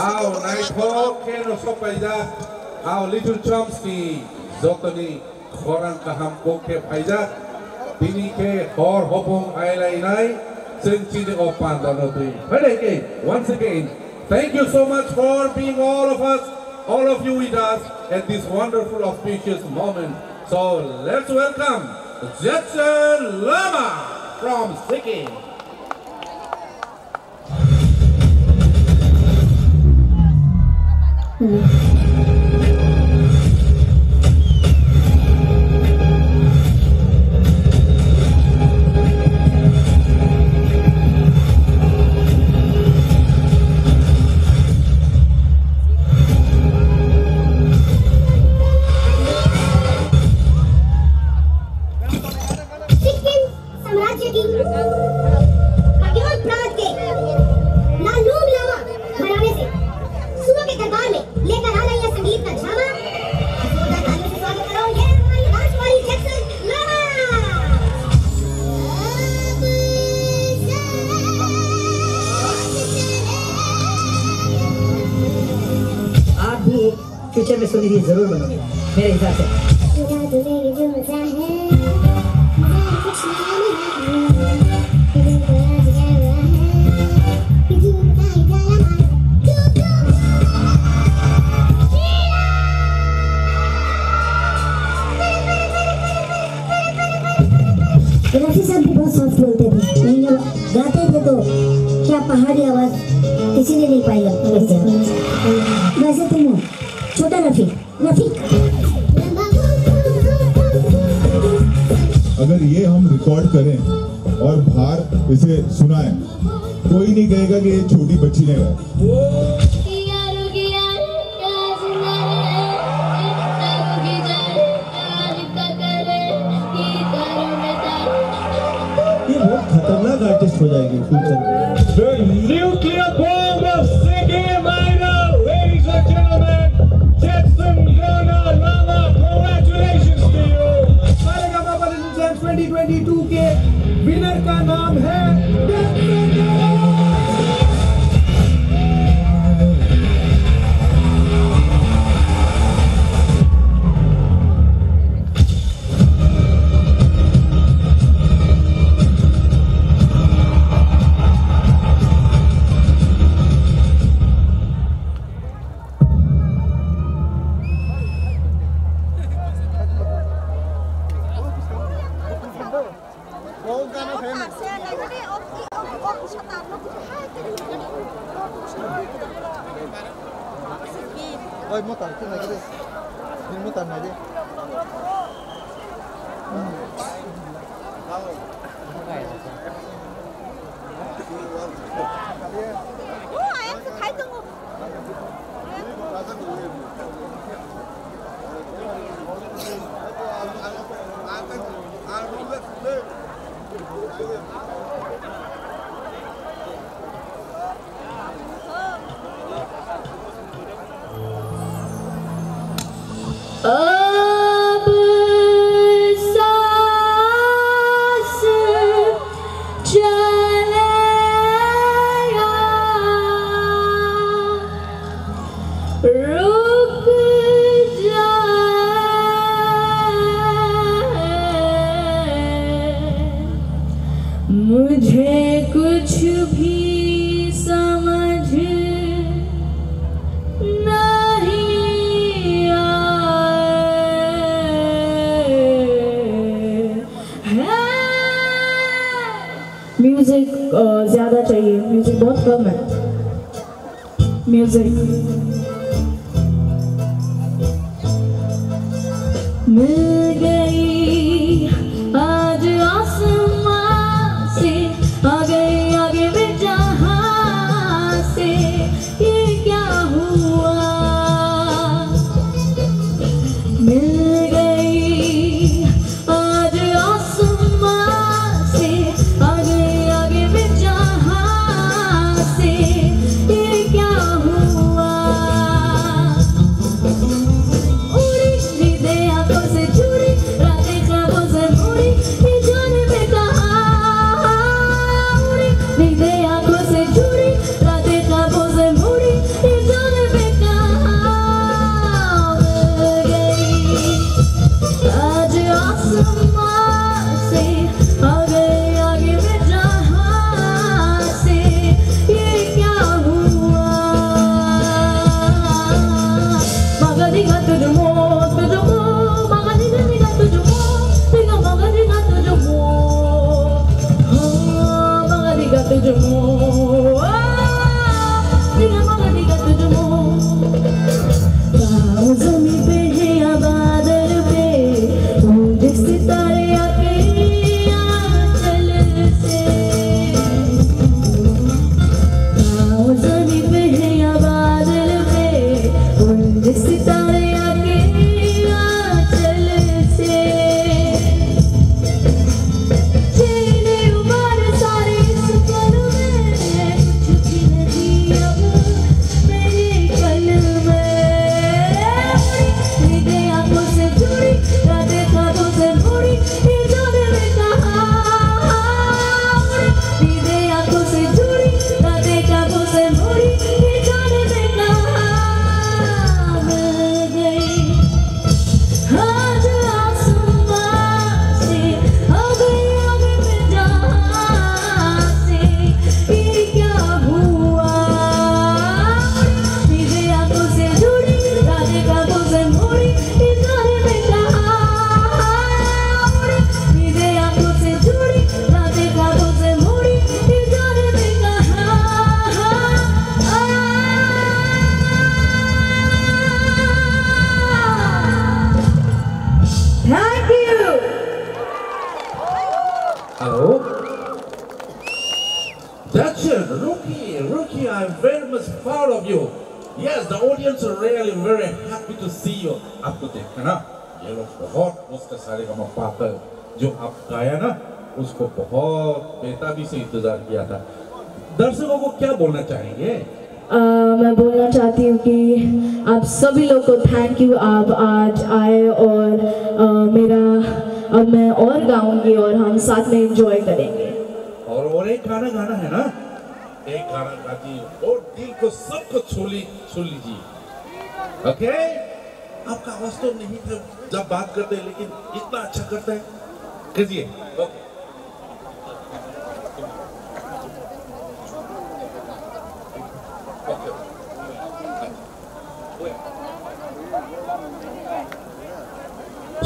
Ao naithok khe no sok paijak. Ao Little Chomsky jotoni khorang kaham kok khe phaijak. Tini khe hor hopong ailainai. Chwng chini o pandano twi. Phaidai khe once again. Thank you so much for being all of us, all of you with us at this wonderful, auspicious moment. So let's welcome Jackson Lama from Sikkim. Sikkim साम्राज्य की भाग्यवान प्रांत के लालूम लामा घराने से सुआ के दरबार में लेकर आ रही है संगीत का झामा। जोरदार तालियों से स्वागत करो, ये हमारी राजकुमारी जैक्सन लामा। आप भी फ्यूचर में सोनी दी जरूर बनोगे, मेरे हिसाब से। पूरा तो मेरी जो मजा है, मजा कुछ नहीं है। ये दिल को आज क्या हुआ है, ये दिल का ही ताला मार। क्यों, क्यों? रफी साहब भी बहुत सॉफ्ट बोलते थे, लेकिन जब गाते थे तो क्या पहाड़ी आवाज किसी ने नहीं पाई अब तक। वैसे तुम हो, छोटा रफी। अगर ये हम रिकॉर्ड करें और बाहर इसे सुनाएं, कोई नहीं कहेगा कि ये छोटी बच्ची ने गाया। ये बहुत खतरनाक आर्टिस्ट हो जाएगी फ्यूचर में। The nuclear bomb of Sikkim Idol, ladies and gentlemen, Jetson Lama, congratulations to you. Saregamapa little champ twenty twenty two के विनर का नाम है Oi, motor, tu nai de. Ni motor nai de. अब सांस चलेगा, रुक जाए, मुझे कुछ भी समझ नहीं आए। म्यूजिक, अ, ज्यादा चाहिए, म्यूजिक बहुत कम है। म्यूजिक। मिल गई आज आसमां से, आ गई, आ गई मैं जहां से। Rookie, Rookie, I'm very much proud of you. Yes, the audience are really very happy to see you. आपको देखकर ना ये लोग बहुत उसका सारेगामा पाकर जो आप गाया ना, उसको बहुत बेताबी से इंतजार किया था। दर्शकों को क्या बोलना चाहेंगे? अ, मैं बोलना चाहती हूँ कि आप सभी लोग को थैंक यू, आप आज आए और, अ, मेरा, अब मैं और गाऊंगी और हम साथ में एंजॉय करेंगे। और, और एक गाना गाना है ना, एक गाना गाती है और दिल को सबको छू ली, छू लीजिए। ओके, आपका आवाज तो नहीं था जब बात करते, लेकिन इतना अच्छा करता है, कीजिए। ओके।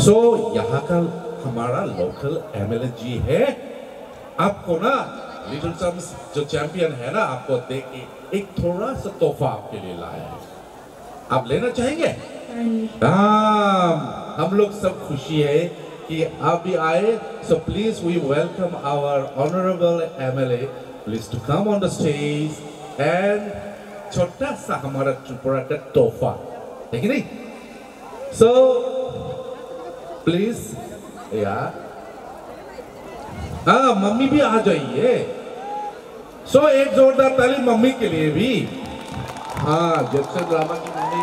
सो यहाँ का हमारा लोकल एमएलए जी है, आपको ना लिटिल चैंप्स जो चैंपियन है ना, आपको दे के एक थोड़ा सा तोहफा आपके लिए लाया है। आप लेना चाहेंगे? हाँ, हम लोग सब खुशी है कि आप भी आए। So please, we welcome our honorable M L A. Please to come on the stage and छोटा सा हमारा त्रिपुरा का तोहफा, है कि नहीं? So please, या, हाँ, मम्मी भी आ जाइए। सो एक जोरदार ताली मम्मी के लिए भी। हाँ, जैक्सन लामा की mummy.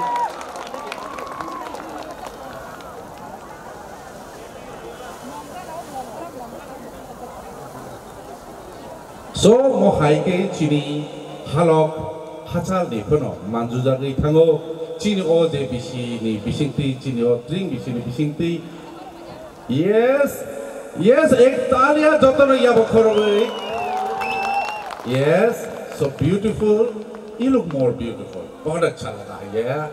So mo hai khe chini halok hachal ni phano manjujagwi thango, chini o je bisi ni bisingtwi, chini o tring bisi ni bisingtwi. Yes, yes, ek talia jotono yabo khorogwi. Yes, so beautiful. You look more beautiful. बहुत अच्छा लगा, yeah.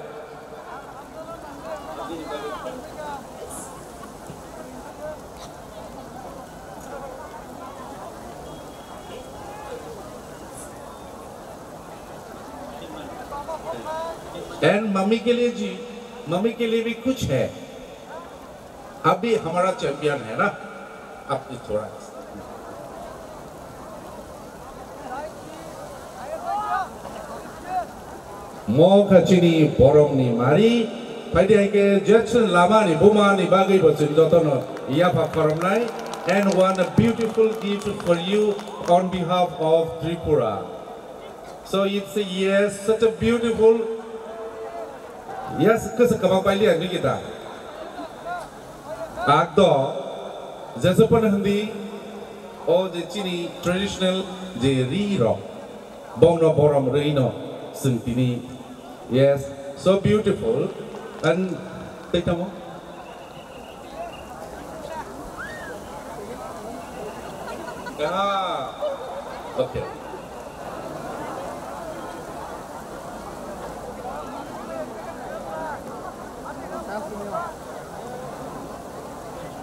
And mummy के लिए जी, मम्मी के लिए भी कुछ है। आप भी हमारा चैंपियन है ना, आपकी थोड़ा। Mo kha chini boromni mari, phaidi hai khe Jackson Lamani bumani bagwi bo chwng jotono yapha khoromnai, and one beautiful gift for you on behalf of Tripura. So it's a yes, such a beautiful, yes, kasa kama paili ang nikita. Akdo, jesa pano hindi, o je chini traditional je ri rok, bongno borom rwi no, sing tini, yes, so beautiful, and tei tamo? Ah, okay.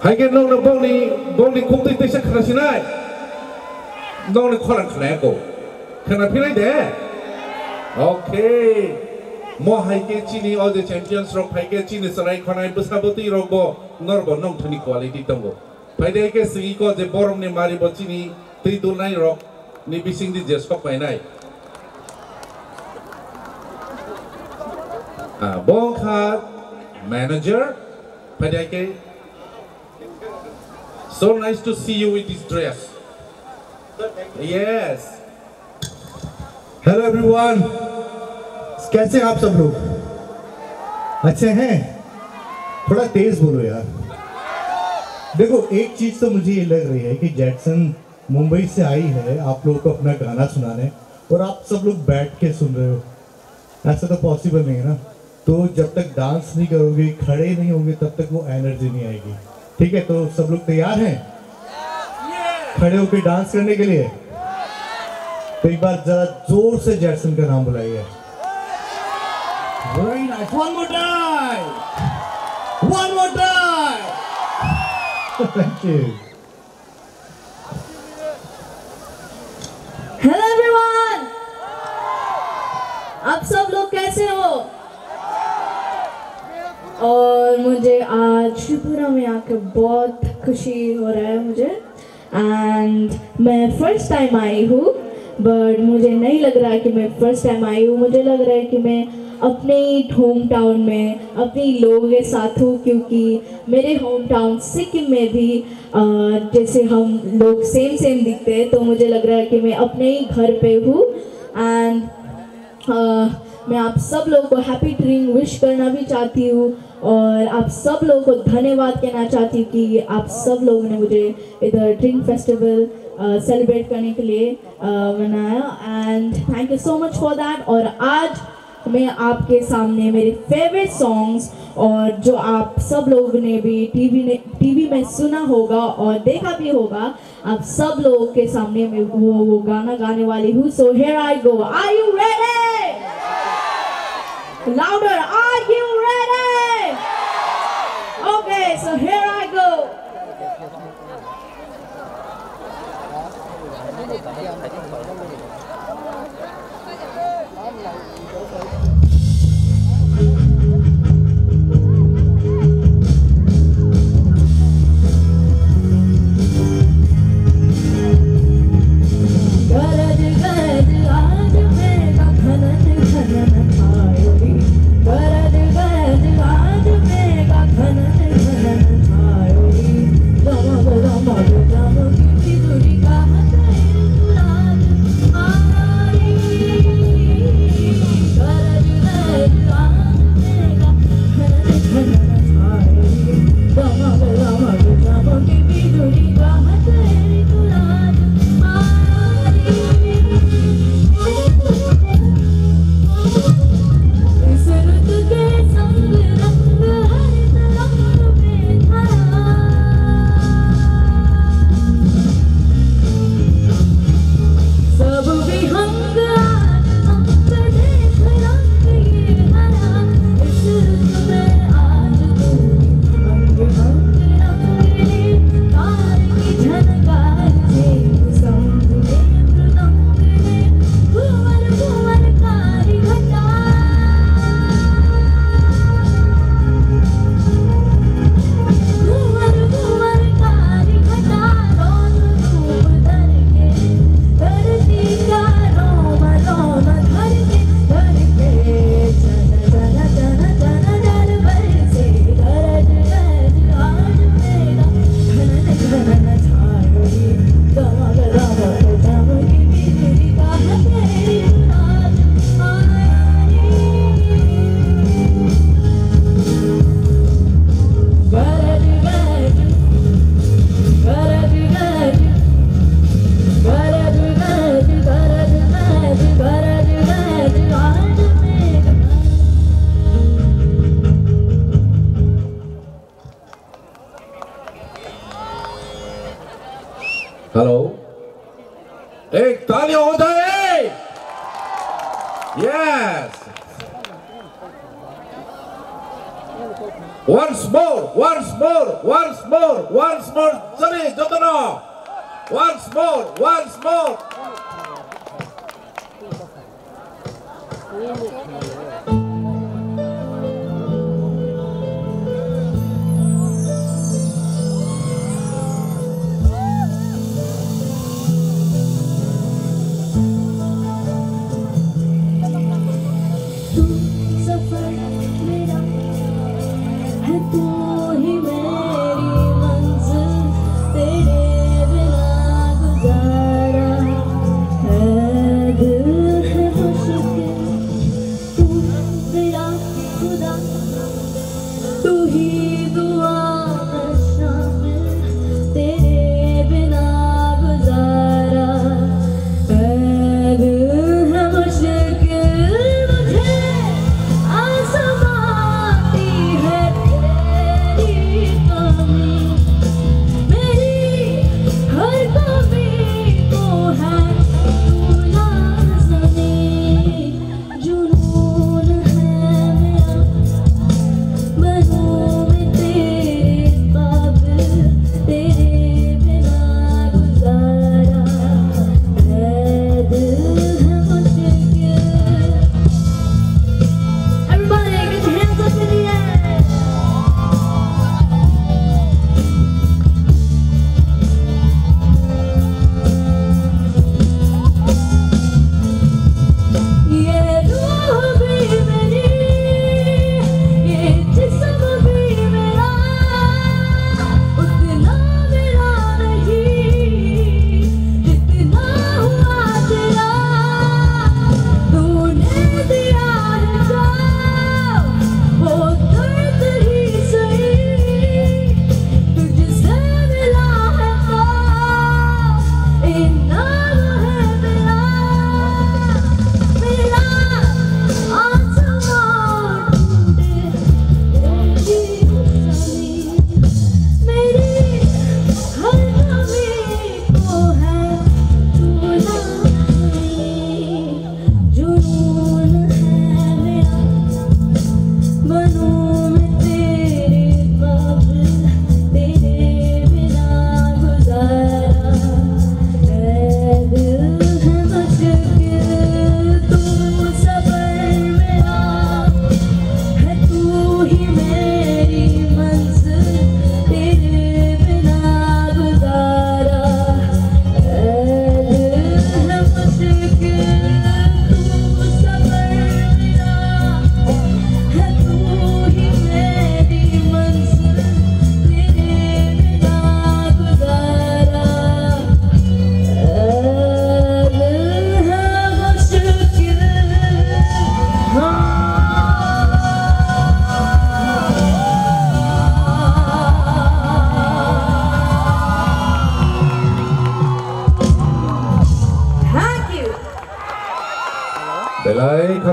Hai khe nokno bongni, bongni khuktwi teisa khna sinai. Nokni khorang khna ya ko. Khna phinai de. Okay. Mo hai khe chini o je champions rok phai khe chini chwrai khonai bwsa bwtwi rok bo norbo nongthani quality tongo. Phaidi hai khe sigi ko je boromni mari bo chini twi dulnai rok ni bisingdi je sok painai. Ah, bo wngkha manager. Phaidi hai khe, so nice to see you with this dress. Yes. Hello everyone, कैसे हैं आप सब लोग? अच्छे हैं? थोड़ा तेज बोलो यार। देखो, एक चीज तो मुझे ये लग रही है कि जैक्सन मुंबई से आई है आप लोगों को अपना गाना सुनाने, और आप सब लोग बैठ के सुन रहे हो। ऐसा तो पॉसिबल नहीं है ना। तो जब तक डांस नहीं करोगे, खड़े नहीं होंगे, तब तक वो एनर्जी नहीं आएगी। ठीक है, तो सब लोग तैयार हैं खड़े होकर डांस करने के लिए? तो एक बार जरा जोर से जैक्सन का नाम बुलाइए। Very nice. One more time. One more time. Thank you. Hello everyone, आप सब लोग कैसे हो? और मुझे आज त्रिपुरा में आकर बहुत खुशी हो रहा है मुझे। एंड मैं फर्स्ट टाइम आई हूँ, बट मुझे नहीं लग रहा है कि मैं फर्स्ट टाइम आई हूँ। मुझे लग रहा है कि मैं अपने ही होम टाउन में अपने ही लोगों के साथ हूँ, क्योंकि मेरे होम टाउन सिक्किम में भी अ, जैसे हम लोग सेम सेम दिखते हैं, तो मुझे लग रहा है कि मैं अपने ही घर पे हूँ। एंड मैं आप सब लोग को हैप्पी ड्रिंक विश करना भी चाहती हूँ और आप सब लोगों को धन्यवाद कहना चाहती हूँ कि आप सब लोगों ने मुझे इधर ड्रिंक फेस्टिवल सेलिब्रेट करने के लिए अ, मनाया। And thank you so much for that. और आज मैं आपके सामने मेरे फेवरेट सॉन्ग्स और जो आप सब लोगों ने भी टीवी ने टीवी में सुना होगा और देखा भी होगा, आप सब लोगों के सामने मैं वो वो गाना गाने वाली हूँ। So here I go. Are you ready? Louder. Are you ready? Okay, so here I go. Hello, एक तालियां हो जाए। Yes, once more, once more, once more, once more. चलिए, जतन। Once more, once more.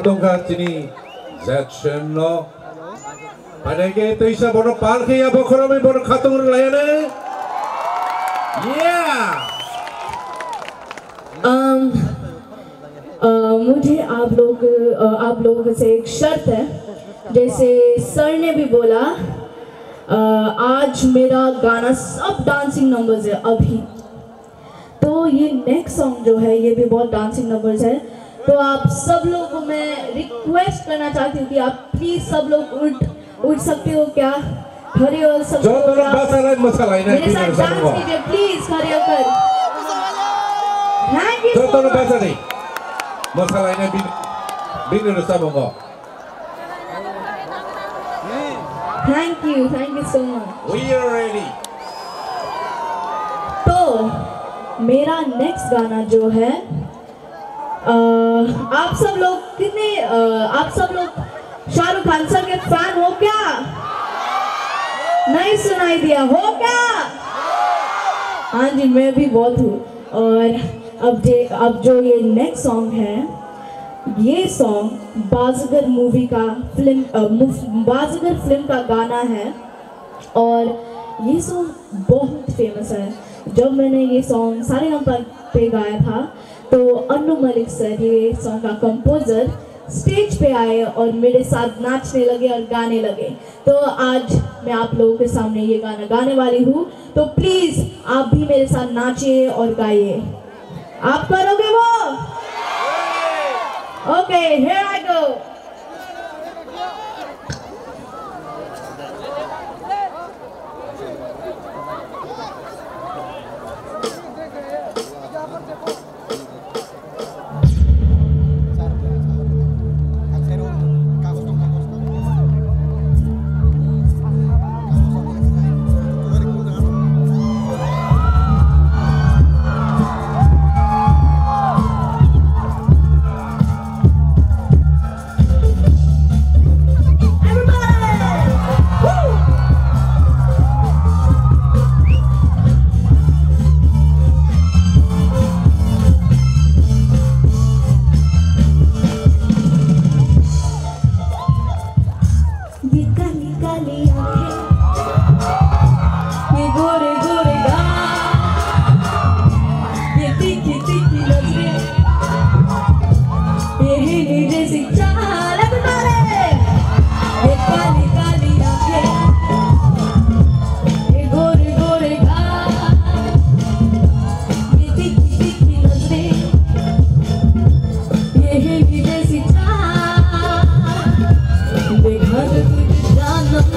Tongkha chini Jackson no. Phainai khe twisa bono pal khe ya bokhorogwi bono khatung rwlaiyane. Yeah! अम, अ, मुझे आप लोग, अ, आप लोगों से एक शर्त है, जैसे सर ने भी बोला, अ, आज मेरा गाना सब डांसिंग नंबर्स है अभी, तो ये नेक्स्ट सॉन्ग जो है, ये भी बहुत डांसिंग नंबर्स है। तो आप सब लोगों को मैं रिक्वेस्ट करना चाहती हूँ कि आप प्लीज सब लोग उठ, उठ सकते हो क्या? खड़े हो सब लोग। Jotono bachalai mwsalaina bini rwchapmung o. मेरे साथ डांस कीजिए प्लीज, खड़े होकर। Thank you so much. Jotono bachalai mwsalaina bini rwchapmung o. Thank you, thank you so much. We are ready. तो मेरा नेक्स्ट गाना जो है, अ, आप सब लोग कितने, अ, आप सब लोग शाहरुख खान सर के फैन हो क्या? नहीं सुनाई दिया, हो क्या? हाँ जी, मैं भी बहुत हूँ। और अब जे, अब जो ये नेक्स्ट सॉन्ग है, ये सॉन्ग बाजीगर मूवी का फिल्म, अ, मूव-, बाजीगर फिल्म का गाना है। और ये सॉन्ग बहुत फेमस है। जब मैंने ये सॉन्ग सारेगामा पे गाया था, तो अन्नू मलिक सर, ये सॉन्ग का कंपोजर, स्टेज पे आए और मेरे साथ नाचने लगे और गाने लगे। तो आज मैं आप लोगों के सामने ये गाना गाने वाली हूँ, तो प्लीज आप भी मेरे साथ नाचिए और गाइए। आप करोगे वो? Okay, here I go. ये काली काली आंखें, ये गोरे गोरे गाल, ये तीखी तीखी नजरें, ये हिरनी जैसी चाल। Everybody! ये काली काली आंखें, ये गोरे गोरे गाल, ये तीखी तीखी नजरें, ये हिरनी जैसी चाल। बेघर तुझे जानम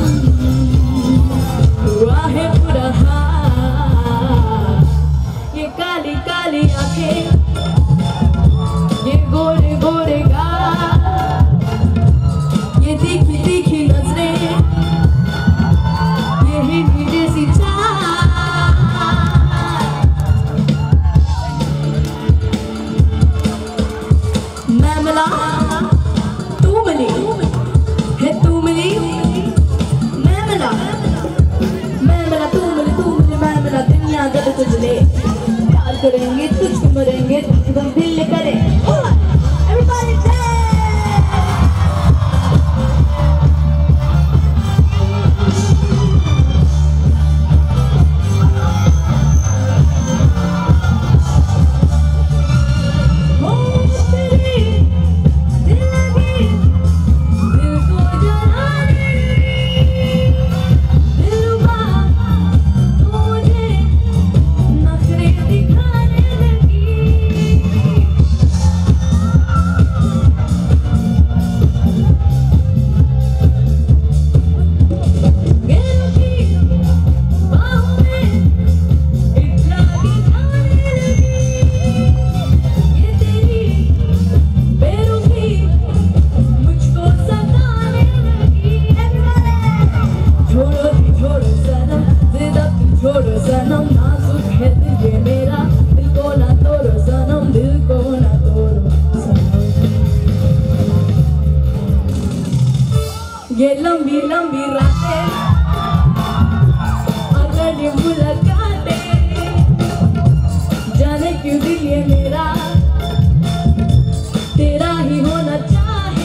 हुआ है बुरा हाल। ये काली काली आंखें, ये गोरे गोरे गाल, ये तीखी तीखी नजरें, ये हिरनी जैसी चाल। मैं मिला तू मिली, है तू मिली, मैं मिला, मैं मिला तू मिली, तू मिली मैं मिला, दुनिया जब तुझ ले प्यार करेंगे, तुझको मरेंगे, तुझको दिल करें। Everybody dance! ये लंबी लंबी रातें और ये मुलाकातें, जाने क्यों दिल ये मेरा तेरा ही होना चाहे।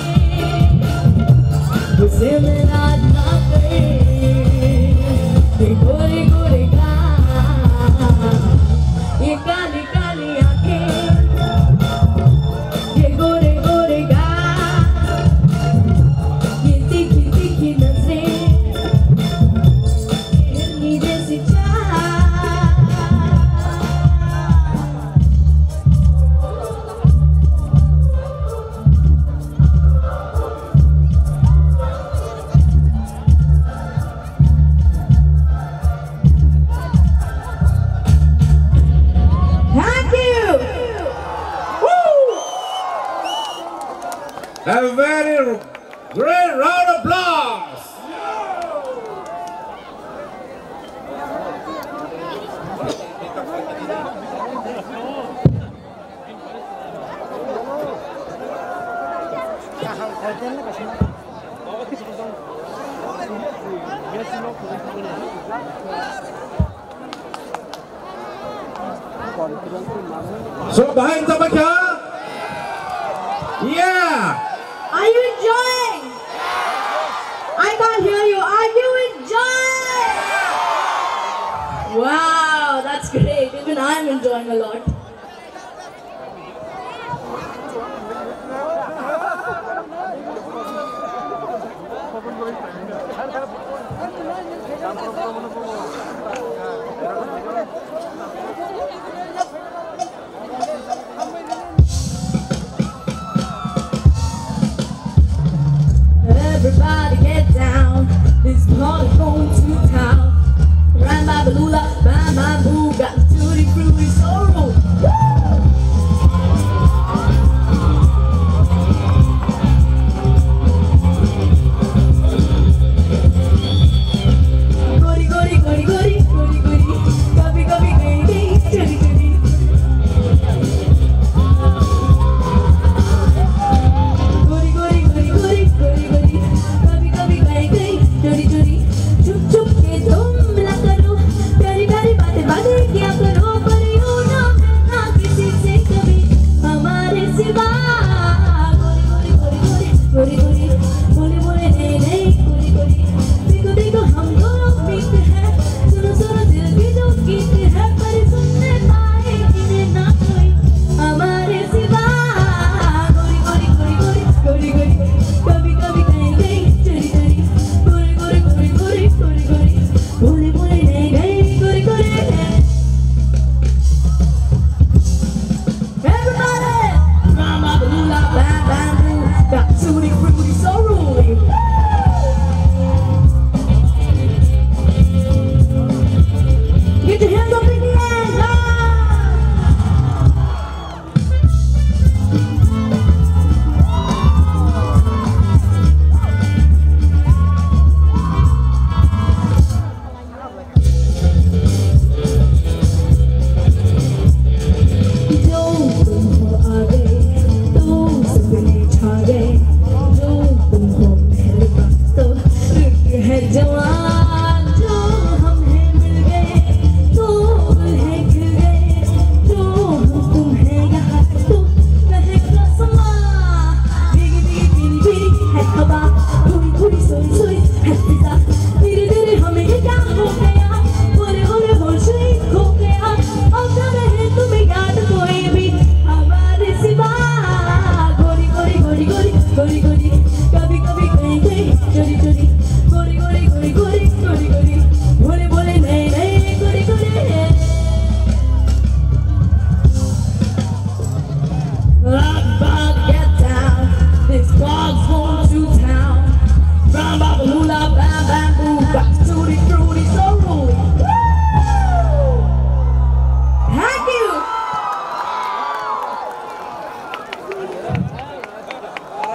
Similat na kare, ye gore gore gaal, ye kali kali aankhein, ye gore gore gaal, ye tikhi tikhi nazrein, ye hirni jaisi chaal. Thank you. Woo! A very great round of applause. So, bahai wngjakma kha? Yeah! Are you enjoying? I can't hear you. Are you enjoying? Wow, that's great. Even I'm enjoying a lot. Everybody get down, this party going to town. Ram Babalula, Bam Bam Boo, got the tutti frutti sorrow. Woo! Gori gori gori gori gori gori, kabhi kabhi gaye gaye chori chori. Gori gori gori gori gori gori, kabhi kabhi gaye gaye chori chori. Chup chup ke tum milakar ro, pyari pyari baatein baatein kiya karo, par yu na milna kisi se kabhi hamare siwa. Gori gori gori gori gori gori, bole bole nahi nahi gori gori. Dekho dekho hum do mit hai, suno suno dil ki jo geet hai, par sunne paaye ki na koi hamare siwa. Gori gori gori gori gori gori, kabhi kabhi gaye gaye chori chori. Gori gori gori gori gori gori, bole bole nahi nahi gori gori. Everybody! Mama Lula, bam bam boo, got tutti frutti so ruly. Get your hands up in the air, yeah! जो तुम हो आगे, तो सपने छा गए। जो तुम हो मेहरबान, तो रुत है जवान। जो हम हैं मिल गए, तो गुल है खिल गए। जो हम तुम हैं यहाँ, तो महक आसमां। भीगी भीगी भीनी भीनी है हवा, थोड़ी थोड़ी सोई सोई है फिजा। धीरे धीरे हमें ये क्या हो गया, होले होले होश ही खो गया। अब ना रहे तुम्हें याद कोई भी हमारे सिवा। गोरी गोरी गोरी गोरी गोरी गोरी, कभी कभी कहीं कहीं चोरी चोरी। गोरी गोरी गोरी गोरी गोरी गोरी, भोले भोले नए नए गोरी गोरी। Rock band, get down. This dog's going to town. Bam bam lula, bam bam boo. Got tutti frutti so ruly. Woo! Thank you.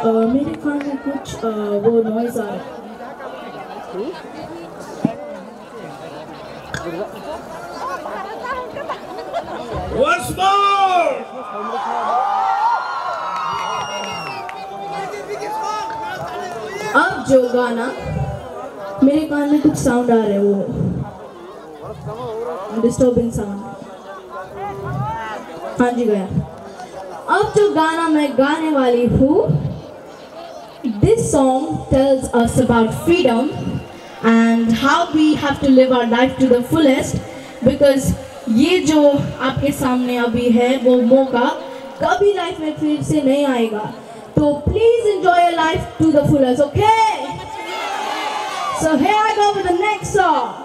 अ, मेरे कान में कुछ, अ, वो नॉइज आ रहा है। Once more! अब जो गाना, मेरे कान में कुछ साउंड आ रहे हैं, वो डिस्टर्बिंग साउंड। हाँ जी, गया। अब जो गाना मैं गाने वाली हूँ, This song tells us about freedom and how we have to live our life to the fullest, because ये जो आपके सामने अभी है, वो मौका कभी लाइफ में फिर से नहीं आएगा। तो please enjoy your life to the fullest, okay? So here I go with the next song.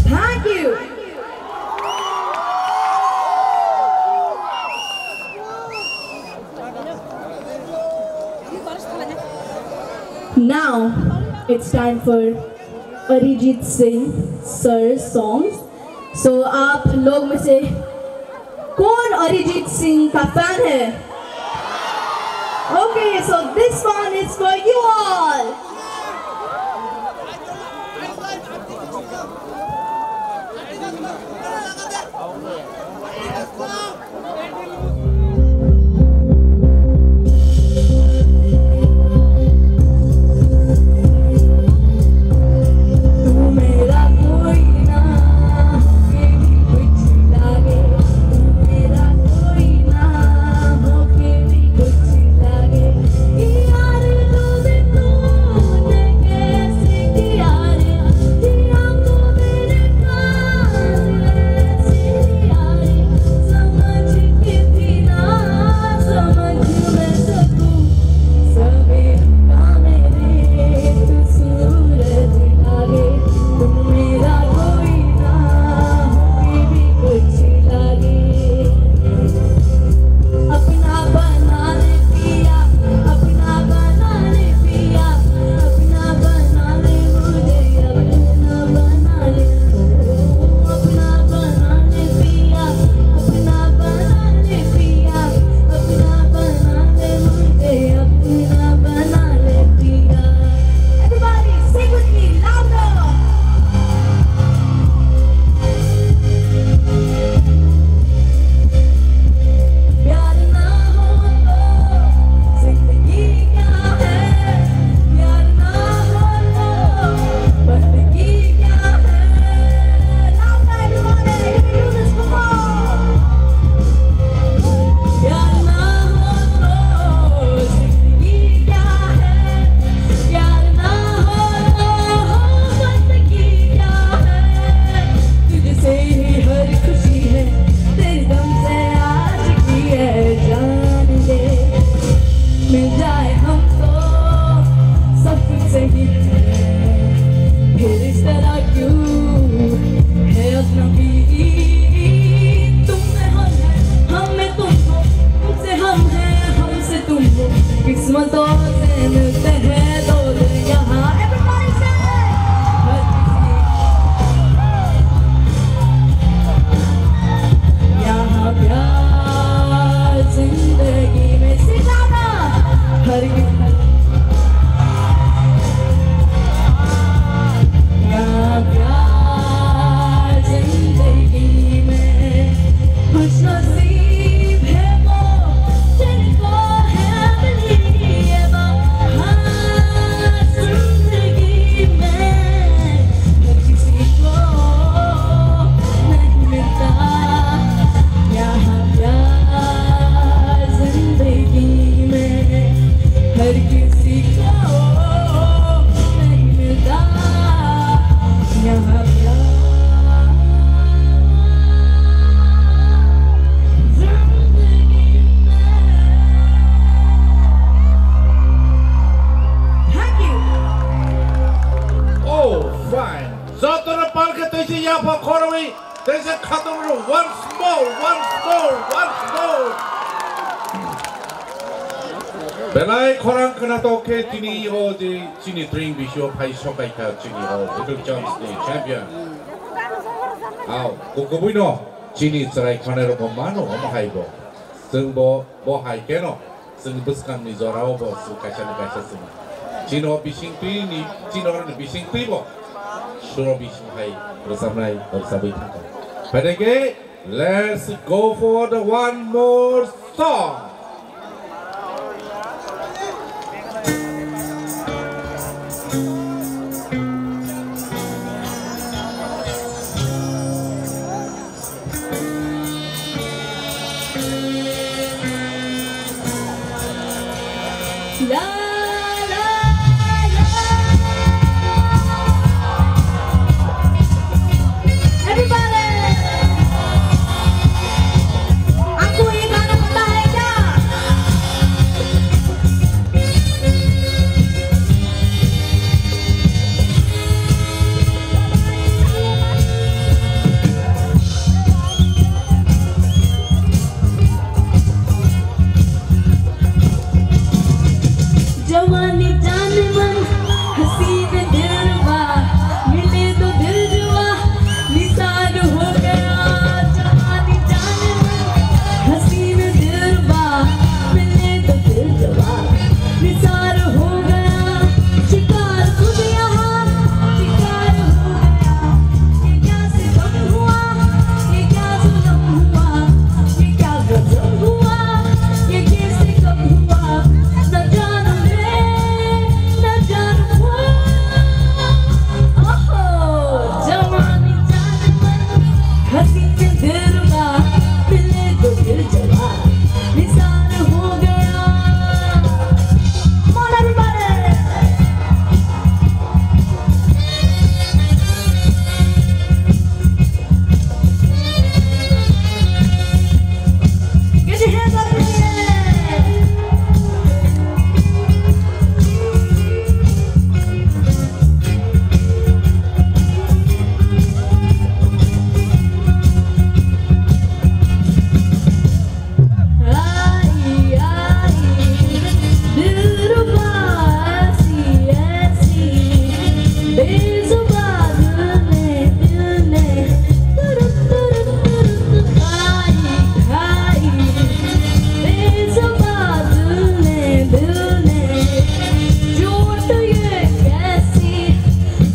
Thank you. Now it's time for Arijit Singh sir songs. So आप लोग में से कौन अरिजीत सिंह का फैन है? Okay, so this one is for you all. तेरा क्यों है अपना भी? तुम में हम है, हम में तुम हो, तुमसे हम है, हमसे तुम हो। किस्मतों से मिलते हैं दो दिल यहाँ। Everybody say! हर किसी यहाँ प्यार जिंदगी में सिखाना। हर किसी यहाँ प्यार जिंदगी में खुशनसीब है वो जिनको है मिली ये बहार जिंदगी में। हर किसी को नहीं मिलता यहाँ प्यार जिंदगी में, हर किसी को नहीं मिलता यहाँ प्यार जिंदगी में। Thank you. Oh, fine. Jotono palkhe tei se yapha khorwi, tei se khatung rw once more, once more, once more. Belai khorang khwnathok khe tini o je chini training bisio phai sokai kha chini o Little Champs ni champion. Ao, kubui no chini chwrai khonai rok bo mano omo hai bo. Chwng bo, bo hai keno. Chwng bwskangni jorao bo chwng kaisa ni kaisa chwng. Chino bising twi ni, chino ni bising twi bo. Suro bising hai rwchapnai rwchapwi thangkha. Phaidai khe, let's go for the one more song. La, la, la. Everybody. आपको ये गाना पता है क्या? जवानी जान मन हसीन दिलवा, मिले तो दिलवा निसार हो गया। जवानी जान मन हसीन दिलवा, मिले तो दिलवा निसार हो गया। शिकार खुद यहाँ शिकार हो गया। ये क्या सितम हुआ, ये क्या जुल्म हुआ, ये क्या गजब हुआ, ये कैसे कब हुआ, न जानू मैं, न जानू वो। ओहो, जवानी जान मन, हसीन दिलवा, मिले तो दिल जवाब, निसार हो गया। Come on, everybody. Get your hands up in the air.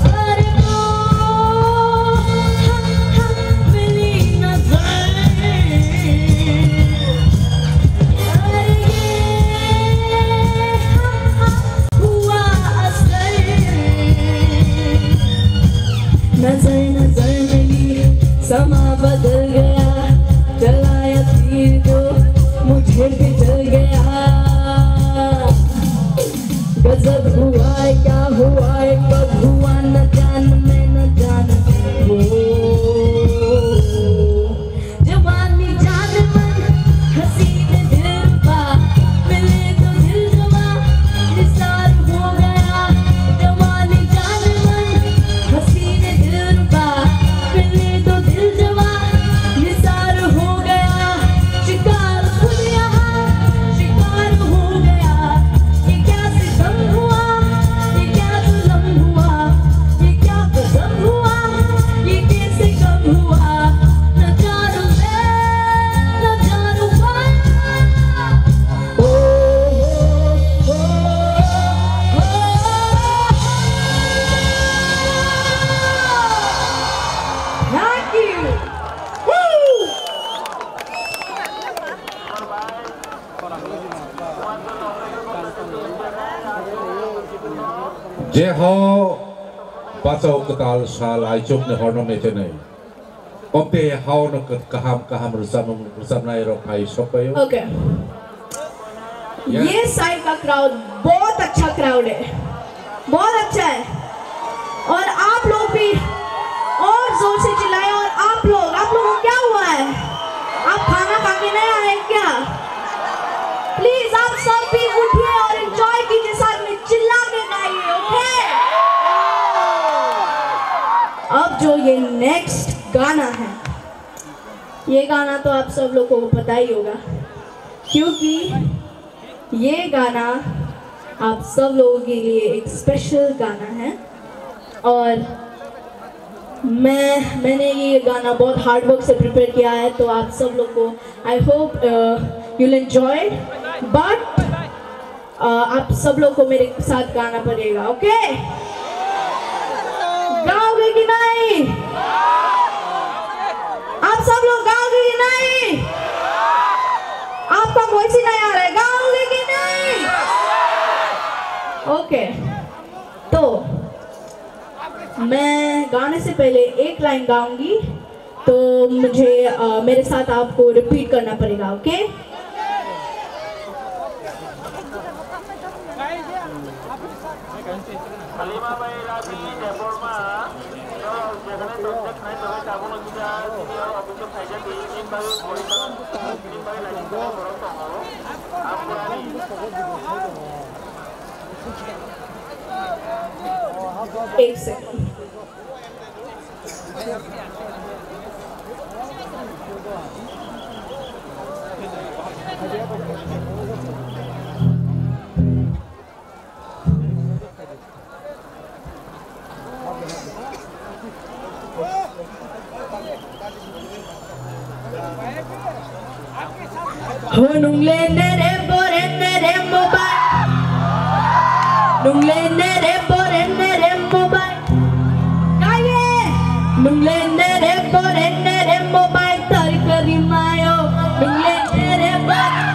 अरे वो हम, हम मिली नजर। अरे ये हम, हम हुआ असर। नजर नजर में ये समा बदल गया, चलाया तीर तो मुझे भी जल गया। गजब हुआ है, क्या हुआ है, कब हुआ, न जान मैं, न जान वो। जवानी जान मन, हसीन दिलवा, मिले तो दिल जवा, निसार हो गया। जवानी जान मन, हसीन Je hao bachao kwtal sal aichukni horno mechenai. Omte hao no kwt-, kaham kaham rwchapmung rwchapnai rok phai sokpaio. Okay. Yes. ये साइड का क्राउड बहुत अच्छा क्राउड है, बहुत अच्छा है। और आप लोग भी और जोर से चिल्लाएं। और आप लोग, आप लोगों को क्या हुआ है? आप खाना खा के नहीं आए क्या? प्लीज आप सब भी उठिए और एंजॉय कीजिए, साथ में चिल्ला के गाइए, ओके? अब जो ये नेक्स्ट गाना है, ये गाना तो आप सब लोगों को पता ही होगा, क्योंकि ये गाना आप सब लोगों के लिए एक स्पेशल गाना है। और मैं मैंने ये गाना बहुत हार्ड वर्क से प्रिपेयर किया है, तो आप सब लोग को, I hope you'll enjoy, but आप सब लोग को मेरे साथ गाना पड़ेगा, ओके? गाओगे कि नहीं? आप सब लोग गाओगे कि नहीं? आपका वॉइस ही नहीं आ रहा है, गाओगे कि नहीं? ओके, तो मैं गाने से पहले एक लाइन गाऊंगी, तो मुझे, अ, मेरे साथ आपको रिपीट करना पड़ेगा, ओके? एक second. Ho nung le nere bore nere mobile. Nung le nere bore nere mobile. Kaye. Nung le nere bore nere mobile tar kari mayo. Nung le nere bore.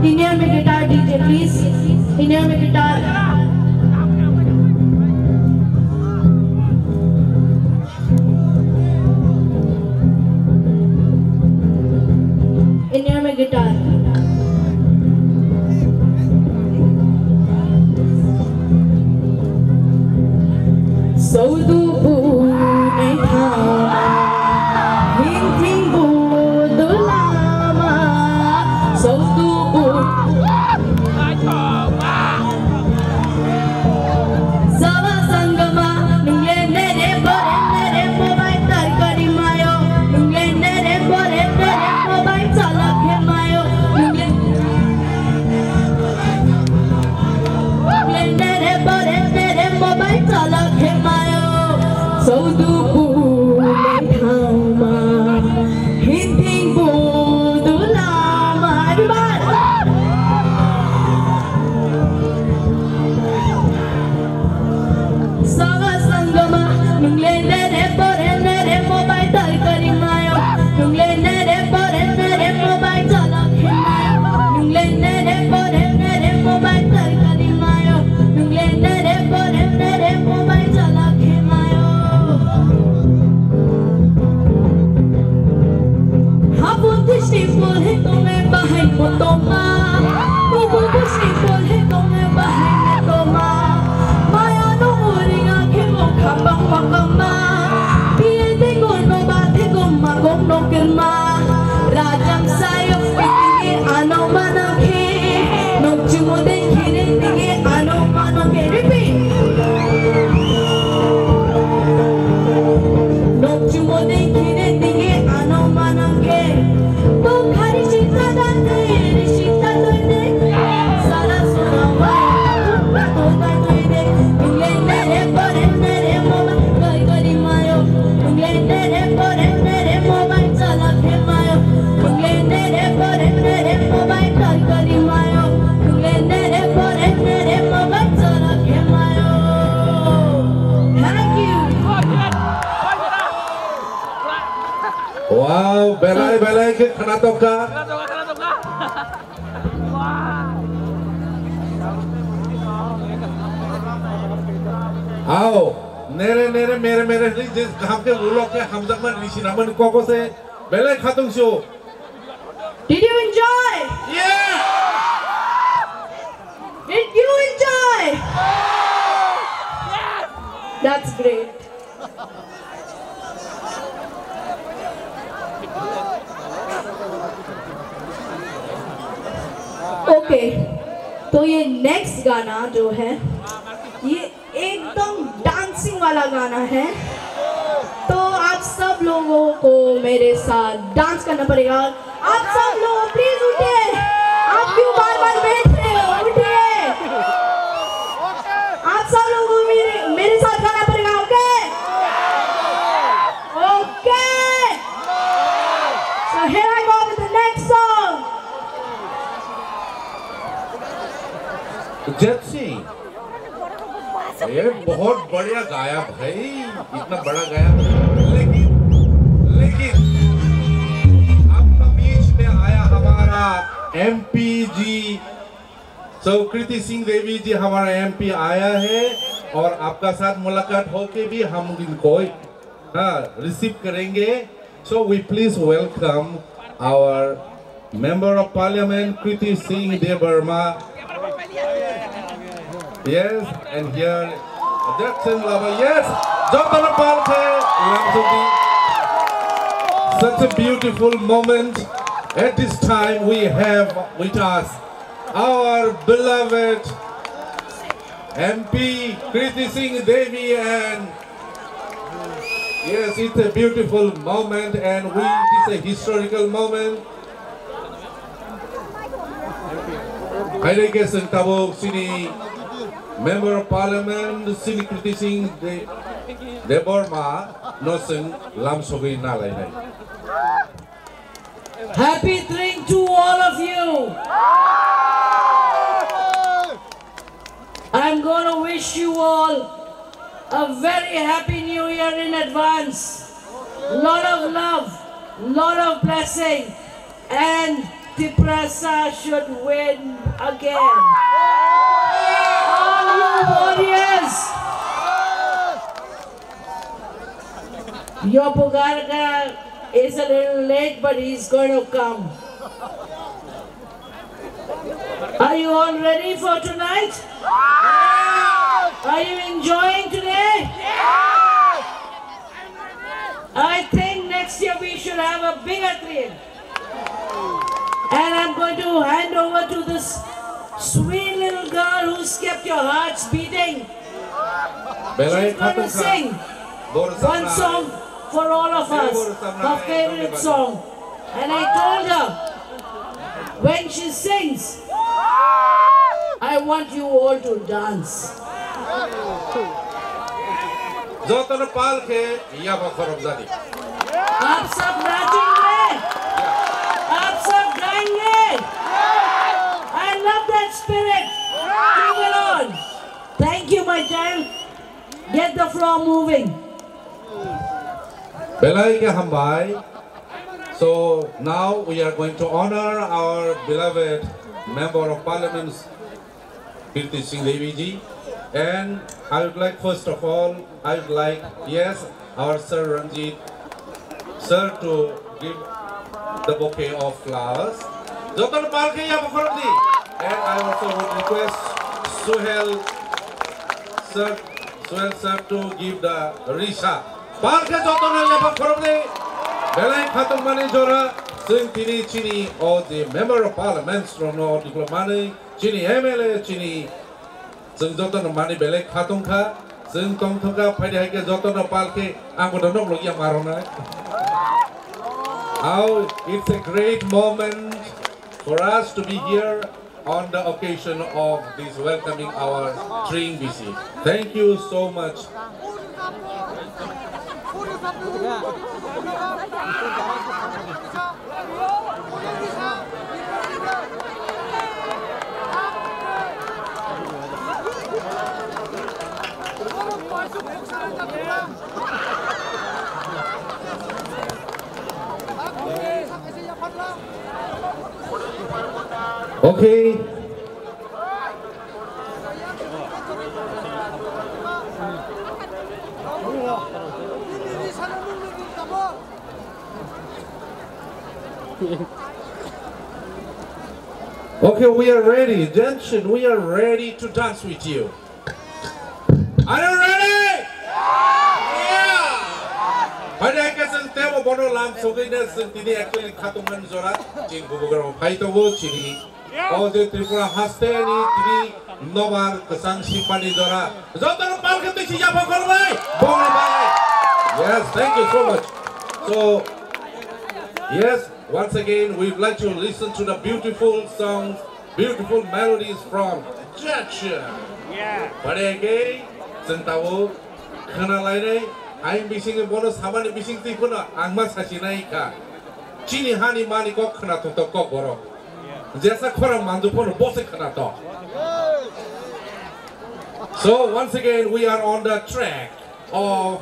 India में guitar D J please, India में guitar. India में guitar. Saudu bu nai thama, hing hing bu dulama, saudu bu. Sawa sangama, nung le nere bore nere mobile tar kari mayo, nung le nere bore nere mobile chala khe mayo, nung le Nere bore nere mobile chala khe mayo. Saudu bu le thama. Hinting bu dulama. Everybody. Sawa sangama, nung le nere bore nere mobile tar kari mayo. Nung le nere bore nere mobile chala khe mayo. Nung le nere bore nere mobile tar kari mayo. Nung le nere bore nere mobile chala khe mayo. Hapun tishti pul he tome bahai motoma. Kubu bushti pul he tome bahai motoma. Maya no uringa khe mo khapang wakama. Biye de gol no ba the gom ma gom no kerma. Rajam sayo pitinge ano manang khe. Nok chumo de khire tinge ano manang khe. Repeat. Nok chumo de khire tinge ano manang khe. To khari chita dante, ri chita toide. Sala sona wai, to dai toide. Nung le nere bore nere mobile tar kari mayo. Nung le nere bore nere mobile chala khe mayo. Nung le nere bore nere mobile tar kari mayo. Nung le nere bore nere mobile chala khe mayo. Thank you. Wow, belai belai khe khna tokha. Ao, nere nere mere mere hwnwi je kaham khe ulo khe hamjakmani risi nangmani kok se belai khatung sio. Did you enjoy? Yeah! Did you enjoy? That's great. Okay, तो ये नेक्स्ट गाना जो है, ये एकदम डांसिंग वाला गाना है, तो आप सब लोगों को मेरे साथ डांस करना पड़ेगा। आप सब लोग प्लीज उठिए, आप क्यों बार बार बैठ रहे हो? उठिए। आप सब लोगों को मेरे, मेरे साथ गाना पड़ेगा, okay? Okay. So here I go with the next song. जैत सिंह, ये बहुत बढ़िया गाया भाई, इतना बड़ा गाया। लेकिन, लेकिन आपका बीच में आया हमारा एमपी जी, सो कृति सिंह देवी जी हमारा एमपी आया है और आपका साथ मुलाकात होके भी हम इनको, हाँ, रिसीव करेंगे। So we please welcome our Member of Parliament Kriti Singh Debbarma. Yes, and here Jackson Lava. Yes, Jotana Palkhe Lamsugi. Such a beautiful moment. At this time we have with us our beloved M P Kriti Singh Devi and Yes, it's a beautiful moment and we, it's a historical moment. Haire ke chwng tabuk chini Member of Parliament, chini Kriti Singh De-, Debbarma no chwng lam sogwi na lainai. Happy Tring to all of you. I'm gonna wish you all a very happy new year in advance. Lot of love, lot of blessing, and Tiprasa should win again. All you warriors, Yopugarga is a little late, but he's going to come. Are you all ready for tonight? Are you enjoying today? I think next year we should have a bigger train. And I'm going to hand over to this sweet little girl who's kept your hearts beating. She's going to sing one song for all of us, her favorite song. And I told her, when she sings, I want you all to dance. Jotono pal khe yaba khorok jani. आप सब नाचेंगे, आप सब गाएंगे। I love that spirit. Keep it on. Thank you, my child. Get the floor moving. Belai khe hambai. So now we are going to honor our beloved Member of Parliament, Kirti Singh Devi ji. And I would like, first of all, I would like, yes, our Sir Ranjit sir to give the bouquet of flowers. Jotono pal khe yaba khorok di. And I also would request Suhel sir, Suhel sir to give the risa. Pal khe jotono yaba khorok di. Belai khatungmani jora, chwng tini chini o je Member of Parliament rokno diploma manwi, chini M L A, chini Chwng jotono manwi belai kha tongkha, chwng tongthokha, phaidi hai khe jotono pal khe ang bono nok logya maronai. How it's a great moment for us to be here on the occasion of this welcoming our Tring B C. Thank you so much. Okay. Okay, we are ready. Jensen, we are ready to dance with you. Are you ready? Yeah! Hai, hai, ke chwng tebo bono lam sogwi ne chwng tini actually khatungmani jora. Chini bubagrao phai tongo, chini o je Tripura haste ni tini nobar kwchang sipani jora. Jotono palkhe twi sijak pha khorbai. Bongni bai. Yes, thank you so much. So, yes, once again, we'd like to listen to the beautiful songs, beautiful melodies from Jackson. Yeah. But again, chwng tabuk khna lainai, ayang bising bono samani bising twi phano ang ma sachi nai kha. Chini hani mani kok khna thok thok kok borok. Jesa khorang manju phano bose khna to. So once again, we are on the track of,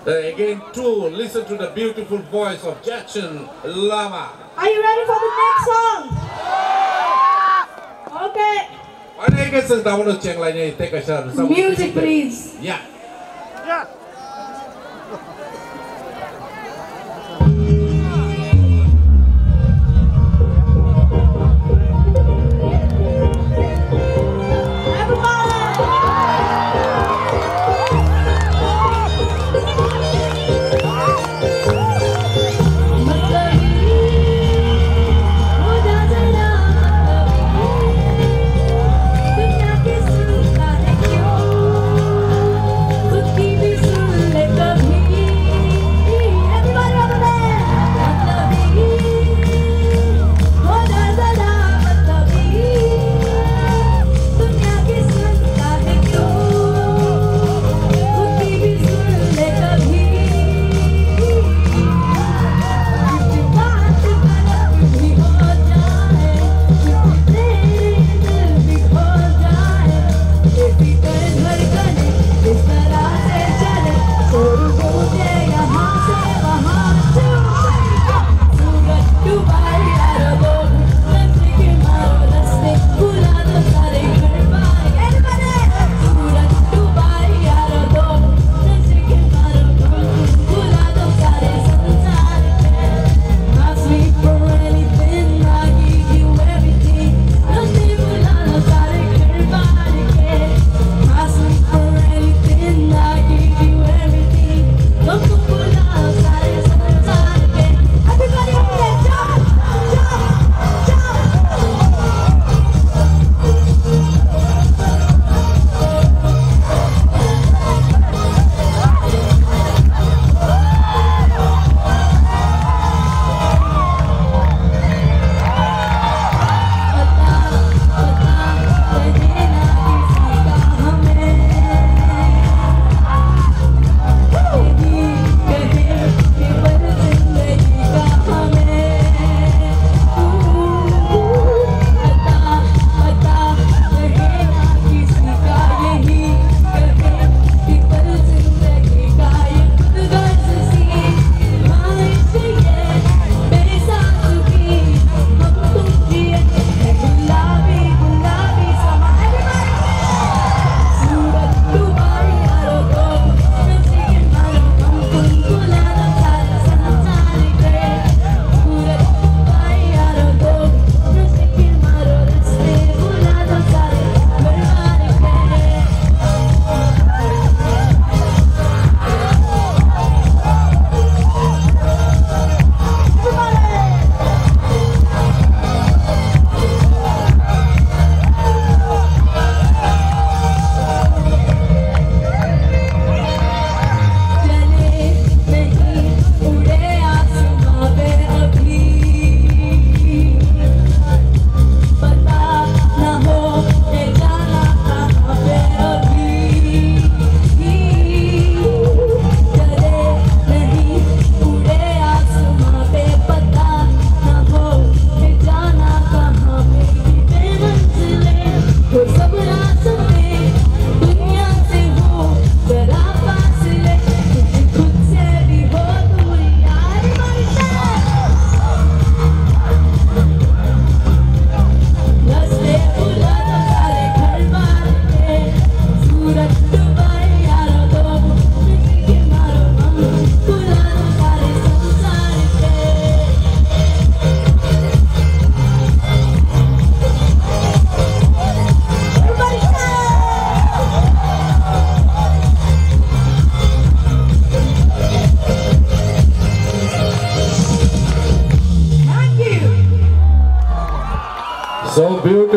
uh, again, to listen to the beautiful voice of Jackson Lama. Are you ready for the next song? Okay. Ane ke sing tamono chenglai ne te kaisa. Music, please. Yeah.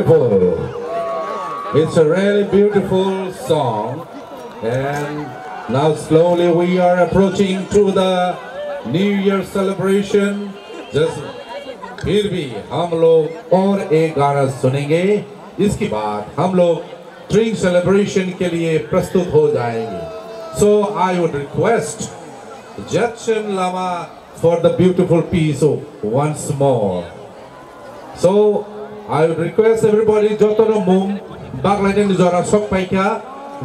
Beautiful. It's a really beautiful song. And now slowly we are approaching to the New Year celebration. Just फिर भी हम लोग और एक गाना सुनेंगे, इसके बाद हम लोग drink celebration के लिए प्रस्तुत हो जाएंगे। So I would request Jetchen Lama for the beautiful piece once more. So I would request everybody, jotono mum baglainani jora sok paikha,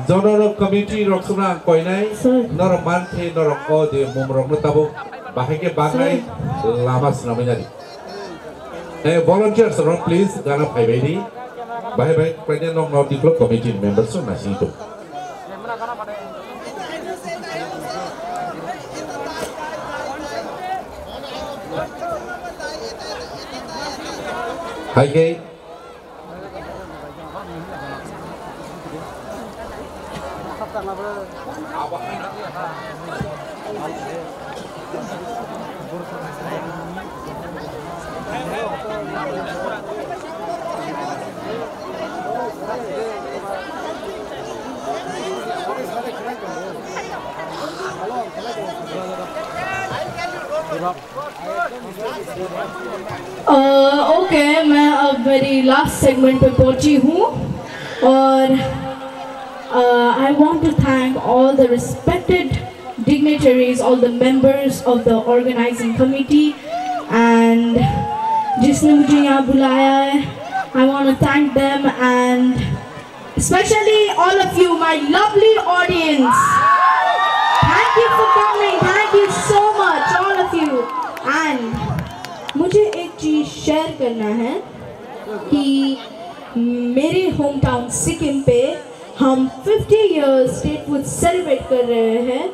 jotono committee rok sumna ang koinai, Sir. Norok mankhe norok o je mum rokno tabuk bahai khe baglai Sir. Lama swnamwi nadi. Eh, volunteers rok please gana phaibai di. Bahai bai paina nok nok diklo committee members rok nasing tu. Hai khe. Okay, मैं अब मेरी last segment पे पहुंची हूँ और I want to thank all the respected dignitaries, all the members of the organizing committee, and जिसने मुझे यहाँ बुलाया है, I want to thank them and especially all of you, my lovely audience. Thank you for coming. Thank you so much, all of you. And मुझे एक चीज शेयर करना है कि मेरे होम टाउन सिक्किम पे हम फिफ्टी ईयर्स स्टेटहुड सेलिब्रेट कर रहे हैं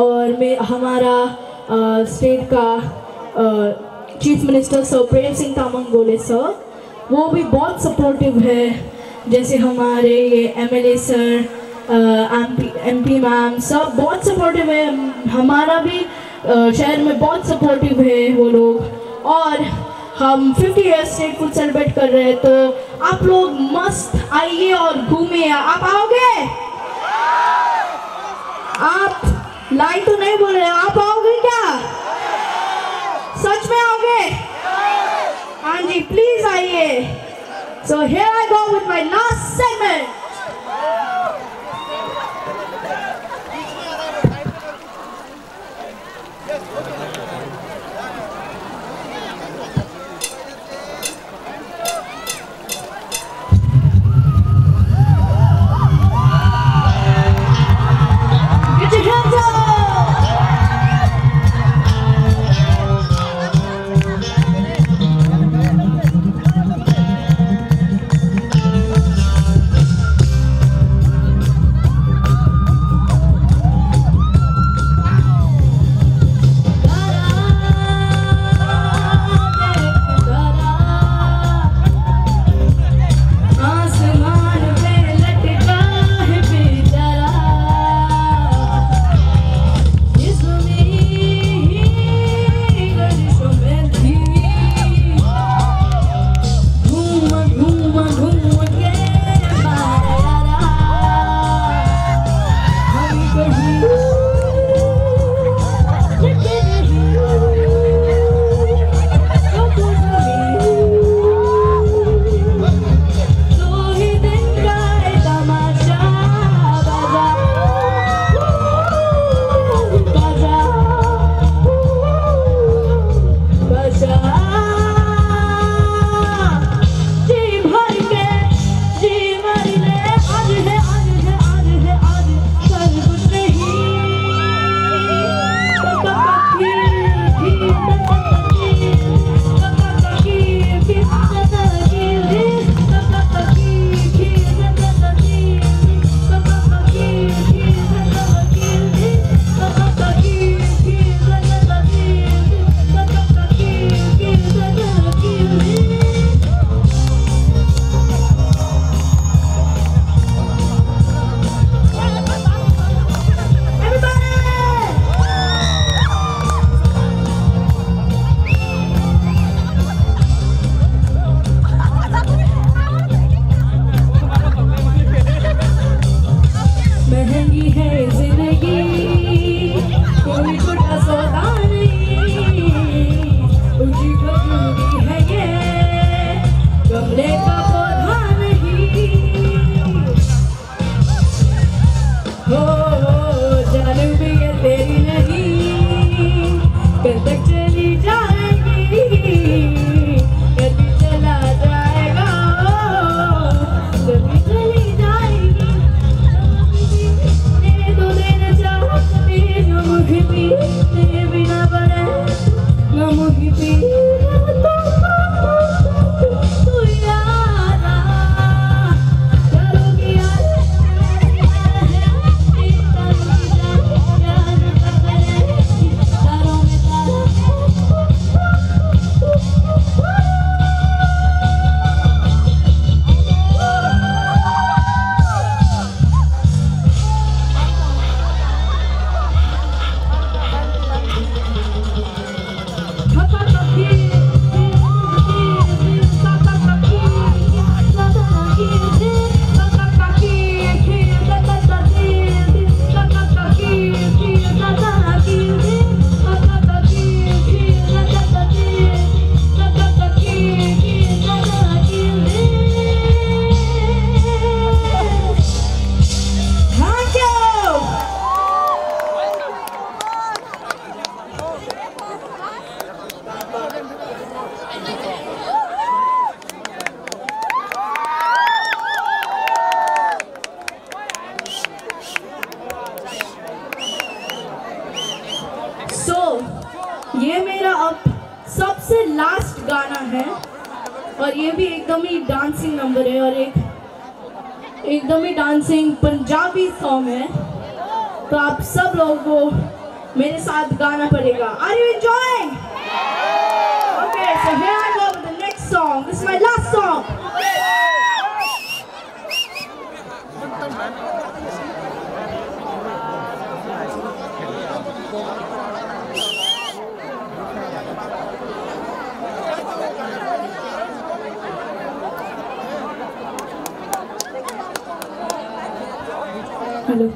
और मैं हमारा स्टेट का चीफ मिनिस्टर सर प्रेम सिंह तामांग गोले सर, वो भी बहुत सपोर्टिव है। जैसे हमारे ये एमएलए सर, एमपी मैम, सब बहुत सपोर्टिव है। हमारा भी शहर में बहुत सपोर्टिव है वो लोग। और हम फिफ्टी ईयर्स स्टेटहुड सेलिब्रेट कर रहे हैं, तो आप लोग मस्त आइए और घूमिए। आप आओगे? आप लाइन तो नहीं बोल रहे, आप आओगे क्या? सच में आओगे? हाँ जी, प्लीज आइए। So here I go with my last segment. ये भी एकदम ही डांसिंग नंबर है और एक एकदम ही डांसिंग पंजाबी सॉन्ग है, तो आप सब लोगों को मेरे साथ गाना पड़ेगा। Are you enjoying? Okay, so here I go with the next song. This is my last song. Hello.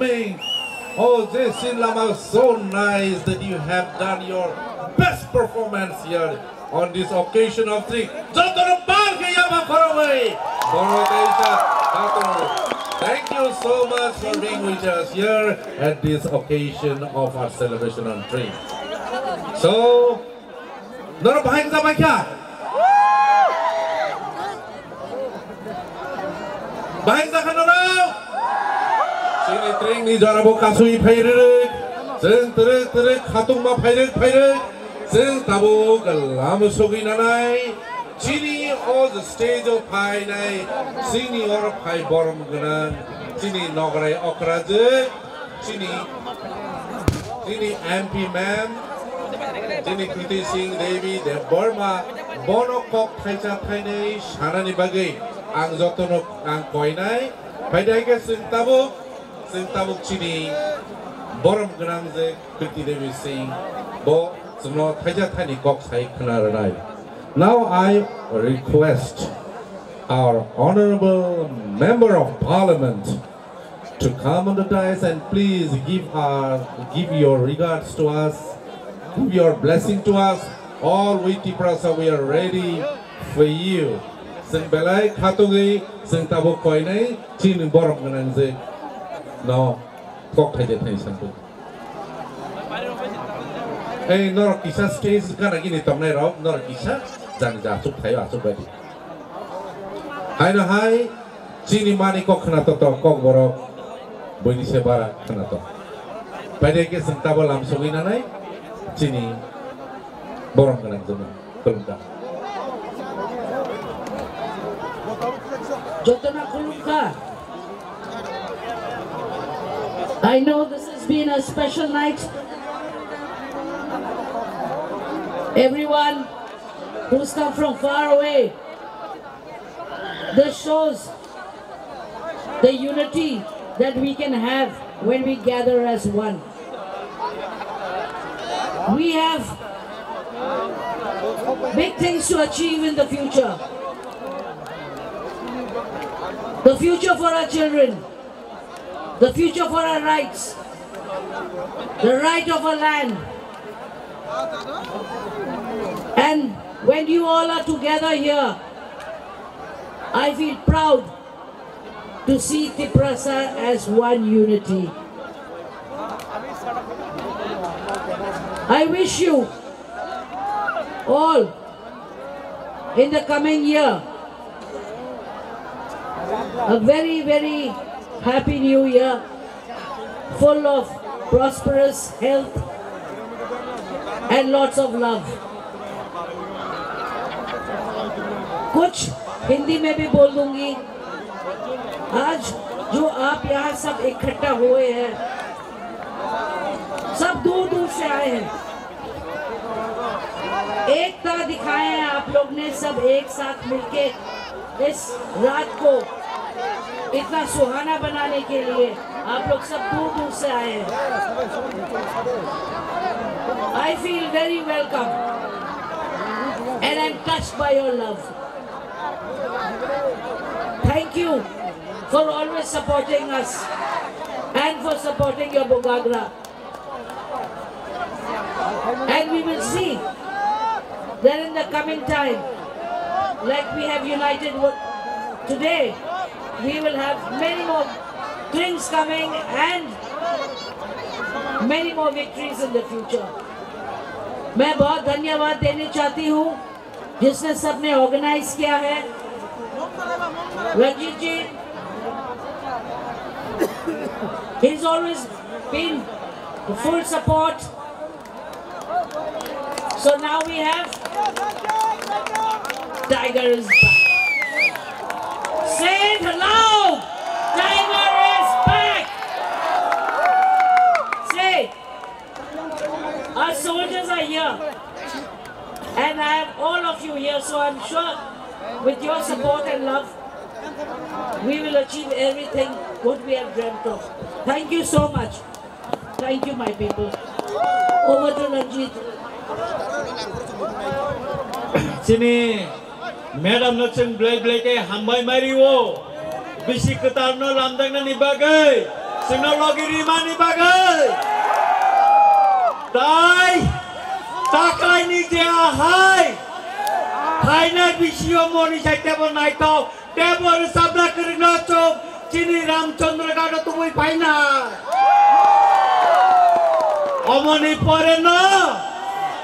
Oh, Jason Lama, so nice that you have done your best performance here on this occasion of three. Jotono pal khe yaba khoroknwi. Borok kaisa kator. Thank you so much for being with us here at this occasion of our celebration on three. So, norok bahai wngjabai kha? Bahai wngjakha norok? Chini tringni jorabo kasui phai rwrwk, chwng twrwk twrwk khatungma phairwk phairwk, chwng tabuk lama sogwi nanai. Chini o stage o phainai, chini oro phai borom gwnang, chini nograi okrajwk, chini, chini M P ma'am, chini Kriti Singh Devi Debbarma, bono kok thaisa thainwi sanani bagwi ang jotono ang koinai. Phaidai khe chwng tabuk, chwng tabuk chini borom gwnang je Kriti Devi Singh, bo chwngno thaisa thaini kok sai khna rwnai. Now I request our honorable member of parliament to come on the dais and please give our, give your regards to us, give your blessing to us. All we Tiprasa, we are ready for you. Chwng belai khatungwi chwng tabuk koinai chini borom gwnang je no kok thaide thai sandu. Ei norok kisa stage gana gini tongnai rok norok kisa jani ja achuk thaio achuk bai di. Haino hai chini mani kok khna to to kok borok buini se bara khna to. Paide ke sing tabo lam sugui nanai chini borom gwnang joma khulumkha. Jotona khulumkha. I know this has been a special night. Everyone who's come from far away, this shows the unity that we can have when we gather as one. We have big things to achieve in the future. The future for our children, the future for our rights, the right of our land. And when you all are together here, I feel proud to see Tiprasa as one unity. I wish you all in the coming year a very, very happy new year, full of prosperous health and lots of love. कुछ हिंदी में भी बोल दूंगी। आज जो आप यहाँ सब इकट्ठा हुए हैं, सब दूर दूर से आए हैं। एकता दिखाए हैं आप लोग ने, सब एक साथ मिलके इस रात को इतना सुहाना बनाने के लिए आप लोग सब दूर दूर से आए हैं। I feel very welcome and I'm touched by your love. Thank you for always supporting us and for supporting your Bugagra. And we will see that in the coming time, like we have united wo- today, we will have many more things coming and many more victories in the future. मैं बहुत धन्यवाद देना चाहती हूँ जिसने सबने ऑर्गेनाइज किया है। रंजीत जी, he's always been full support. So now we have Tiger is back. Say it aloud. Tiger is back. Say, our soldiers are here. And I have all of you here, so I'm sure with your support and love, we will achieve everything what we have dreamt of. Thank you so much. Thank you, my people. Over to Ranjit. Chini madam no chwng blai blai khe hambai mari o. Bisi kwtal no lamdang nani bagwi. Chwngno logi rimani bagwi. Tai taklaini je ahai. Phainai bisio moni saitebo naithok. Tebo rwchapna kwrwino chwng chini Ramchandra Ghat o tubui phaina. Omoni pore no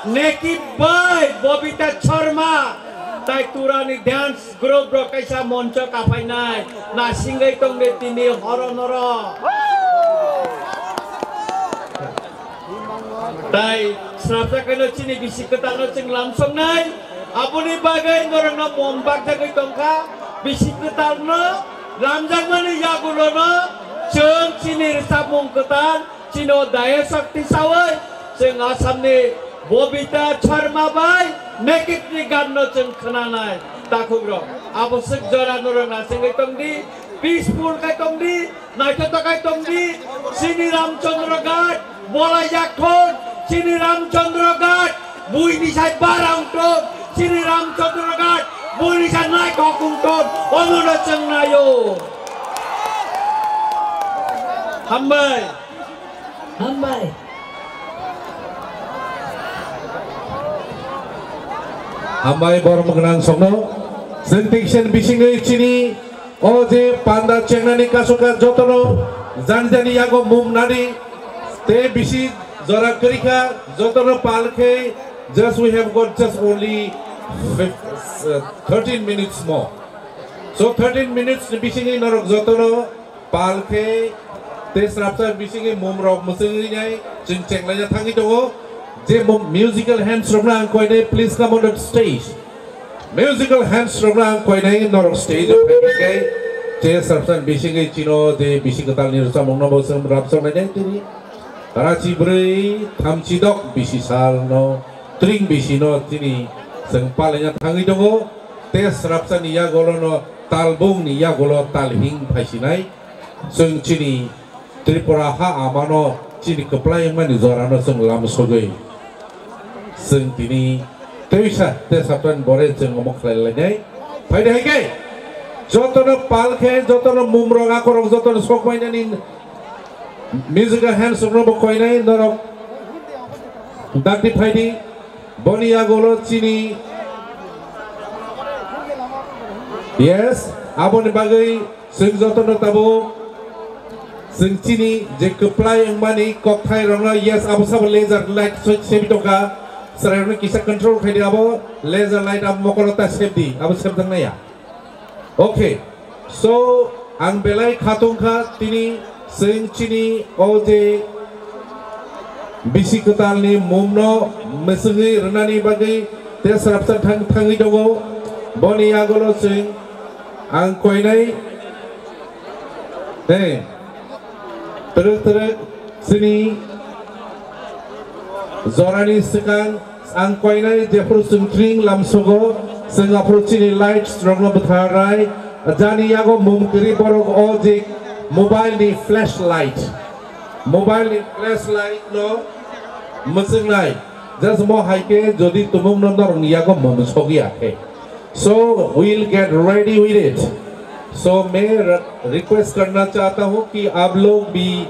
Nekip bai Bobita Sharma tai Turani dance group rok kaisa moncho kaphainai nasingwi tongde tini horo noro. Tai srapsa kaino chini bisi kwtalno chwng lamsoknai. Aboni bagwi norokno mom bakjagwi tongkha. Bisi kwtalno lamjakmani yagulono chwng chini rwchapmung kwtal, chini o daya shakti sawi chwng Assamni Bobita Sharma bai Nekipni ganno chwng khwnanai takhukrok. Abo swk jora norok nasingwi tongdi, peaceful khai tongdi. Naithotok khai tongdi, chini Ramchandra Ghat, bola yakthon, chini Ramchandra Ghat, buini sai barang thon, chini Ramchandra Ghat, buini sai naithok wngthon, omono chwng naio. Hambai. Hambai. Hambai borom gwnang songno. Chwng tei kisen bisingwi chini O je panda chengnani kasoka jotono jani jani yago mum nadi te bisi jora kwrwikha jotono pal khe just we have got just only fif-, uh, thirteen minutes more. So thirteen minutes ni bisingwi norok jotono pal khe te srapsa bisingwi mum rok mwchwngwi nai chwng chenglaina thangwi tongo. Je mum musical hands rokno ang koinai please come on the stage. Musical hands rokno ang koinai norok stage o phaikhe khe, che srapsa bisingwi chino je bisi kwtalni rwchapmungno bo chwng rwchapnai nai tini. Rachi bwrwi thamchi dok bisi salno tring bisino chini chwng palaina thangwi tongo. Te srapsani yagulono talbungni yagulo talhing phaisinai chwng chini Tripura ha amano chini kwplai wngmani jorano chwng lamsogwi chwng tini twisa te saptani bore chwng omo khlai lainai. Phaidi hai khe jotono pal khe, jotono mumrok, akorok jotono sokmainani musical hands rokno bo koinai norok dakti phaidi. Boni yagulo chini, yes, aboni bagwi chwng jotono tabuk chwng chini je kwplai wngmani kokthai rokno, yes, abo sabo laser light se-, sebi tongkha. Chwrairokno kisa control khaidi abo laser light abo mokolo ta sebdi, abo sebjaknaiya. Okay, so ang belai khatung kha tini chwng chini o je bisi kwtalni mumno mwswgwi rwnani bagwi te srapsa thang-, thangwi tongo. Boni yagulo chwng ang koinai, he, twrwk twrwk chini jorani swkang ang koinai jephuru chwng tring lamsogo, chwng aphuru chini lights rokno bwtharnai. Jani yago mum kwrwi borok o je mobile ni flashlight, mobile ni flashlight no mwchwngnai. Just mo hai khe jodi tumung no norok ni yago mum sogwi ya khe. So we'll get ready with it. So मैं र-, रिक्वेस्ट करना चाहता हूँ कि आप लोग भी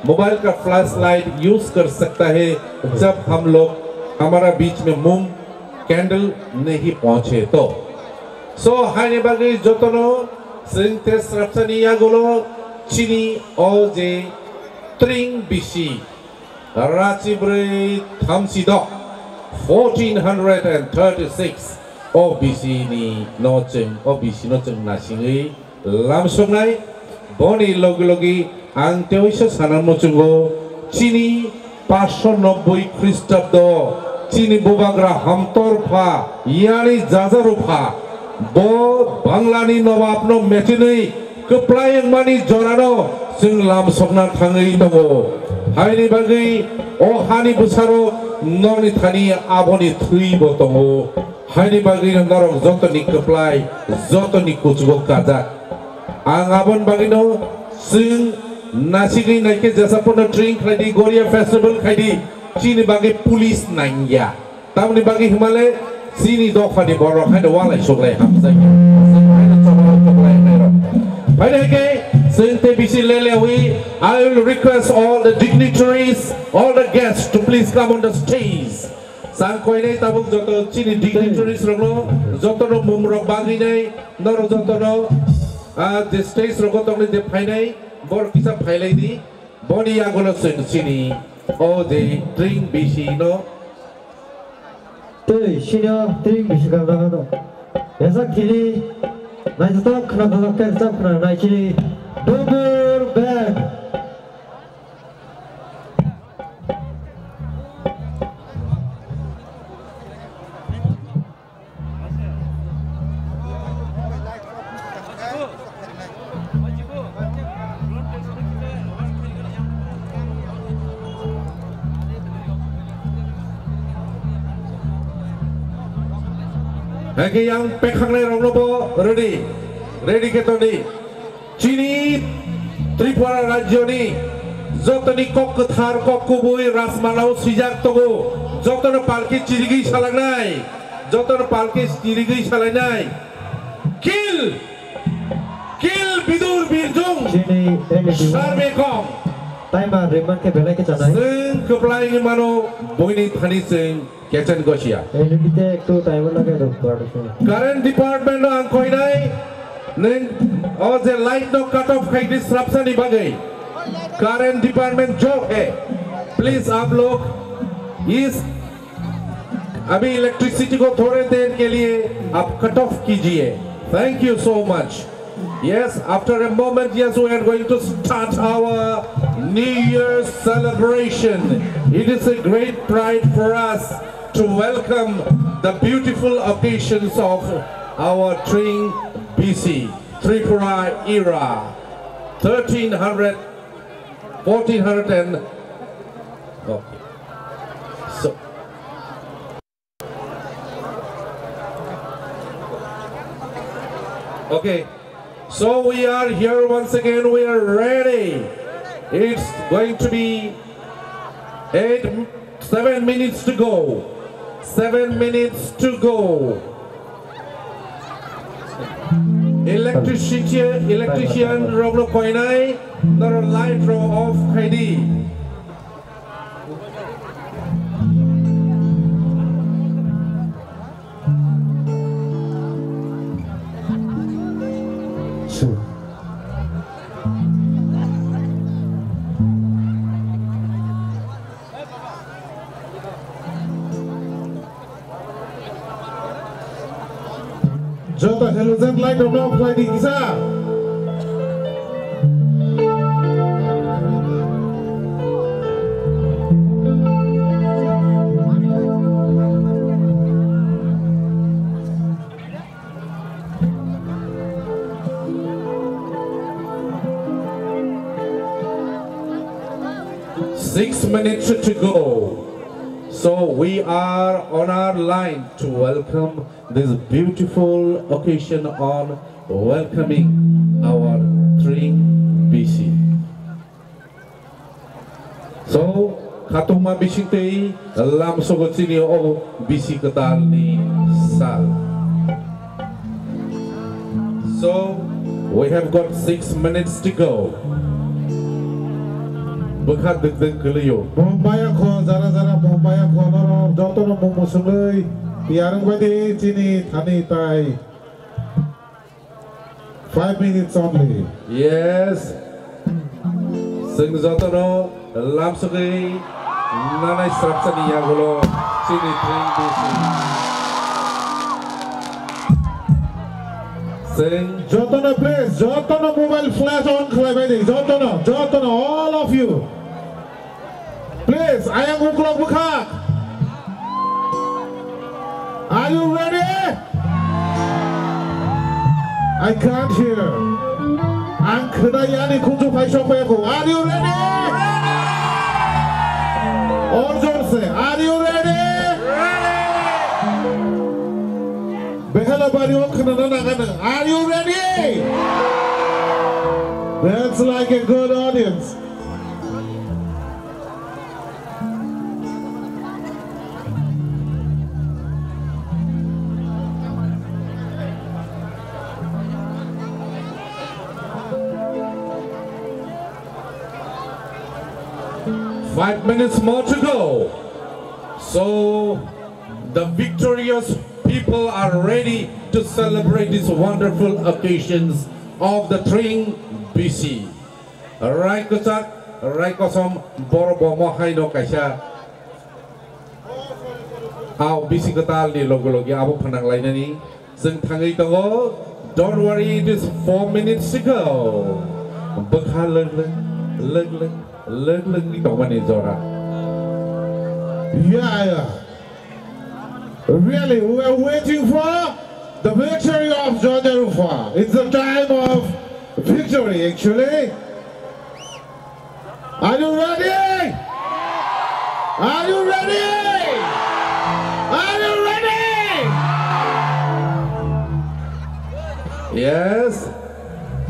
मोबाइल का flashlight use कर सकता है जब हम लोग हमारा बीच में मोम कैंडल नहीं पहुँचे तो। So haini bagwi jotono chwng te srapsani yagulo chini o je tring bisi Rachi bwrwi thamchi dok, fourteen hundred and thirty-six, O B C ni no chwng, O B C no chwng nasingwi lamsoknai. Boni logi logi ang teoisa sana muchungo chini paanch sho nobboi Khristabdo chini bubagra hamtor pha yani jajaru pha bo Banglani nobabno mechinwi kwplai wngmani jorano chwng lamsokna thangwi tongo. Haini bagwi o hani bwsarok nokni thani aboni thwibo tongo. Haini bagwi norok jotoni kwplai, jotoni kuchugo kajak. Ang aboni bagwino chwng nasigwi naikhe jesa pono train khlaidi, Goria festival khaidi, chini bagwi police nangya. Tamni bagwi hwnmale chini dophani borok haino walai suglai hamjakya. Chwng haino chobol choklai nairok. Phaidi hai khe Chwng tei bisi lelewi, I will request all the dignitaries, all the guests to please come on the stage. Chang koinai tabuk joto chini dignitaries rokno, jotono mung rok bagwi nai, norok jotono, ah, je stage rogo tongni je phainai, borok kisa phailai di. Boni yagulo chwng chini o je tring bisi no. Tei sini o tring bisi kamna hano. Esa kini naithotok khna thok khe rwchap khna nai chini Dubur Band. Hake yang pekhangnai rokno bo ready, ready khe toni. Chini Tripura rajyoni jotoni kok kwthar, kok kubui Rajmalao swijak tongo, jotono palki chirigwi salangnai, jotono palki chirigwi salainai. Kill! Kill Bidur Birjung! Chini N D T Sarbe kong! Timer rimang khe belai khe chanai. Chwng kwplai wngwi mano, buini thani chwng Kechen Gosia. Elite ektu time lage do production. Current department no ang koinai, neng o je light no cut off khai disruption ni bagwi. Current department jo hai. Please aap log is abhi electricity ko thode der ke liye aap cut off kijiye. Thank you so much. Yes, after a moment, yes, we are going to start our New Year celebration. It is a great pride for us to welcome the beautiful occasions of our Tring B C, Tripura era, thirteen hundred, fourteen hundred and, okay. So, okay, so we are here once again. We are ready. It's going to be eight, seven minutes to go. Seven minutes to go. Electricity, electrician rokno koinai, noro light rok off khaidi. Joto halogen light rok no off khlai di kisa. Six minutes to go. So we are on our line to welcome this beautiful occasion on welcoming our Tring B C. So, khatungma bisingtwi lamsogo chini o bisi kwtalni sal. So, we have got six minutes to go. Bwkha dwk dwk kwlwio. Bombaya kho, jara jara bombaya kho, norok jotono mung mwswngwi tiyar wngbai di chini thani tai. Five minutes only. Yes. Chwng jotono lamsogwi nanai srapsani yagulo chini Tring B C. Chwng jotono please, jotono mobile flash on khlaibai di, jotono, jotono, all of you. Please, ayang uklok bwkha. Are you ready? I can't hear. Ang khwnai ani khunju phai sok phai kho. Are you ready? Or jor se, are you ready? Behela bari o khwnana nangano. Are you ready? That's like a good audience. Five minutes more to go. So, the victorious people are ready to celebrate these wonderful occasions of the Tring B C. Rai kwchak, rai kosom, borok bo mo haino kaisa. Ao bisi kwtal ni logi logi abo phanang lainani. Chwng thangwi tongo. Don't worry, it is four minutes to go. Bwkha lwk lwk, lwk lwk, lwk lwk ni tongmani jora. Yeah, yeah. Really, we are waiting for the victory of Jodha Rupa. It's the time of victory, actually. Are you ready? Are you ready? Are you ready? Yes.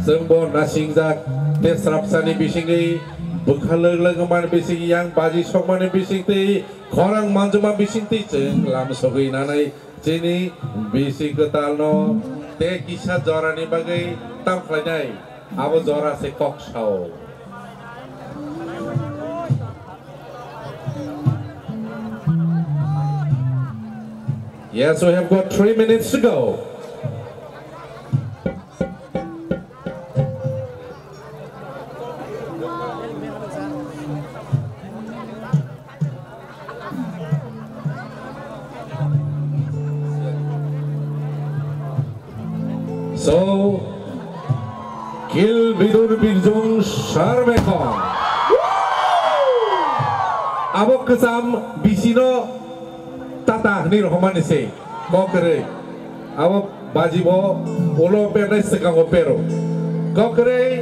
Chwng bo nasingjak tei srapsani bisingwi bwkha lwk lwk wngmani bising yang baji sokmani bising tei khorang manjuma bising tei chwng lam sogwi nanai chini bisi kwtalno tei kisa jorani bagwi tam khlainai abo jora se kok sao. Yes, we have got three minutes to go. So, Kil Bidur Birjung Sarbekhon. Abo kwcham bisino tata hwnwi rohormani se. Kok kwrwi. Abo baji bo ulo pernai swkango pero. Kok kwrwi,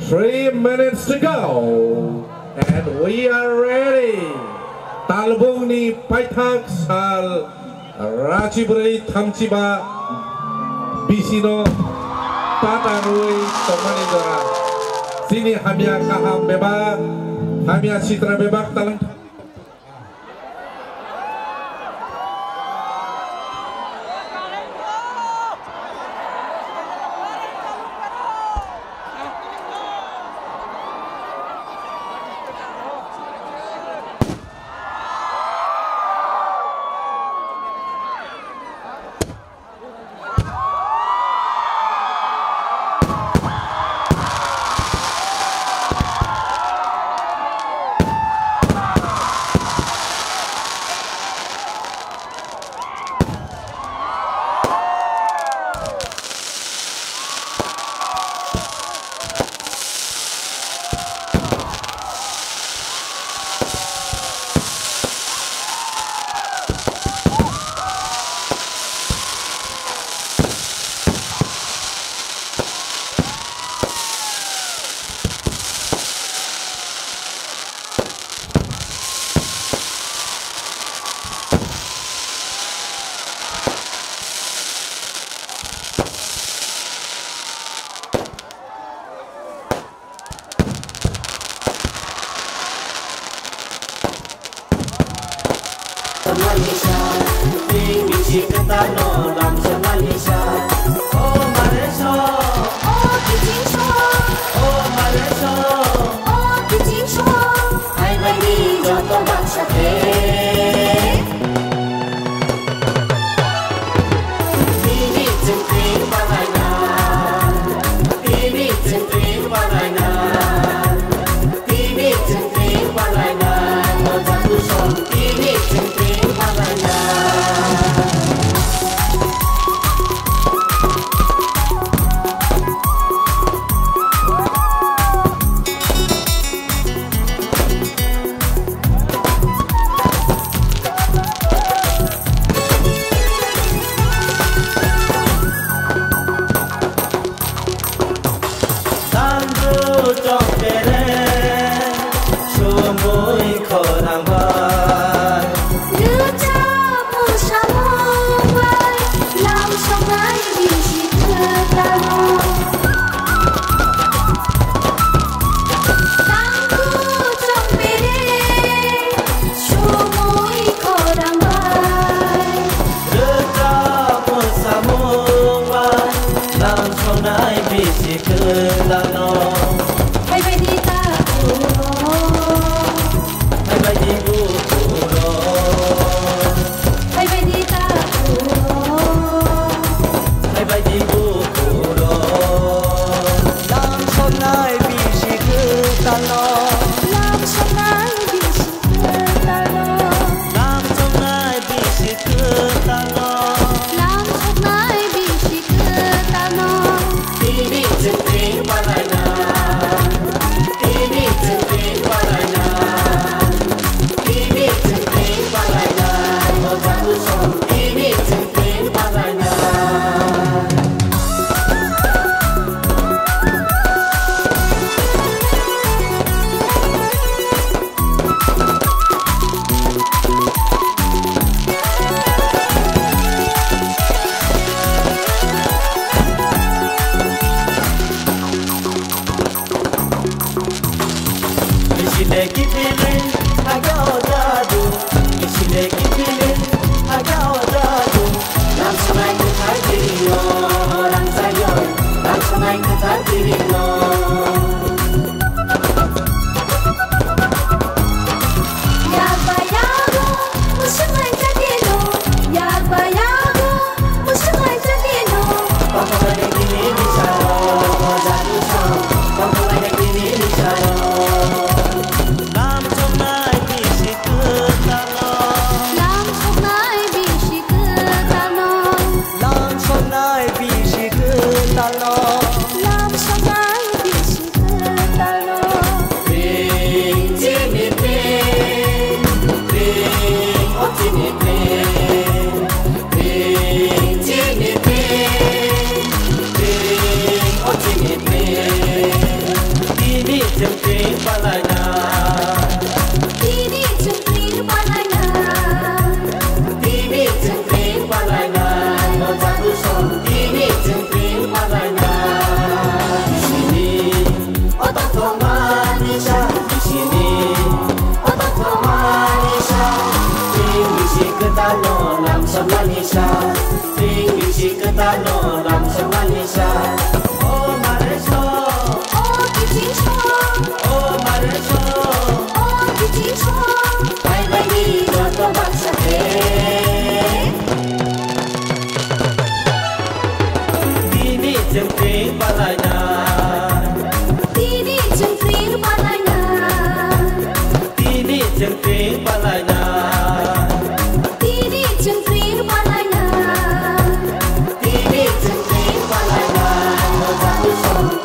three minutes to go. And we are ready. Talbungni paithak sal rachi bwrwi thamchiba bisino tata rwi tongmani jora. Chini hamya kaham bebak, hamya sitra bebak talang Lamsokmani sa, tring bisi kwtal no lamsokmani sa. O mare so, o kiching so, o mare so, o kiching so, bai bai ni joto baksa khe. Tini chwng tring palaina. Tini chwng tring palaina. Tini chwng tring palaina. Tini chwng tring palaina. Tini chwng tring palaina.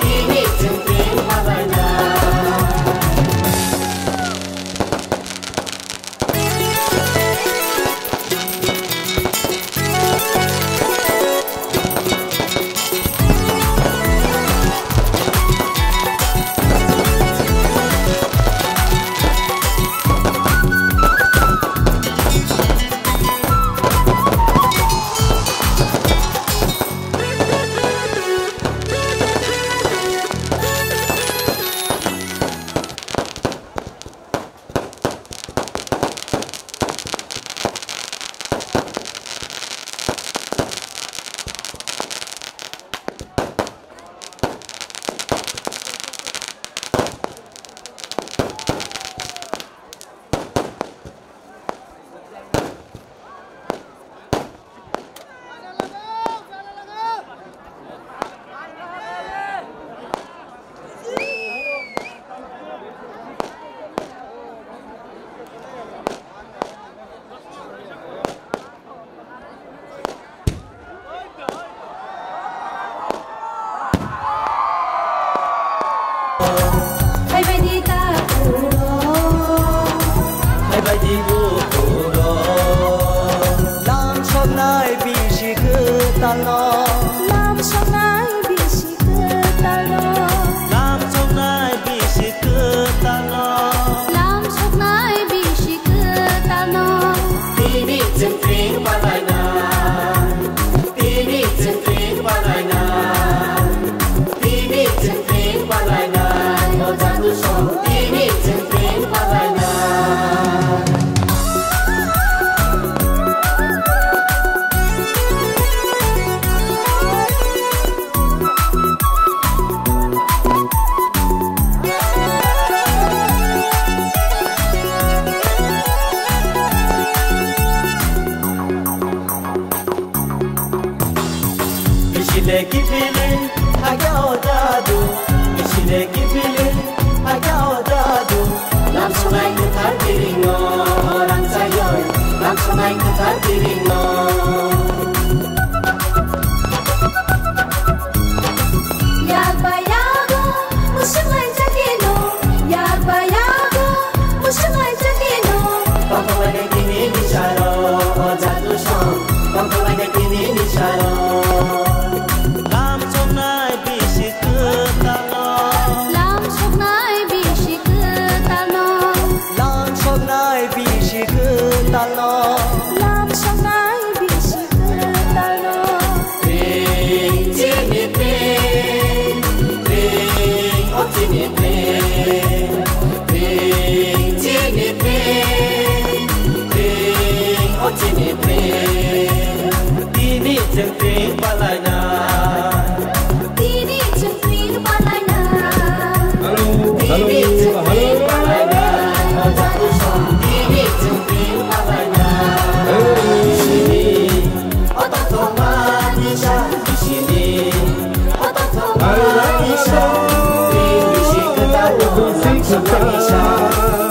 Tini chwng tring palaina. Phaibaidi ta kuro. Phaibaidi bo kuro. Lam soknai bisi kwtal no. Lam soknai bisi kwtal no. Lam soknai bisi kwtal no. Lam soknai bisi kwtal no. Tini chwng tring palaina. Tini chwng tring palaina. Tini chwng tring palaina. O jadu song tini chwng tring palaina. Bisi le kiphilwi hakhe o jadu, bisi le kiphilwi hakhe o jadu. Lam sonai kwthar biringo rangchayoi, lam sonai kwthar biringo. Yak ba yago, musuklai chakino, yak ba yago, musuklai chakino. Pangkolaina kini ni saro, o jadu song, pangkolaina kini ni saro. Lam soknai bisi kwtal no. Lam soknai bisi kwtal no. Lam soknai bisi kwtal no. Lam soknai bisi kwtal no. Ring chini ring, ring o chini ring, ring chini ring, ring o chini ring. Tini chwng tring palaina. Tini chwng tring palaina. Hello, hello, hello. Tini chwng tring palaina. Hey. Bisini, otak thoma nisa, bisini, otak thoma nisa. Tini bisi kwtal, bisi kwtal nisa.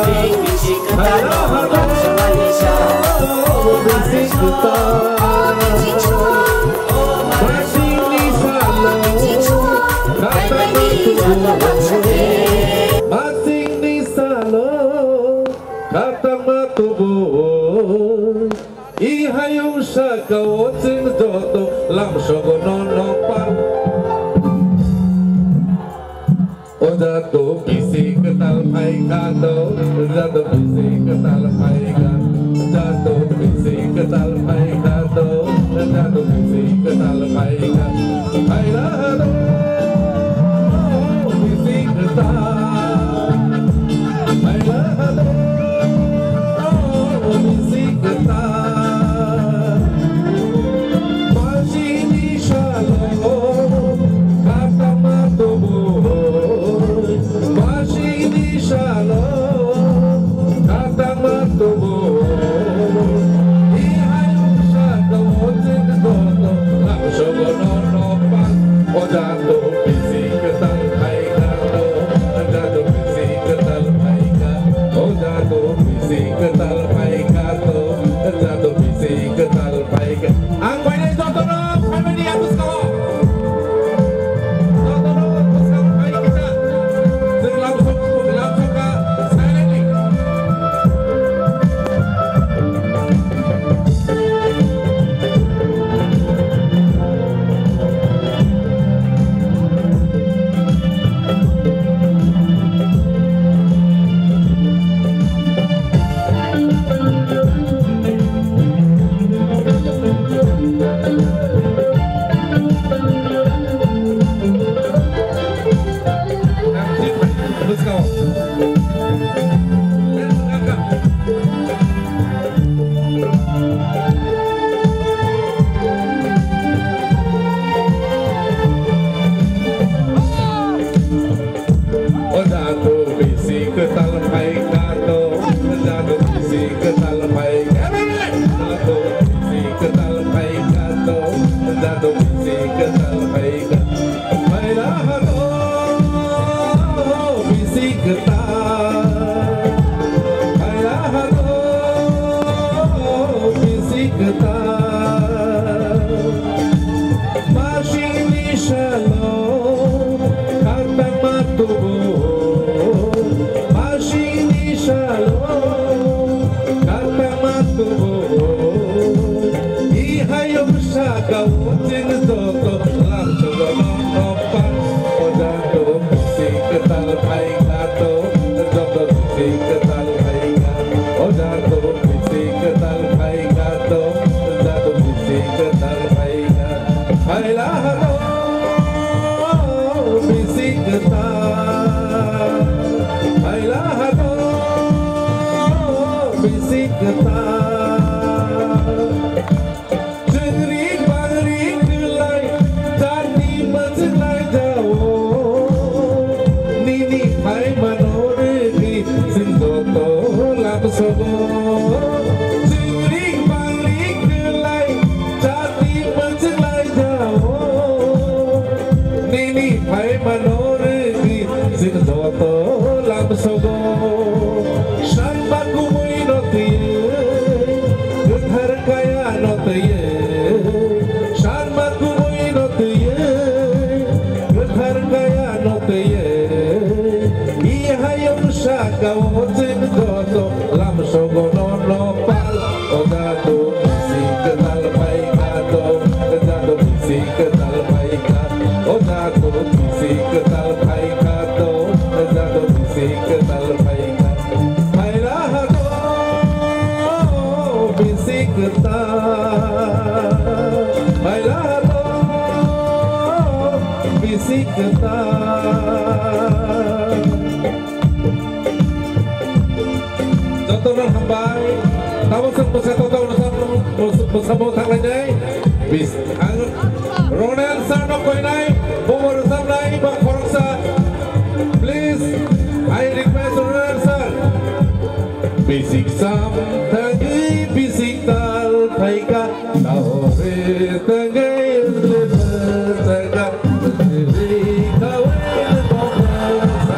Tini bisi kwtal, bisi kwtal nisa. Tini bisi kwtal. Masingni salo khatangma tubu, i hayung saka o chwng joto lamsogo no nokpa. O jadu bisi kwtal phaikha do, jadu bisi kwtal phaikha, jadu bisi kwtal phaikha do, jadu bisi kwtal phaikha. Phaila do, bisi kwtal, phaila do, bisi kwtal. Bisi kwtal phaikha to, jadu bisi kwtal phaikha. Ang koinai jotono phaimani ang bwskango. Jotono bwskango phai kisa. Chwng lamsok, lamsokha silently. Let's go. O jadu bisi kwtal phaikha to, jadu bisi kwtal phaikha. Jadu bisi kwtal phaikha to, jadu bisi kwtal phaikha. Phaila hado bisi kwtal, phaila hado bisi kwtal. Masingni salo khatangma tubu, masingni salo khatangma tubu. Ihayong saka o chwng joto lamsogo nokpa, o jadu bisi kwtal phaikha to, joto bisi kwtal phaikha, o jadu bisi kwtal phaikha to, jadu bisi kwtal phaikha. Phaila hado bisi kwtal, phaila hado bisi kwtal. Chwngri bangri kwlai jati mwchwklai jao. Nini phaimano rwgwi chwng joto lamsogo. Chwngri bangri kwlai jati mwchwklai jao. Nini phaimano rwgwi chwng joto lamsogo. Sanma kumui no twiwi, kwthar kaya no twiwi. Sanma kumui no twiwi, kwthar kaya no twiwi. Ihayong saka o chwng joto lamsogo no nokpal. O jadu bisi kwtal phaikha to, jadu bisi kwtal phaikha. O jadu bisi kwtal phaikha to, jadu bisi kwtal phaikha. Phaila hado bisi kwtal, phaila hado bisi kwtal. Jotono hambai. Tamo chwng bwsa totong bwsa, bwsa, bwsa bo thanglainai. Bis-, ang Ronel sir no koinai, bo bo rwchapnai, ba khoroksa. Please, I request Ronel sir. Bisik sam thangwi bisik tal phaikha, tahore tangwi le bwsakha, ri khawi le bwsa.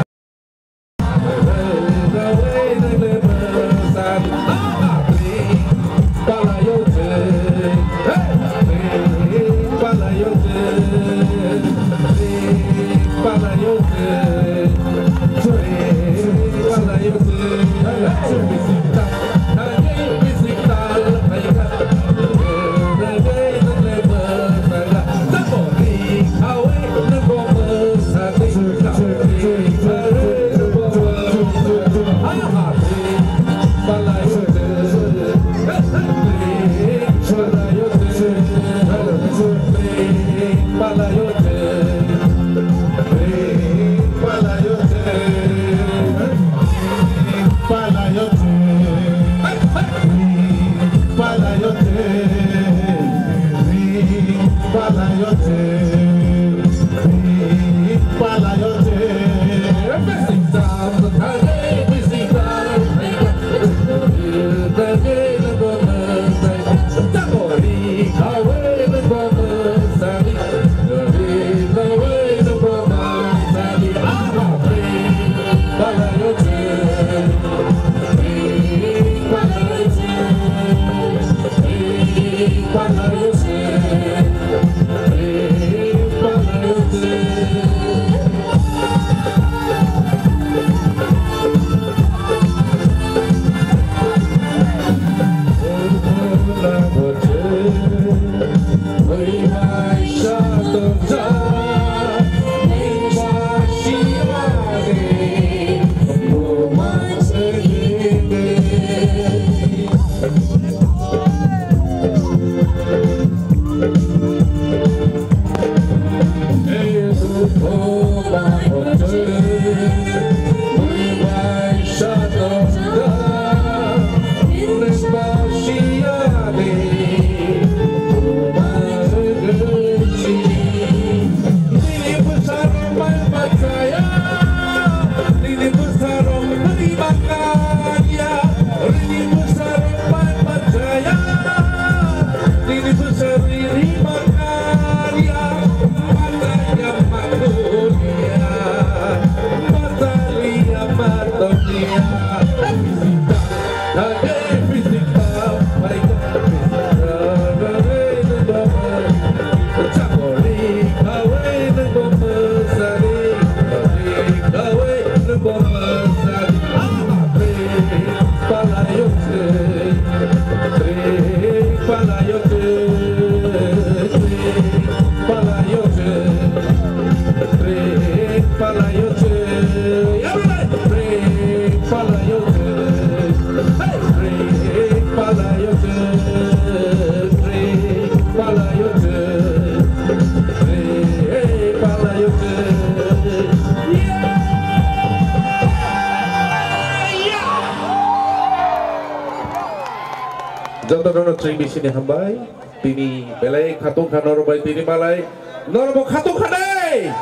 Jotono chwng bisini hambai. Tini belai khatung kha norok bai tini malai norok bo khatung kha dai.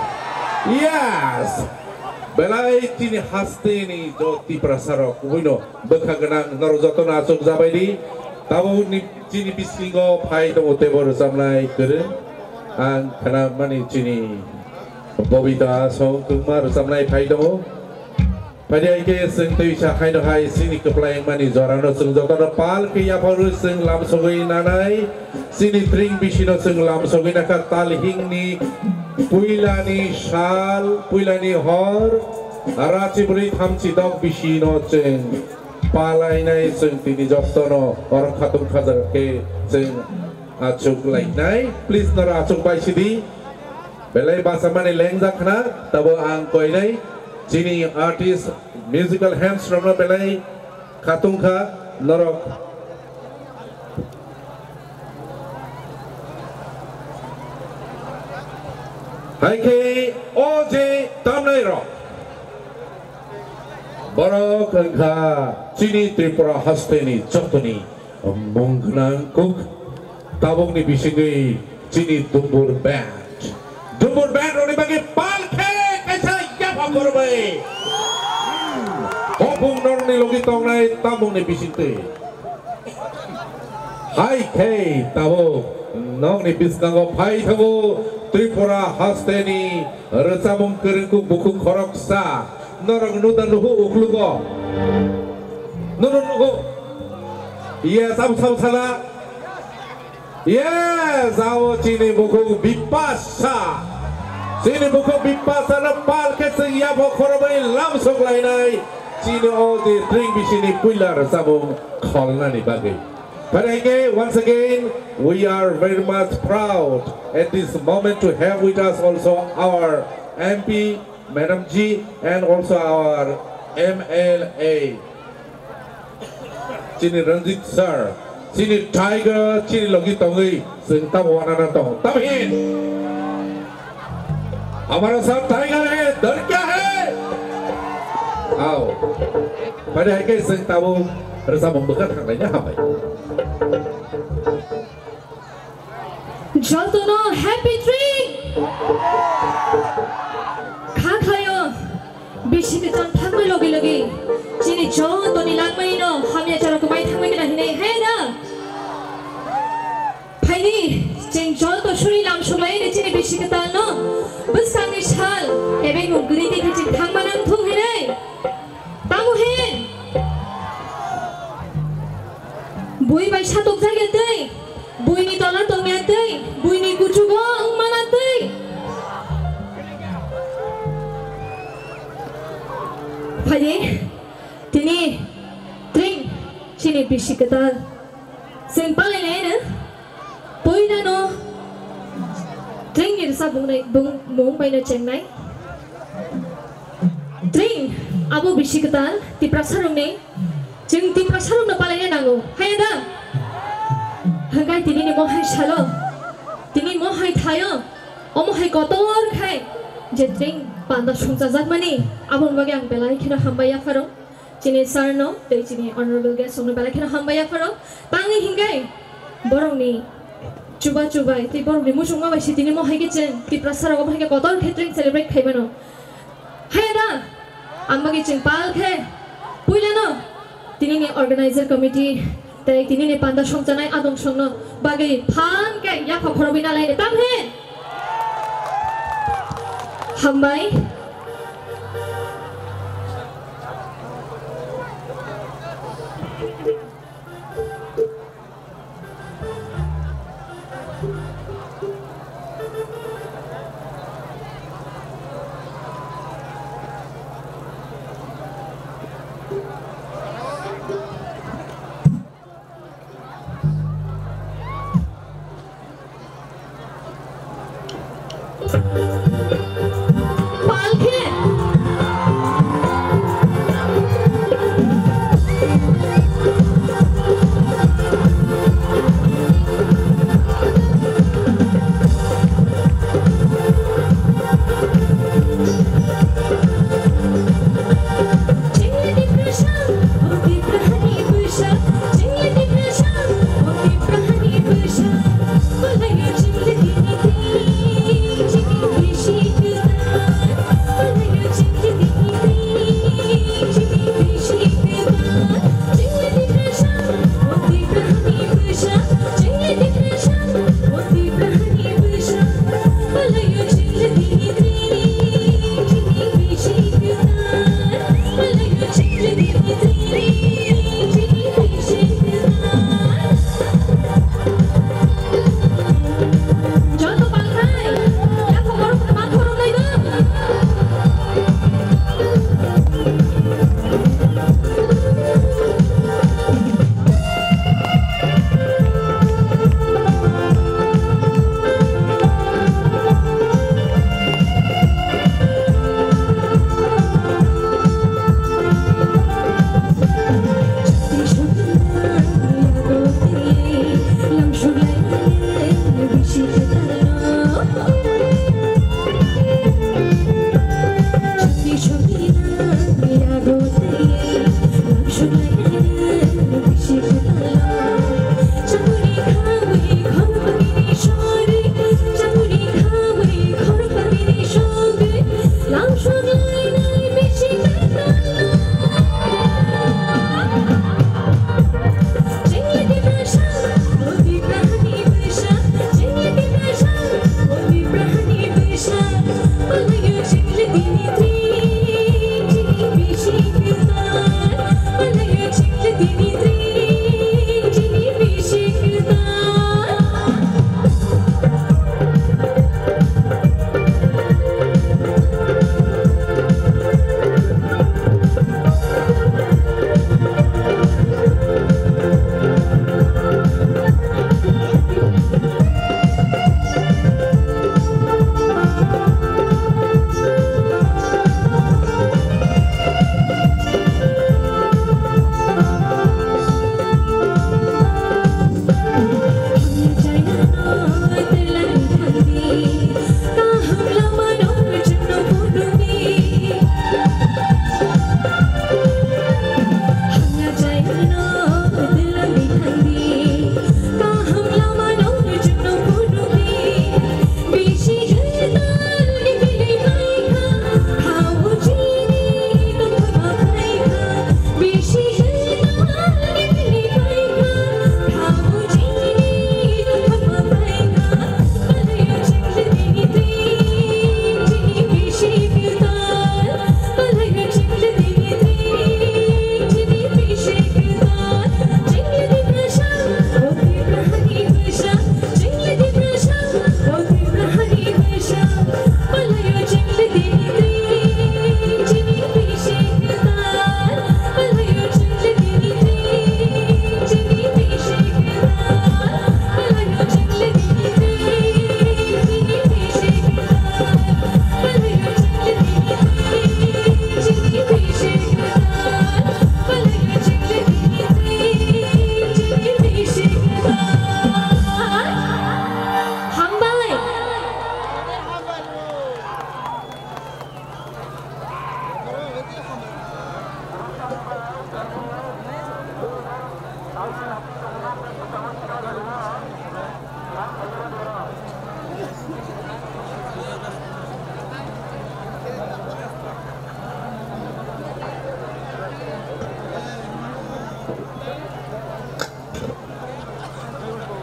Yes. Belai tini haste ni jo Tiprasa rok kubuino bwkha gwnang norok jotono achuk jabai di. Tabuk ni chini bisingo phai tongo tebo rwchapnai kwrwng. Ang khana mani chini Bobita song kwbangma rwchapnai phai tongo. Phaidi hai khe chwng twi sa khaino hai chini kwplai wngmani jorano chwng jotono pal khe yapharwi chwng lamsogwi nanai. Chini tring bisino chwng lamsogwi nakha talhingni puilani sal, puilani hor, rachi bwrwi thamchi dok bisino chwng palainai chwng tini jotono oro khatung khajak khe chwng achuk lainai. Please noro achuk bai sidi. Belai basamani lengjak khna, tabo ang koinai chini artist musical hands rokno belai khatung kha norok. Hai khe o je tamnai rok, borok wngkha chini Tripura hasteni jotoni mung gwnang kuk. Tabukni bisingwi chini Dumbur Band. Dumbur Band rokni bagwi pal khe kaisa yapha khorbai. Hopung norokni logi tongnai tabukni bisingtwi. Hai khe tabuk nokni biskango phai thango Tripura hasteni rwchapmung kwrwngkuk bukhuk khoroksa. Norok nuda nuhu uklugo. Nuno nuhu. Yes, abo sabo sala. Yes, abo chini bukhuk Bipasa. Chini bukhuk Bipasa no pal khe chwng yapha khorobwi lamsok lainai. Chini o di tring bisini puila rwchapmung kholnani bagwi. But again, once again, we are very much proud at this moment to have with us also our M P, Madam G, and also our M L A. Chini Ranjit sir, chini Tiger, chini logi tongwi, chwng tamo wanana tong. Tamhin. Hamara sab Tiger hai, dar kya hai? Ao. Pada hai ke seng tabu rwchapmung bwkha thangnai na hambai. Jotono happy trip. Kha khayo. Bisi kwchang thangmai logi logi. Chini jotoni langmai no hamya chara kwmai thangmai gana hinai hai na. Phaini, chwng joto suri lam suklaini chini bisi kwtal no. Bwskangni sal, ebe mung gwnwi tei khe chwng thangma nang thung hinwi. Tamo hin? Bui bai satok jagya tei, buini tola tongya tei, buini kuchugo wngmana tei. Phaini, tini, tring, chini bisi kwtal. Chwng palainai no. Puila no tring ni rwchapmung nai bung mung bai no chengnai. Tring abo bisi kwtal Tiprasa rokni. Chwng Tiprasa rokno palaina nango. Haya da? Hwnkhe tini ni mohai salo. Tini mohai thayo. Omo hai kotor khai je tring panda songchajakmani. Aboni bagwi ang belai kheno hambai yapharo. Chini sir no, tei chini honorable guest rokno belai kheno hambai yapharo. Tangwi hinkai borokni chuba chubai, tei borokni muchungma bai sitini mohai khe chwng Tiprasa rok obo hai khe kotor khe tring celebrate khai mano. Haya da, ang bagwi chwng pal khe puila no tini ni organizer committee tei tini ni panda songchanai adong songno bagwi phan khe yapha khorobwi nalai de tam he. Hambai.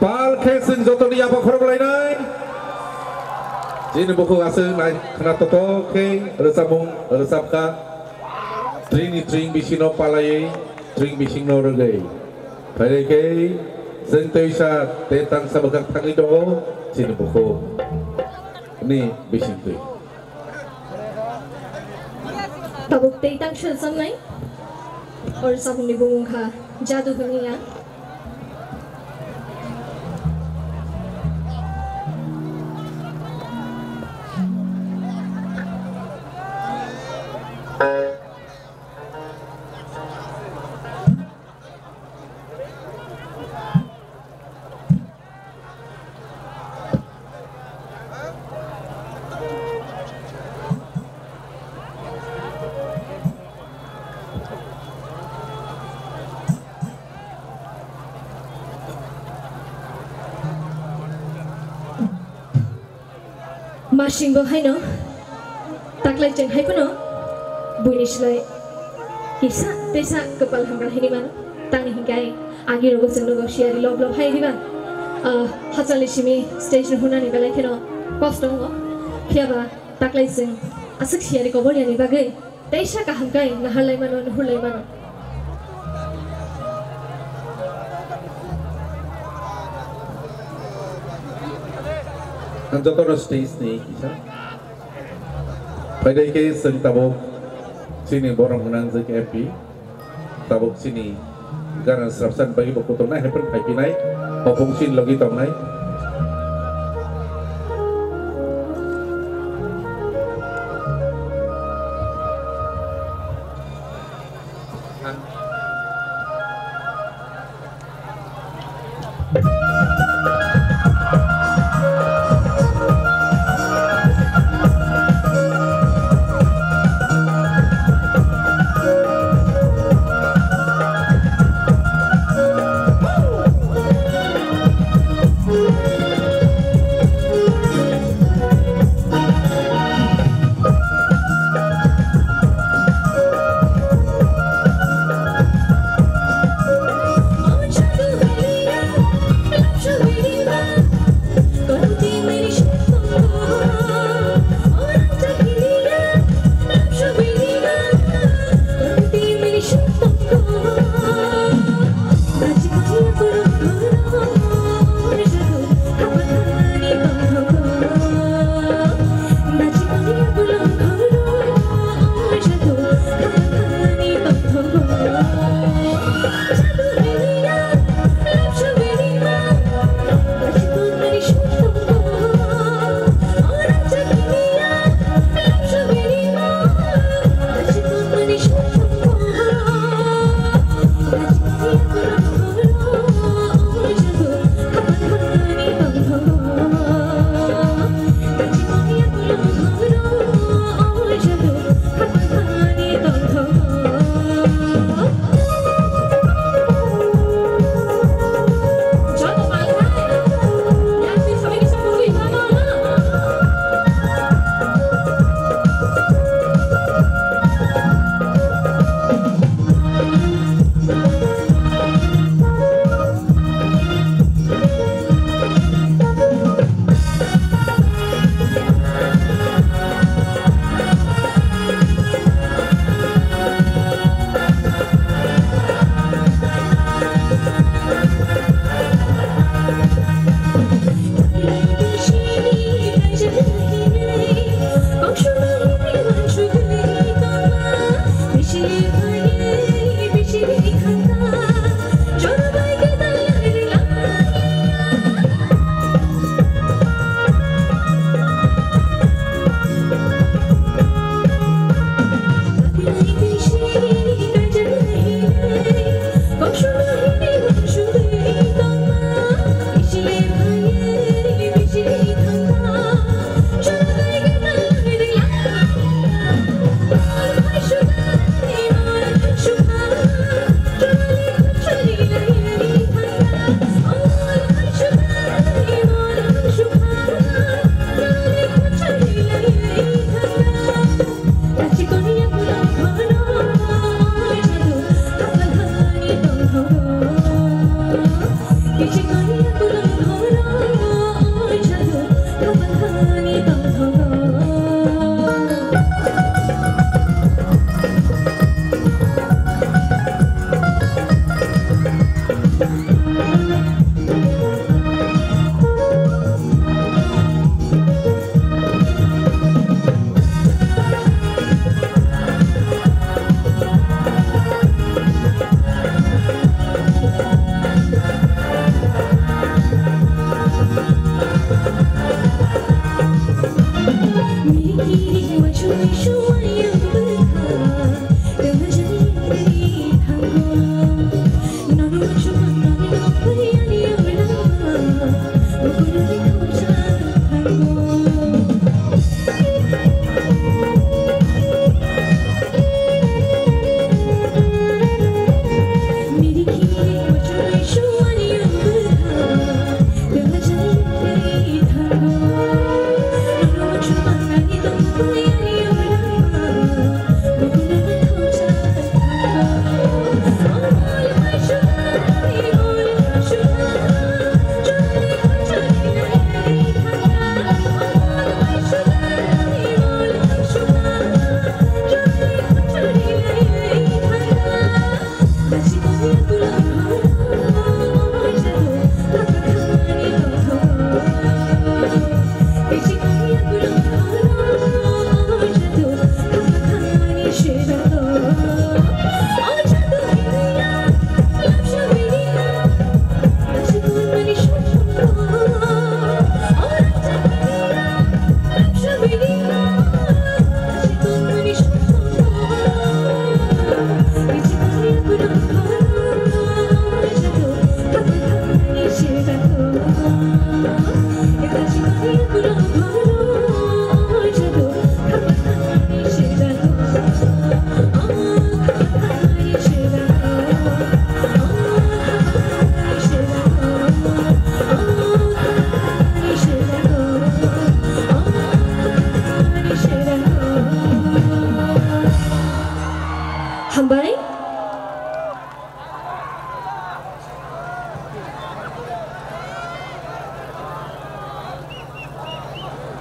Pal khe chwng jotoni yapha khorok lainai. Chini bukhuk aswk nai khna totok khe rwchapmung rwchapkha. Tringni tring bisino palaiwi tring bisingno rwgwi. Phailai khe chwng twisa tei tangsa bwkhak thangwi tongo chini bukhuk ni bisingtwi. Tabuk tei tang sel samnai. Or sabungni bumung kha Jadu Huniya. Masing bo haino taklai chwng hai phano buini slai kisa tesa kwpal hamkar hini mano. Tamni hinkhe agi rogo chwng logo siyari lob lob hai riba. Ah, hachal ni simi stage no hunani belai kheno kosto wngo. Phiya ba taklai chwng aswk siyari kobor yani bagwi teisa kaham khe naharlai mano, nuhurlai mano. Ang jotono stage ni kisa. Phaidai khe chwng tabuk chini borok gwnang jwk M P. Tabuk chini gana srapsan bagwi bo kutung nai, hai phano phai phinai, hopung chini logi tongnai.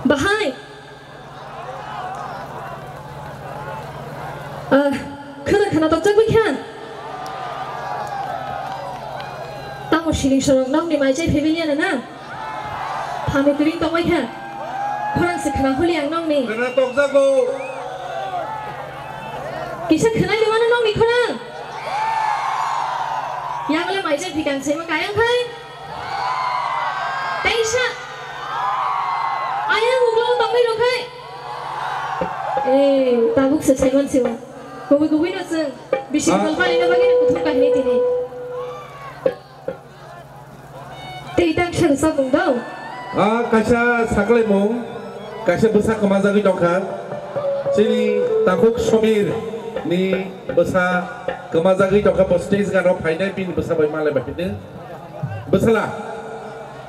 Bahai. Ah, khwna khwna tokjak bai kha. Tamo siring sorok nokni mai chai phaibai liya na na? Phano kwrwng tongbai kha. Khorang se khwna holi ang nokni. Khwna tokjago. Kisa khwnai de mano nokni khorang. Yang le mai chai phikang se ma kayang khai. Teisa. Ayang uklok tongwi rwkhai. Eh, tabuk se saiman siwa. Kubui kubui no chwng. Bisi Ah. Kal pari no bagwi no kuthum kahini tini. Tei tang sar samung dao. Ah, kaisa saklaimung, kaisa bwsa kwmajagwi tongkha. Chini takhuk Somir ni bwsa kwmajagwi tongkha, bo stage gana phainai bini bwsa bai malai bai hino. Bwsala.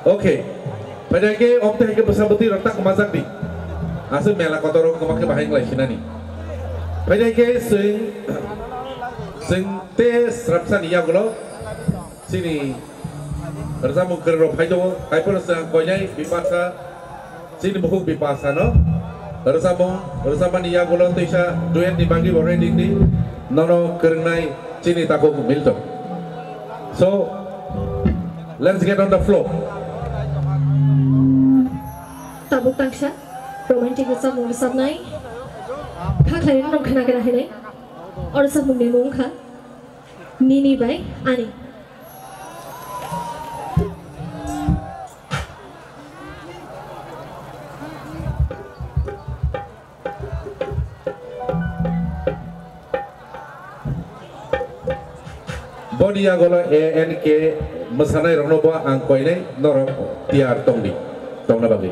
Okay. Phaida ke omte hai ke bwsa bwtwi rok ta kwmajak di. Aswk mela kotor rok kwma khe bahai wng lai sinani. Phaida ke swng, swng te srapsa ni yagulo chini rwchapmung kwrwi rok phai tongo. Hai phano swng koinai bipasa. Chini bukhuk bipasa no rwchapmung, rwchapmani yagulo twisa duet ni bagwi bo ready di. Nono kwrwngnai chini takhuk Milton. So, let's get on the floor. Tabuk tangsa romantic rwchapmung rwchapnai. Kha khlai rok khna gra hinai. O rwchapmung ni mung kha Nini bai Ani. Boni yagulo A N K mwsanairokno bo ang koinai norok tiyar tongdi, tongna bagwi.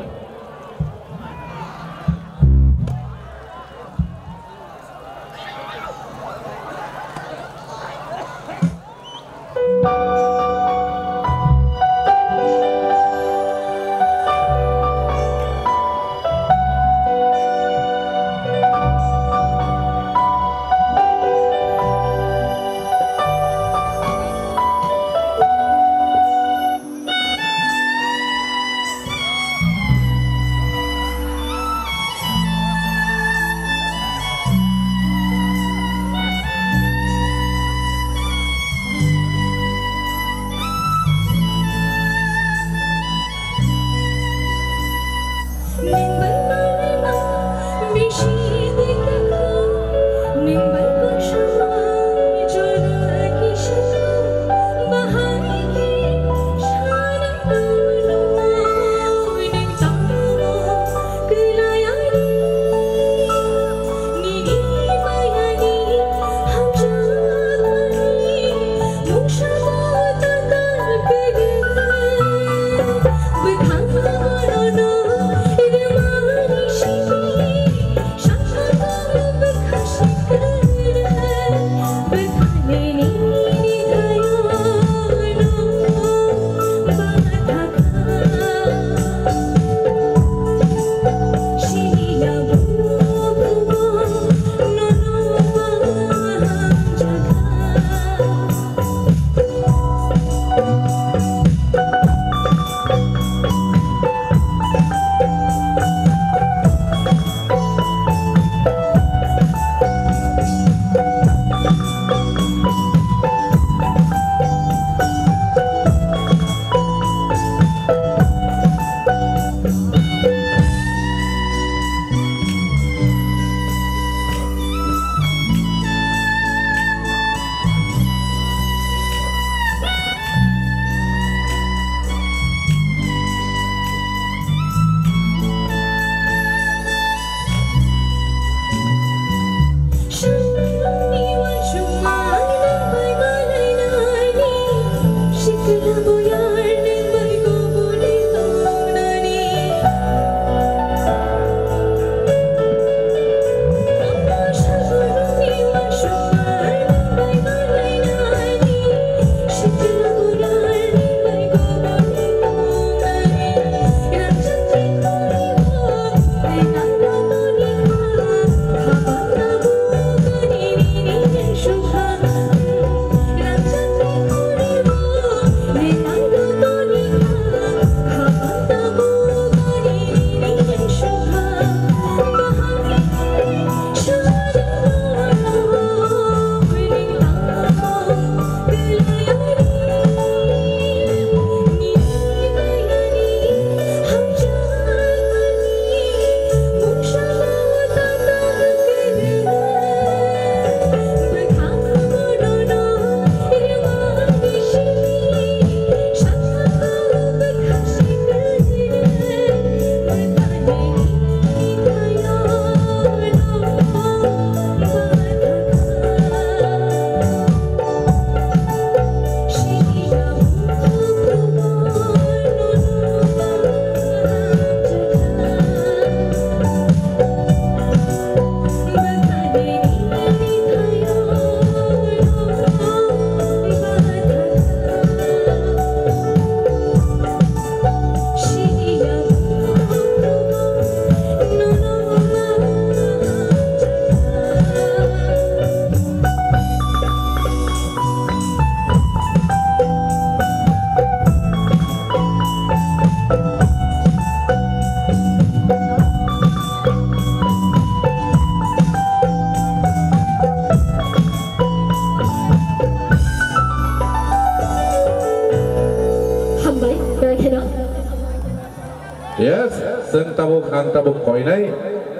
Yes, chwng tabuk, ang tabuk koinai,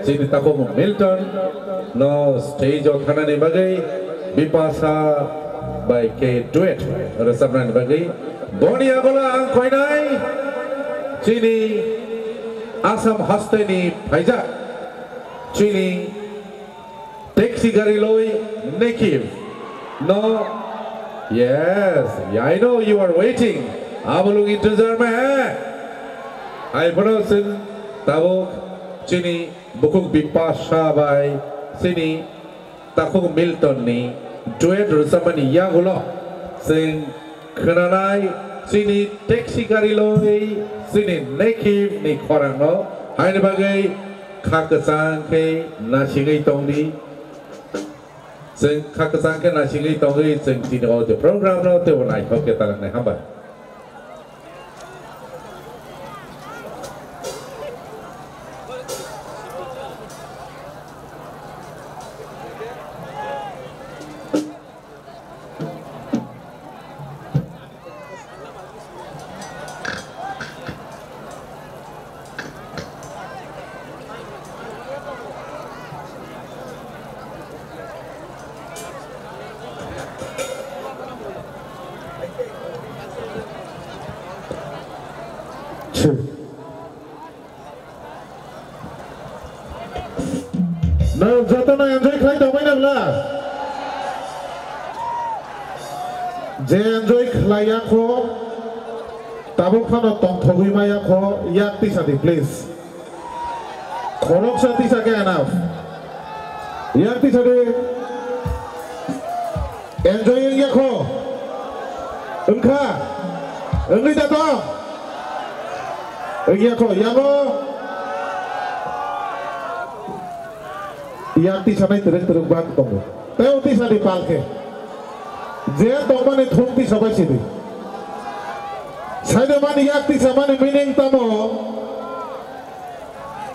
chini takhuk Milton no stage o thanani bagwi Bipasha bai khe duet rwchapnani bagwi. Boni yagulo ang koinai, chini Assam hasteni phaijak, chini taxi gari loi Nekib. No. Yes, I know you are waiting. Abolung intezar mein hai. Hai phano chwng tabuk chini bukhuk Bipasha bai chini takhuk Milton ni duet rwchapmani yagulo chwng khwnanai chini taxi gari loi chini Nekib ni khorang no haini bagwi kha kwchang khe nasingwi tongdi. Chwng kha kwchang khe nasingwi tongwi chwng chini o je program no teibo naithok khe ta wngnai. Hambai. Nwng jotono enjoy khlai tongbai na bwla? Je enjoy khlai ya kho, tabuk phano tongthogwi ma ya kho, yak tisa di, please. Khoroksa tisa khe enough. Yak tisa di. Enjoy wngya kho? Wngkha? Wngwi da tong? Wngya kho? Yango yak tisanai twrwk twrwk bak tongo. Tei o tisani pal khe je tongmani thung tisa bai sidi. Saida mani yak tisa mani meaning tamo?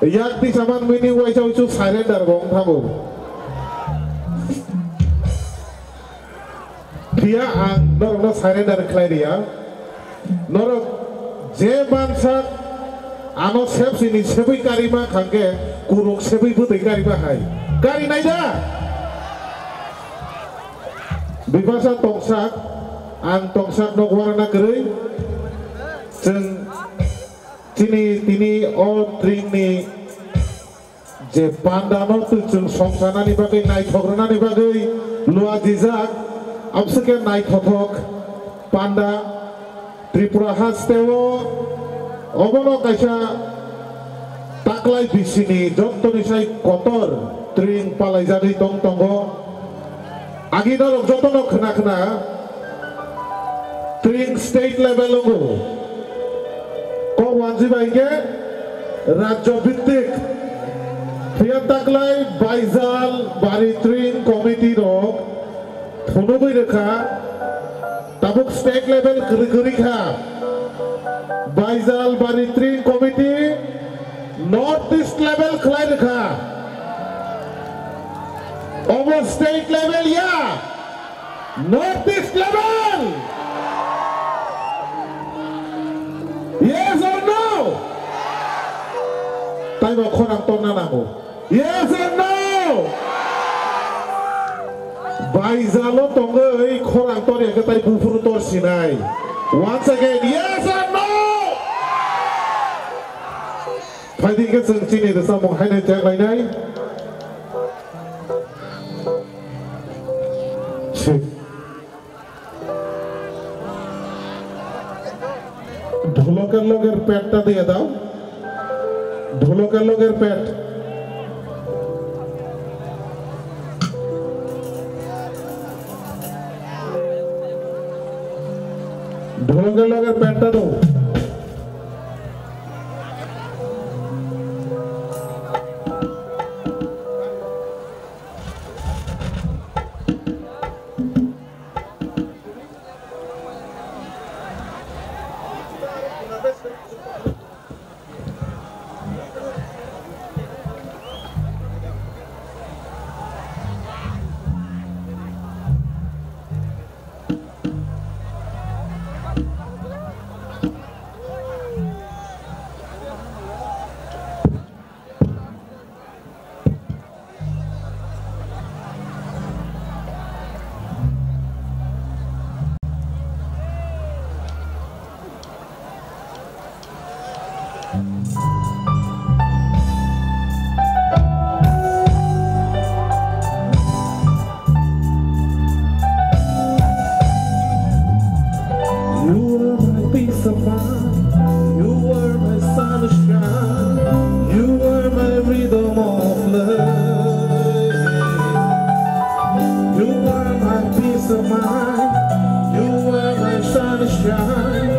Yak tisa man meaning waisa uisu surrender bo wng thango. Phiya ang norokno surrender khlai riya. Norok je mansak ano sebsini sebui karima khangkhe kuruk sebui bwtwi karima hai. Kari nai da? Bipasha tongsak, ang tongsak nok warana kwrwi. Chwng chini tini o tringni je panda no twi chwng songsanani bagwi, naithok rwnani bagwi luajijak, abswkhe naithothok panda Tripura hasteo obono kaisa taklai bisini jottoni sai kotor tring palaijagwi tong tongo. Agi norok jotono khna khna tring state level wngo. Kok wanji bai khe rajyo bhittik. Phiya taklai Baijal Bari Tring Committee rok phunugwi rwkha. Tabuk state level kwrwi kwrwi kha. Baijal Bari Tring Committee North East level khlai rwkha. Obo state level ya, North East level. Yes or no? Taibo khorang torna nango. Yes or no? Baijalo tongwi khorang tor ya khe tai buphuru tor sinai. Once again, yes or no? Phaidi khe chwng chini rwchapmung haino cheng lainai. Sik. Dholoker loger pet ta diye dao. Dholoker loger pet. Dholoker loger pet ta do. You are my peace of mind. You are my sunshine. You are my rhythm of life. You are my peace of mind. You are my sunshine.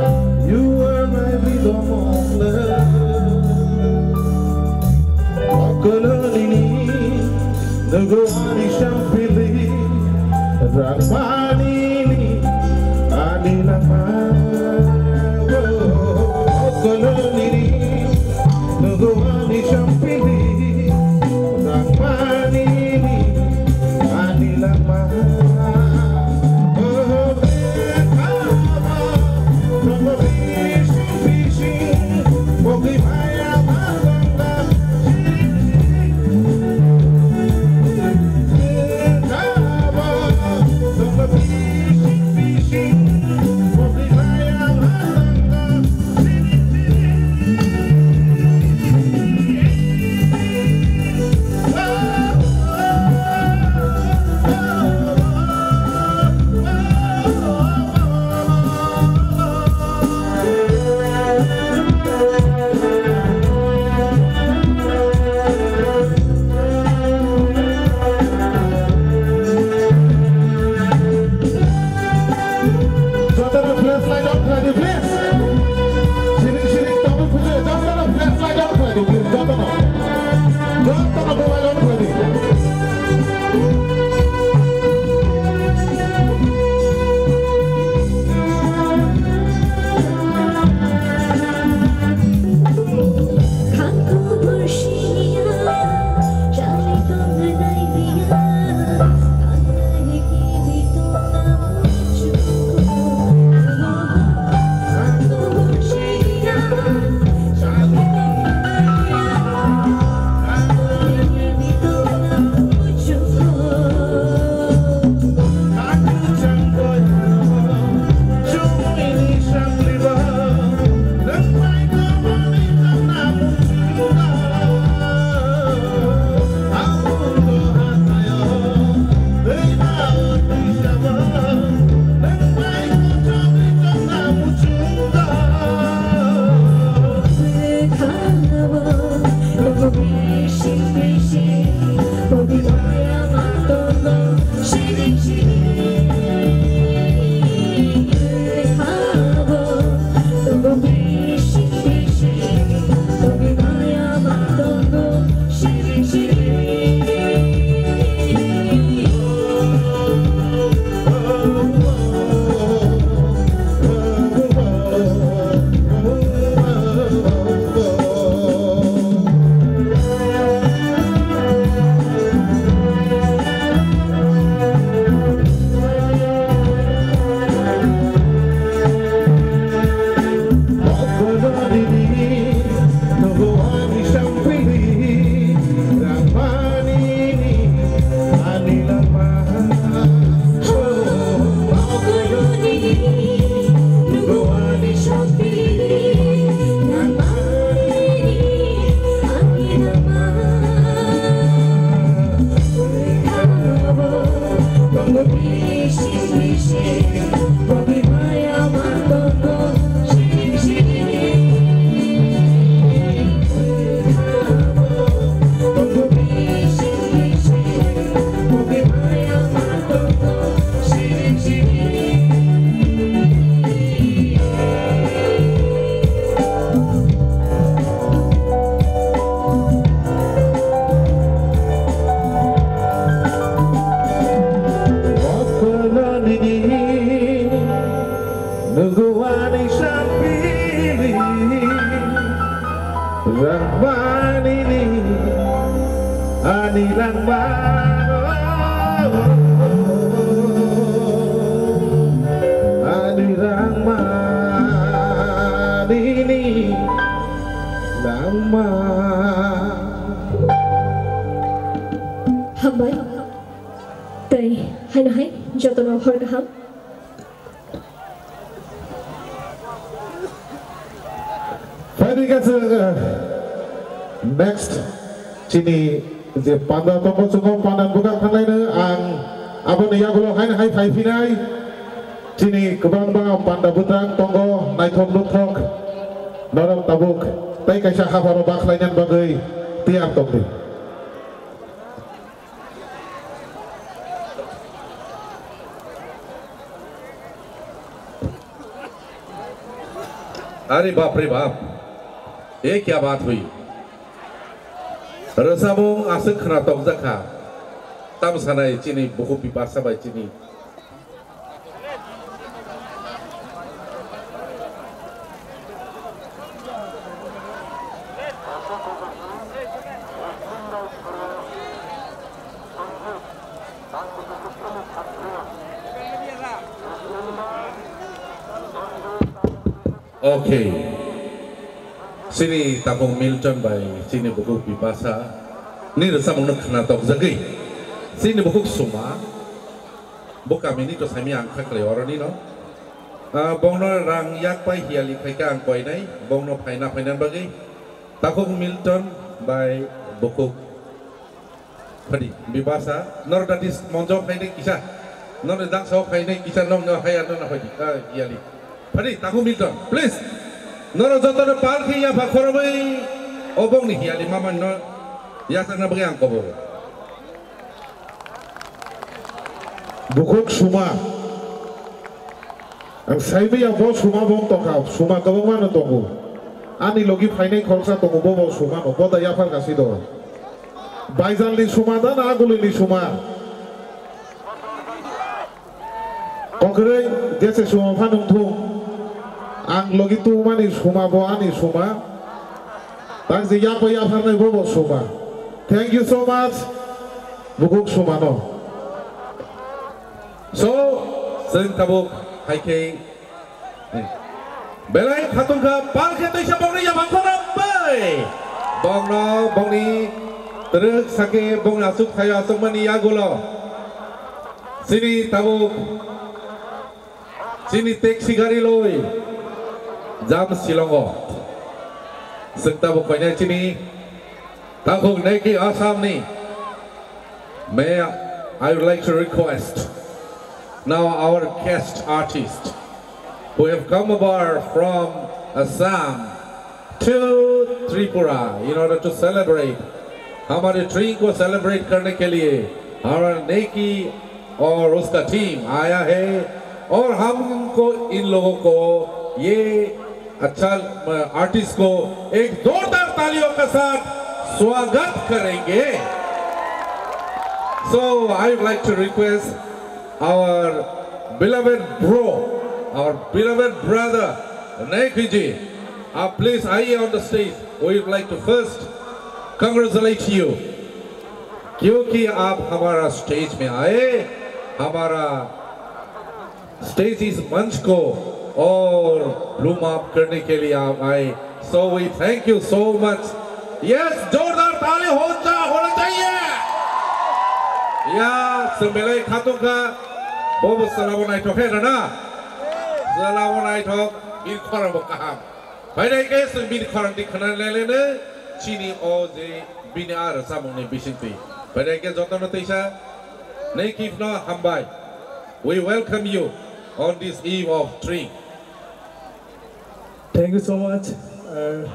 You are my rhythm of life. Okololini, nugo ani sampili, rangmani ni ani langma. Okololini, nugo ani sampili, rangmani ni ani langma. Jotono flashlight on khlai di, please. Siring siring tongwi phunukjak, jotono flashlight on khlai di, please. Jotono, jotono mobile on khlai di. Nungguani sampili rangmani ni ani langma, ani langmani ni langma. Hambai. Tei haino hai jotono hor kaham. Tini khe chwng, eh, next chini je panda tongo, chwng o panda bwkha thanglaino ang aboni yagulo haino hai phai phinai. Chini kwbangma panda bwtang tongo, naithok nuthok, norok tabuk tei kaisa hapharo bakhlainani bagwi tiyar tongdi. Are bap re bap, ye kya baat hui? Rwchapmung aswk khwna tokjak kha, tamo sanai chini bukhuk Bipasa bai chini. Okay. Chini tabuk Milton bai chini bukhuk Bipasa ni rwchapmung no khwna tokjagwi chini bukhuk Suma bo kamini to saimanya ang khaklai oroni no. Ah, bongno rang yak pai hiyali khaikha ang koinai, bongno phaina phaina bagwi. Takhuk Milton bai bukhuk Phadi, Bipasa, nor dati monjo phainai kisa, nor dangsao phainai kisa, nor nor haya nor hoi di, ah, iyali. Phadi, takhuk Milton, please. Nor joto no pal khe ya pha khoroboi, obong ni hiyali mama no ya tang na bagi ang kobo. Bukhuk Suma. Ang saimanya bo Suma bo tongkha, Suma kwbangma no tongo. Ani logi phainai khoroksa tongo, bo bo Suma no, bo da yaphar kasi do. Baijalni Suma da na agulini Suma? Kokrwi jese Suma pha nung thung. Ang logi tungmani Suma bo ani Suma. Tang je yapo yapharnai bo bo Suma. Thank you so much. Bukhuk Suma no. So, chwng tabuk hai khe, eh, belai khatung kha, pal khe tei sa bongni yaphang khorang bai. Bongno, bongni twrwk sakhe, bongni aswk thaio aswkmani yagulo. Chini tabuk, chini taxi gari loi, jam Shillongo. Chwng tabuk koinai chini Takhuk Neki Assam ni. May I, I would like to request now our guest artist who have come over from Assam to Tripura in order to celebrate हमारे ट्रिंग को सेलिब्रेट करने के लिए हमारा नेकी और उसका टीम आया है और हमको इन लोगों को ये अच्छा, अ, आर्टिस्ट को एक जोरदार तालियों के साथ स्वागत करेंगे। So I would like to request our beloved bro, our beloved brother Neki ji, आप प्लीज आइए on the stage। We would like to first congratulate you क्योंकि आप हमारा स्टेज में आए, हमारा स्टेज इस मंच को और ब्लूम अप करने के लिए आप आए। So we thank you so much। Yes, जोरदार ताली हो जा, होना चाहिए। या, sembelai khatung kha, bobo salamo naithok khe rana, salamo naithok, bini khorang bo kaham. Phaidai khe chwng bini khorang di khna lelene, chini o je bini a rwchapmung ni bisingtwi. Phaidai khe jotono teisa, Neki no hambai। We welcome you on this eve of Tring। Thank you so much। Uh,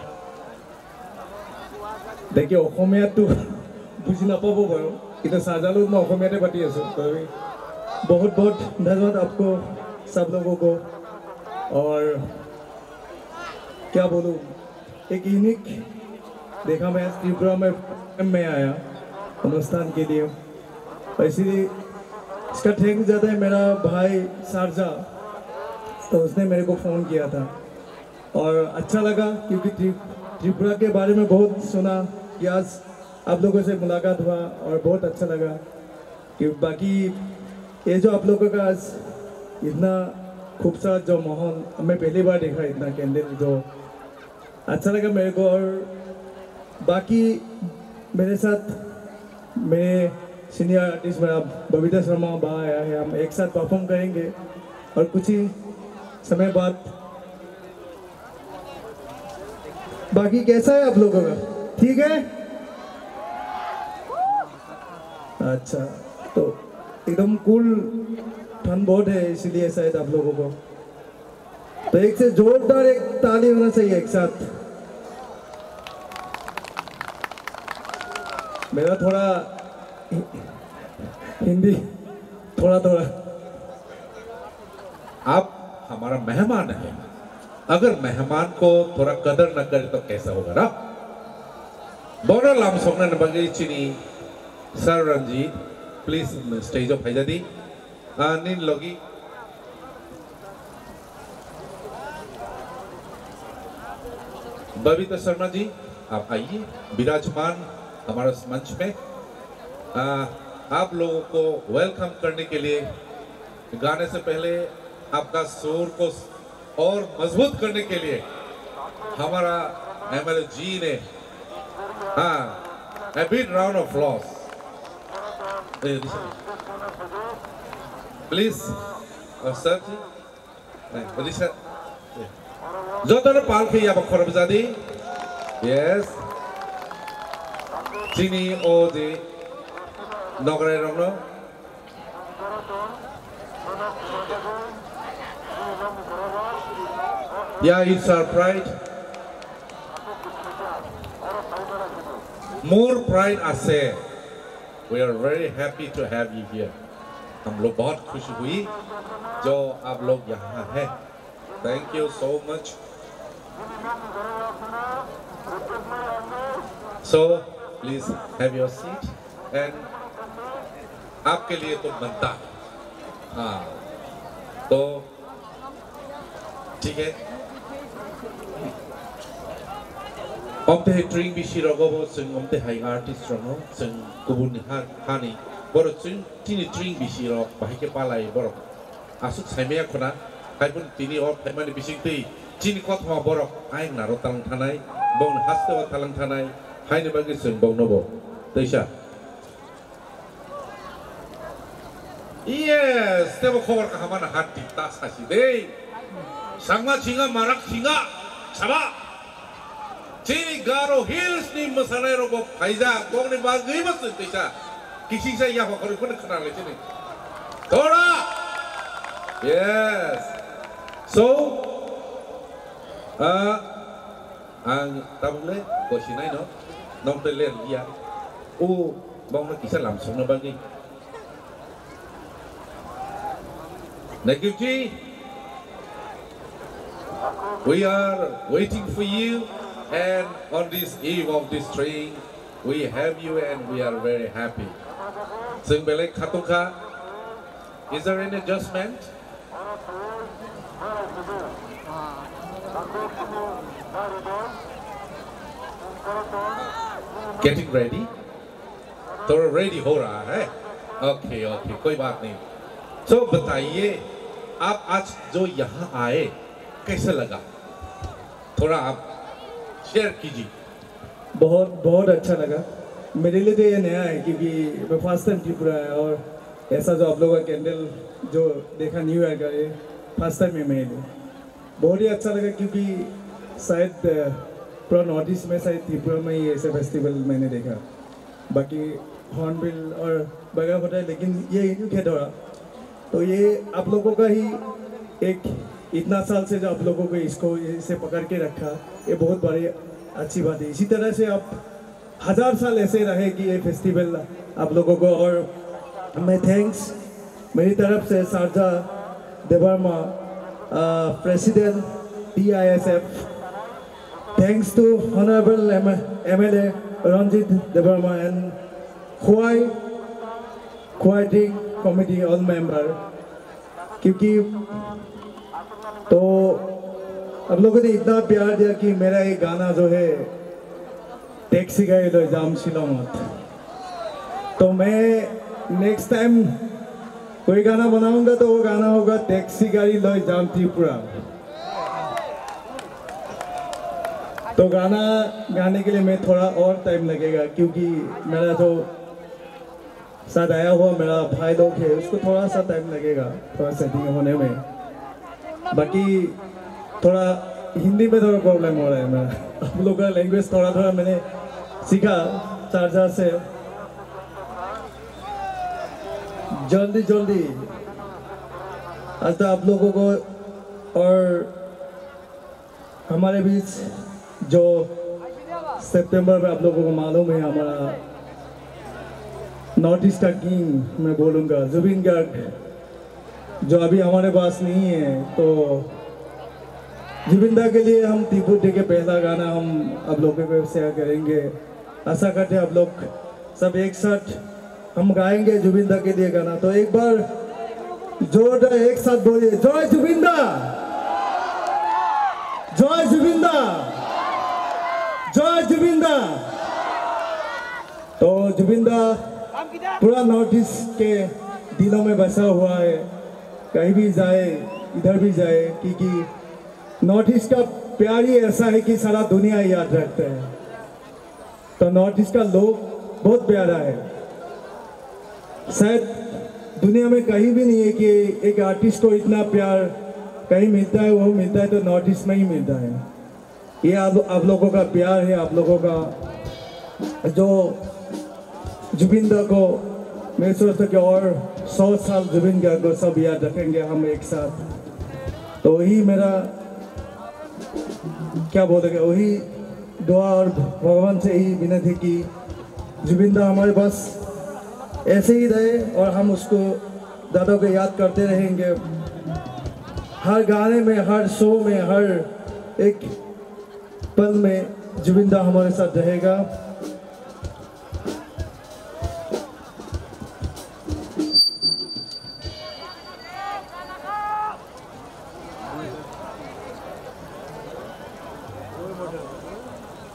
देखिए, অসমীয়াটো বুজি নাপাব বাৰু, কিন্তু চাজালত মই অসমীয়াতে পাতি আছোঁ। তো আমি বহুত বহুত ধন্যবাদ आपको, सब लोगों को। और क्या बोलूँ, एक यूनिक देखा मैं त्रिपुरा में, में आया अनुष्ठान के लिए। और इसीलिए इसका थैंक्स जाता है मेरा भाई शारजा, तो उसने मेरे को फ़ोन किया था और अच्छा लगा क्योंकि त्रि-, त्रिपुरा के बारे में बहुत सुना कि आज आप लोगों से मुलाकात हुआ और बहुत अच्छा लगा। कि बाकी ये जो आप लोगों का आज इतना खूबसूरत जो माहौल, मैं पहली बार देखा इतना कैंडल जो अच्छा लगा मेरे को। और बाकी मेरे साथ मेरे सीनियर आर्टिस्ट मेरा बबीता शर्मा बा आया है, हम एक साथ परफॉर्म करेंगे और कुछ ही समय बाद बाकी कैसा है आप लोगों का? ठीक है। अच्छा, तो एकदम कूल ठंड बहुत है, इसीलिए शायद आप लोगों को। तो एक से जोरदार एक ताली होना चाहिए एक साथ। मेरा थोड़ा हिंदी थोड़ा थोड़ा। आप हमारा मेहमान है, अगर मेहमान को थोड़ा कदर न करे तो कैसा होगा ना? Bono lamsokna bagwi chini Sir Ranjit, please stage o phaijadi. Ah, nin logi Babita Sharma ji, आप आइए, विराजमान हमारा मंच में। आ, आप लोगों को वेलकम करने के लिए गाने से पहले आपका सुर को और मजबूत करने के लिए हमारा एमएलए जी ने, हाँ, a big round of applause। Please, sir ji. Risa. Jotono pal khe yaba khorop jadi. Yes. Chini o je nograi rokno. Yeah, it's our pride. More pride ase. We are very happy to have you here. हम लोग बहुत खुश हुई जो आप लोग यहाँ हैं। Thank you so much. So, please have your seat and आपके लिए तो बनता है। हाँ, तो ठीक है। Omte hai tring bisi rogo bo chwng omte hai artist rogo chwng kubun ni ha hani boro chwng tini tring bisi rok bahai khe palai borok. Aswk saimaya khuna, haiphano tini o phaimani bisingtwi chini kothoma borok ayang naro talang thanai, bongni haste o talang thanai, haini bagwi chwng bongnobo teisa. Yes, tebo khobor kaham ano hati ta sasi de. Sangma singa marak singa saba. Chini Garo Hills ni mwsanai rok bo phaijak, bokni bagwi bo chwng kisa kisingsa yapha khorwi phano khna lai chini. Thora. Yes. So, ah, ang tabuk le bosi nai no, nong te ler liya. U bokno kisa lam songna bagwi. Negevji, we are waiting for you, and on this eve of this train, we have you and we are very happy. Chwng belai khatungkha. Is there any adjustment? Getting ready? तो रेडी हो रहा है। Okay, okay, कोई बात नहीं। तो बताइए, आप आज जो यहाँ आए, कैसे लगा? थोड़ा आप शेयर कीजिए। बहुत, बहुत अच्छा लगा। मेरे लिए तो ये नया है, क्योंकि मैं फर्स्ट टाइम त्रिपुरा है और ऐसा जो आप लोगों का कैंडल जो देखा न्यू ईयर का, ये फर्स्ट टाइम है मेरे लिए। बहुत ही अच्छा लगा, क्योंकि शायद, अ, पूरा नॉर्थ ईस्ट में शायद त्रिपुरा में ही ऐसे फेस्टिवल मैंने देखा। बाकी हॉर्नबिल और बगैरह होता है, लेकिन ये यूनिक है थोड़ा। तो ये आप लोगों का ही एक, इतना साल से जो आप लोगों को इसको इसे पकड़ के रखा, ये बहुत बड़ी अच्छी बात है। इसी तरह से आप हजार साल ऐसे रहे कि ये फेस्टिवल आप लोगों को। और मैं थैंक्स मेरी तरफ से Sharja Debbarma, president TISF, thanks to Honorable M- MLA Ranjit Debbarma and Khowai coordinating committee all member, क्योंकि तो आप लोगों ने इतना प्यार दिया कि मेरा ये गाना जो है टैक्सी गाड़ी लो जाम शिलोंग। तो मैं नेक्स्ट टाइम कोई गाना बनाऊंगा तो वो गाना होगा टैक्सी गाड़ी लो जाम त्रिपुरा। तो गाना गाने के लिए मैं थोड़ा और टाइम लगेगा, क्योंकि मेरा जो साथ आया हुआ मेरा भाई लोग है, उसको थोड़ा सा टाइम लगेगा थोड़ा सेटिंग होने में। बाकी थोड़ा हिंदी में थोड़ा प्रॉब्लम हो रहा है मेरा। आप लोग का लैंग्वेज थोड़ा थोड़ा मैंने सीखा शारजा से। जल्दी जल्दी आज तो आप लोगों को और हमारे बीच जो सितंबर में आप लोगों को मालूम है हमारा नॉर्थ ईस्ट का किंग मैं बोलूँगा जुबिन गार्ग जो अभी हमारे पास नहीं है, तो जुबिन दा के लिए हम तिब्बत डे के पहला गाना हम आप लोगों को शेयर करेंगे। आशा करते हैं आप लोग सब एक साथ हम गाएंगे जुबिन दा के लिए गाना। तो एक बार जोरदार एक साथ बोलिए, जय जुबिन दा, जय जुबिन दा, जय जुबिन दा। तो जुबिन दा पूरा नॉर्थ ईस्ट के दिलों में बसा हुआ है, कहीं भी जाए, इधर भी जाए, क्योंकि नॉर्थ ईस्ट का प्यार ही ऐसा है कि सारा दुनिया याद रखता है। तो नॉर्थ ईस्ट का लोग बहुत प्यारा है। शायद दुनिया में कहीं भी नहीं है कि एक आर्टिस्ट को इतना प्यार कहीं मिलता है, वो मिलता है तो नॉर्थ ईस्ट में ही मिलता है। ये आप, आप लोगों का प्यार है, आप लोगों का जो जुबिन दा को, मैं सोचता कि और सौ साल जुबिन गार्ग को सब याद रखेंगे हम एक साथ। तो वही मेरा क्या बोलेंगे, वही दुआ और भगवान से ही विनती कि जुबिन दा हमारे पास ऐसे ही रहे और हम उसको, दादा को याद करते रहेंगे। हर गाने में, हर शो में, हर एक पल में जुबिन दा हमारे साथ रहेगा।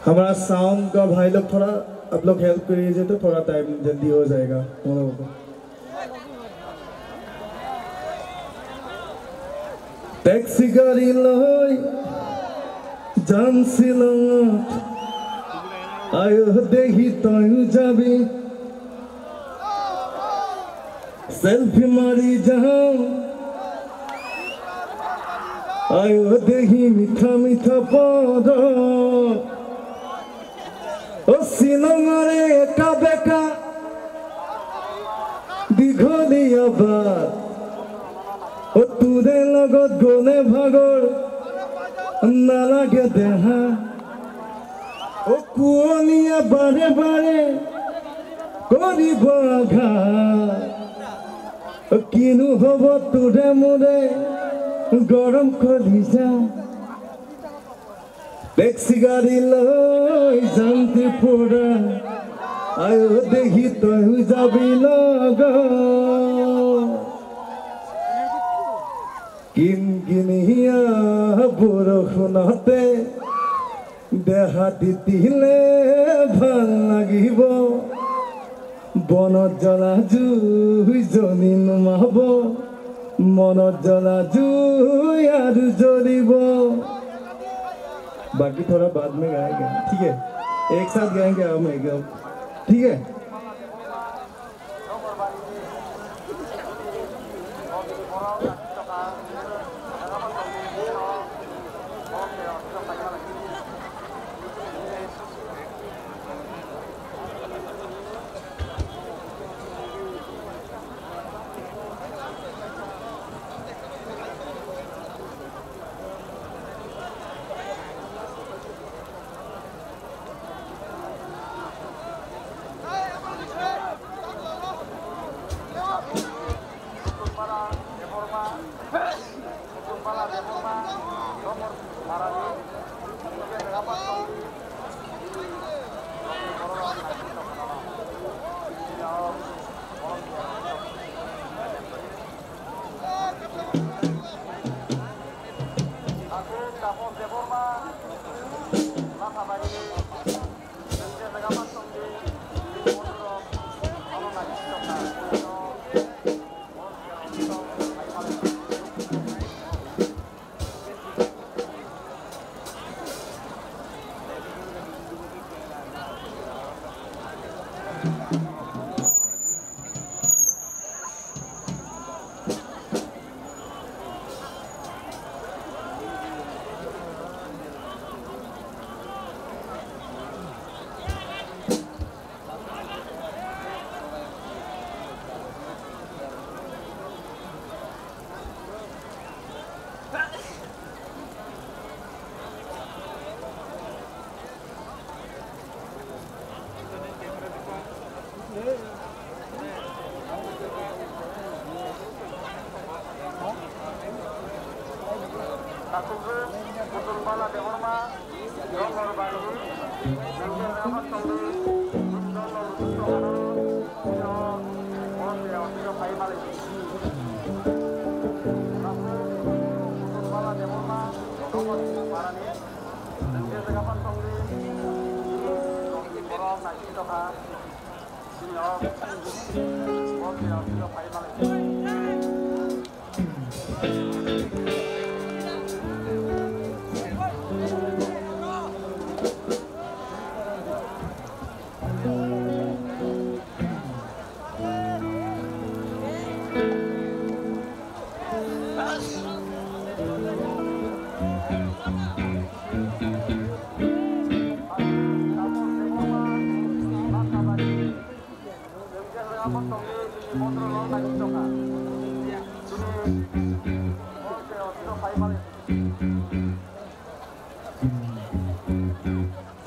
हमारा साउंड का भाई लोग, थोड़ा आप लोग हेल्प करिए, तो थोड़ा टाइम जल्दी हो जाएगा हम लोगों को। Taxi gari loi jan Shillong, ayo dehi toi jabi. Selfie mari jao, ayo dehi mitha mitha poro. O Shillong ore eka beka digholiya bad. O tore logot gole bhagor nalage deha. O kuoniya bare bare goribo aghat. O kinu hobo tore more gorom kolija. Taxi gari loi jan Tripura, ayo dehi toi jabi logo. Kin giniya borok hunate deha ditile bhal lagibo. Bono jala jui joni numabo, mono jala jui aru jolibo. बाकी थोड़ा बाद में गाएंगे, ठीक है? एक साथ गाएंगे हम एक, ठीक है? Takhukjwk Putul Bala Debbarma, Dongor Bari, Dongor Bari, Dongor Bari, Dongor Bari, Dongor Bari, Dongor Bari, Takhukjwk Putul Bala Debbarma, Dongor Bari, Dongor Bari, Dongor Bari,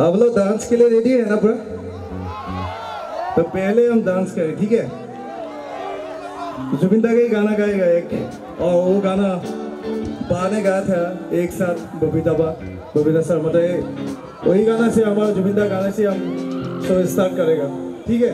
आप लोग डांस के लिए रेडी है ना पूरा? तो पहले हम डांस करें, ठीक है? जुबिन दा का ही गाना गाएगा एक, और वो गाना बा ने गाया था एक साथ, बबीता बा, बबीता शर्मा, तो ये, वही गाना से, हमारा जुबिन दा गाना से हम शो स्टार्ट करेगा, ठीक है?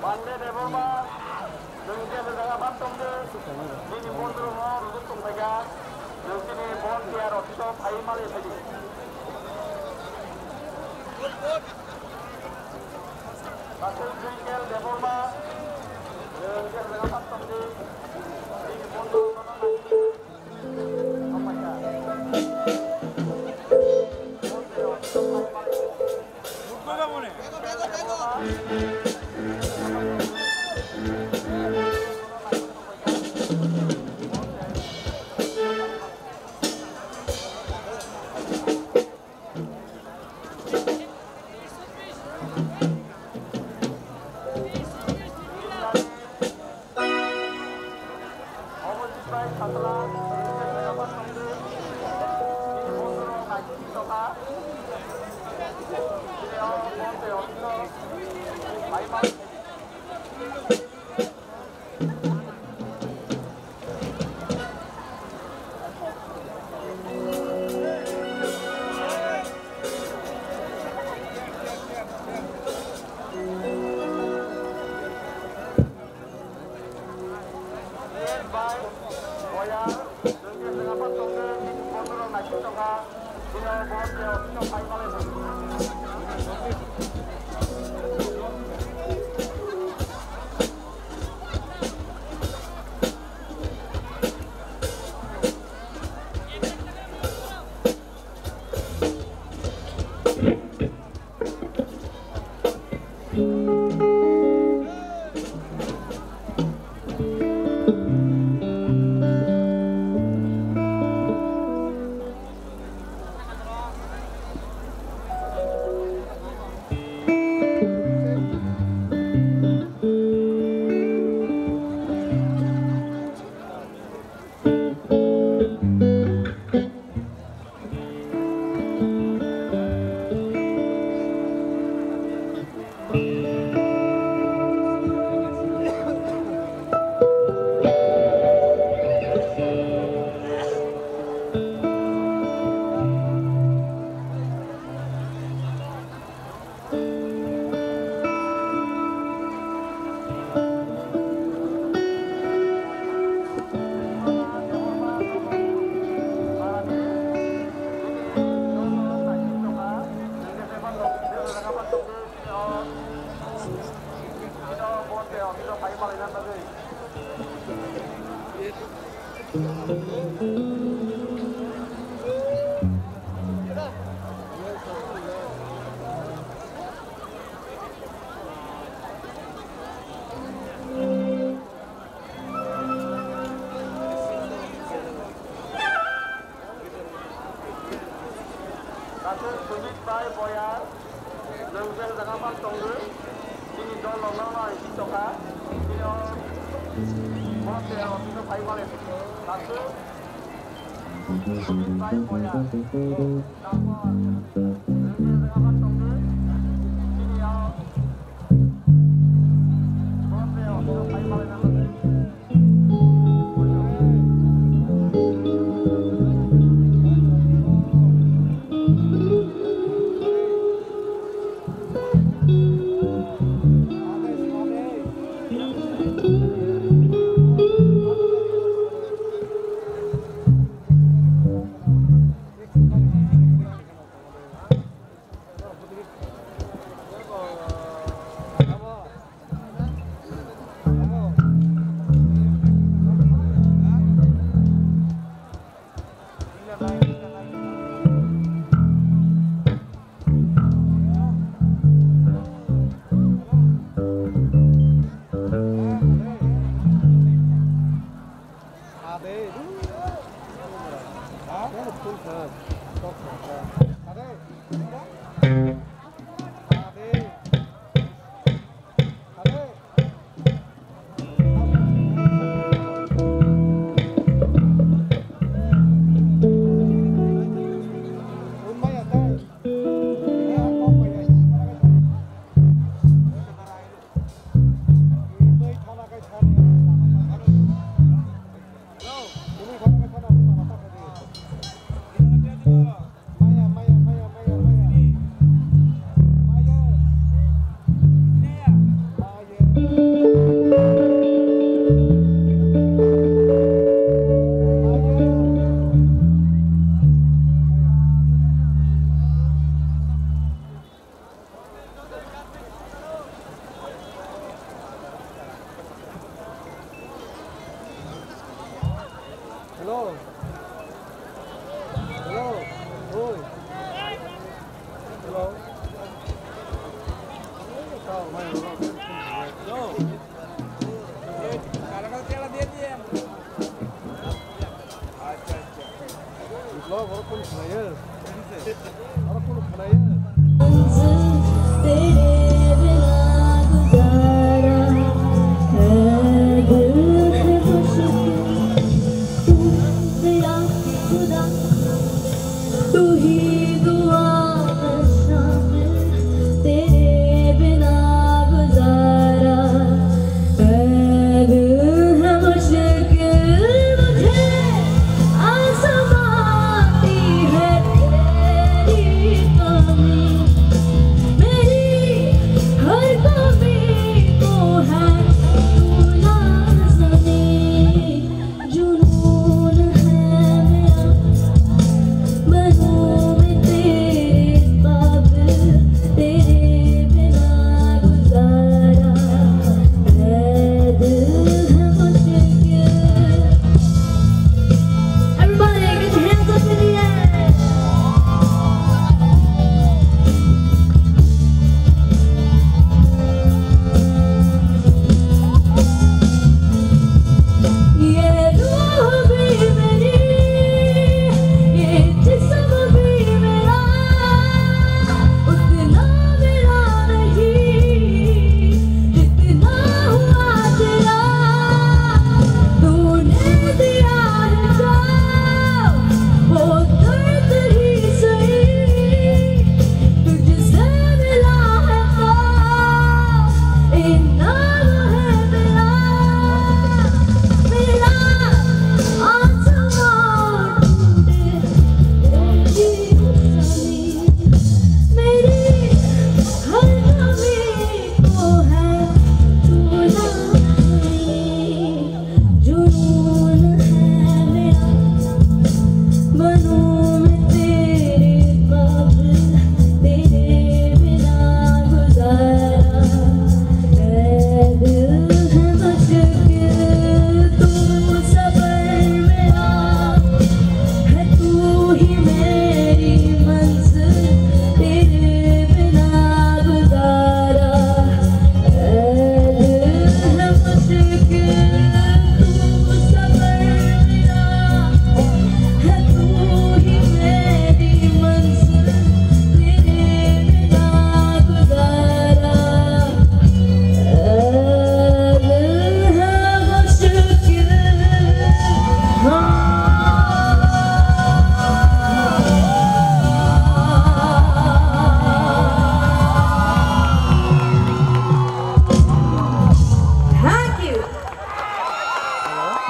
Bande Debbarma, nwng je jaga bantong de, nini bondro no rujak tong phaikha, nwng chini volunteer office o phai mali phaidi. Bakul Twinkle Debbarma, nwng je jaga bantong de, nini bondro no rujak tong phaikha. Dakhil Sumit bai boyar, nwng je jaga ma tongwi, chini dol rok no nai si tokha, chini o boss rok no pai male tongkha. Dakhil Sumit bai boyar, tampar, nwng je jaga ma tongwi, chini o boss rok no pai male tongkha. Hello. Hello. Oi. Hello. Hello.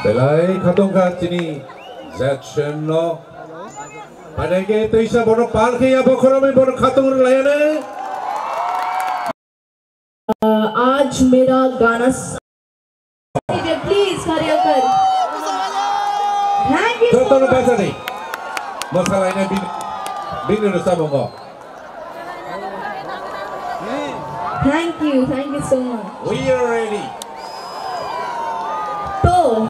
Belai khatungkha chini Jackson no. Phainai khe twisa bono pal khe ya bokhorogwi bono khatung rwlaiyani. Uh, आज मेरा गाना स-, प्लीज खड़े होकर। Thank you so much. Jotono bachani. Mwsalaina bin-, bini rwchamungo. Thank you, thank you so much. We are ready. तो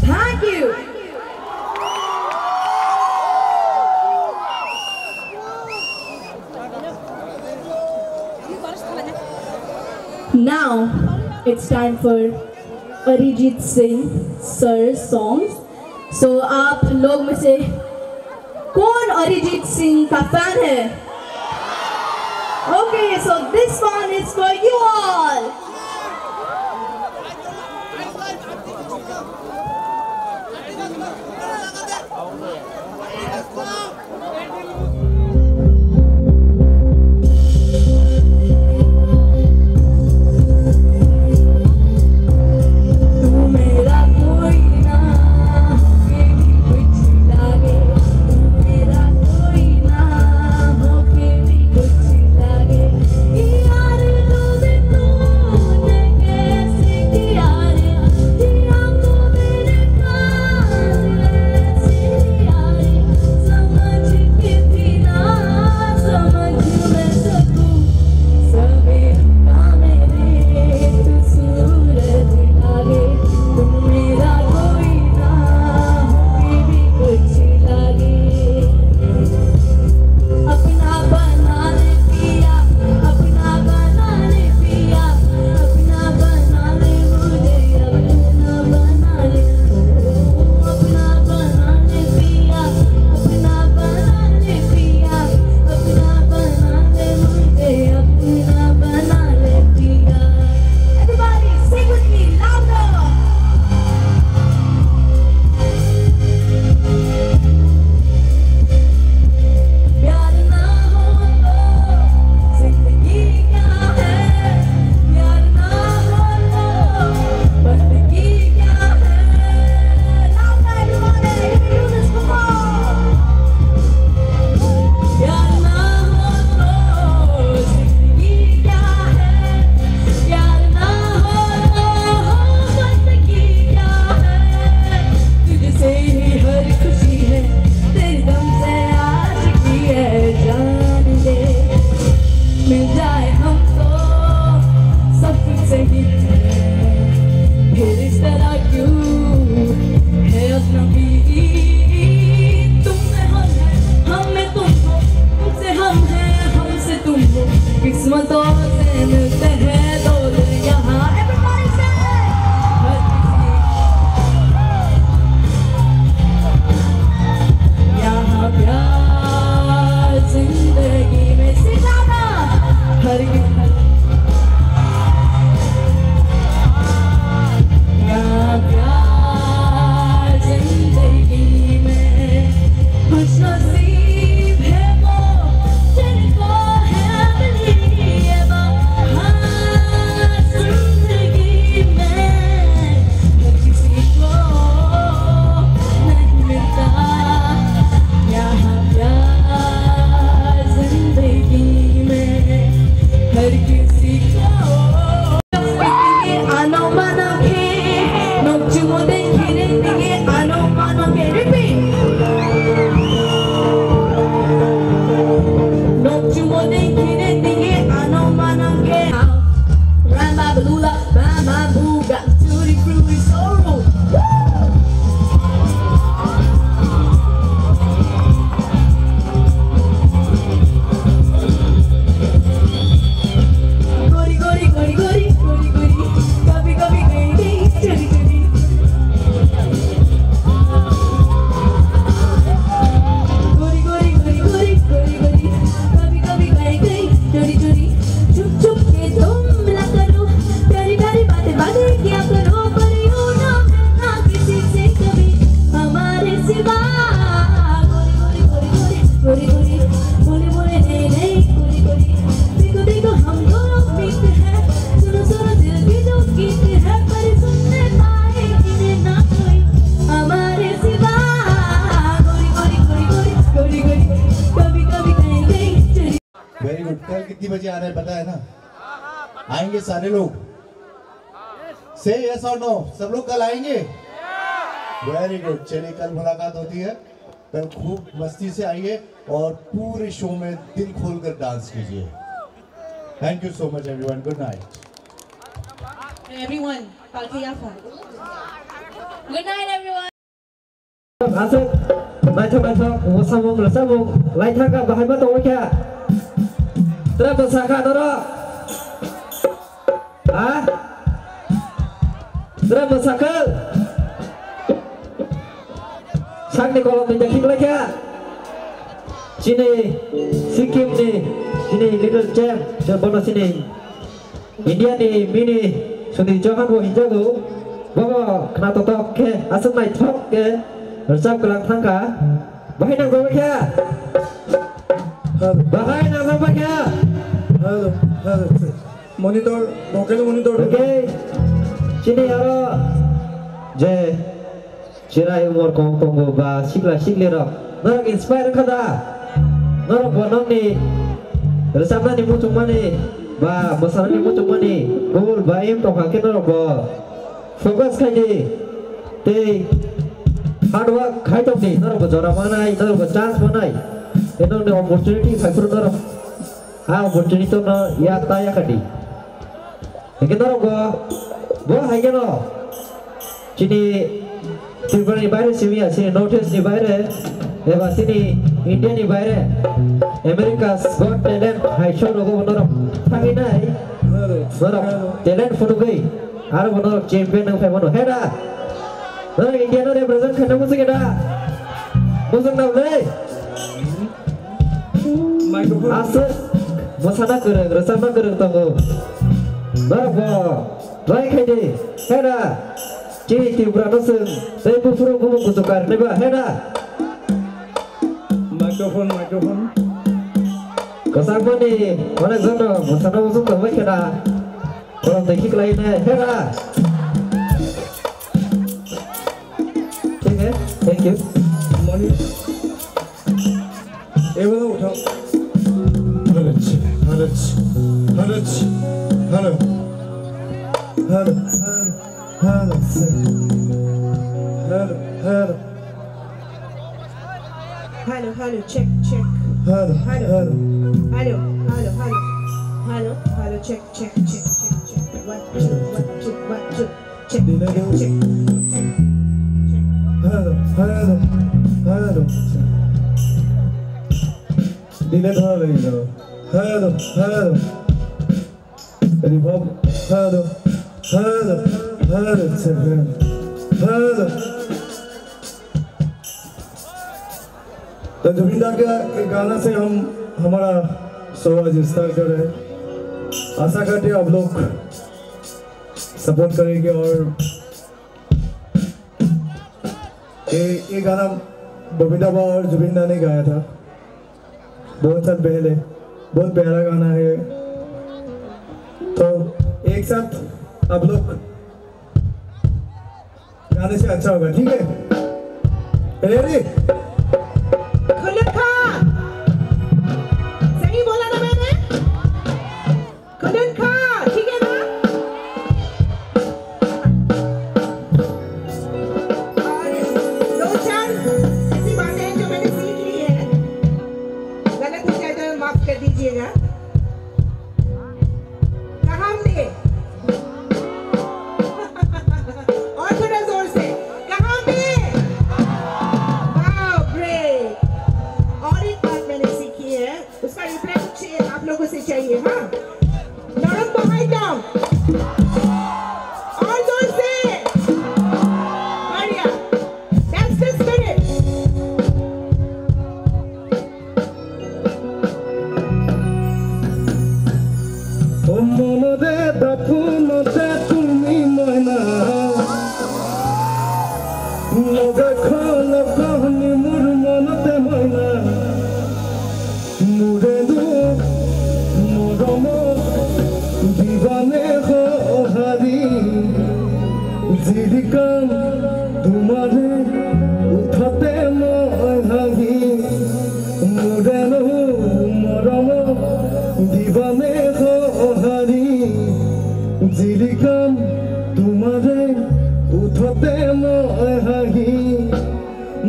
Thank you. Now it's time for Arijit Singh sir songs. So आप लोग में से कौन अरिजीत सिंह का फैन है? Okay, so this one is for you all. कितने बजे आ रहे हैं, पता है ना? आएंगे सारे लोग? Say yes or no, सब लोग कल आएंगे? Very good. चलिए, कल मुलाकात होती है। कल खूब मस्ती से आइए और पूरे शो में दिल खोलकर डांस कीजिए। Thank you so much everyone, good night. Everyone, palki yaphar. Good night everyone. Aswk naithok naithok mwsamung rwchapmung lai thangkha, bahai ma tongo khe? Tere bwsa kha norok? Ha? Tere bwsa kha? Sakni kolom ni jakhi lai kha? Chini Sikkim ni, chini little champ, bono chini India ni mini Sudhir Chauhan bo hinjago, bobo khna totok khe aswk naithok khe rwchap kwlang thangkha. Bahai nangjakbai kha? Bahai nangjakbai kha? Hello, hello. Monitor, vocal monitor. Okay. Chini aro je Chirai umor kong tongo ba sikla sikli rok, norok inspire wngkha da? Norok bo nokni rwchapnani muchungmani ba mwsanani muchungmani goal ba aim tongkha khe norok bo focus khai di tei hard work khai tong di, norok bo jora manai, norok bo chance manai, tei nokni opportunity phai phuru norok a opportunity no yak ta yakha di. Hingke norok bo, bo hai khe no chini Tripura ni baire simi ya, chini North East ni baire, eba chini India ni baire, America's Got Talent hai show rogo bo norok thangwi nai, norok talent phunugwi, aro bo norok champion wng phai mano, he da? Norok India no represent khaina muchung khe da? Muchung na le? Microphone. Aswk mwsana kwrwng, rwchapna kwrwng tongo. Norok bo try khai di, he da? Chini Tripura no chwng tei buphuru bumo kuchuk karwi ba, he da? Microphone, microphone. Kwchangmani onek jono mwsana muchung tongbai khe da? Kolom tei khiklai ne, he da? Thik hai, thank you. Moni. Ebo uthao. Hello, hello, hello, hello. Hello, hello, hello, sir. Hello, hello. Hello, hello, check, check. Hello, hello. Hello, hello, hello. Hello, hello, check, check, check, check, check. One, two, one, two, one, two. Check, check, check, check, check. Hello, hello, hello. Delay ধরা লাগি গেল। Hello, hello. Reverb, hello, hello, hello, check, hello. तो जुबिन दा का एक गाना से हम हमारा शो आज स्टार्ट कर रहे हैं। आशा करते हैं आप लोग सपोर्ट करेंगे और ये, ये गाना बबीता बा और जुबिन दा ने गाया था बहुत साल पहले। बहुत प्यारा गाना है। तो एक साथ आप लोग गाने से अच्छा होगा, ठीक है? रेडी? खुलून खां, सही बोला ना मैंने? खुलून खां, ठीक है ना? दो चार ऐसी बातें हैं जो मैंने सीख ली है, गलत हो जाए तो माफ कर दीजिएगा। कहाँ पे? और थोड़ा जोर से, कहाँ पे? Wow, great! और एक बात मैंने सीखी है, उसका रिप्लाई कुछ आप लोगों से चाहिए, हाँ? Norok bahai tong. All those say, Maria, that's the spirit. O mono de da phuno de tumi moina. Loga kholo kohni mur mono de moina. Murenu moromo divane ho hari. Jirikan tumare uthate moi hagi. Murenu moromo divane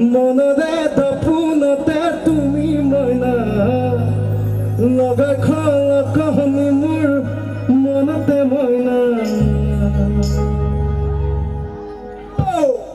Mono de dopuno te tumi moina, loga kholo kohoni mur mono te moina. Oh!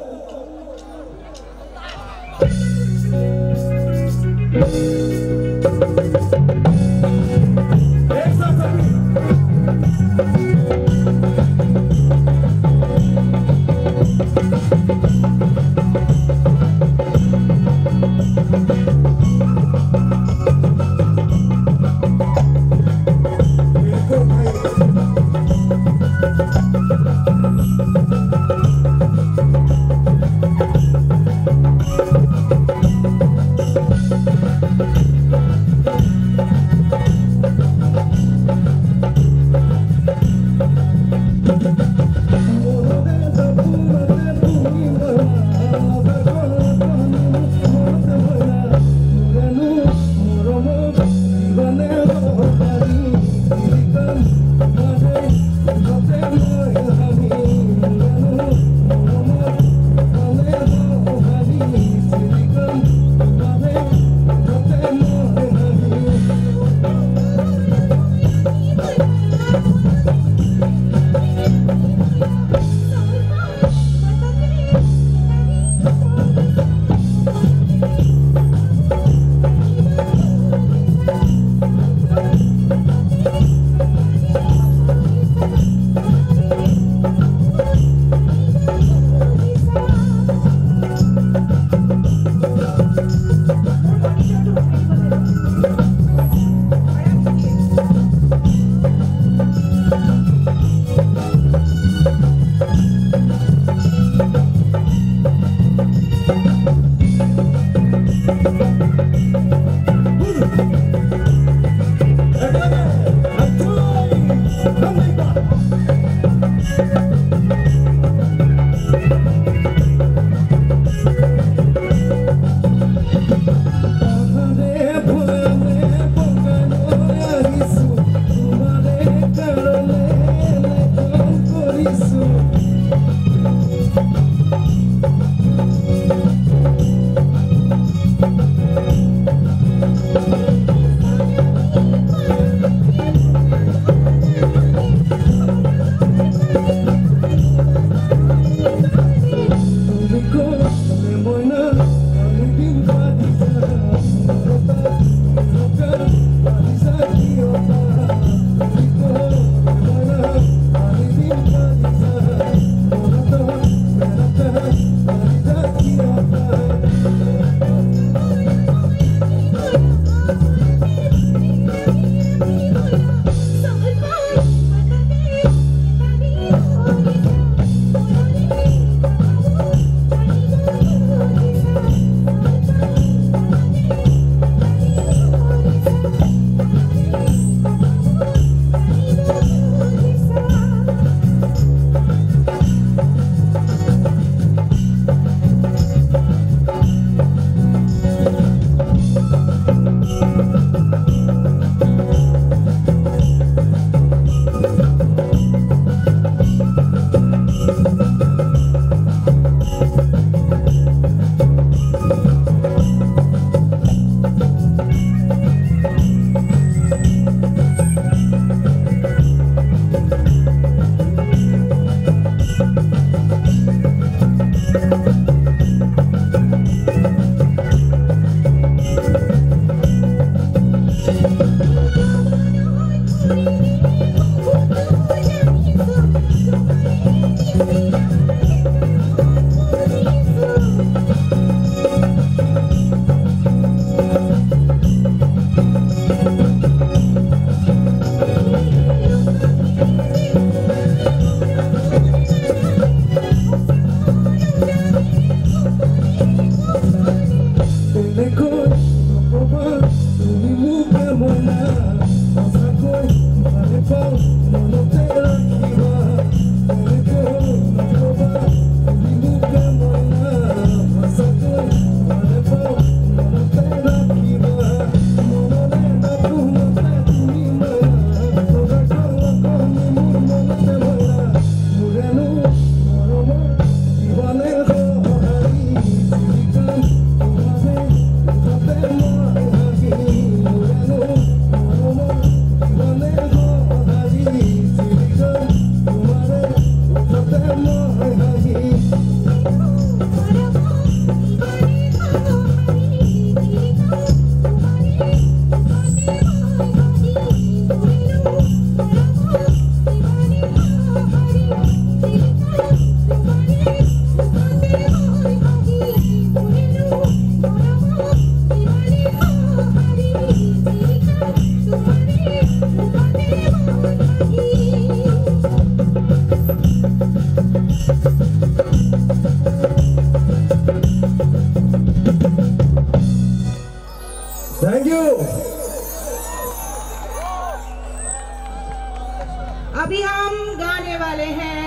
अभी हम गाने वाले हैं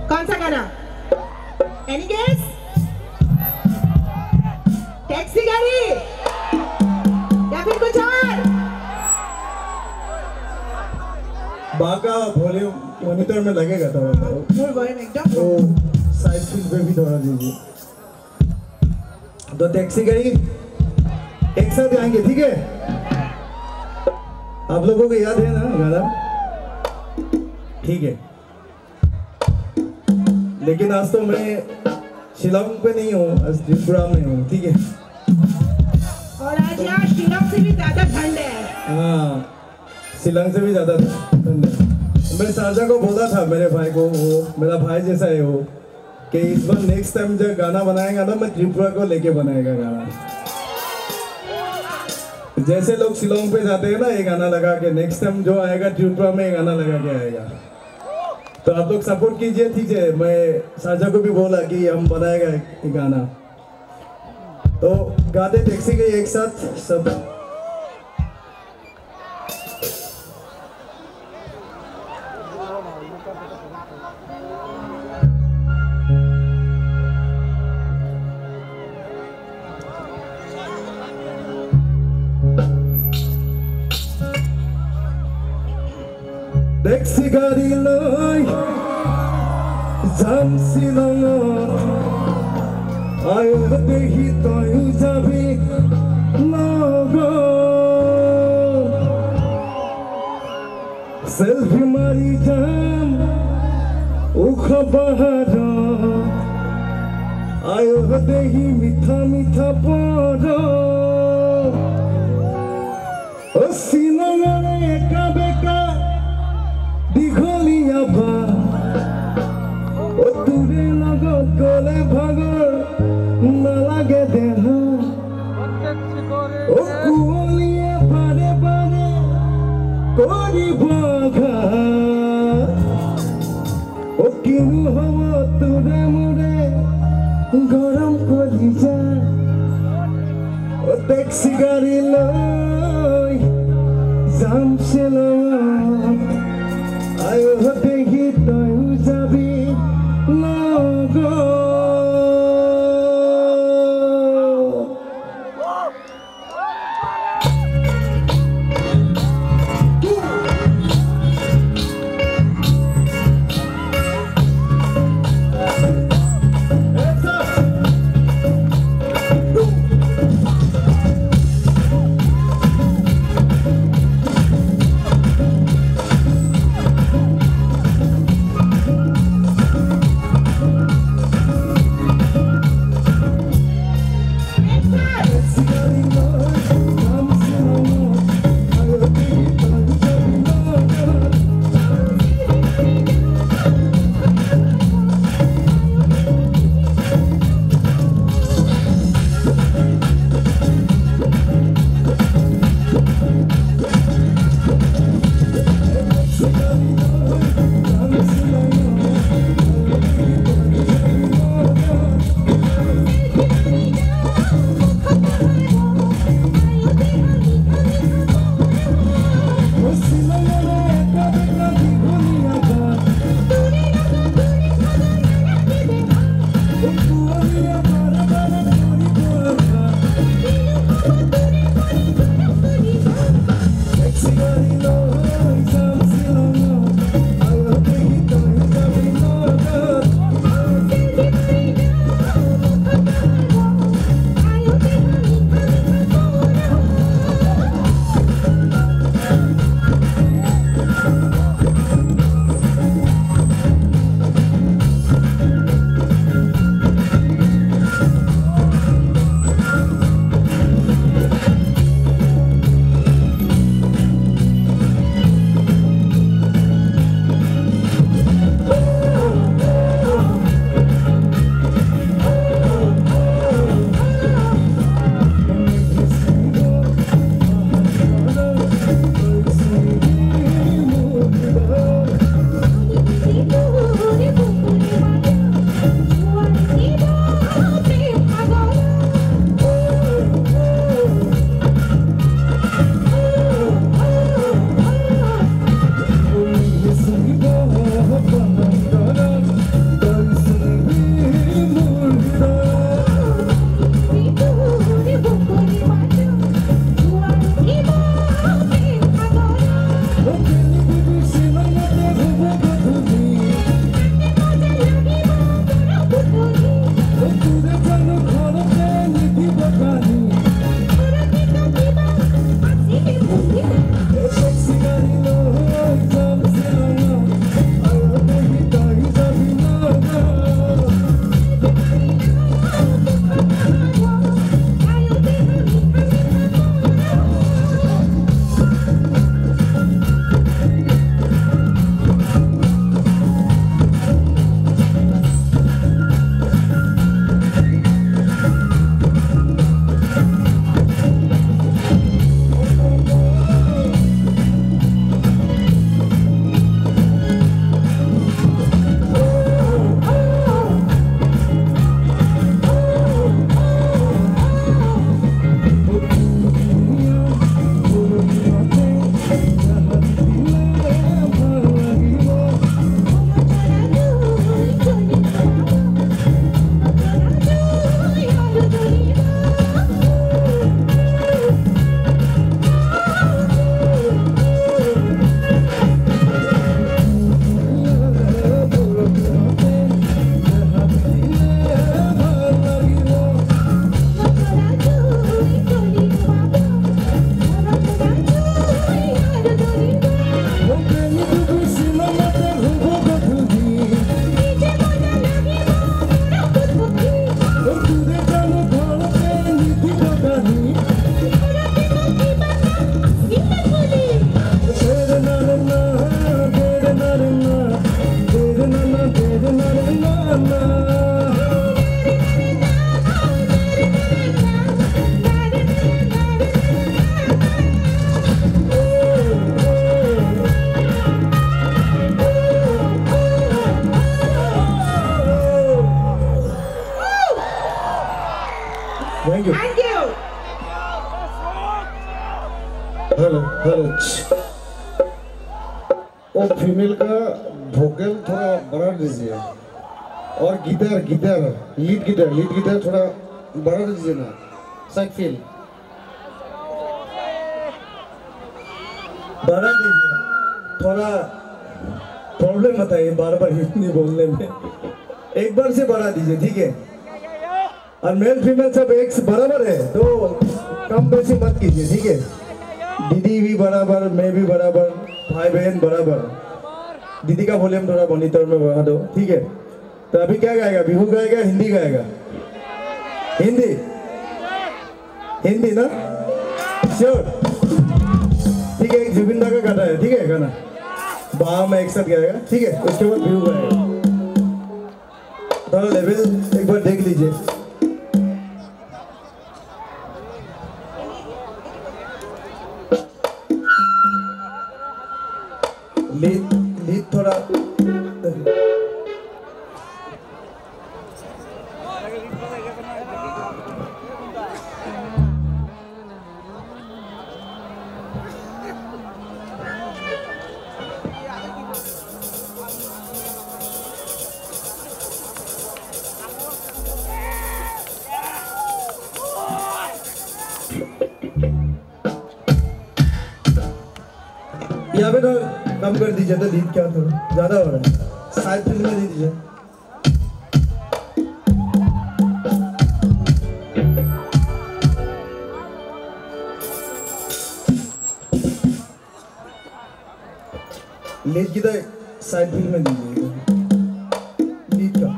कौन सा गाना? Any guess? Taxi गाड़ी या फिर कुछ और? बाका वॉल्यूम मॉनिटर में लगेगा थोड़ा सा। फुल वॉल्यूम एकदम। वो साइड सीट पे भी थोड़ा दीजिए। तो टैक्सी गाड़ी एक साथ गाएंगे, ठीक है? आप लोगों को याद है ना गाना? ठीक है। लेकिन आज तो मैं शिलोंग पे नहीं हूँ, आज त्रिपुरा में हूँ, ठीक है? और आज यहाँ शिलोंग से भी ज्यादा ठंड है। हाँ, शिलोंग से भी ज्यादा ठंड है। मैं शारजा को बोला था, मेरे भाई को, वो मेरा भाई जैसा है वो, कि इस बार नेक्स्ट टाइम जब गाना बनाएगा ना, मैं त्रिपुरा को लेके बनाएगा गाना। जैसे लोग शिलोंग पे जाते हैं ना, ये गाना लगा के, नेक्स्ट टाइम जो आएगा त्रिपुरा में, ये गाना लगा के आएगा। तो आप लोग सपोर्ट कीजिए, ठीक है? मैं शारजा को भी बोला कि हम बनाएगा एक गाना। तो गाते टैक्सी के एक साथ सब। Taxi gari loi jam Shillongo, ayo dehi toi jabi nogo. Selfie mari jam ukha baharo, ayo dehi mitha mitha poro. O Shillongore eka beka digholiya ba, o ture logot gole bhagor nalage deha. O kuliye bare bare koribo agha. O kinu hobo ture mure gorom kori ja. O taxi gari loi jam Shillong. Ayo dehi toi jabi nogo. Thank you. Thank you. Hello, hello. वो फीमेल का वोकल थोड़ा बढ़ा दीजिए। और guitar, guitar, lead guitar, lead guitar थोड़ा बढ़ा दीजिए ना। Side feel. बढ़ा दीजिए। थोड़ा प्रॉब्लम आता है बार बार हिंदी बोलने में। एक बार से बढ़ा दीजिए, ठीक है? और मेल फीमेल सब एक बराबर है, तो कम बेसी मत कीजिए, ठीक है? दीदी भी बराबर, मैं भी बराबर, भाई बहन बराबर। दीदी का वॉल्यूम थोड़ा मॉनिटर में बढ़ा दो, ठीक है? तो अभी क्या गाएगा? बिहू गाएगा, हिंदी गाएगा? हिंदी? हिंदी ना? श्योर? ठीक है, एक जुबिन दा का गाना है, ठीक है, गाना। बाम एक साथ गाएगा, ठीक है? उसके बाद बिहू गाएगा। थोड़ा लेवल एक बार देख लीजिए। लीड, लीड थोड़ा। यहाँ पे तो कम कर दीजिए, तो लीड क्या थोड़ा ज़्यादा हो रहा है, साइड फील्ड में दे दीजिए। लीड की तो साइड फील्ड में दीजिए, लीड का।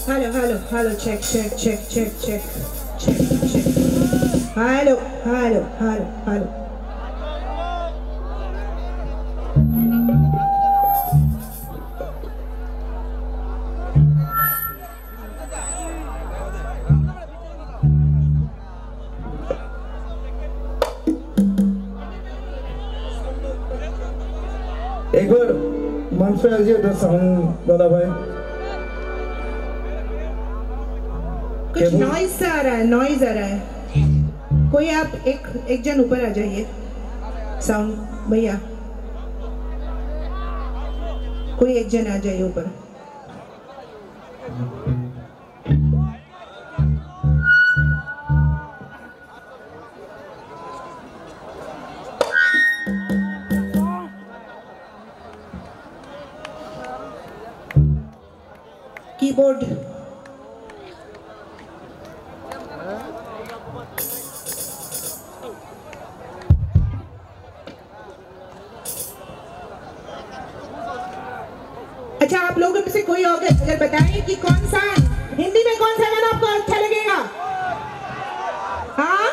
Hello, hello, hello, check, check, check, check, check, check, check. Hello, hello, hello, hello. एक बार मंच पे आ जाइए, तो साउंड वाला भाई। कुछ केबल नॉइज सा आ रहा है, नॉइज आ रहा है। कोई आप एक, एक जन ऊपर आ जाइए, साउंड भैया, कोई एक जन आ जाइए ऊपर। Keyboard. अच्छा, आप लोगों में से कोई अगर, अगर बताए कि कौन सा, हिंदी में कौन सा गाना आपको अच्छा लगेगा? हाँ,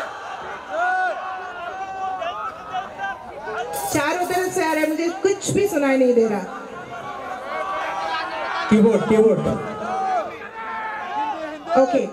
चारों तरफ से आ रहा है, मुझे कुछ भी सुनाई नहीं दे रहा। Keyboard, keyboard. Okay.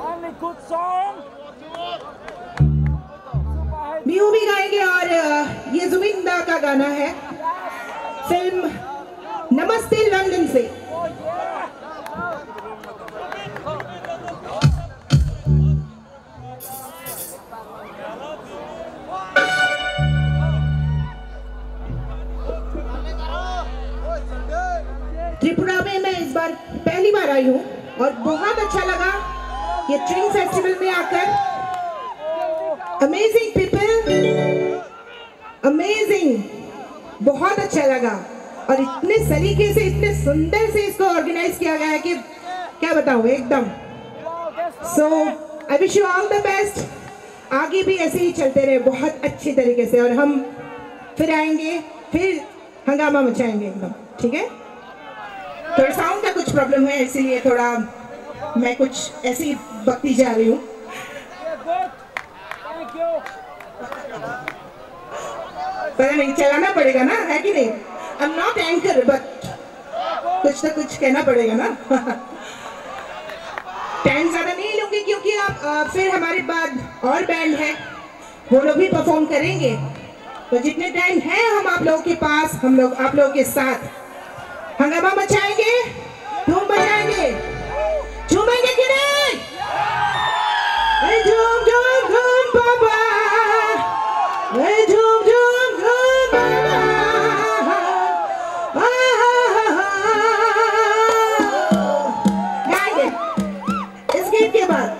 Only good song. Bihu भी गाएंगे और, अ, ये जुबिन दा का गाना है, फिल्म नमस्ते लंदन से। त्रिपुरा में मैं इस बार पहली बार आई हूँ और बहुत अच्छा लगा ये ट्रिंग फेस्टिवल में आकर। अमेजिंग पीपल, अमेजिंग, बहुत अच्छा लगा। और इतने सलीके से, इतने सुंदर से इसको ऑर्गेनाइज किया गया है कि क्या बताऊँ, एकदम। So I wish you all the best। आगे भी ऐसे ही चलते रहे बहुत अच्छी तरीके से, और हम फिर आएंगे, फिर हंगामा मचाएंगे एकदम, ठीक है? थोड़ा साउंड का कुछ प्रॉब्लम है, इसीलिए थोड़ा मैं कुछ ऐसी बकती जा रही हूँ। पता नहीं, चलाना पड़ेगा ना, है कि नहीं? I'm not anchor, but कुछ तो कुछ कहना पड़ेगा ना। टाइम ज्यादा नहीं लूंगी, क्योंकि आप, अ, फिर हमारे बाद और बैंड है, वो लोग भी परफॉर्म करेंगे। तो जितने टाइम है हम आप लोगों के पास, हम लोग आप लोगों के साथ हंगामा मचाएंगे, धूम मचाएंगे, झूमेंगे कि नहीं? ए झूम झूम झूम बाबा, ए झूम झूम झूम बाबा। आहा, हा, हा। गाएंगे इस गीत के बाद।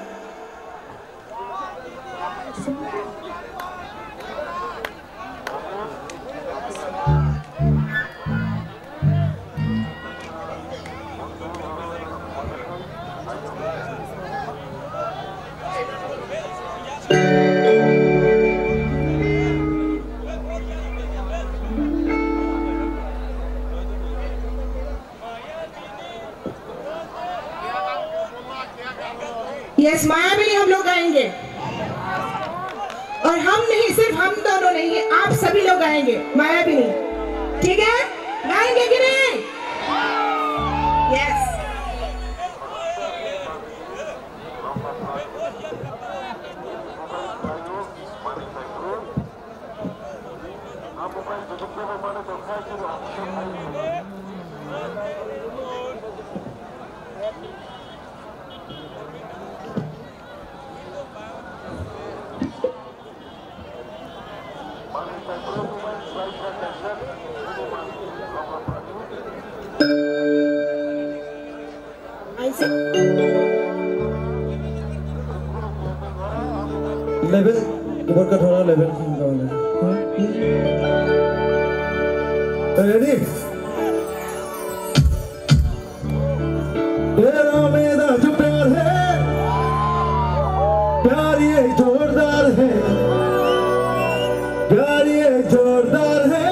यस, मायाविनी हम लोग गाएंगे। और हम नहीं, सिर्फ हम दोनों नहीं, आप सभी लोग गाएंगे मायाविनी। ठीक है, गाएंगे कि नहीं? Yes. Level, keyboard ka thoda level khe kawle. Ready? तेरा मेरा जो प्यार है, प्यार ये जोरदार है, प्यार ये जोरदार है।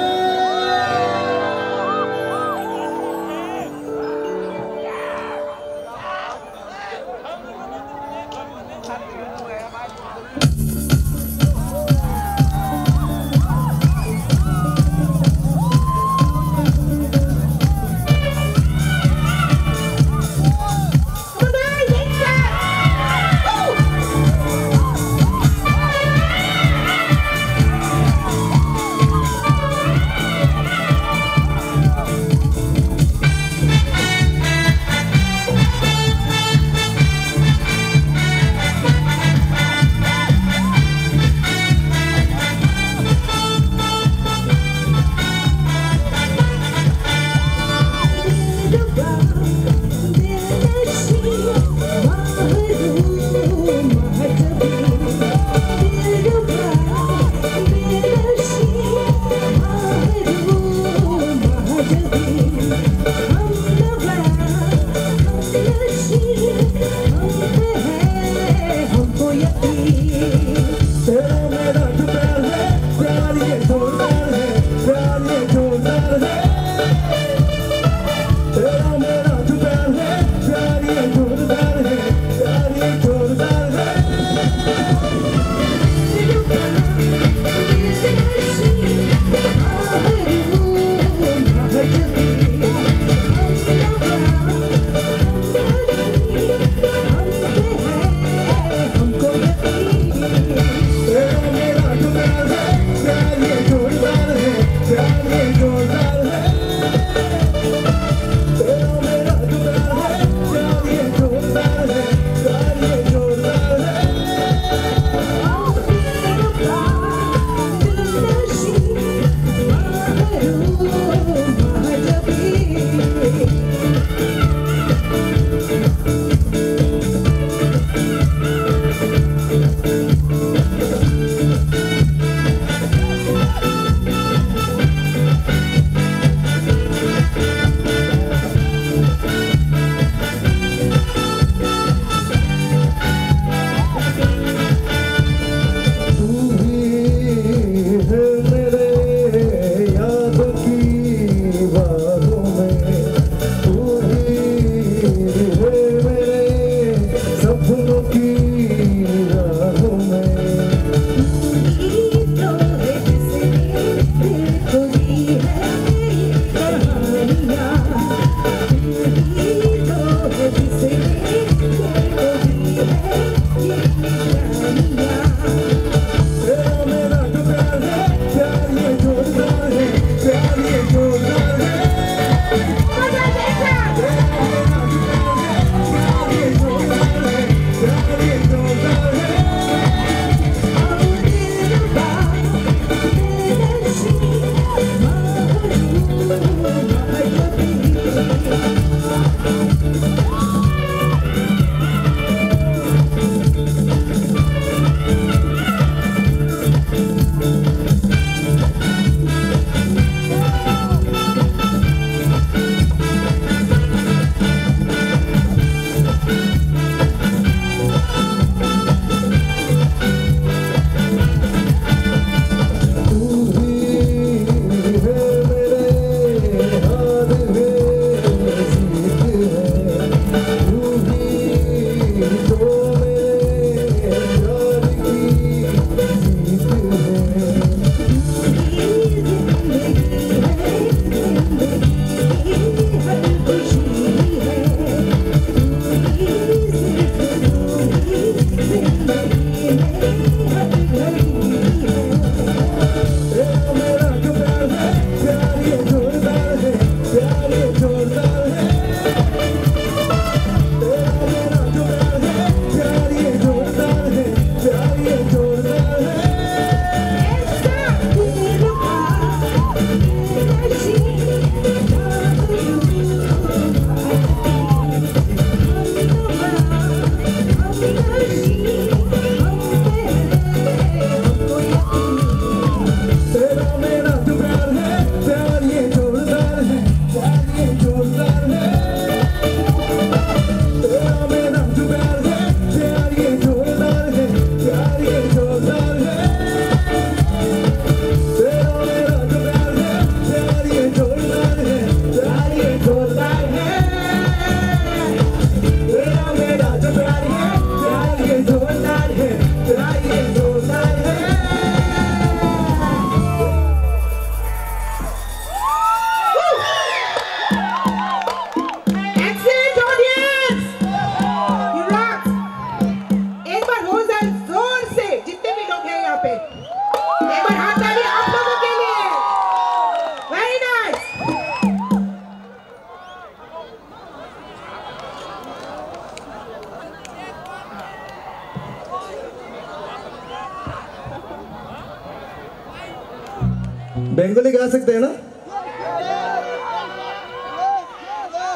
Bengali गा सकते हैं ना?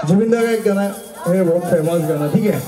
जुबिन दा का एक गाना है, बहुत फेमस गाना, ठीक है?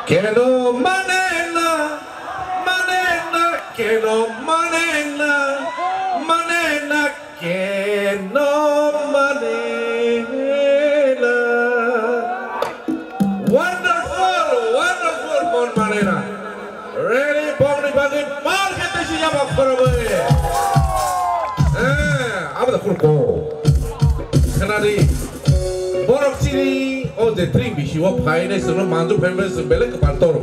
কেন মানে না, মানে না, কেন মানে না, মানে না, কেন মানে না? Wonderful, wonderful, mon mane na. Really, bongni bagwi bal khe tei si yaba khorobwi. Eh, abo da khurko. Khnadi. Borok chini o je tring bisi o phainai sino manju phainai sino belek kepal toro.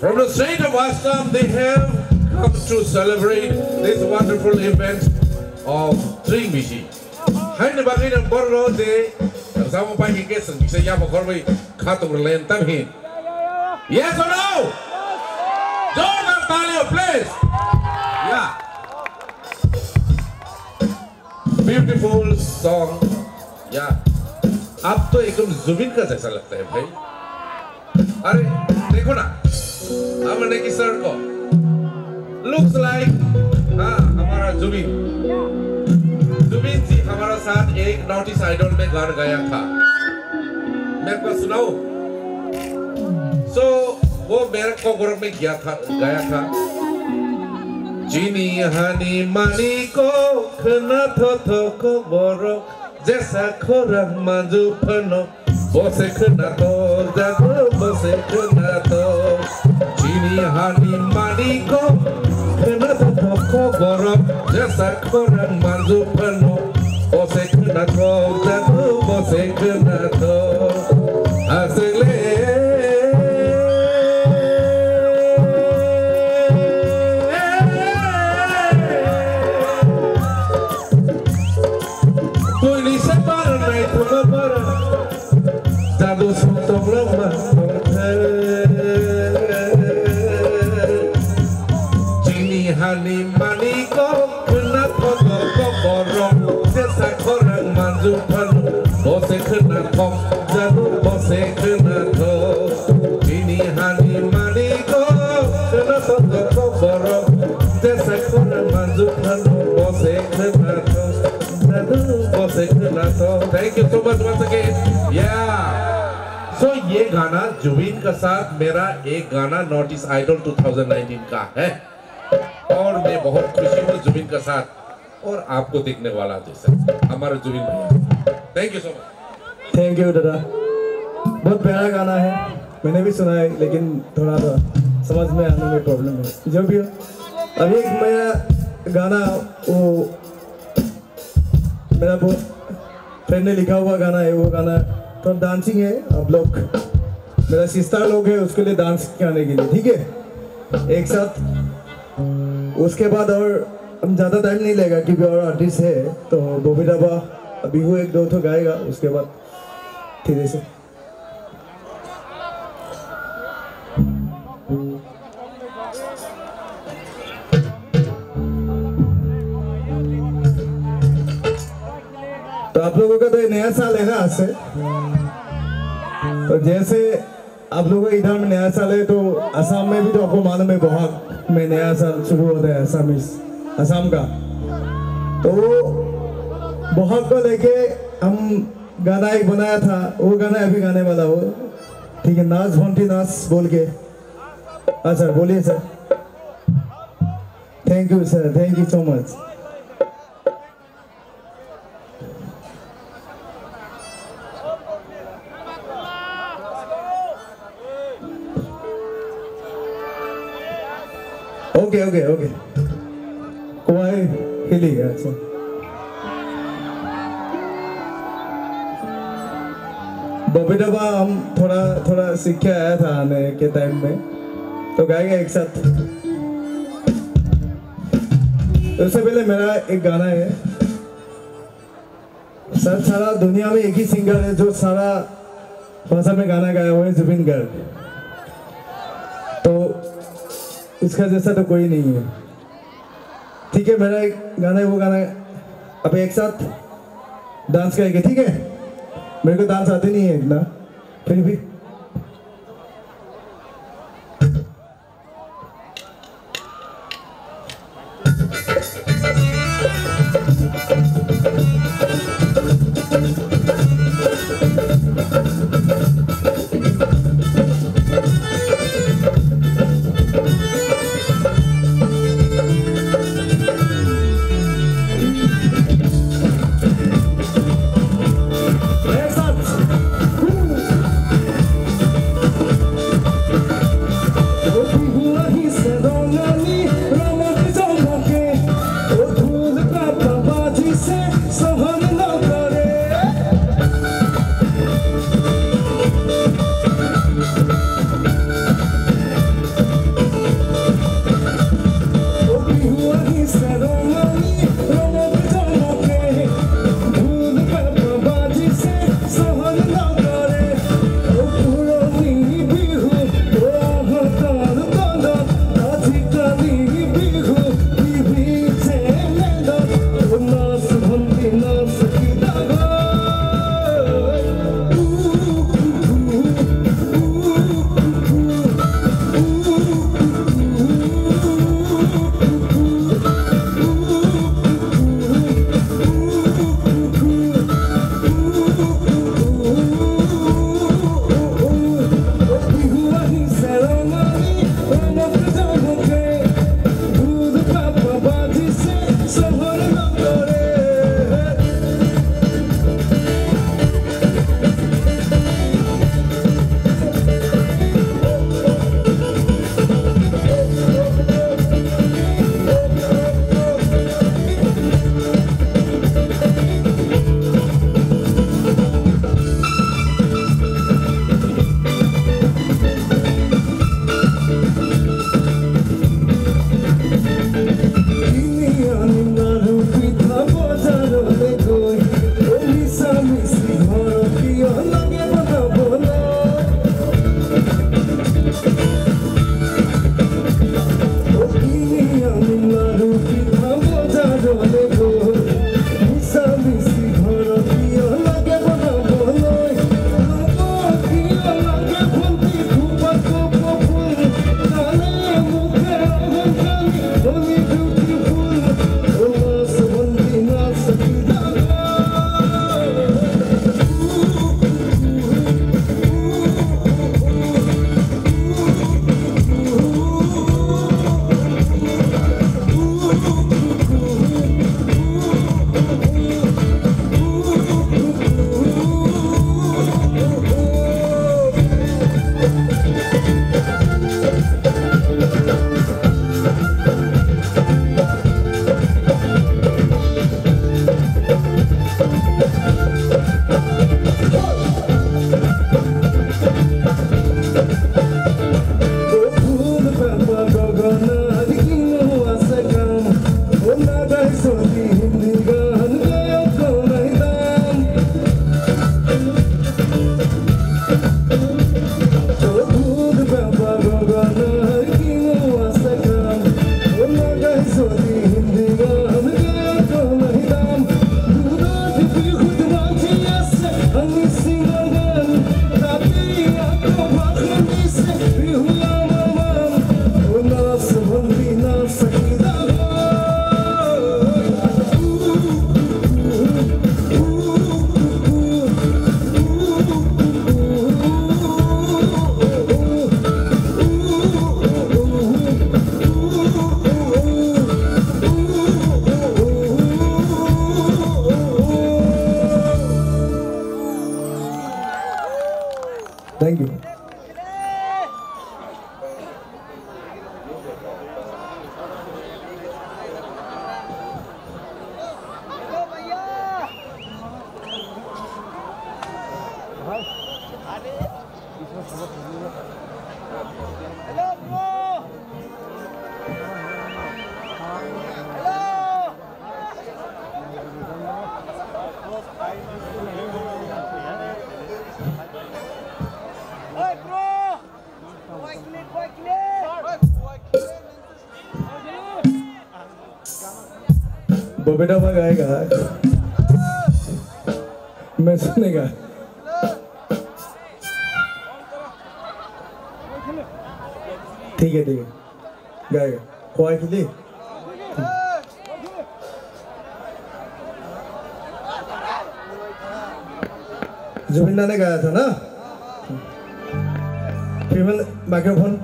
From the state of Assam, they have come to celebrate this wonderful event of tring bisi. Haini bagwi no borok je samo pai hingke sing bisa yamo khorbai khatung len tam hin. Yes or no? Jordar tali, please. Yeah. Beautiful song. Yeah. Ab to ekdom Zubeen ka jaisa lagta hai bhai. अरे देखो ना, हमने की सर को looks like, हाँ, हमारा जुबिन, जुबिन जी हमारा साथ एक नॉर्थ ईस्ट आइडल में गाना गाया था। मेरे पास सुनाओ। So वो मेरा कोगरम में गया था, गाया था। Chini hani mani ko khna tho tho ko borok jesa khorang manju phano. Bose khwnathok jago, bose khwnathok. Chini hani maniko, khwnathok borok, jesa khorang manju phano. Bose khwnathok jago, bose khwnathok. Aswk le. Buini se para nai thuma para. Jadu song tong lang ma tong the. Chini hani mani ko khwnathok ko borok. Jesa khorang manju phano. Bose khwnathok jadu bose khwnathok. Chini hani mani ko khwnathok ko borok. Jesa khorang manju phano. Bose khwnathok. Thank you so much once again. Yeah. So ये गाना जुबिन का साथ मेरा एक गाना North East idol two thousand nineteen का है और मैं बहुत खुशी हूँ जुबिन का साथ और आपको देखने वाला जैसा हमारा जुबिन भैया। Thank you so much. Thank you दादा, बहुत प्यारा गाना है। मैंने भी सुना है लेकिन थोड़ा सा समझ में आने में प्रॉब्लम है। जो भी हो, अभी एक मेरा गाना, वो मेरा बहुत फ्रेंड ने लिखा हुआ गाना है, वो गाना थोड़ा डांसिंग है। आप लोग मेरा सिस्टर लोग है, उसके लिए डांस करने के लिए, ठीक है, एक साथ। उसके बाद और हम ज़्यादा टाइम नहीं लेगा क्योंकि और आर्टिस्ट है, तो बॉबी डाबा अभी वो एक दो तो गाएगा, उसके बाद धीरे से। तो आप लोगों का तो ये नया साल है ना आज से। तो जैसे आप लोगों का इधर में नया साल है तो असम में भी तो आपको मालूम है बोहाग में नया साल शुरू होता है असमीज, असम का। तो बोहाग को लेके हम गाना एक बनाया था, वो गाना अभी गाने वाला हो। ठीक है, नाच भंटी नाच बोल के। हाँ सर, बोलिए sir. Thank you sir, thank you so much. Okay, okay, okay. Kowai hili, अच्छा। बॉबी डाबा हम थोड़ा, थोड़ा सीख के आया था आने के टाइम में, तो गाएंगे एक साथ। उससे पहले मेरा एक गाना है। सर, सारा दुनिया में एक ही सिंगर है जो सारा भाषा में गाना गाया हुआ है, जुबिन गार्ग। तो उसका जैसा तो कोई नहीं है। ठीक है, मेरा एक गाना है, वो गाना आप एक साथ डांस करेंगे, ठीक है? मेरे को डांस आते नहीं है इतना, फिर भी। Thank you. वो बेटा भाग आएगा। मैं सुनेगा। ठीक है, ठीक है। Gaga. Khwai khili. Zubin da ne gaya tha na? Female microphone.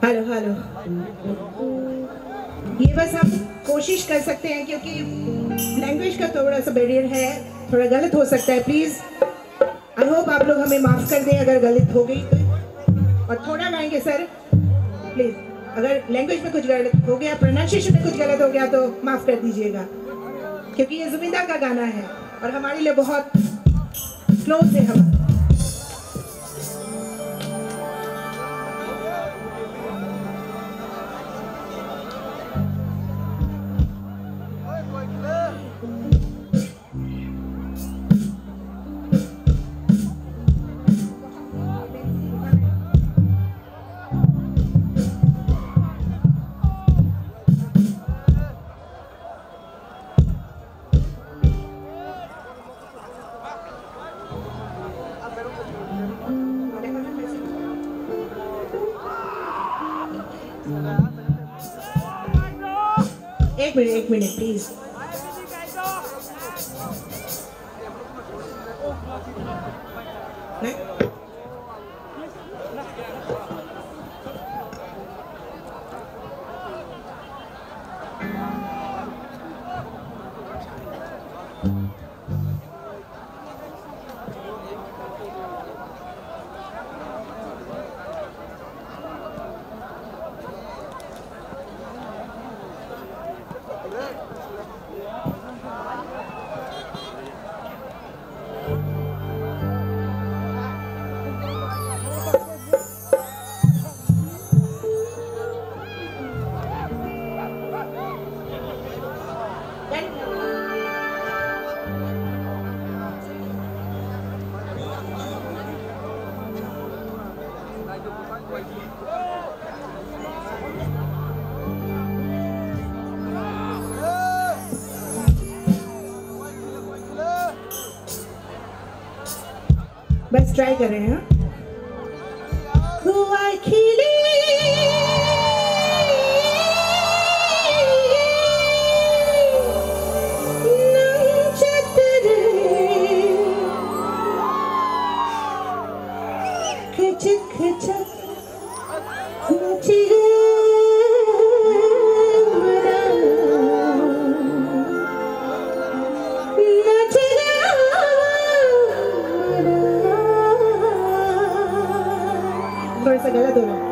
Hello, hello. ये बस हम कोशिश कर सकते हैं, क्योंकि लैंग्वेज का थोड़ा सा बैरियर है, थोड़ा गलत हो सकता है। प्लीज, आई होप आप लोग हमें माफ कर दें अगर गलत हो गई तो। और थोड़ा गाएंगे सर, प्लीज। अगर लैंग्वेज में कुछ गलत हो गया, प्रोनाउंसिएशन में कुछ गलत हो गया तो माफ कर दीजिएगा, क्योंकि ये जुबिंदा का गाना है और हमारे लिए बहुत क्लोज है हमारा। एक मिनट, एक मिनट, प्लीज। बस ट्राई कर रहे हैं। खुआ खिली नंचतरे खचक खचक। थोड़ा सा गलत हो रहा है।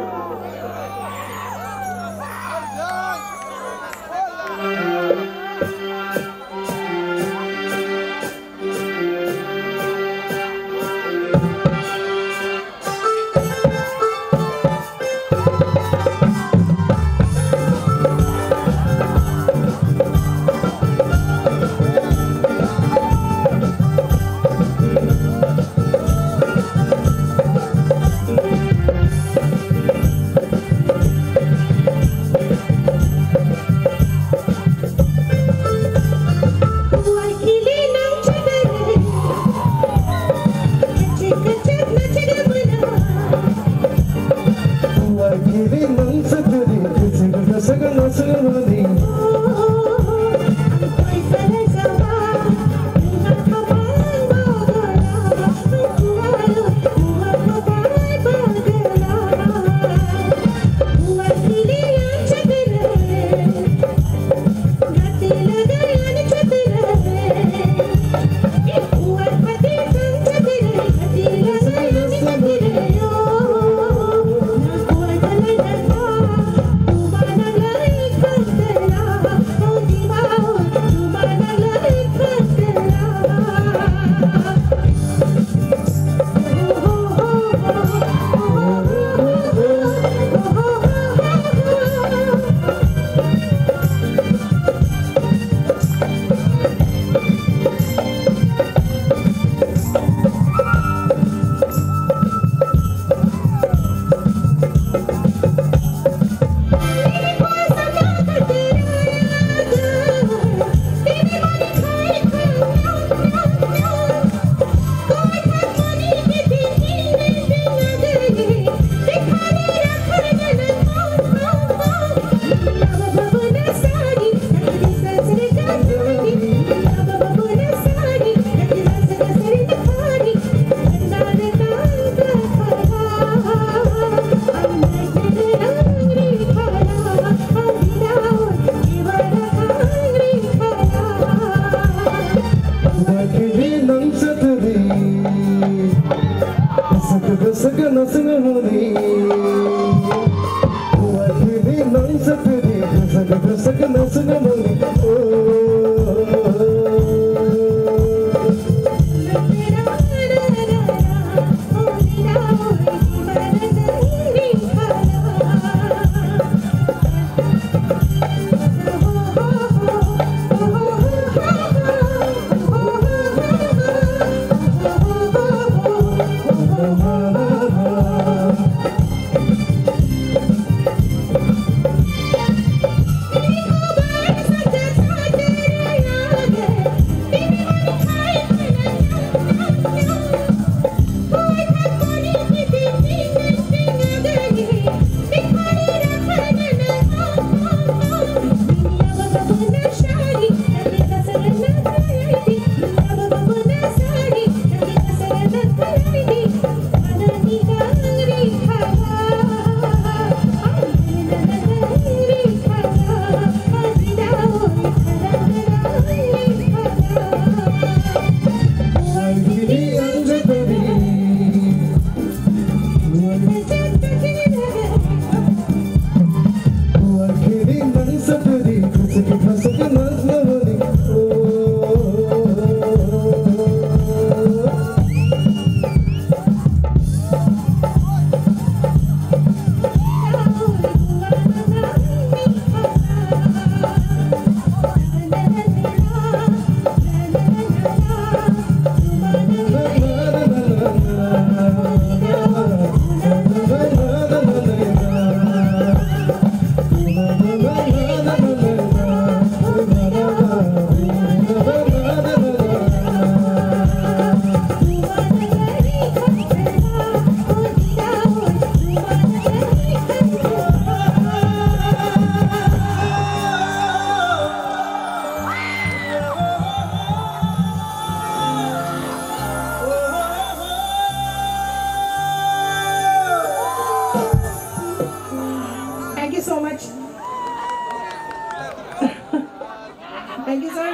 Thank you, sir.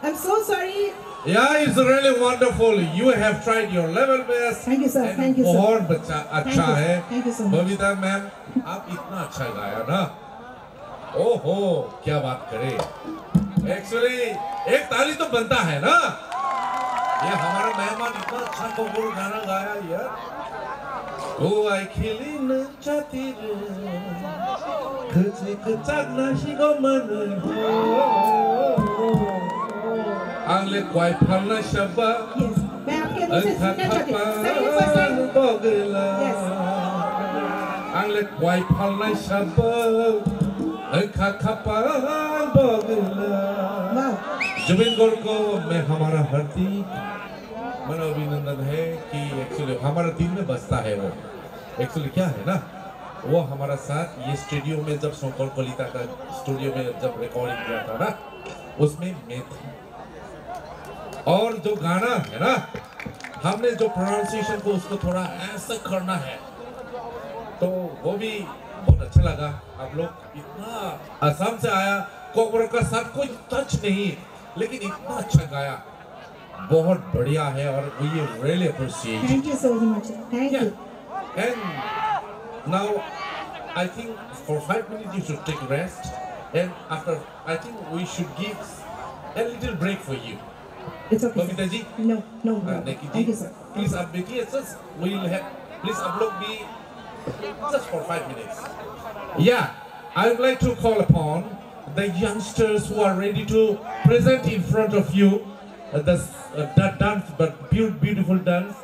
I'm so sorry. Yeah, it's really wonderful. You have tried your level best. Thank you, sir. And Thank you, sir. बहुत बच्चा अच्छा Thank you, sir. है। Thank you so much. Babita ma'am, आप इतना अच्छा गाया ना। ओहो, क्या बात करें। Actually, एक ताली तो बनता है ना। ये हमारा मेहमान इतना अच्छा कोकोर गाना गाया यार। ओ आई खिली न Chati re, khwchwi kwchak nasigo manwi ho. Ang le kwai phalnai saba, Yes. मैं आपके मुंह से सुनना चाहती हूँ। Sir, ये first time. Bogla. Yes. Ang le kwai phalnai saba, wngkha khapang bogla. Wow. Zubin गार्ग को मैं हमारा हार्दिक मानव अभिनंदन है कि actually हमारा दिल में बसता है वो। Actually क्या है ना, वो हमारा साथ ये स्टूडियो में जब शंकर कलिता का स्टूडियो में जब रिकॉर्डिंग किया था ना, उसमें मैं था। और जो गाना है ना, हमने जो प्रोनाउंसिएशन को उसको थोड़ा ऐसा करना है, तो वो भी बहुत अच्छा लगा। आप लोग इतना आसाम से आया, कोकबरक का साथ कोई टच नहीं, लेकिन इतना अच्छा गाया। बहुत बढ़िया है और we really appreciate it. Thank you so much. Thank Yeah. you. And now, I think for five minutes you should take rest. And after, I think we should give a little break for you. It's okay, sir. Babita ji? No, no, Uh, no. Nikki ji, Thank you, sir. Please update. Yes, just we'll have. Please upload me just for five minutes. Yeah, I would like to call upon the youngsters who are ready to present in front of you uh, the, uh, that dance, but beau- beautiful dance,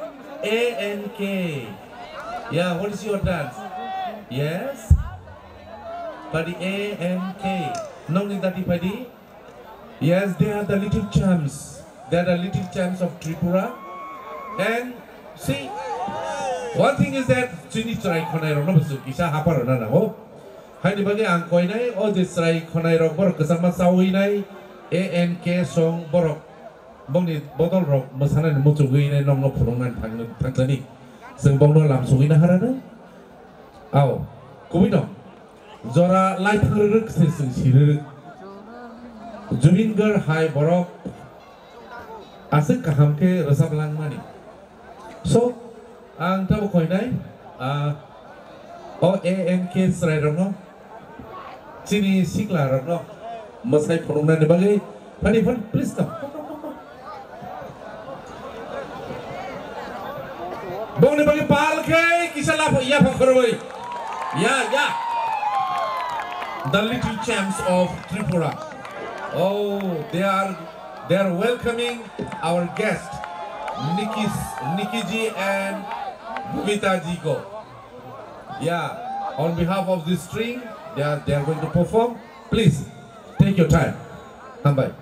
A N K. Yeah, what is your dance? Yes? Padi A N K. Nongni dati padi? Yes, they are the little champs. They are the little champs of Tripura. And see, one thing is that chini chwrai khonai rokno bwswk kisa hapar rwna nango. Haini bagwi ang koinai o je chwrai khonai rok borok kwchangma chawi nai A N K song borok bongni bodol rok mwsanani muchugwi nai nokno phunuknani thang- thangchani. Chwng bongno lam sugwi naharano. Ao, kubui no. Jora lai thang rwrwk se chwng si rwrwk. Jubin Garg hai borok aswk kaham khe rwchap langmani. So, ang tabo koinai, ah, o A N K chwrai rokno, chini sikla rokno, mwsai phunuknani bagwi, phani phan, please come. Bongni bagwi pal khe kisa lapha, yapha khorwi. Yeah, yeah. The little champs of Tripura. Oh, they are, they are welcoming our guest, Nikki, Nikki ji and Bhumita ji ko. Yeah, on behalf of this string, they are, they are going to perform. Please, take your time. Hambai.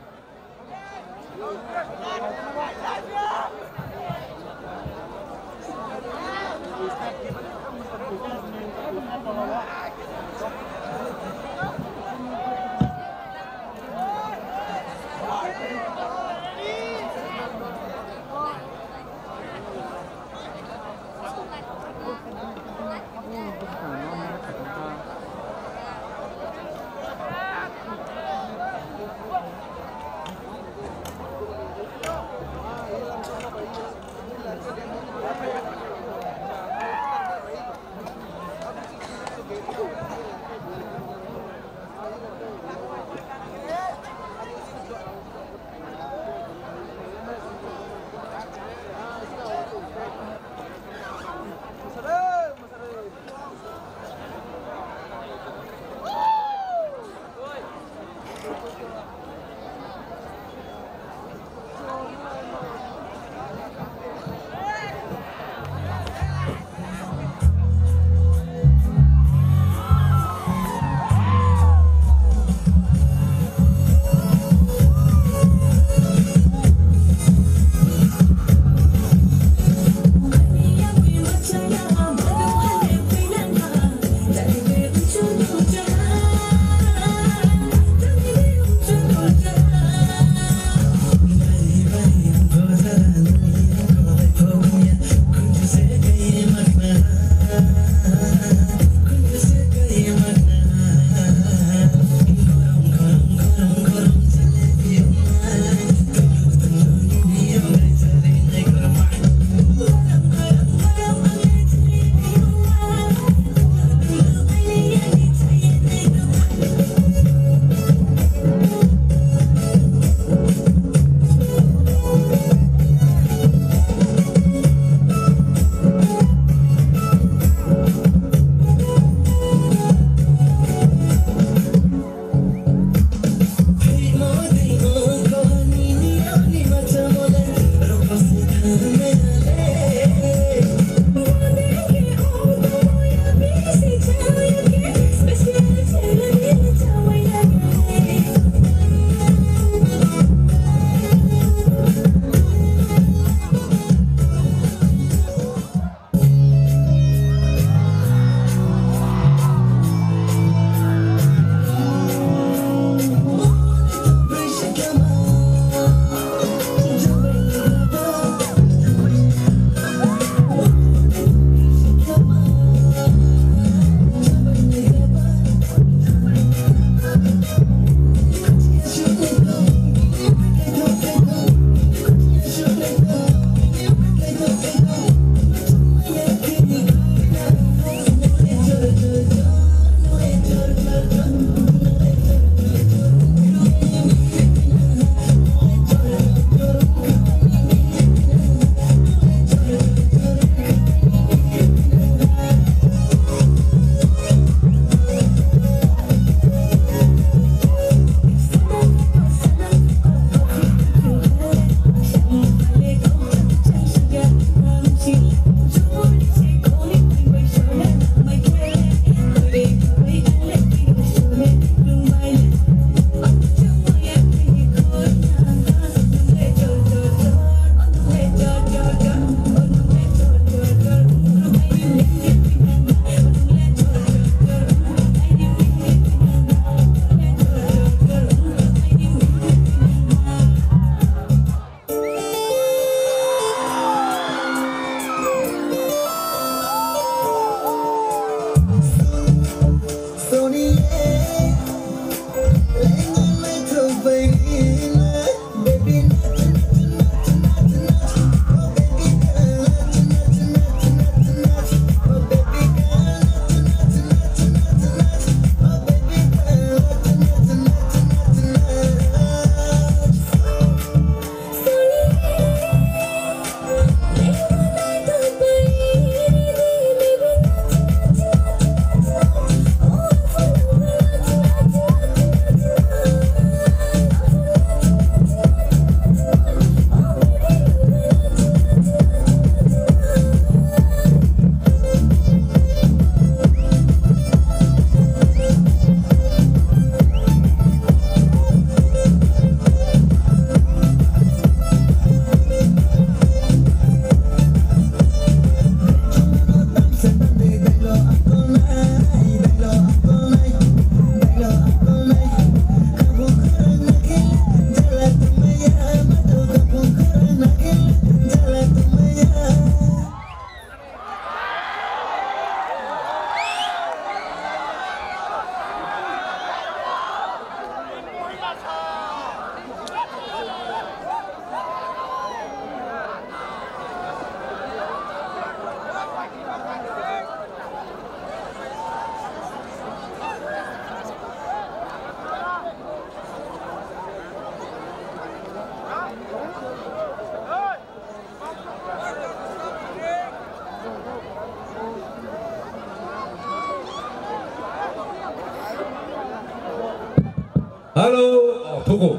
Hello, oh, thuku.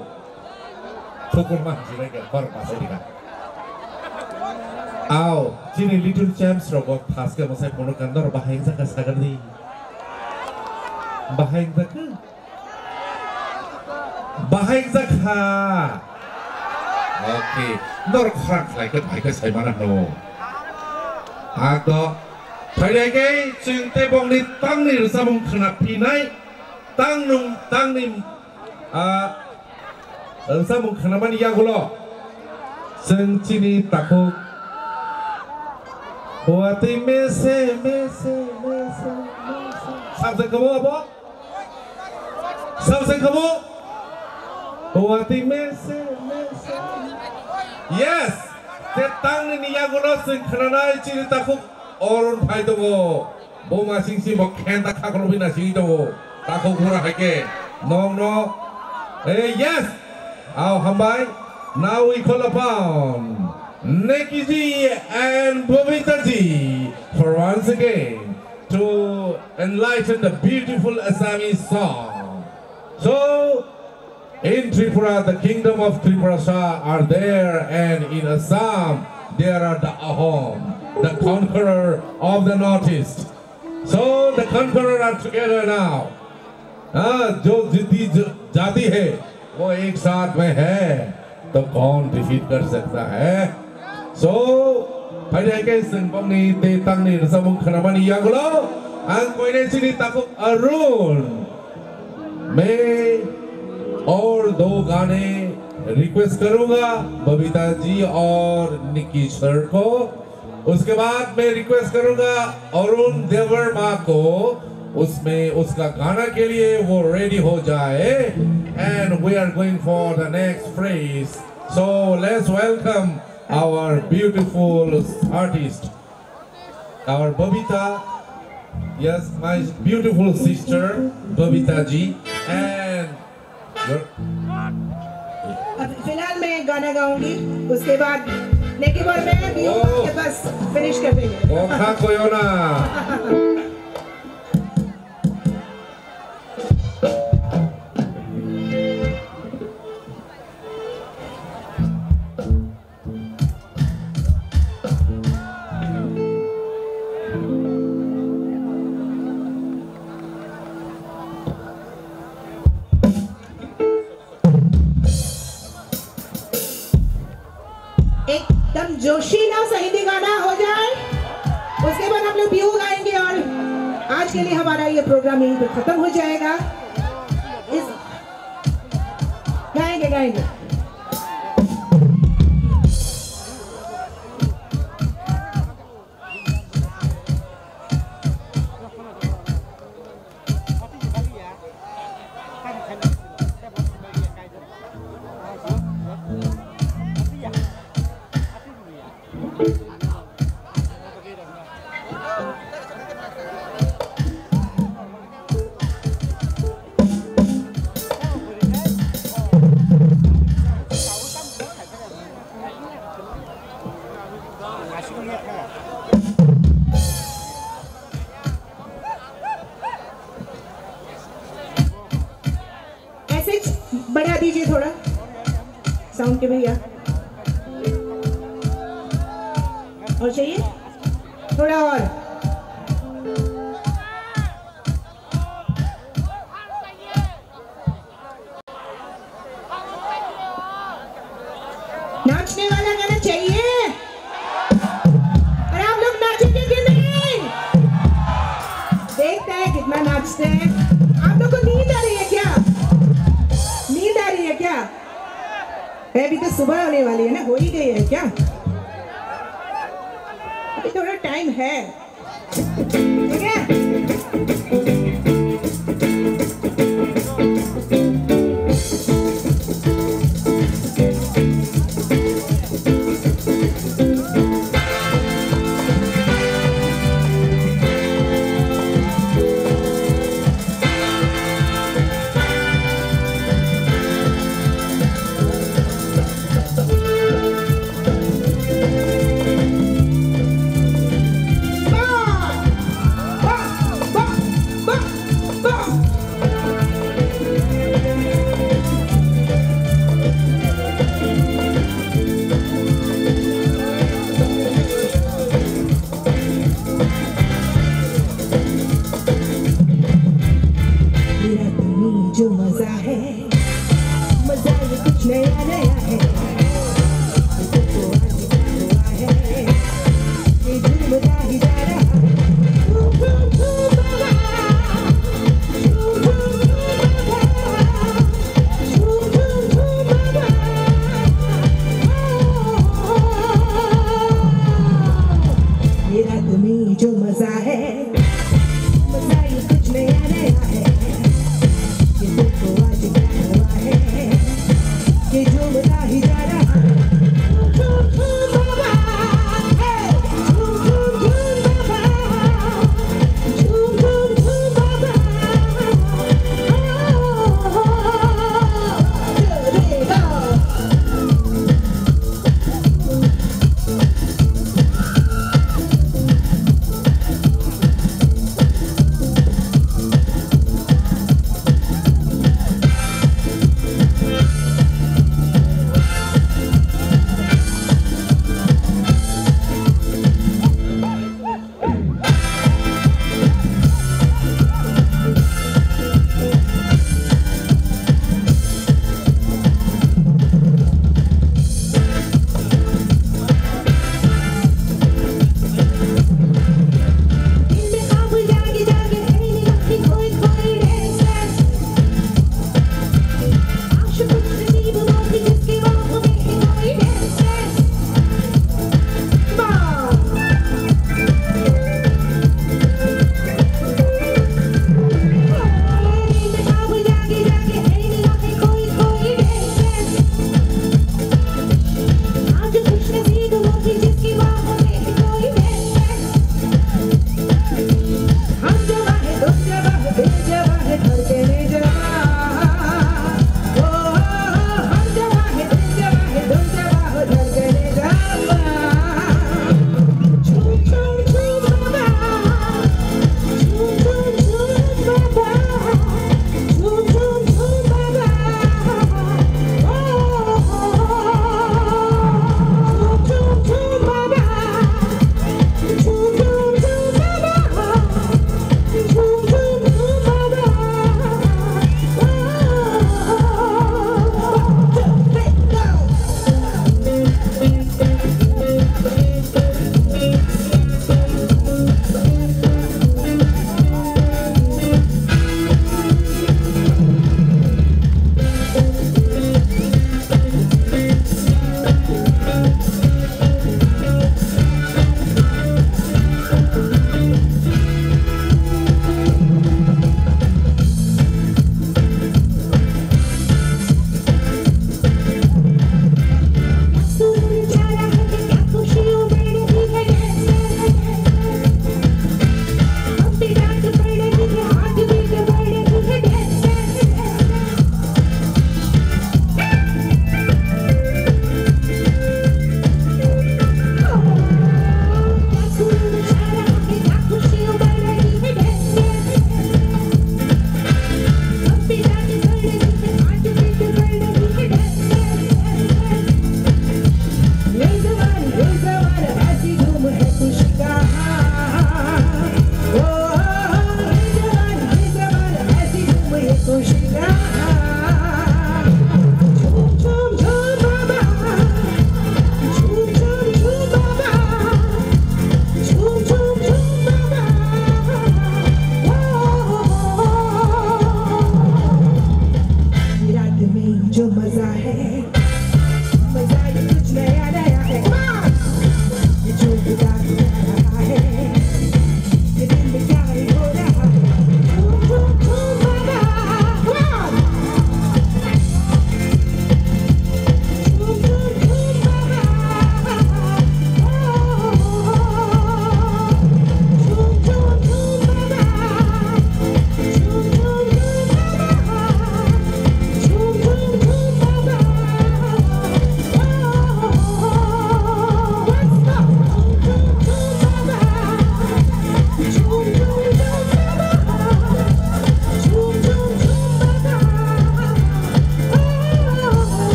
Thuku ma hwnjilai khe, khor pasai dikha. Aw, chini little champs rok bo thaske mwsai phone kandor bahai wngjakha sagardi. Bahai wngjakha? Bahai wngjakha. Okay, nor khorang khlai khe bahai khe sai mana hwno. Akdo, phailai khe chwng tei bongni tangni rwchapmung khna phinai, tangnung, tangni, ah, Rwchapmung khnamani yagulo chwng chini takhuk. Watwi mese, mese, mese, mese. Samsung khamu abo? Samsung khamu? Watwi mese, mese. Yes! Te tangni ni yagulo chwng khnanai chini takhuk Arun phai tongo. Bo masing si bo khenta khakrobwi nasingwi tongo. Takhuk bura hai khe. Nong no. Eh, yes. Aw, hambai. Now we call upon Nikki ji and Bobita ji for once again to enlighten the beautiful Assamese song. So, in Tripura, the kingdom of Tripurasa are there, and in Assam, there are the Ahom, the conqueror of the northeast. So, the conqueror are together now. हाँ, जो जिद्दी ज-, जाति है, वो एक साथ में है, तो कौन डिफीट कर सकता है? So, phaidi hai khe chwng bokni tei tangni rwchapmung khnamani yagulo ang koinai chini takhuk Arun. मैं और दो गाने रिक्वेस्ट करूंगा, बबीता जी और निक्की सर को। उसके बाद मैं रिक्वेस्ट करूंगा अरुण देवर्मा को, उसमें उसका गाना के लिए वो रेडी हो जाए। And we are going for the next phase. So let's welcome our beautiful artist. Our Babita, yes, my beautiful sister, Babita ji, and your अभी फिलहाल मैं गाना गाऊंगी, उसके बाद नेकी और मैं भी ओह। के पास फिनिश कर देंगे। Kokha koyona. एकदम जोशीला सा हिंदी गाना हो जाए, उसके बाद हम लोग बिहू गाएंगे और आज के लिए हमारा ये प्रोग्राम यहीं पे खत्म हो जाएगा। इस गाएंगे, गाएंगे। ऐसे बढ़ा दीजिए थोड़ा साउंड के भैया। और चाहिए थोड़ा और। नाचने वाला गाना चाहिए। और आप लोग नाचेंगे कि नहीं? देखते हैं कितना नाचते हैं। आप लोग को नींद आ रही है क्या? नींद आ रही है क्या? अभी तो सुबह होने वाली है ना, हो ही गई है क्या? अभी थोड़ा टाइम है। ठीक है? जो मजा है, मजा ये कुछ नया नया है। ये तो आज क्या हुआ है, ये धूम मचा ही जा रहा है। झूम, झूम, झूम बाबा, झूम, झूम, झूम बाबा, झूम, झूम, झूम बाबा। ये रात में जो मजा है, मजा ये कुछ नया नया है। ये तो आज क्या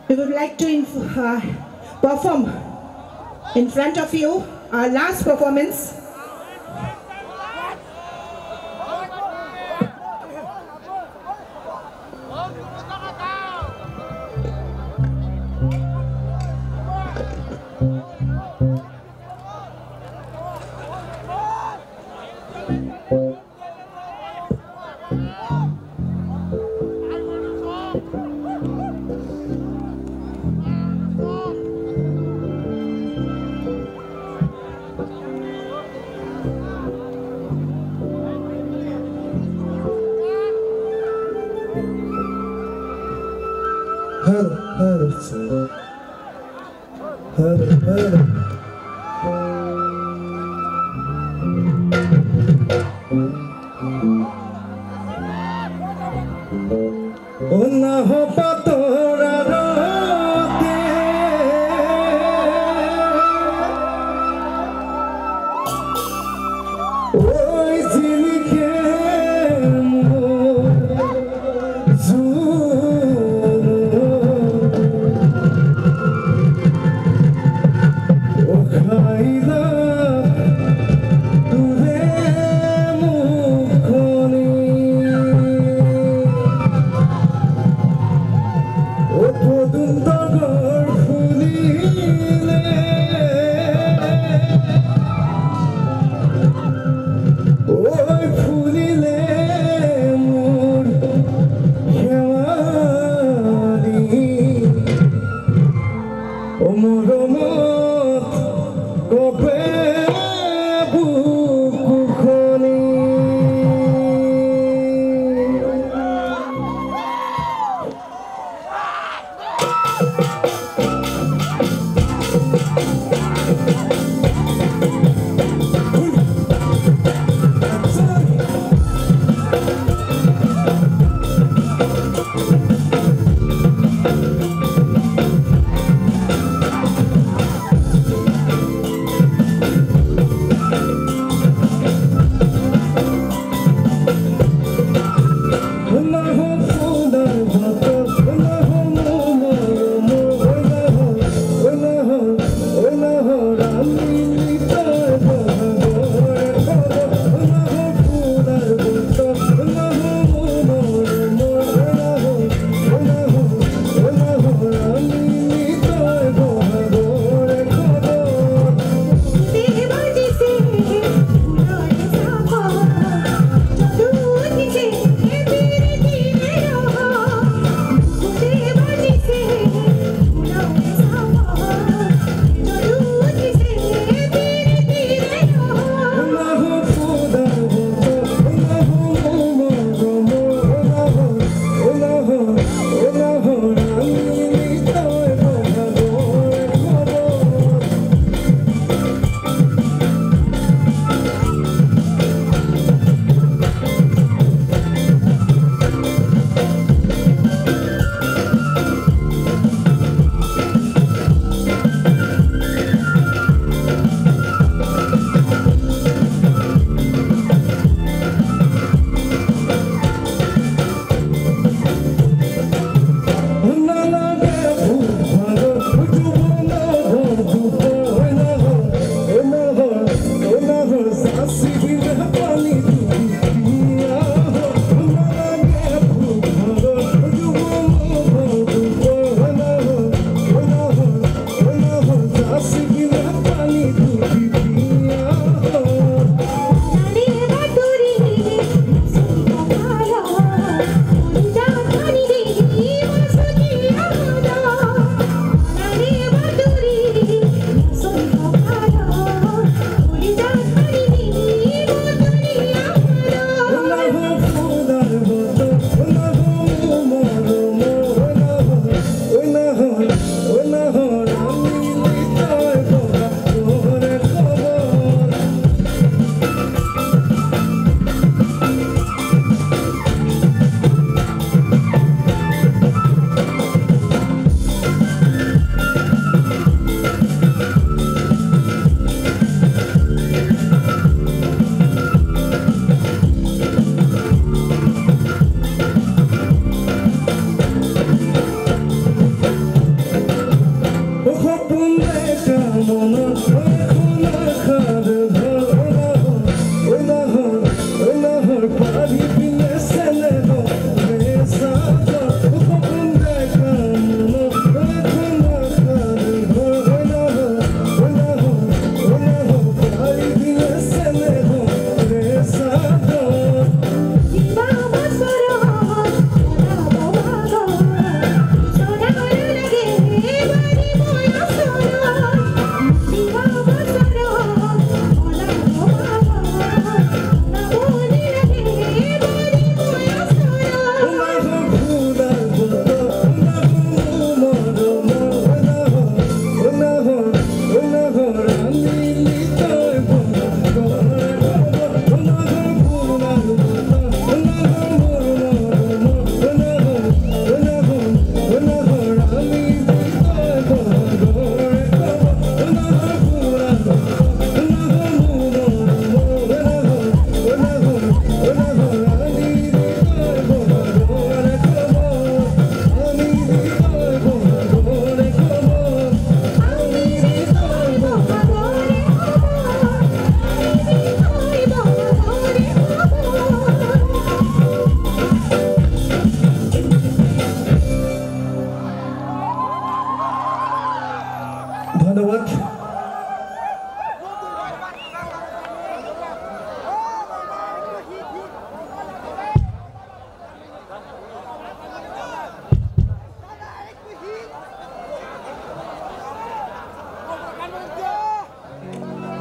We would like to inf- uh, perform in front of you our last performance. Har har. Har har. Ona ho patora rote. Oi jini ke mo.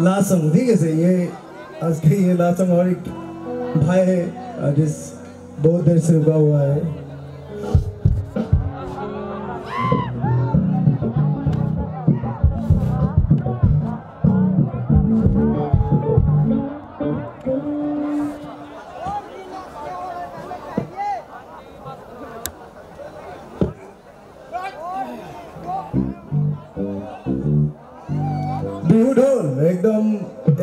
Last song, ठीक है सर, ये आज के ये लास्ट सॉन्ग और एक भाई है, अ, जिस बहुत देर से रुका हुआ है। बिहू ढोल, एकदम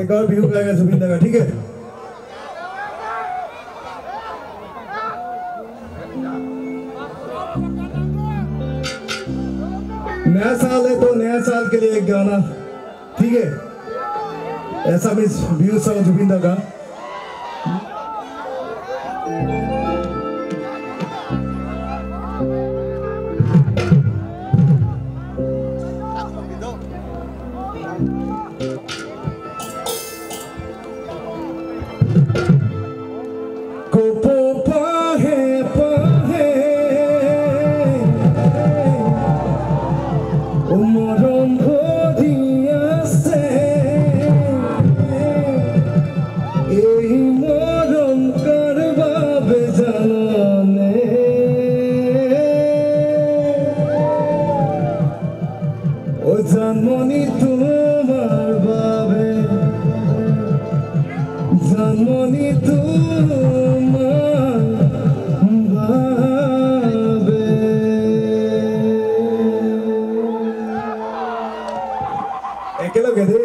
एक बार बिहू गाएगा जुबिन दा का, ठीक है? नया साल है तो नया साल के लिए एक गाना, ठीक है? ऐसा भी बिहू सॉन्ग जुबिन दा का। Kopo pahe pahe o morom bhori ase. Ei morom kar babe jano ne? O janmoni tomar babe, janmoni tomar babe. Ekeloge de.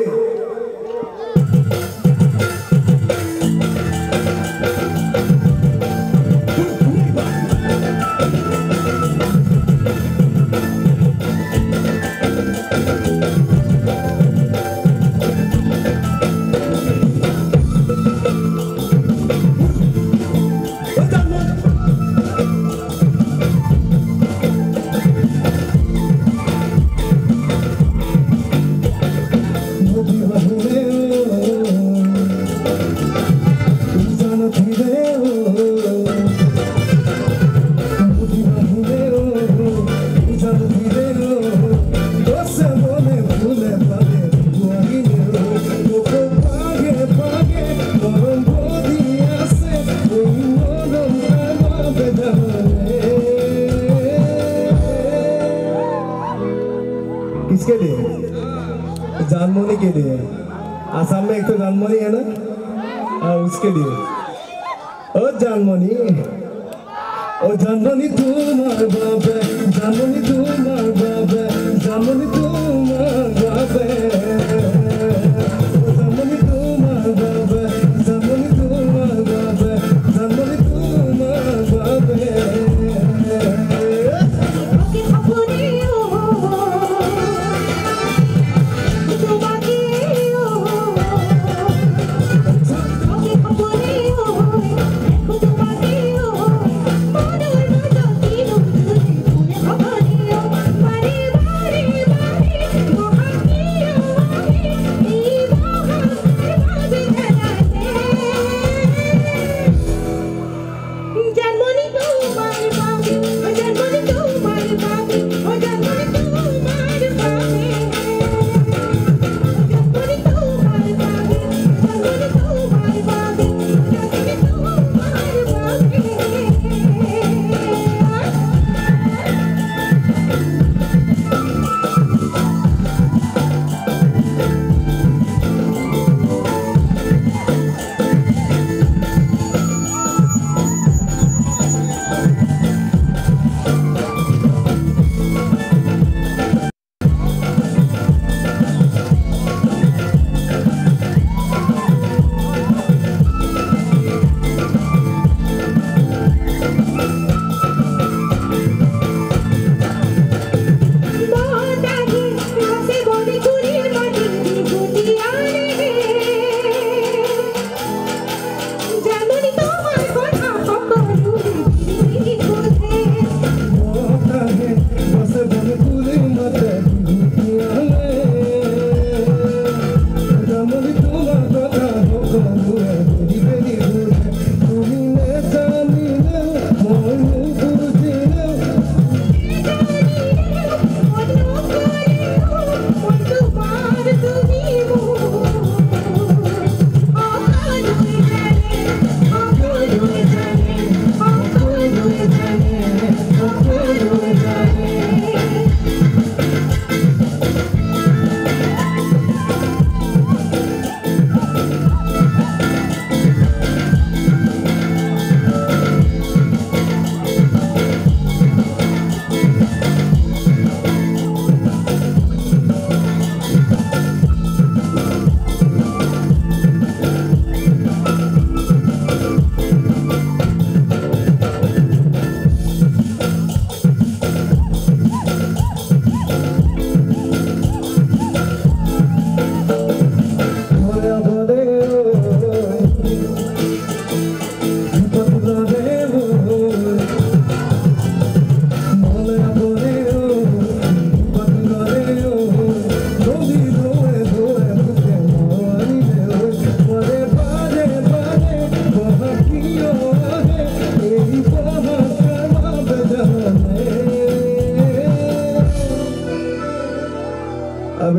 किसके लिए? जानमोनी के लिए। आसाम में एक तो जानमोनी है ना, हाँ, उसके लिए। ओ जानमोनी, ओ जानमोनी तुम्हार बाबे, जानमोनी तुम्हार बाबे, जानमोनी तुम्हार बाबे।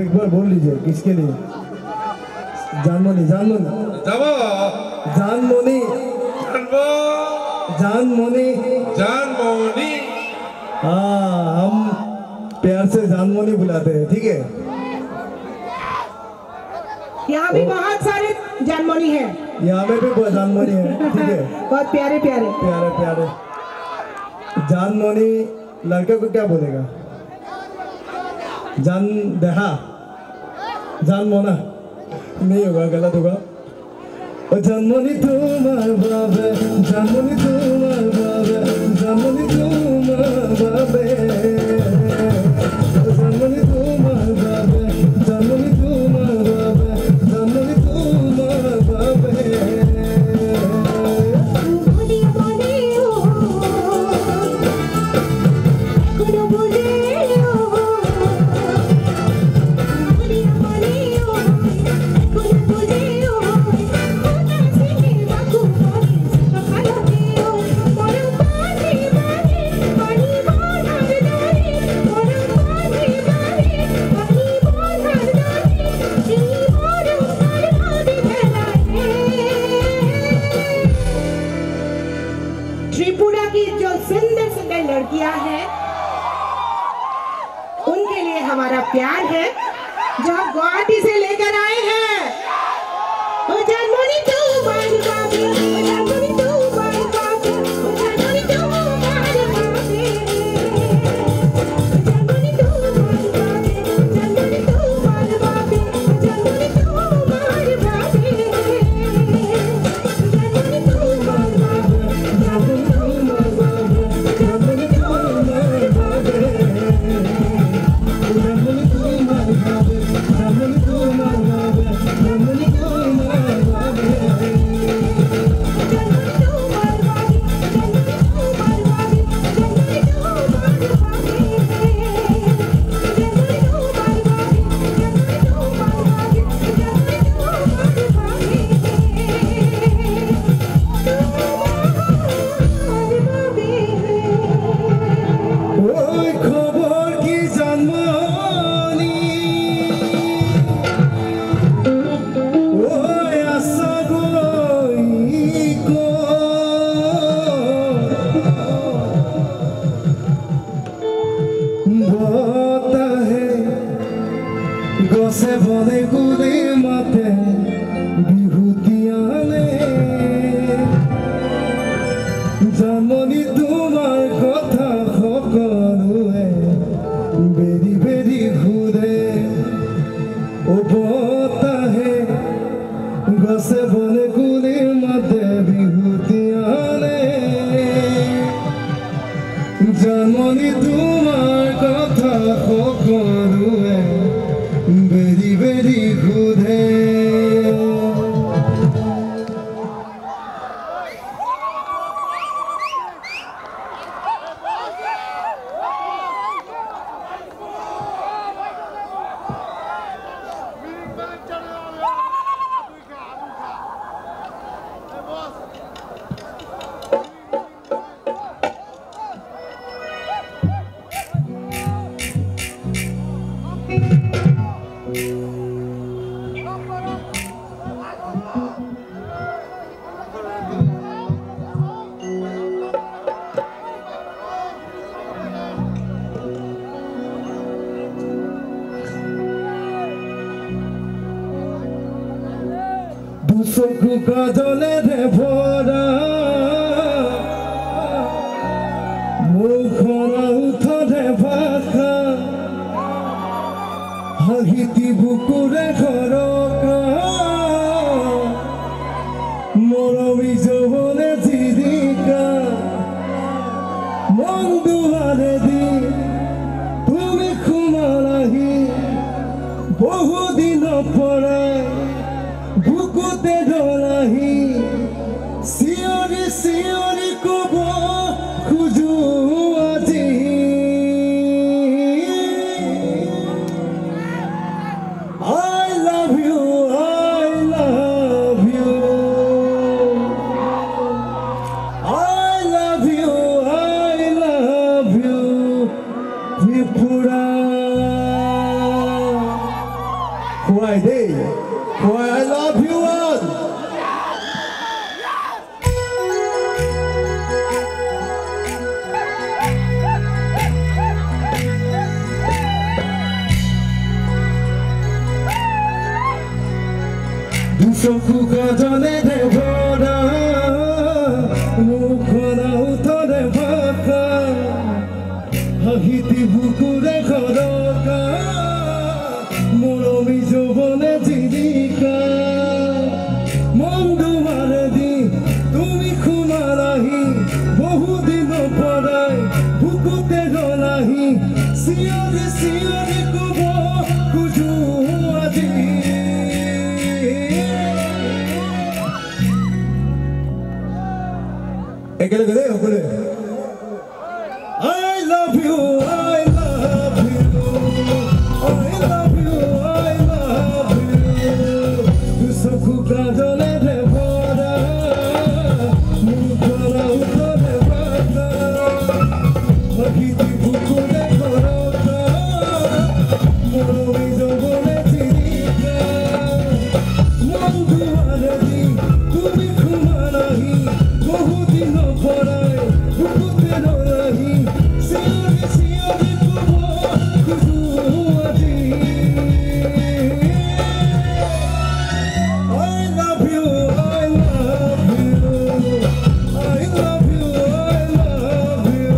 एक बार बोल लीजिए, किसके लिए? जानमोनी, जानमोनी। जाबो। जानमोनी। जानबो। जानमोनी। जानमोनी। हाँ, हम प्यार से जानमोनी बुलाते हैं, ठीक है? यहाँ भी ओ। बहुत सारे जानमोनी हैं। यहाँ में भी बहुत जानमोनी है, ठीक है? बहुत प्यारे, प्यारे। प्यारे, प्यारे। जानमोनी लड़के को क्या बोलेगा? जान देहा, जान मोना। नहीं होगा, गलत होगा। ओ जान मोनी तुम्हार बाबे, जान मोनी तुम्हार बाबे, जान मोनी तुम्हार बाबे। ओ जान मोनी तुम्हार बाबे, जान मोनी तुम्हार बाबे, जान मोनी तुम्हार बाबे। त्रिपुरा की जो सुंदर सुंदर लड़कियां हैं, उनके लिए हमारा प्यार है, जो हम गुवाहाटी से लेकर आए हैं। ओ जानमोनी तू बारी बाबे, ओ जानमोनी तू बारी बाबे, ओ जानमोनी तू बारी बाबे। Oi, khobor ki janmani? Oi, asa goi ko. Bota hai, gose bole gule mate bihutiane. Janmoni tomar kotha hokorue beri beri ghure. O bota hai, gose bole gule mate bihutiane. Janmoni tomar kotha hokorue beri beri ghure. Dusok kajole de bhora, mukhora utha de bhakha, hahiti bukure khoroka, moromi jobone jirika, mon duare di, tumi khumalahi, bohu din pore. Bukute dolahi, siori siori kobo khuju aji. I love you, I love you. I love you, I love you, Tripura. Hey, hey, why I love you all. Duso kuka jone de bora, mukona utore baka. Hahiti bukure khoroka, moromi jobone jirika. Mondu maredi, tumi khumarahi, bohu dino porai, bukute golahi, siyori siyori kubo kuju aji. Ekele gede, okole. I love you, I love you, I love you, I love you. Duso kuka jone de bora, mukona utore baka. Hahiti bukure khoroka, moromi jobone jirika. I love you, I love you, I love you, I love you.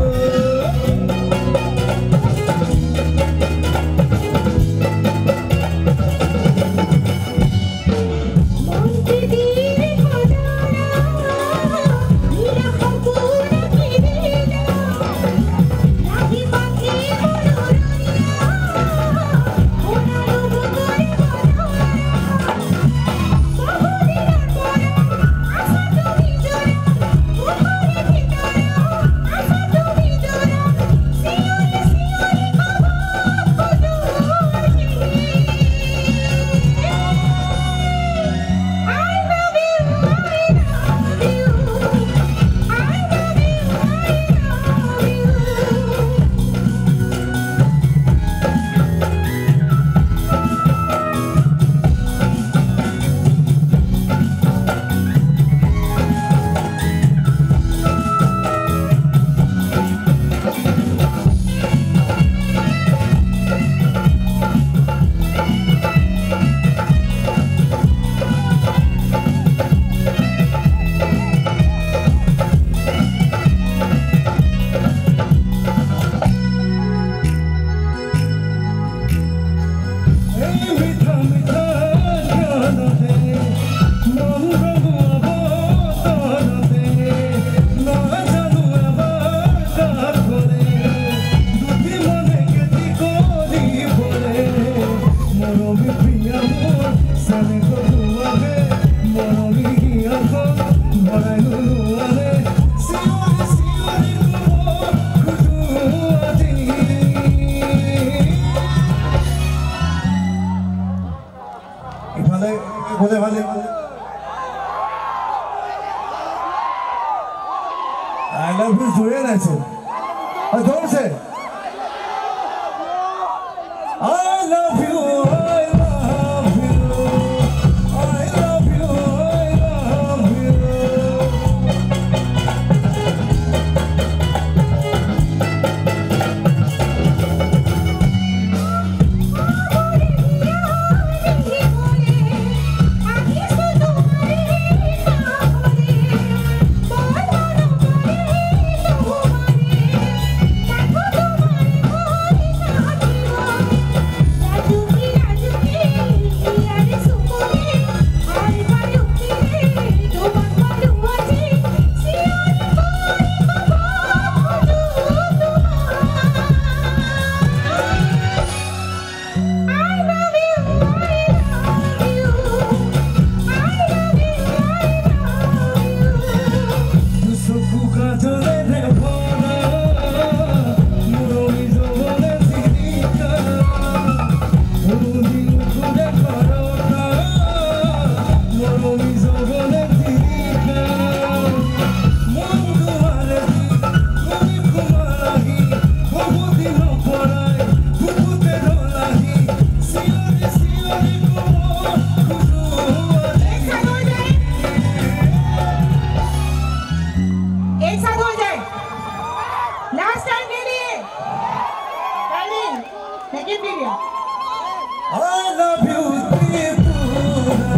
I love you, Tripura.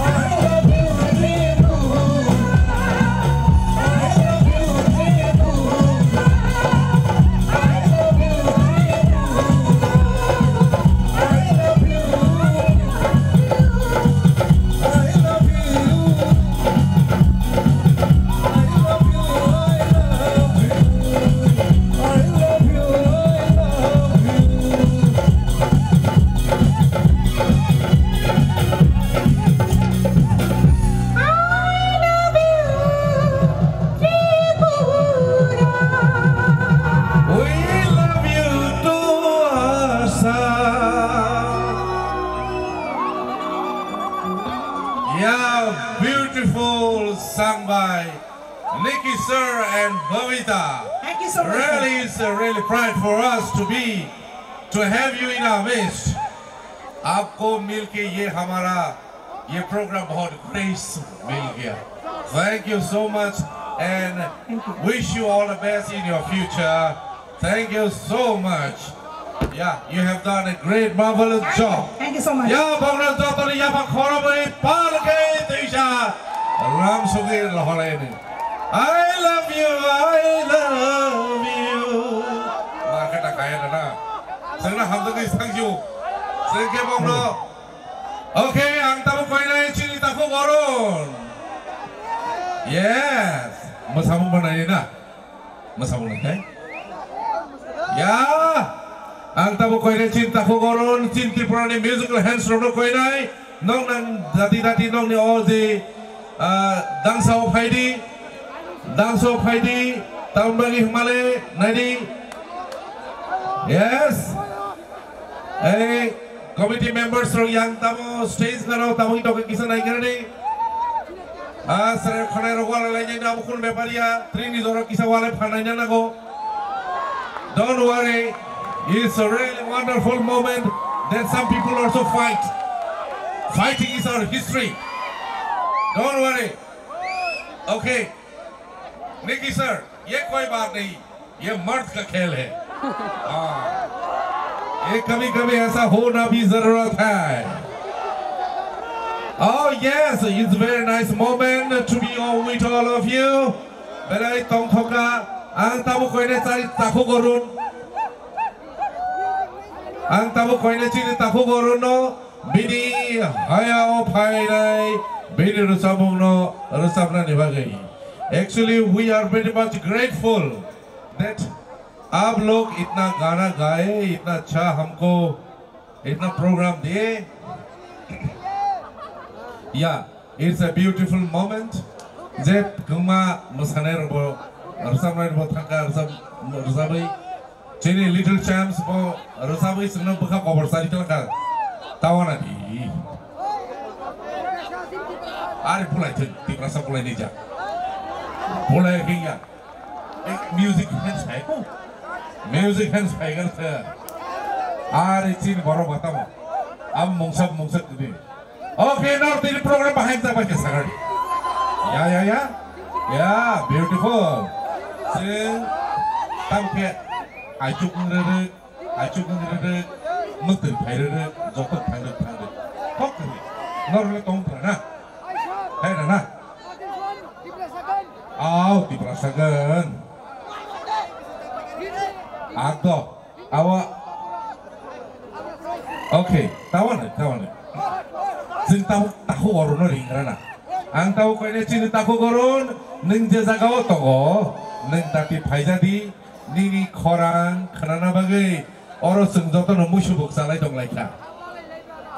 I love you, Tripura. I love you, Tripura. I love you, Tripura. I love you. I love you. I love you, I love you. I love you, I love you. I love you, Tripura. We love you too, Assam. Yeah, beautiful song by Nicky sir and Bhavita. Thank you so much, sir. Really, it's a really pride for us to be, to have you in our midst. आपको मिलके ये हमारा, ये प्रोग्राम बहुत ग्रेस मिल गया। Thank you so much and Thank you. Wish you all the best in your future. Thank you so much. Yeah, you have done a great, marvelous job. Thank you so much. Ya, bangna jotoni ya pa khorobwi palke teisa ram sugi loholeni. I love you, I love you. Ma kata kaya na. Sengna hamdani thank you. Sengke bangno. Okay, ang tamo koinai chini takhuk Arun. Yes. Mwsamung banai na. Mwsamung nai, hai? Ya! Ang tabo koinai chini takhuk Arun, chini Tripurani musical hands rokno koinai. Nong nang dati dati nongni o je, ah, dangsa o phaidi. Dangsa o phaidi. Tamoni hwnmale naidi. Yes. Ei committee members rok yang tamo stage naro tamo ito kisa nai kene ni. Ah, sir, khonai rok wala lai nai abo kun bepar ya, trini jorok kisa wala phanai na nago. Don't worry, it's a really wonderful moment that some people also fight. Fighting is our history. Don't worry. Okay. Nicky sir, ये कोई बात नहीं, ये मर्द का खेल है। हाँ। ये कभी-कभी ऐसा होना भी जरूरत है। Oh yes, it's very nice moment to be all with all of you. Belai tongthoka, ang tamo koine chari takhuk Arun. Ang tamo koine chini takhuk Arun no. Bini hayao phainai bini rwchapmungno rwchapnani bagwi. Actually, we are very much grateful that आप लोग इतना गाना गाए, इतना अच्छा हमको इतना प्रोग्राम दिए। Yeah, it's a beautiful moment. Je kwma mwsanai rokbo rwchapnai rokbo thangkha rwchap rwchapwi. Chini Little Champs bo rwchabwi chwngno bwkha kobor chari twlangkha. Tawana di. Ari bulai thung, Tiprasa bulai nija. Bulai kingya. Eh, music hands hai ko. Music hands hai kar thung. Ari chini borok batamo. Am mungsak mungsak di. Okay, now tini program bahai jak bai khe sagari. Ya, ya, ya. Ya, beautiful. Chwng tam khe achuk wng rwrwk, achuk wng rwrwk, mwtwi phai rwrwk, joto thang rwk, thang rwk. Kok kwrwi. Norok le tong phra na? Hai rana? Au, Tiprasa gan. Agdo. Awa. Okay, tawane, tawane. Chwng takhuk, takhuk Arunno ringrana. Ang takhuk koine chini takhuk Arun, nwng je jagao tongo, nwng dati phaijadi, nini khorang khnana bagwi oro chwng jotono muisubuk chalai tonglaikha.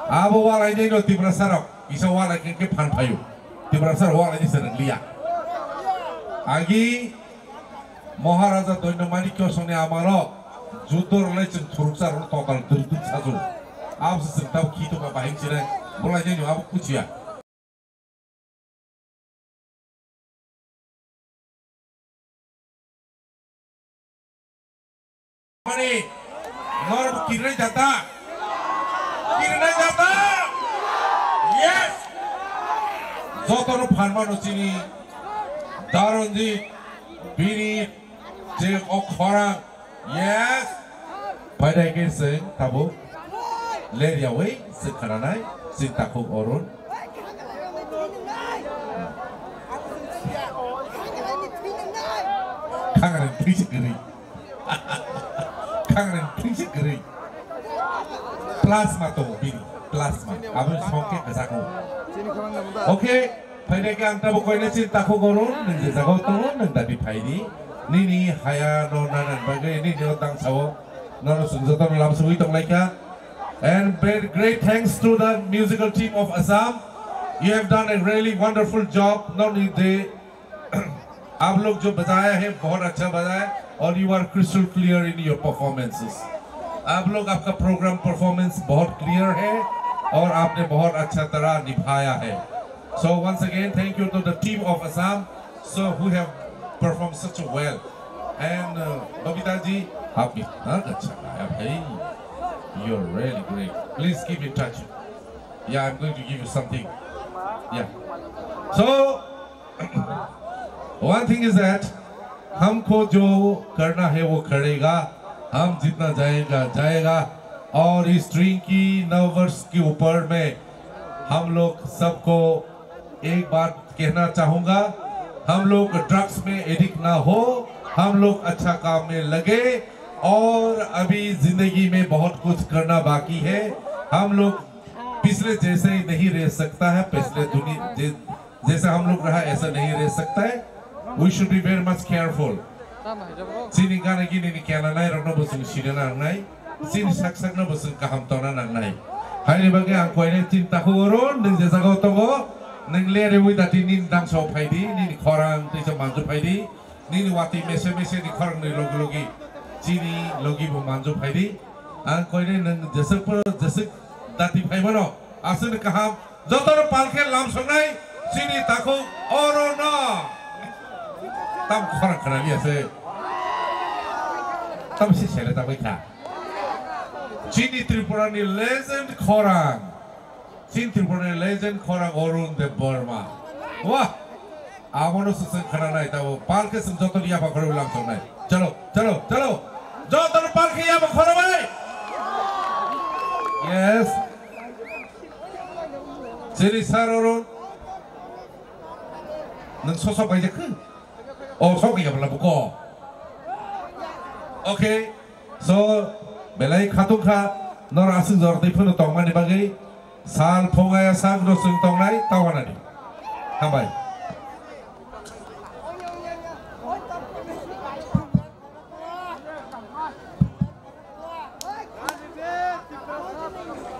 Abo walainaino Tiprasarok kisa walai khe khe phan phaio. Tiprasarok walaini se rwngliya. Agi Maharaja Doino Manikyo songni amalo judo rwlai chwng thuruksa rwno tokal durduk sajwk. Abose chwng tabo khitok bahai chinai bwlainaino abo kuchiya. Mani, norok kirinai jata. Kirinai jata. Yes. Jotono phan mano chini Daronjit, bini je o khorang. Yes. Paidai khe chwng tabuk ler yaui chwng khananai chwng takhuk Arun. Khangreng thwi se kwrwi. Khangreng thwi se kwrwi. Plasma tongo bini, plasma. Aboni song khe kwchak tongo. Okay. Phainai khe ang tabuk koinai chini takhuk Arun, nwng je jagao tongo, nwng dabi phaidi. Nini haya no nanan bagwi, nini o tang sao, nono chwng jotono lamsogwi tonglaikha. And very great thanks to the musical team of Assam. You have done a really wonderful job. Nokni je आप लोग जो बजाया है, बहुत अच्छा बजाया, और you are crystal clear in your performances. आप लोग, आपका प्रोग्राम परफॉर्मेंस बहुत क्लियर है और आपने बहुत अच्छा तरह निभाया है। So once again, thank you to the team of Assam, so who have performed such well. And uh, Babita जी, आप भी बहुत अच्छा गाया भाई। You're really great. Please keep in touch. Yeah, I'm going to give you something. Yeah. So one thing is that हमको जो करना है वो करेगा, हम जितना जाएगा जाएगा। और इस ट्रेन की नववर्ष के ऊपर में हम लोग सबको एक बात कहना चाहूँगा, हम लोग ड्रग्स में एडिक्ट ना हो, हम लोग अच्छा काम में लगे। और अभी जिंदगी में बहुत कुछ करना बाकी है। हम लोग पिछले जैसे ही नहीं रह सकता है, पिछले दुनिया जै-, जैसा हम लोग रहा ऐसा नहीं रह सकता है। We should be very much careful. Chini gana gini ni kena nai rokno bo chwng sina nangnai, chini sak sakno bo chwng kaham tona nangnai. Haini bagwi ang koinai chini takhuk Arun, nwng je jagao tongo, nwng lerwi dati nini dangso phaidi, nini khorang twiso manju phaidi, nini watwi mese mese ni khorang ni logi logi, chini logi bo manju phaidi. Ang koinai nwng jeswk po jeswk dati phaimano, aswkni kaham, jotono palkhe lamsoknai chini takhuk Arun no. Tam khorang khna liya se. Tam si sele ta bai kha. Chini Tripura ni legend khorang. Chini Tripura ni legend khorang Arun Debbarma. Wah. Abono swswng khna nai tabo. Palkhe swng jotono yapha khorwi lamsoknai. Chalo, chalo, chalo. Jotono palkhe yapha khorwi. Yes. Chini sir Arun. Nwng sosok bai jakhu. O sok ya bla buko. Okay. So belai khatung kha nor aswk jor tei phano tongmani bagwi sal phongaya sak no swng tongnai tawanani. Hambai.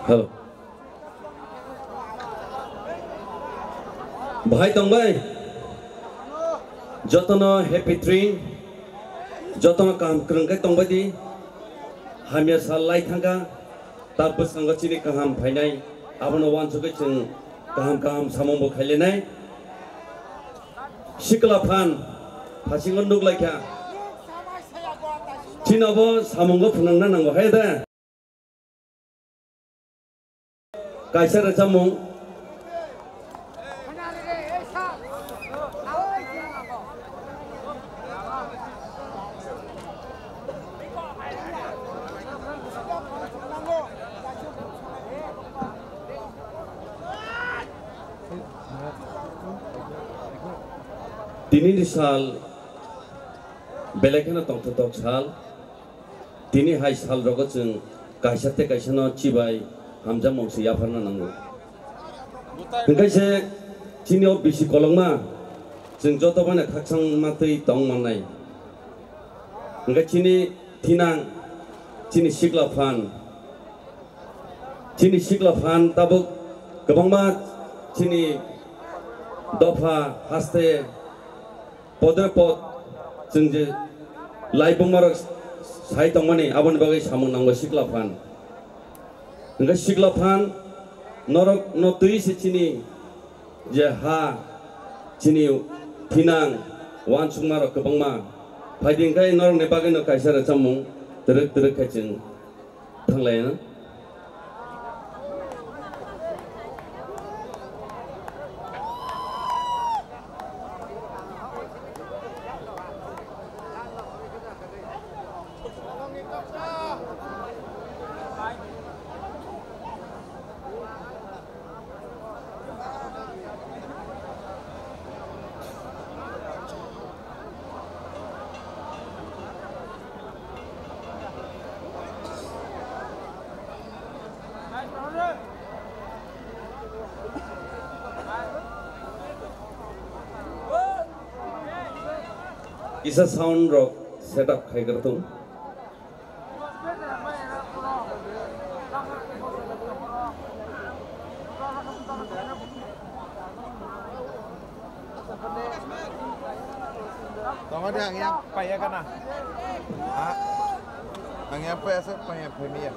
Hello. Bahai tongbai. Jotono happy train. Jotono kaham kwrwng khe tongbai di. Hamya sal lai thangkha. Ta bwskango chini kaham phainai. Abono uansugwi chwng kaham kaham samungbo khailainai. Sikla phan phasingo nuklaikha. Chinobo samungo phunukna nango hai da. Kaisa rwchapmung. Tini ni sal belai kheno tongthoktok sal. Tini hai sal rogo chwng kaisa tei kaisa no chibai hamjakmung se yapharna nango. Hwnkhe se chini o bisi kolokma chwng joto bai no khakchangma twi tong mannai. Hwnkhe chini thinang, chini sikla phan, chini sikla phan tabuk kwbangma chini dopha haste podre pod chwng je laibuma rok sai tongmani aboni bagwi samung nango sikla phan. Hwnkhe sikla phan norok no twi se chini je ha chini thinang uansukma rok kwbangma phaidi hwnkhe norok ni bagwi no kaisa rwchapmung twrwk twrwk khe chwng thanglai no. Kisa sound rok setup khai kar tung. Tama de ang yang paya kana. Ha? Ang yang paya sa paya paya.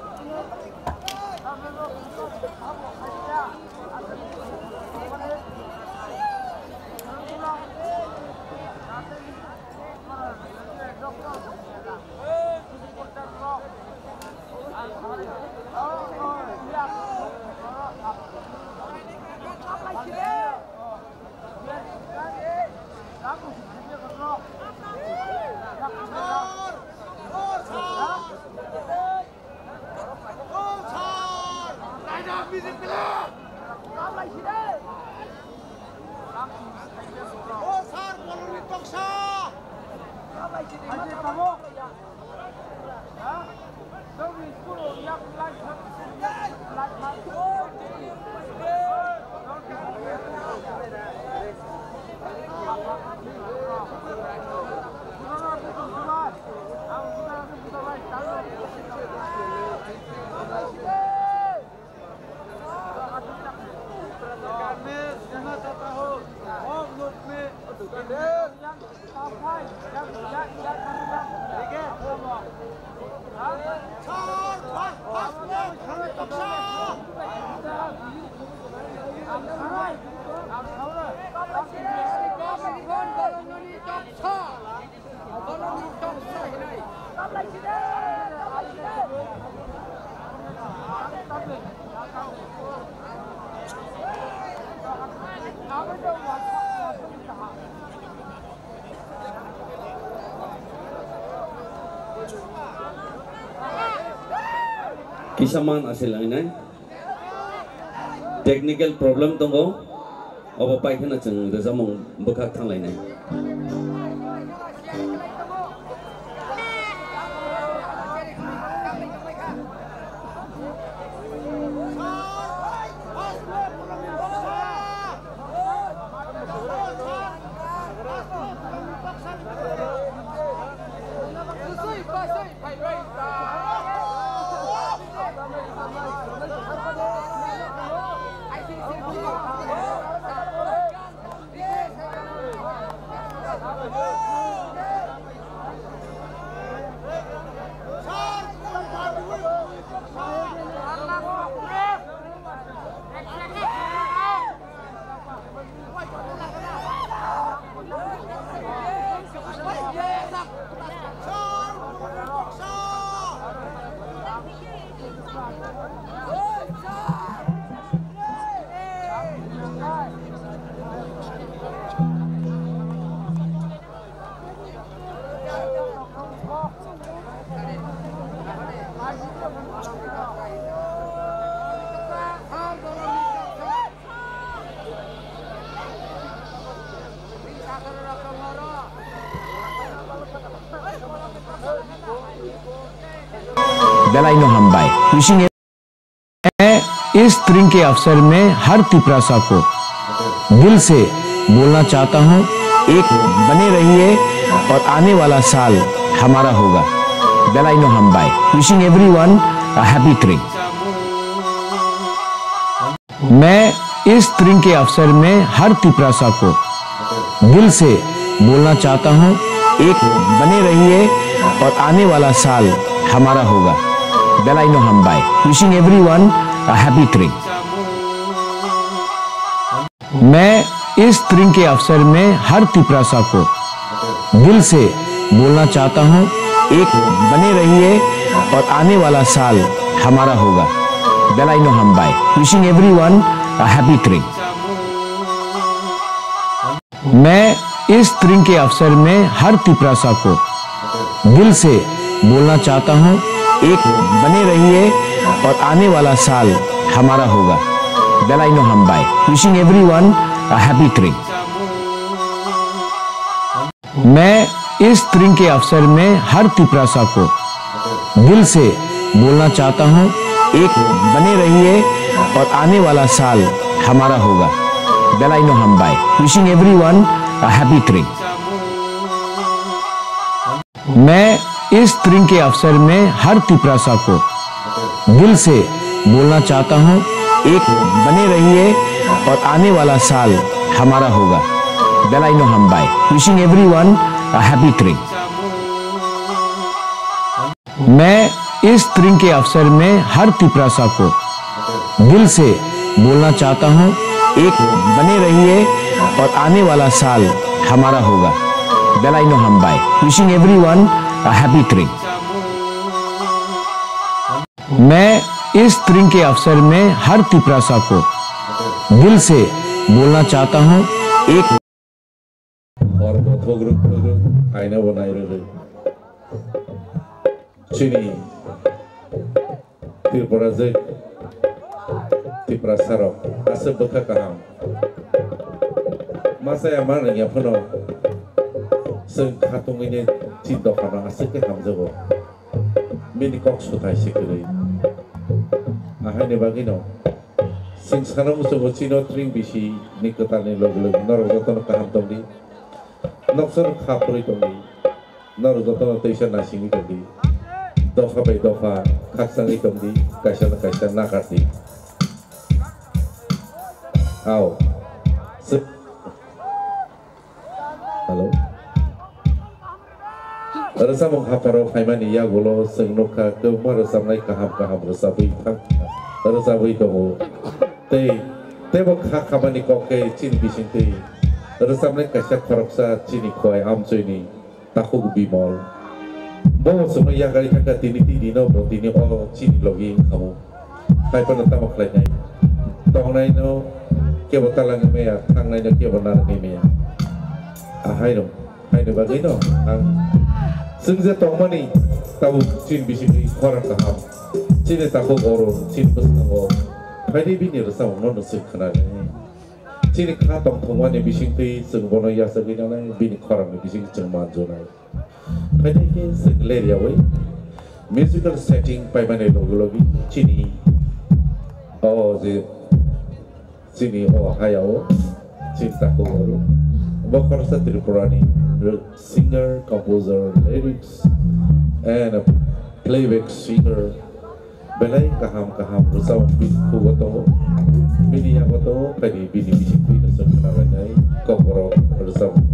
Kisa man ase lainai. Technical problem tongo. Obo pai kheno chwng rwchapmung bwkhak thanglainai. Belai no hambai. Wishing you. मैं इस तरीके के अवसर में हर तिपरासा को दिल से बोलना चाहता हूँ, एक बने रहिए और आने वाला साल हमारा होगा। Belai no hambai. Wishing everyone a happy Tring. मैं इस तरीके के अवसर में हर तिपरासा को दिल से बोलना चाहता हूँ, एक बने रहिए और आने वाला साल हमारा होगा। Belai no hambai. Wishing everyone a happy Tring. मैं इस तरीके के अवसर में हर तिपरासा को दिल से बोलना चाहता हूँ, एक बने रहिए और आने वाला साल हमारा होगा। Belai no hambai. Wishing everyone a happy Tring. मैं इस तरीके के अवसर में हर तिपरासा को दिल से बोलना चाहता हूँ, एक बने रहिए और आने वाला साल हमारा होगा। Belai no hambai. Wishing everyone a happy Tring. मैं इस तरीके के अवसर में हर तिपरासा को दिल से बोलना चाहता हूँ, एक बने रहिए और आने वाला साल हमारा होगा। Belai no hambai. Wishing everyone a happy Tring. मैं इस तृण के अवसर में हर तिपरासा को दिल से बोलना चाहता हूँ, एक बने रहिए और आने वाला साल हमारा होगा। Belai no hambai. Wishing everyone a happy Tring. मैं इस तृण के अवसर में हर तिपरासा को दिल से बोलना चाहता हूँ, एक बने रहिए और आने वाला साल हमारा होगा। Belai no hambai. Wishing everyone a happy Tring. मैं इस तृण के अवसर में हर तिपरासा को दिल से बोलना चाहता हूँ, एक Hor bo thugrwk thugrwk, aina bo nairwrwk. Chini Tripura jwk, Tiprasa rok aswk bwkha kaham. Masa ya ma nangya phano chwng khatungwi ni chini dophano aswk khe hamjago. Bini kok suthai se kwrwi. Ahaini bagwino chwng sana muchungo chino Tring bisi ni kwtalni logi logi norok jotono kaham tongdi. Noksa no kha phurwi tongdi. Norok jotono teisa naisingwi tongdi. Dopha bai dopha khakchangwi tongdi. Kaisa no kaisa nakardi. Ao. Hello. Rwchapmung hapharo phaimani yagulo chwng nukha kwbangma rwchapnai kaham kaham rwchapwi thang, rwchapwi tongo. Tei teibo kha khamani kok khe chini bisingtwi rwchapnai kaisa khoroksa chini khowai amchoini takhuk Bimol. Bo chwngno yakarwi thangkha tini tini no bo tini o chini logi wngkha mo. Hai phano tamo khlainai? Tongnaino kebo talangwi maya, thangnaino kebo narwgwi maya. Ahaino, haino bagwino ang chwng je tongmani tabuk chini bisingtwi khorang kaham. Chini takhuk oro, chini bwskango phaidi bini rwchapmungno nwswk khwnanai. Chini kha tongthokmani bisingtwi chwng bono yachagwi nanai, bini khorangni bisingtwi chwng manjunai. Phaidi khe chwng ler yaui musical setting paimani logi logi chini o je chini o hayao chini takhuk oro bo khoroksa Tripurani singer, composer, lyrics and playback singer. Belai kaham kaham rwchapmung bini khugo tongo, bini yago tongo, phaidi bini bisingtwi no chwng khna lainai kokborok rwchapmung.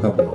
Hambai.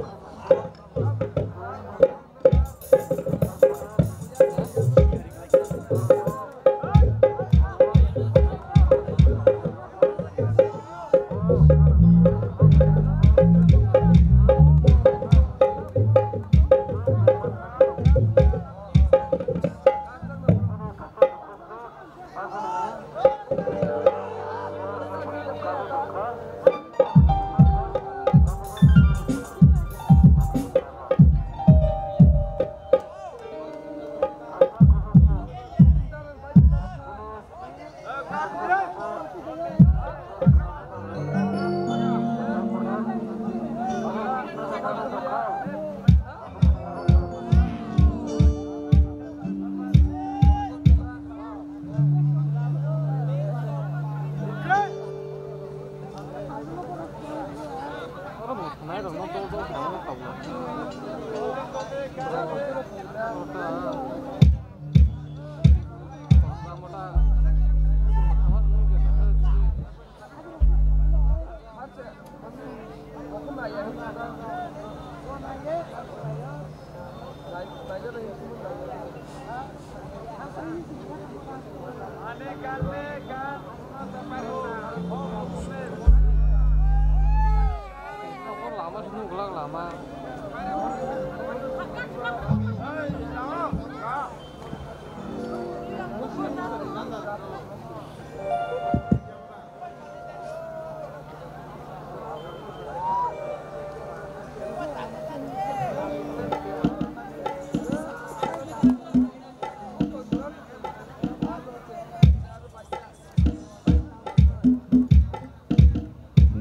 Lama sini ulang lama.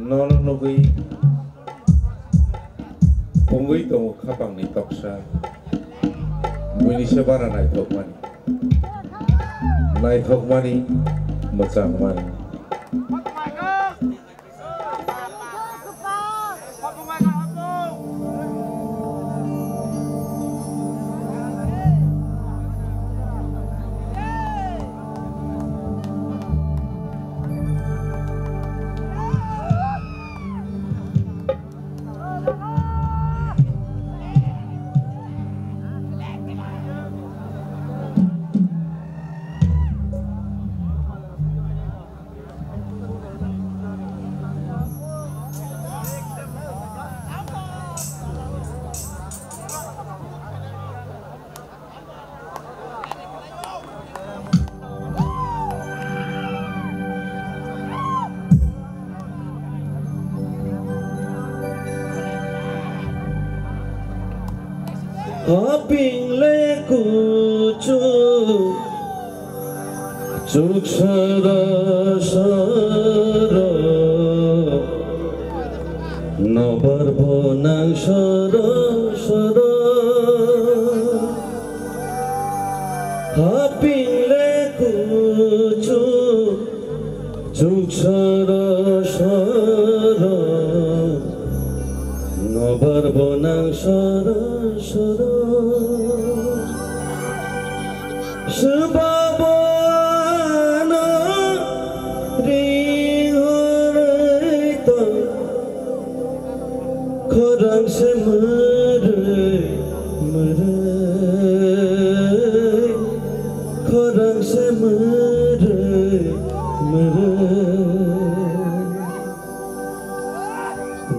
Nono nugwi pungwi tongo khapangni toksa. Buini se bara naithokmani. Naithokmani, mwchangmani. Haping le kuchuk, chuk sara sara, nobar bonang sara sara. Haping le kuchuk, chuk sara sara, nobar bonang sara sara. Swbabo ano ring horoi tong. Khorang se mwrwi, mwrwi, khorang se mwrwi, mwrwi.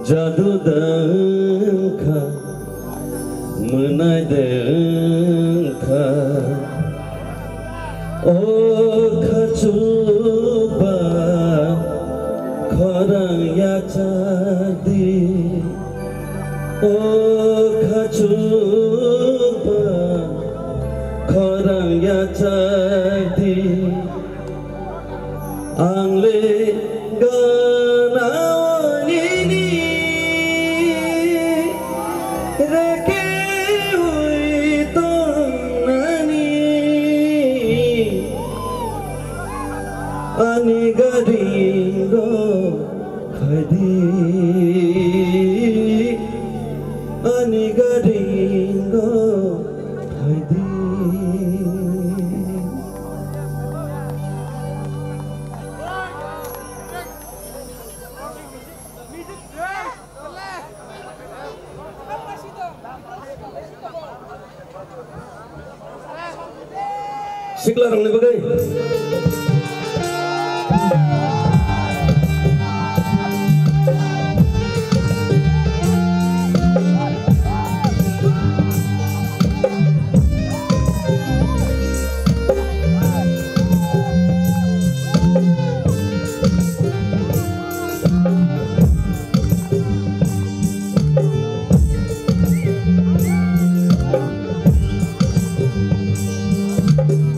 Jadu dangkha, mwnai dangkha. O khachukba khorang yachak di. O khachukba khorang yachak di. Ang le gana nini reke ui tongnani. Ani garingo khaidi, ani garingo khaidi. Sikla rokni bagwi.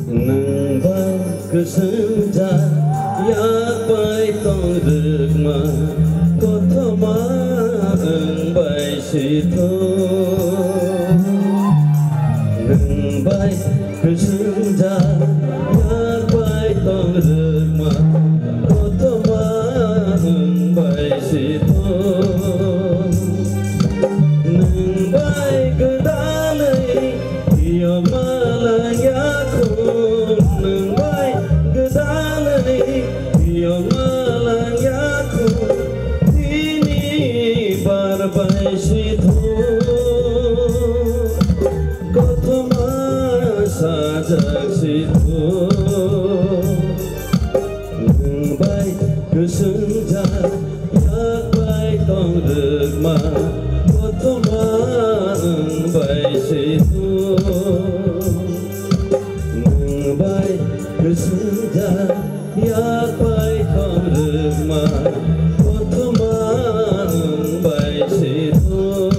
Nwng bai kwswngjak yak bai tong rwkma, kothoma nwng bai sithok. Nwng bai kwswngjak yak bai tong rwkma, kothoma nwng bai sithok. Nwng bai gwdalwi phiyokma langya kho, nwng bai gwdalwi phiyokma langya kho, tini bar bai sithok. Kothoma sajak sithok, nwng bai kwswngjak yak bai tong rwkma, kothoma nwng bai sithok. Nwng bai kwswngjak yak bai tong rwkma, kothoma nwng bai sithok.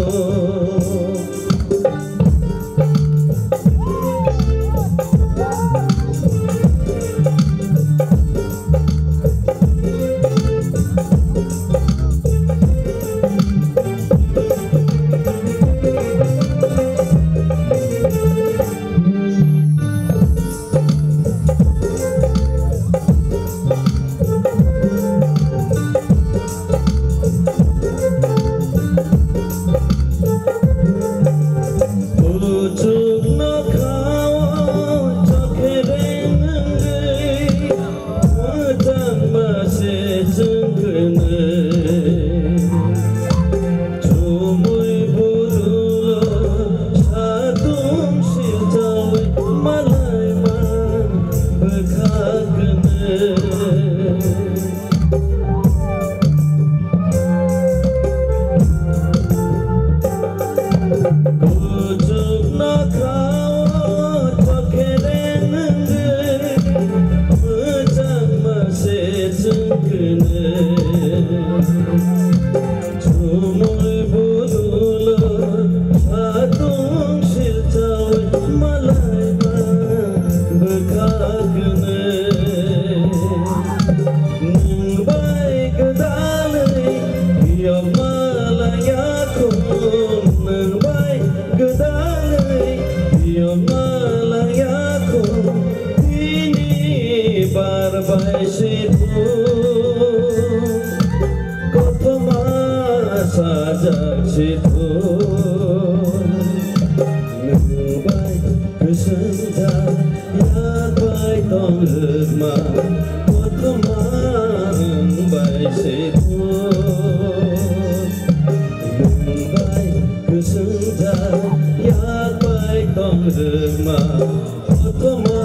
Malaya kho bini bar bai se thung, kothoma sajak se thung. Nwng bai kwswng jak yak bai tong rwkma, kothoma nwng bai se thung. Nwng bai kwswng jak yak bai tong rwkma, kothoma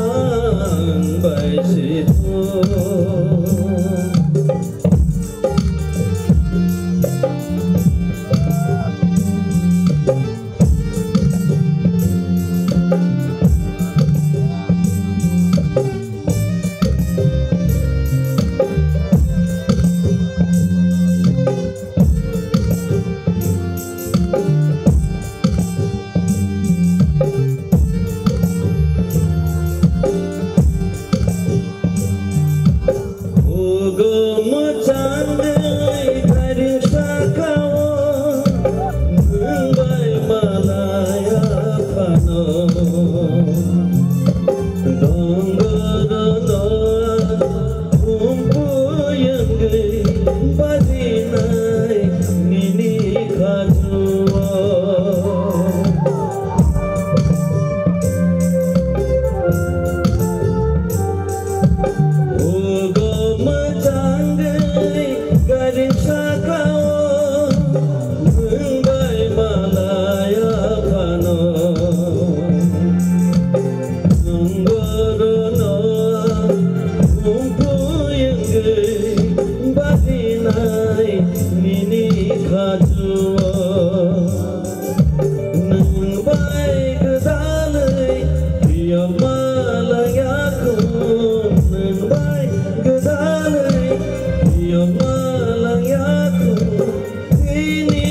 nwng bai se thung. Ugo mwchangwi gari sakao nwng bai malaya phano. Dongorono ang umpuyangwi badinai nini khajuo. Ugo mwchangwi gari sakao nwng bai malaya phano. Nwng borono umpuyangwi badinai nini khajuo. Nwng bai gwdalwi phiyokma langya kho, nwng bai gwdalwi phiyokma langya kho, bini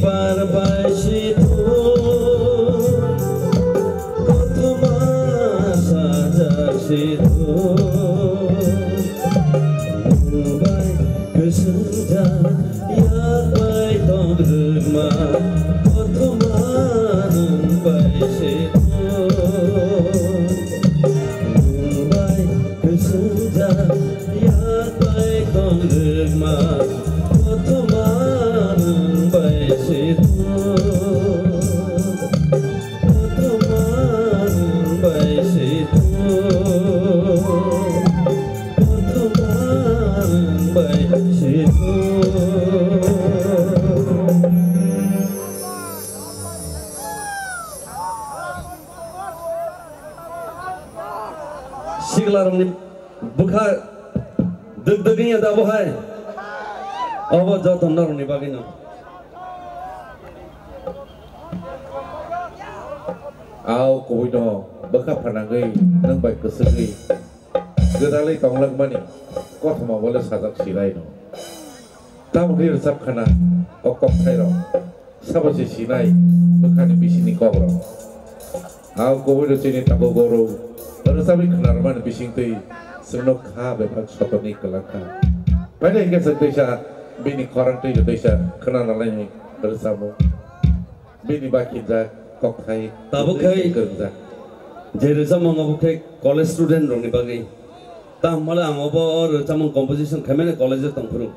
bar bai se thung, kothoma sajak se thung. Nwng bai kwswng jak yak bai tong rwkma, kothoma nwng bai se thung. Nwng bai kwswng jak yak bai tong rwkma, kothoma nwng bai se thung. Kothoma nwng bai se thung. Kothoma nwng bai se thung. Siklarokni bwkha dwk dwk wngya da bo hai? Obo joto norokni bagwino. Ao kubui no bwkha phanangwi nwng bai kwswgwi gwdalwi tonglakmani kothoma bole sajak silaino. Tamoni rwchapkhana o kokthairok sabo se sinai bwkhani bisingni kokrok. Ao kubui no chini tabuk oro rwchapwi khwnarwmani bisingtwi chwngno kha bebak sotonwi kwlangkha. Painai khe chwng teisa bini khorang twi teisa khwnanalaini rwchapmung. Bini bakhinjak kokthai tabuk khai kwrwngjak. Je rwchapmung obo khe college student rokni bagwi. Tamo le ang obo rwchapmung composition khaimani college o tongphuru.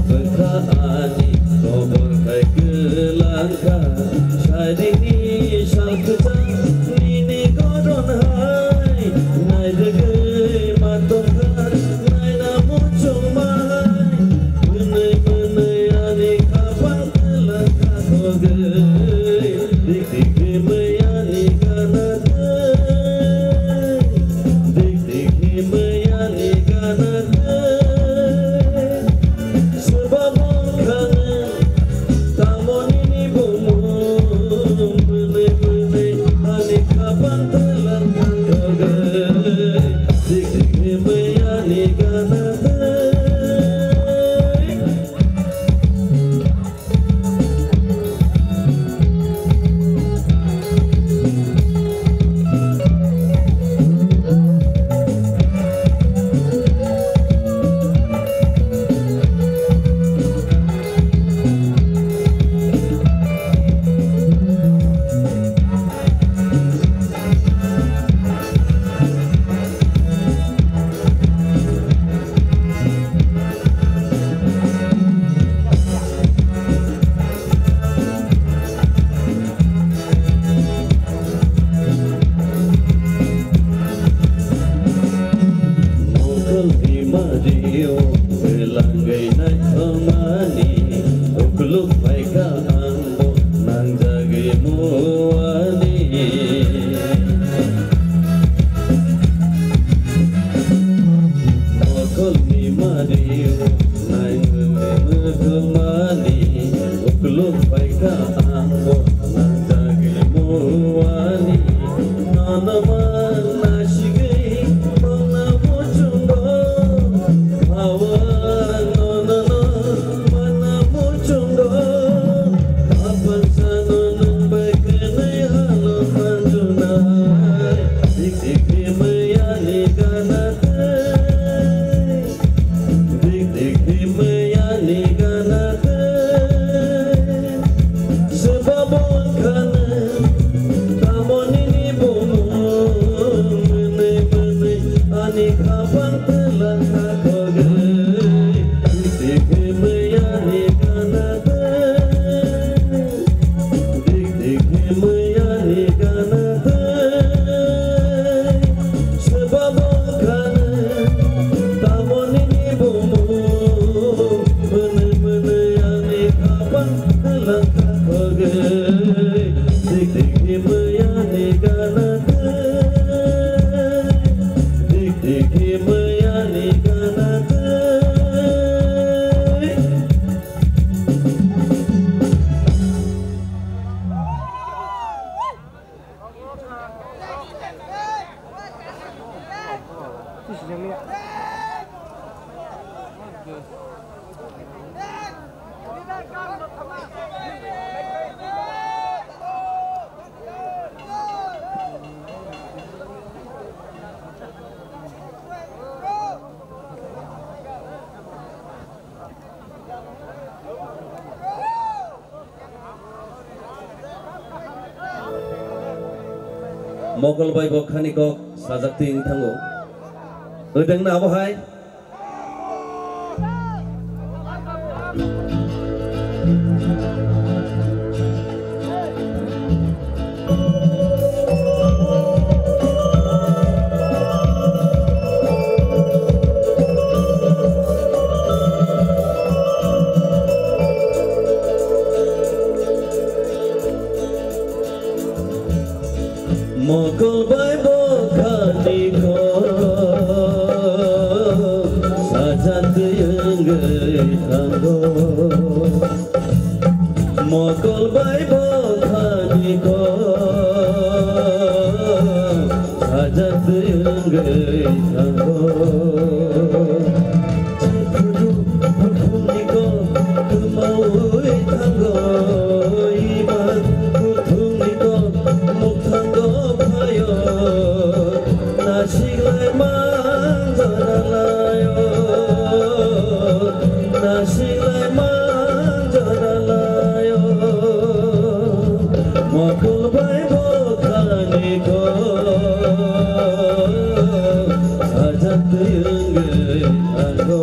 Bwkha ani kobor khai kwlangkha, sarini sal kwchang nini goron hai, nairwgwi ma tongkha, naina muchungma hai, mwnwi mwnwi ani khapang kwlangkha khogwi, dik dik himwi ani gana twi, dik dik himwi ani gana twi. Swba bongkha nwng, tamo nini bumung? Mwnwi mwnwi ani khapang twlang thangkogwi, dik dik himwi ani gana twi. Mokol bimario belangwi naithomani, ukluk phaikha ang bo nangjagwi muani. Mokolni mari naingwi mwthangmani, ukluk phaikha ang bo nangjagwi muani. Nono mang nasigwi mangna muchungo, hawa nono no. Mana muchungo, apan sano nang bai kene alo manjunai. Dik dik himwi ani gana twi, dik dik himwi ani gana twi. Swba bongkha nwng, tamo nini bumung? Mwnwi mwnwi ani khapang twlang kha khogwi, dik dik himwi ani gana twi, dik dik himwi ani gana twi. Swba bongkha nwng, tamo nini bumung? Mwnwi mwnwi ani khapang twlang kha khogwi, dik dik himwi ani gana twi, dik dik himwi ani gana twi. Mokol bai bo khani kok sajak twi wng thango. Wng tongna abo hai. Mokol bai bo khani kok sajak twi wngwi thango. Mokol bai bo khani kok sajak twi wngwi thango. Chephudu bukhukni kok kwmaui thango, iman bukhukni kok mukthango phaio. Nasiklai manjana laio, nasiklai manjana laio. Mokol bai bo khani kok sajak twi wngwi thango.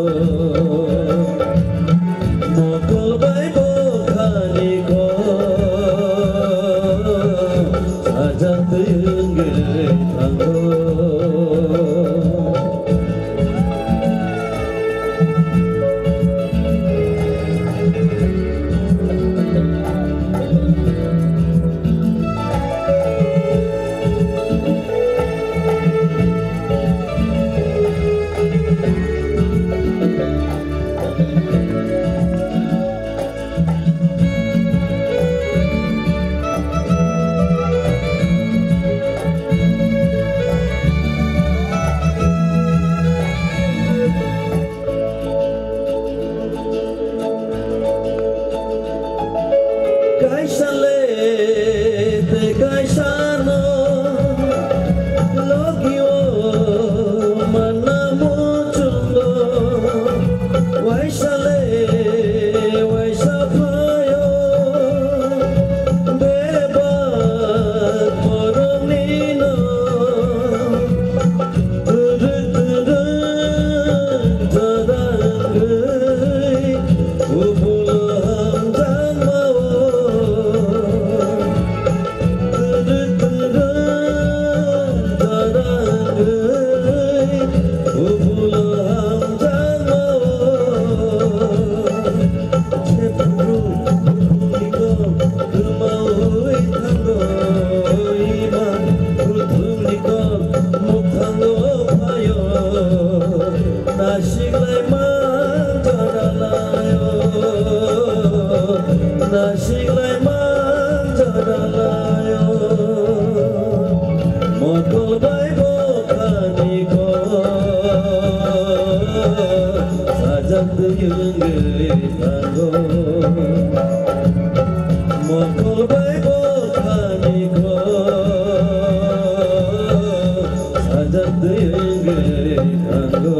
Nasinglai manjana laio, mokol bai bokhani kok, sajak twi wngwi thango. Mokol bai bokhani kok, sajak twi wngwi thango.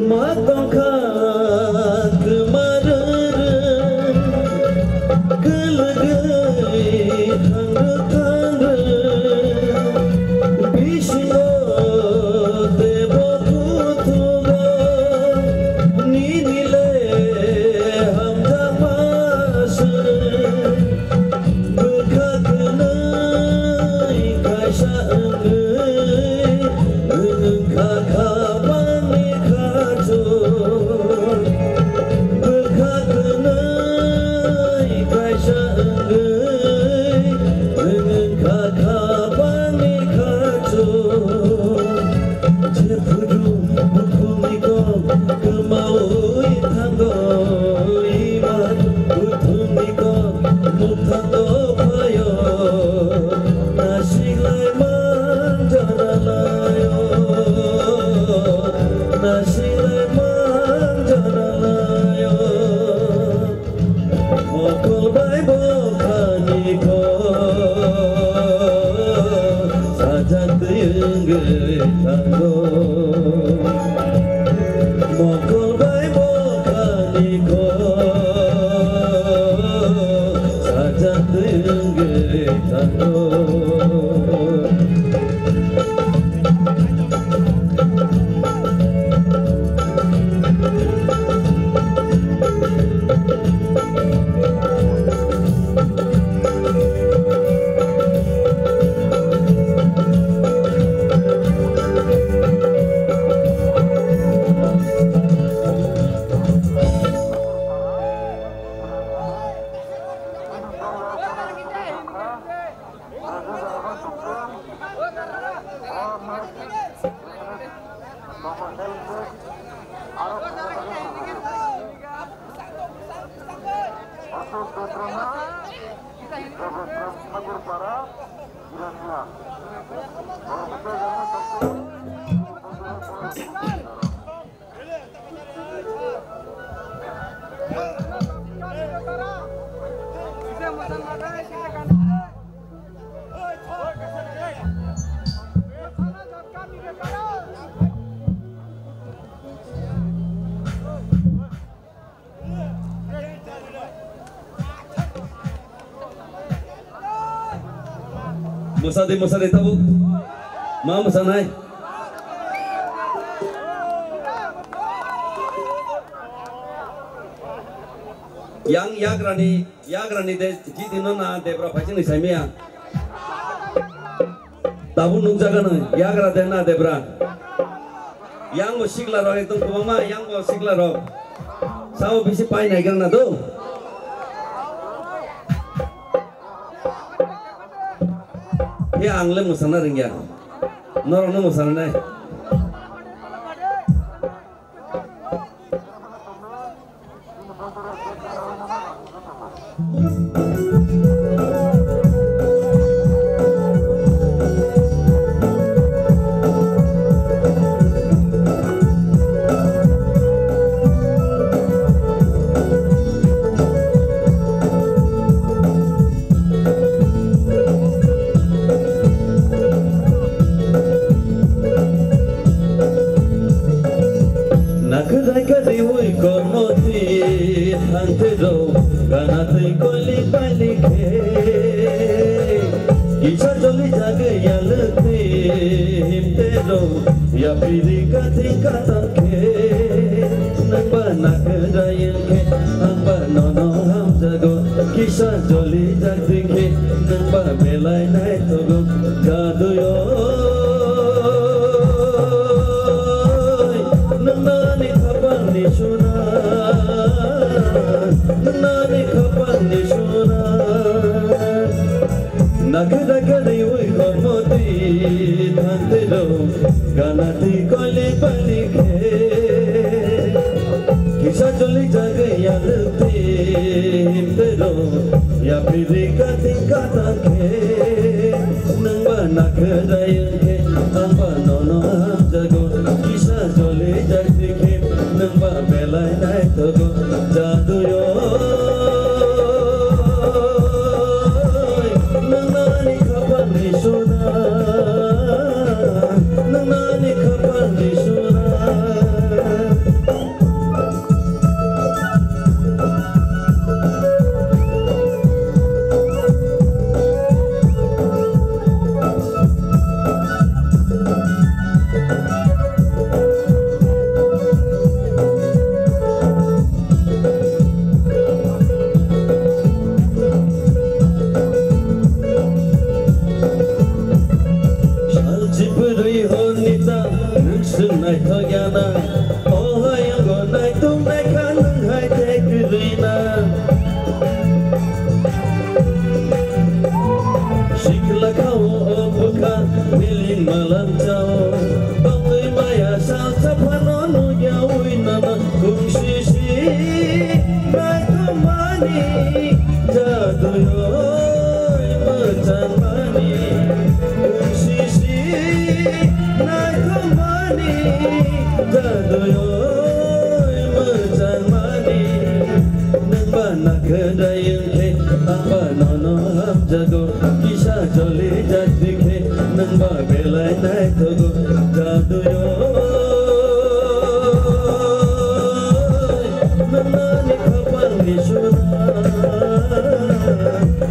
Ma tongkha kwma rwrwng, kwlwgwi thangrwk thangrwk, bisingo teibo kuthugo nini le hamjakma se. Bwkha kwnwi kaisa wngwi wngkha kha bangni khachuk. Bwkha kwnwi kaisa wngwi wngkha kha bangni khachuk. Jephuru bukhukni kok kwmaui thango, ima buthumni kok mukthango phaio. Nasinglai manjana laio, nasinglai manjana laio. Mokol bai bokhani kok sajak twi wngwi thango. Mokol bai bokhani kok sajak twi wngwi thango. Mwsadi, mwsadi, tabuk ma mwsanai? Yang yagrani, yagrani de jidino na debra phaisingni saimaya. Tabuk nukjaganwi yagra de na debra. Yang bo sikla rok ekdom kwbangma, yang bo sikla rok. Sao bisi pai naigra na do. He ang le mwsana rwngya. Norok no mwsana nai. Yapiri kathing katang khe, nwng ba nakhwrai wng khe, ang ba nono hamjago. Kisa joli jak di khe, nwng ba belai naithogo. Jadui oi, nwng nani khapang ni suna, nwng nani khapang ni suna. Nakhwrai kwrwi ui kormo twi thang twi rw, gana twi koili bali khe. Kisa joli jagwi yalwk twi him twi rw, yapiri kathing katang khe. Nwng ba nakhwrai wng khe, ang ba nono hamjago. Kisa joli jak di khe, nwng ba belai naithogo. Jadui oi, nwng nani khapang ni suna, nwng nani khapang ni suna. Sal chibwrwi horni ta, nwng swng naithok ya na. O hayungo naitung naikha nwng hai tei kwrwi na. Sikla khao o bwkha, miling malam chao. Bangwi maya sal saphano nugya ui nana. Kung sisi naithokmani, jadui oi mwchangmani. Kung sisi naithokmani, jadui oi mwchangmani. Nwng ba nakhwrai wng khe, ang ba nono hamjago. Kisa joli jak di khe, nwng ba belai naithogo. Jadui oi, nwng nani khapang ni suna,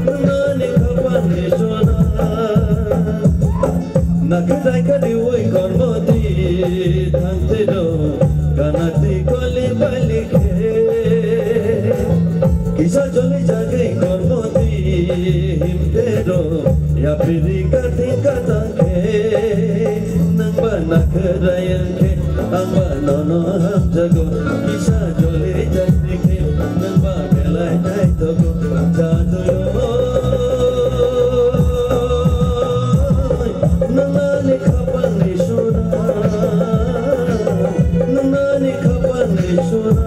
nwng nani khapang ni suna. Nakhwrai kwrwi ui kormo twi thang twi rw, gana twi koili bali khe. Kisa joli jagwi kormo twi him twi rw, yapiri kathing katang khe. Nwng ba nakhwrai wng khe, ang ba nono hamjago. Kisa joli jak di khe, nwng ba belai naithogo. Jadui oi, nwng nani khapang ni suna, nwng nani khapang ni suna.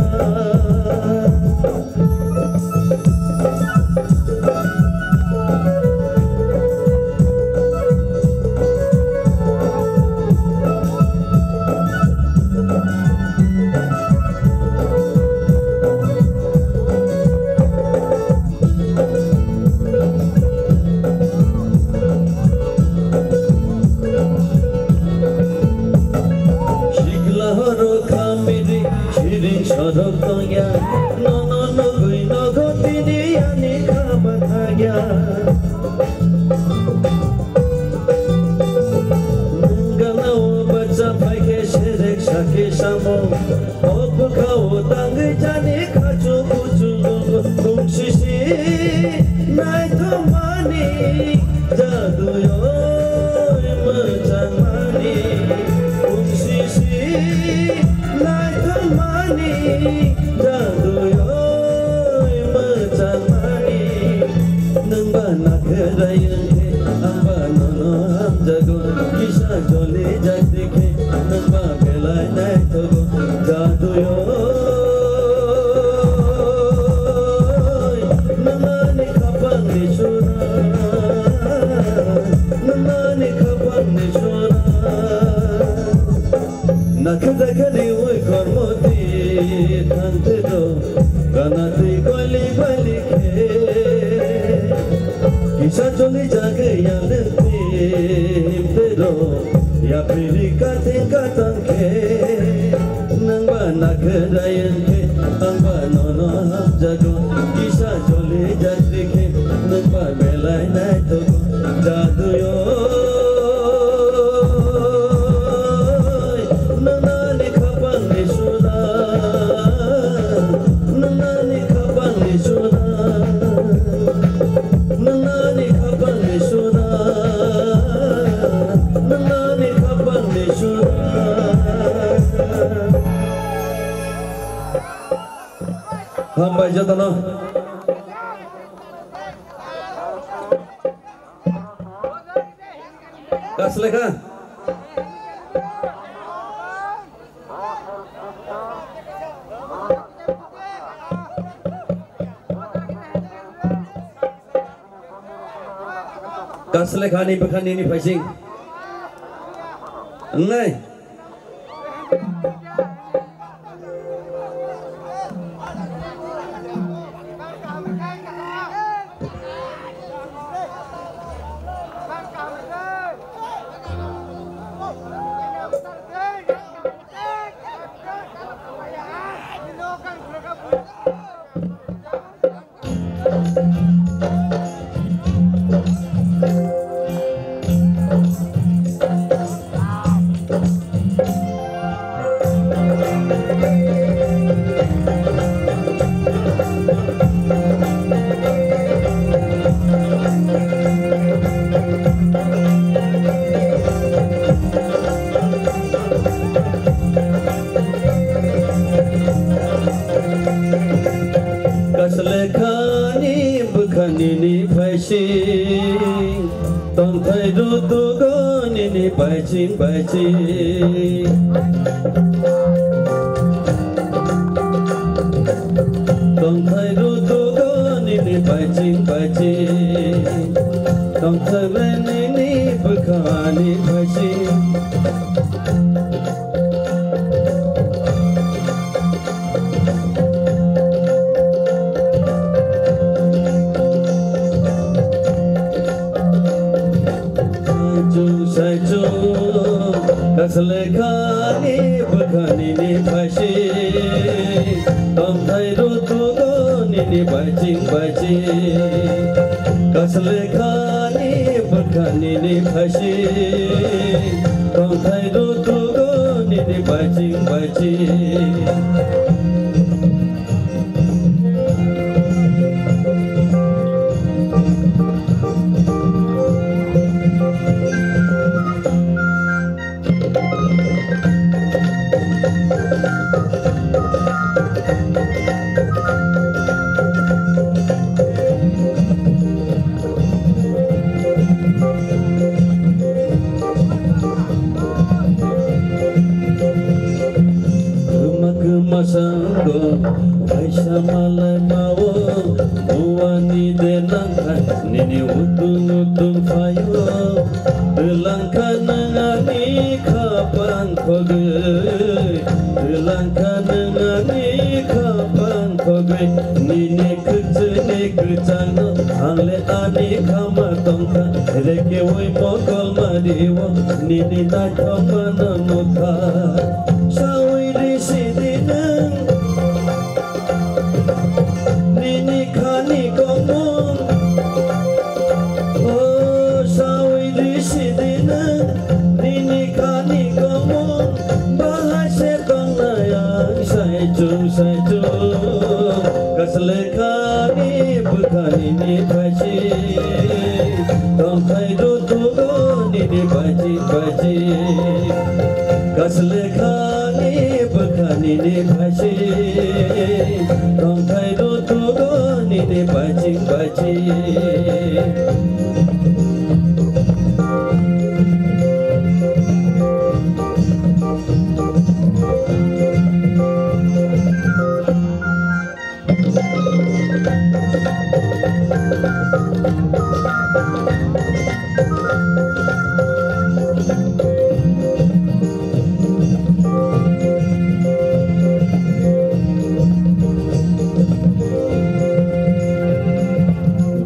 Sikla horo khamiri siring sorok tongya, nono nugwi nogo tini ani kha bathagya. Nwng gana o bacha phaikhe serek sakhe samo, o bwkha o tangwi chani khachu kuchu tongo. Kung sisi naithokmani, jadui oi mwchangmani. Kung sisi naithokmani, jadui oi mwchangmani. Nwng ba nakhwrai wng khe, ang ba nono hamjago. Kisa joli jak di khe, nwng ba belai naithogo. Jadui oi, nwng nani khapang ni suna, nwng nani khapang ni suna. Nakhwrai kwrwi ui kormo twi thang twi rw, gana twi koili bali khe. Kisa joli jagwi yalwk twi him twi rw, yapiri kathing katang khe. Nwng ba nakhwrai wng khe, ang ba nono hamjago. Kisa joli jak di khe, nwng ba belai naithogo. Jadui oi, Hambai jotono. Kaslekha. Kaslekha ni bwkha nini phaising. Wngnai. Kaslekhani bwkha nini phaising, tongthai rutugo nini phaising phaising. Tongthai rutugo nini phaising phaising, tongthai nini bwkhani phaising. Saichung, saichung, kaslekhani bwkha nini phaising, tongthai rutugo nini phaising phaising. Kaslekhani bwkha nini phaising, tongthai rutugo nini phaising phaising. Kwma kwma sango kaisa malai mao, buani de nangkha nini utung utung phaio. Twlangkha nwng ani kha pang khogwi, twlangkha nwng ani kha pang khogwi. Nini kwchwini kwchangno ang le ani khama tongkha, rekeui mokol mario nini naithokmano nukha. Saui risi di nwng nini khani komung, o saui risi di nwng nini khani komung. Bahai se tongnai ang saichung saichung, kaslekhani bwkha nini phaising, tongthai rutugo nini phaising phaising. Kaslekhani bwkha nini phaising, tongthai rutugo nini phaising phaising.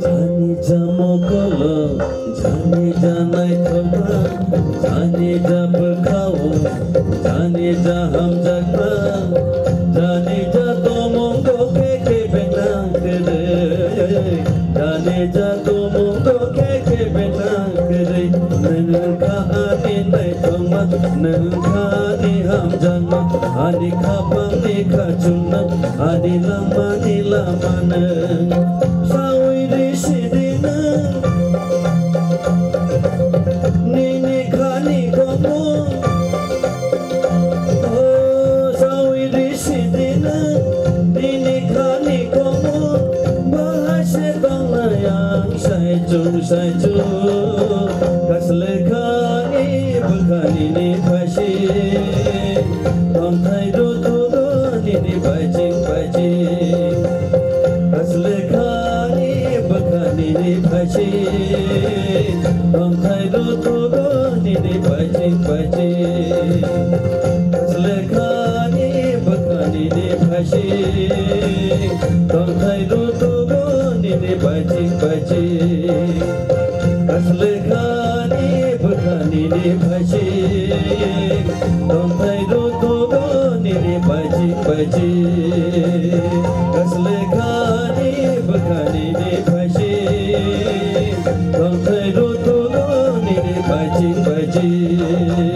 Jani jamo kolo. Jani ja naithokma, jani ja bwkhao, jani ja hamjakma, jani ja tomongo khe khe benang kwrwi, jani ja tomongo khe khe benang kwrwi. Nwng wngkha ani naithokma, nwng wngkha ani hamjakma, ani khapangni khachukma, ani langmani lama nwng. Saui risi di nwng nini khani komung. O saui risi di nwng nini khani Nini phaising tongthai rwthugo nini phaising phaising. Asle khani bwkha nini phaising tongthai rwthugo nini phaising phaising. Asle khani bwkha nini phaising tongthai rwthugo nini phaising phaising. Asle khani bwkha nini phaising tongthai rwthugo nini phaising phaising. Asle khani bwkha nini phaising tongthai rwthugo nini phaising phaising.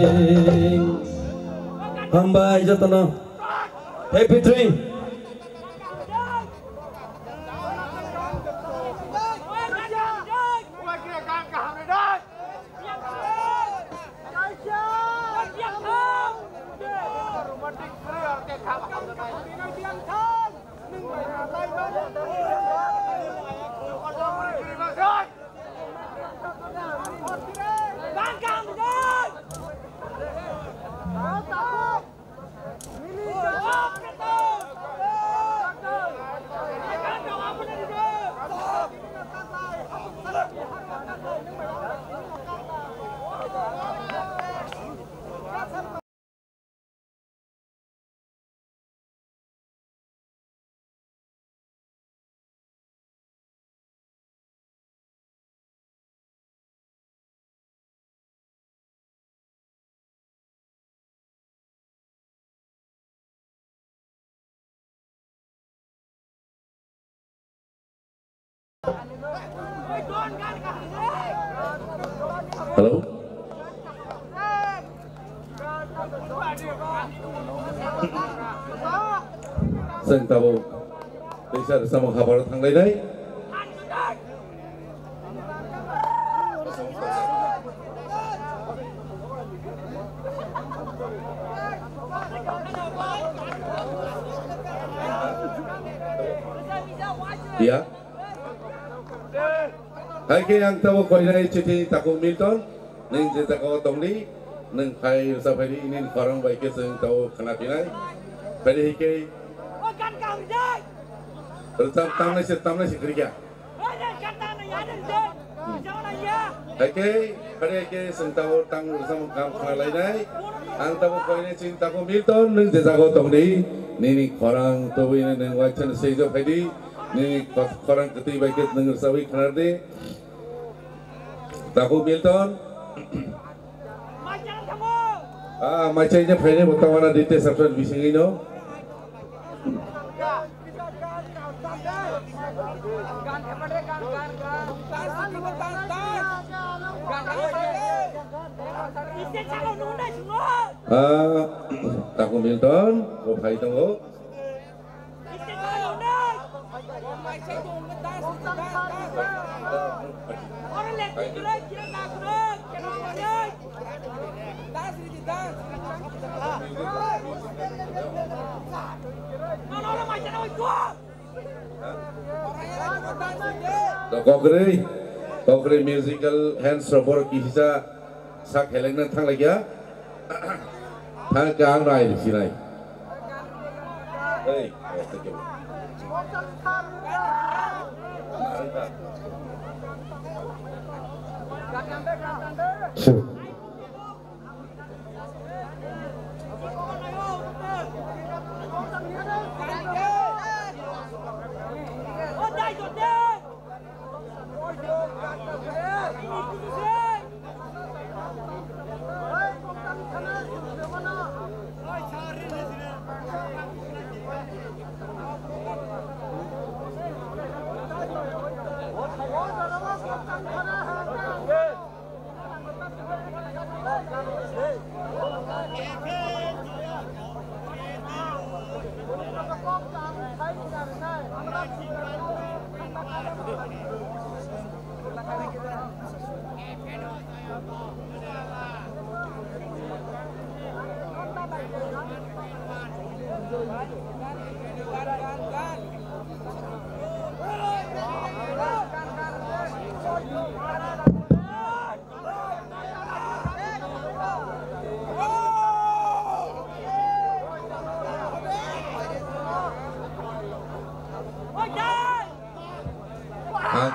Hambai jotono. Happy three. Hello. Chwng tabuk teisa rwchapmung habaro thanglainai. Ya. Hai khe ang tabuk koinai chini takhuk Milton, nwng je jaga o tongdi, nwng phai rwchap phaidi, nini khorang bai khe chwng tabuk khna phinai. Phaidi hai khe rwchap tamnai se, tamnai se kwrwi kha. Hai khe, phaidi hai khe chwng tabuk tang rwchapmung kaham khna lainai. Ang tabuk koinai chini takhuk Milton, nwng je jaga o tongdi, nini khorang tubui nwng waithani swijak phaidi. Nini khorang kwtwi bai khe nwng rwchapwi khna rwdi. Takhuk Milton. Ah, maichaino phainai bo tongmani dite subscribe bisingwino. Ah, takhuk Milton, bo phai tongo. Kokrwi, kokrwi musical hands rok borok kisa sak heleng nang thang laikya. Thang khe ang no ai rw sinai. Ei, oh, thank you.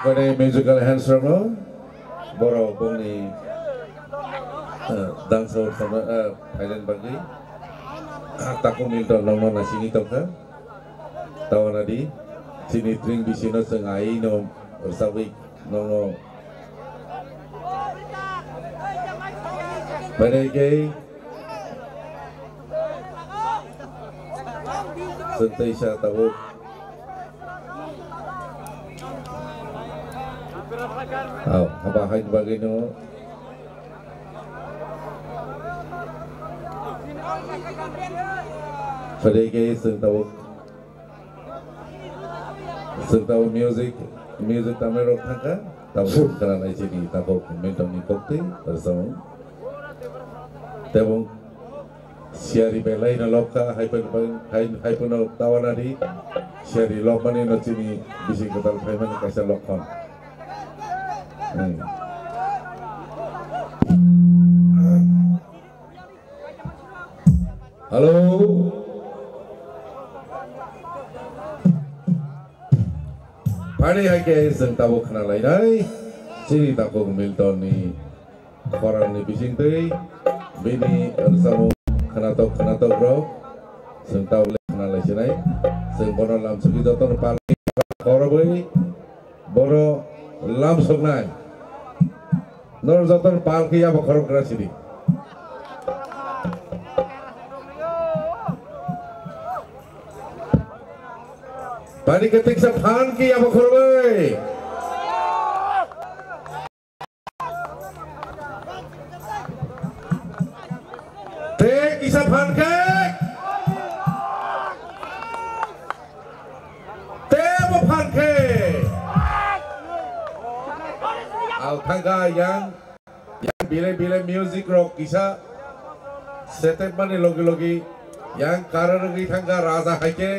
Bani musical hands rokno borok bongni, eh, dangsa ursamna, eh, phainani bagwi, ah, takhuk Milton nokno naisingwi tongkha. Tawana di, chini tring bisino chwng aino rwchapwi nokno phainai khe. Chwng teisa tabuk. Au, haba haini bagwino. Phainai khe chwng tabuk. Chwng tabuk music, music tamnai rok thangkha, tabuk khwnanai chini tabuk Milton ni koktwi rwchapmung. Tebong siyari belai no lokha, hai phano, hai, hai phano tawana di, siyari lokmani no chini bising kwtal phaimani kaisa lokhon. Hmm. Hello. Phainai hai khe chwng tabuk khwnalainai chini takhuk Milton ni khorang ni bisingtwi bini rwchapmung khwnatok khwnatok rok chwng tabuk le khwnalaisinai. Chwng bono lamsugwi jotono palni khorobwi bono lamsoknai. Nor jotono pal khe yabo khorok gra sidi. Pani khe tiksa phan khe yabo khorok bai. Te kisa phan khe. Tebo phan khe. Au thangkha yang, yang bile bile music rok kisa setep mani logi logi yang kara rwgwi thangkha raja hai khe.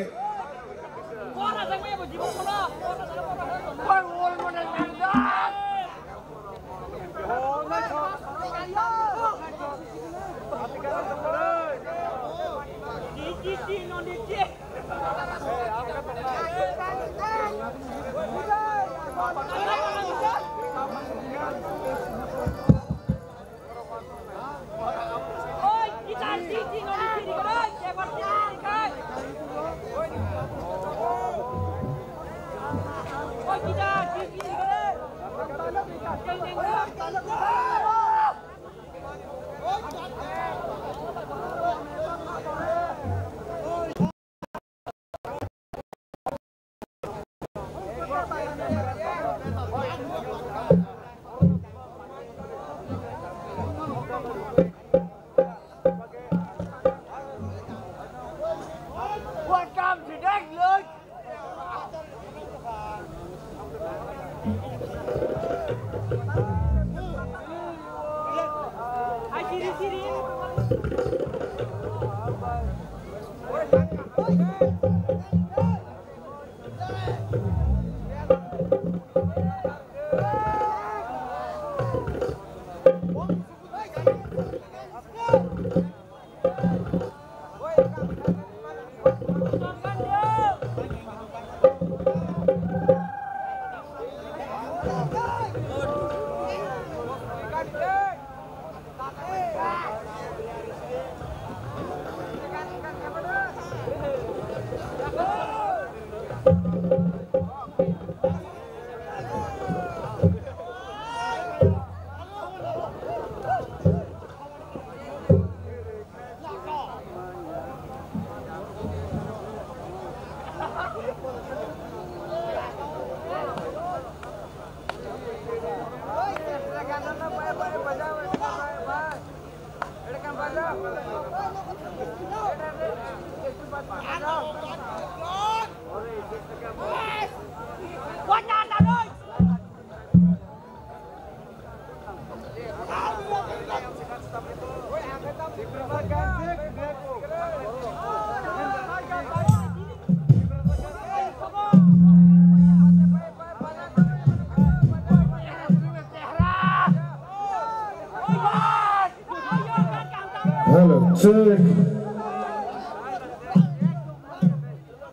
Hello, check.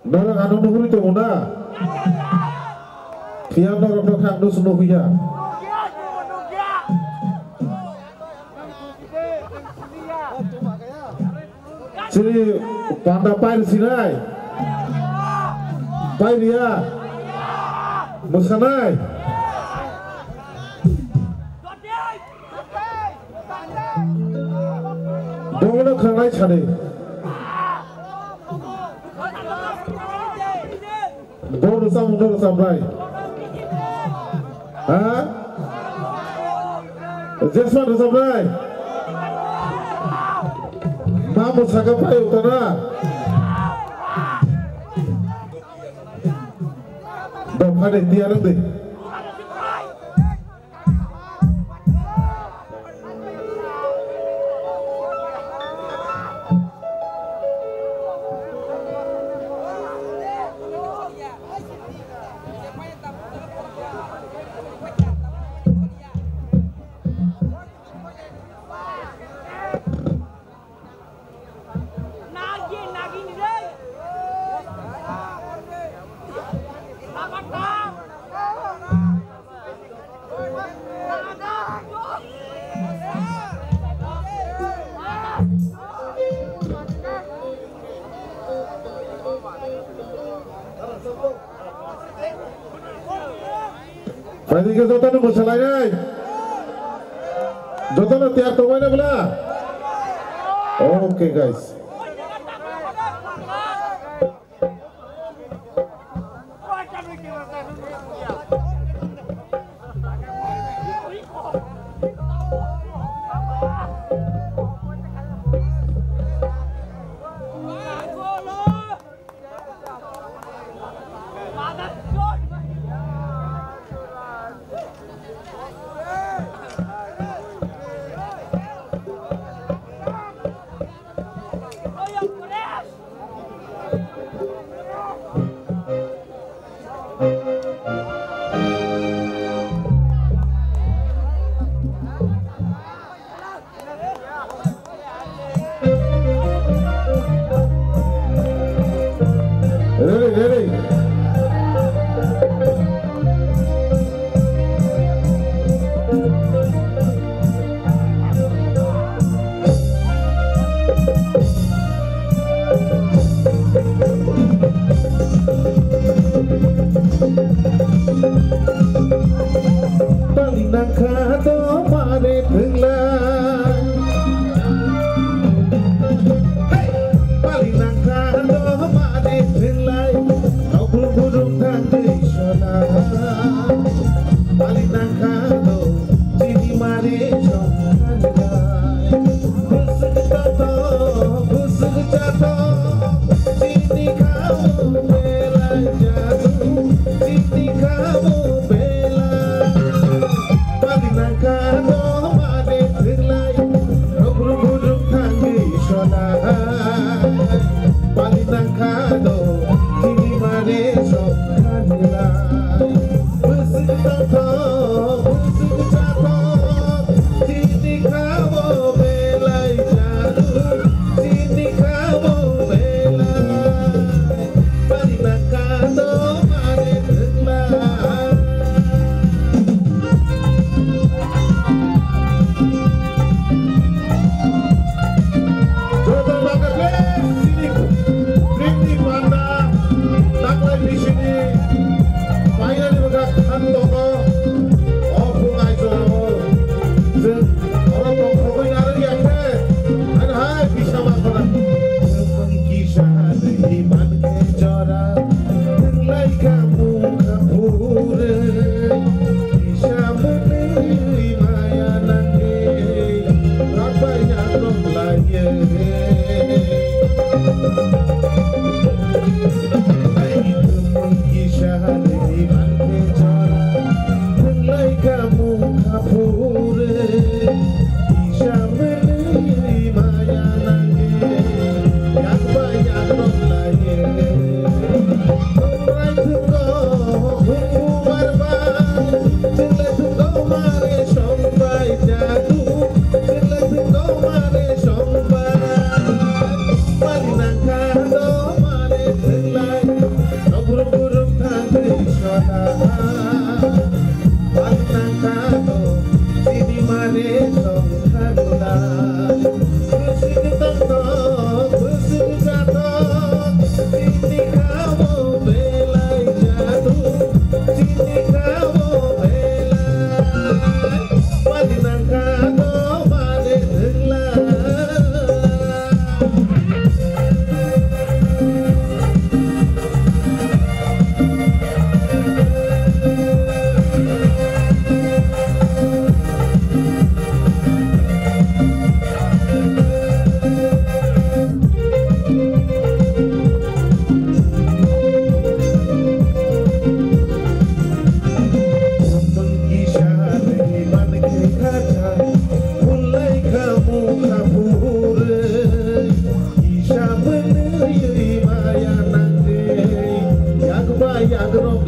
Norok ano nuhuri tongo na? Phiya norokno khakno swnwi huya. Chini panda pair sinai. Pairiya. Mwsanai. Bongno khanai sadi. Bo rwchapmung no rwchapnai. Ha? Jeswan rwchapnai. Ma mwsaka phai utana. Dopha de tiya rwdi. Phaidi khe jotono mwsalainai. Jotono tiyar tongbaina bwla? Okay, guys. Ready, ready. Pali nangkha to mare thwngla. Hey! Pali nangkha to mare thwngla. Nokru burung thangwi sola. Pali nangkha to chini mare chongkha nai. Bwswk tato, bwswk chato, chini khamo belai jadu, chini khamo belai. Pali nangkha to mare thwglai, rok rok rok thangwi solai. Pali nangkha to chini mare sok khanilai. Bwswk tongthok, bwswk chathok, chini khamo belai jadu, chini khamo belai. Pali nangkha to mare thwglai. Joto bagwi chini primni panda taklai bisini painani bagwi khan tongo. O phung aichoro chwng oro tongthogwi narwk ya khe, hai hai bisa ma khona. Chwng kisa rwgwi man khe jora, thwnglai kha mung kha phurwi. Kisa mwnwi maya nangwi, rak bai yakrok laiye. Ai, tumung kisa rwgwi man khe jora, thwnglai kha mung kha phurwi. Kisa mwnwi maya nangwi, yak bai yakrok laiye. Tumrai thwngko hukhu barbai, chwngla thwngko mare songbai jadu, chwngla thwngko mare songbai. Pali nangkha do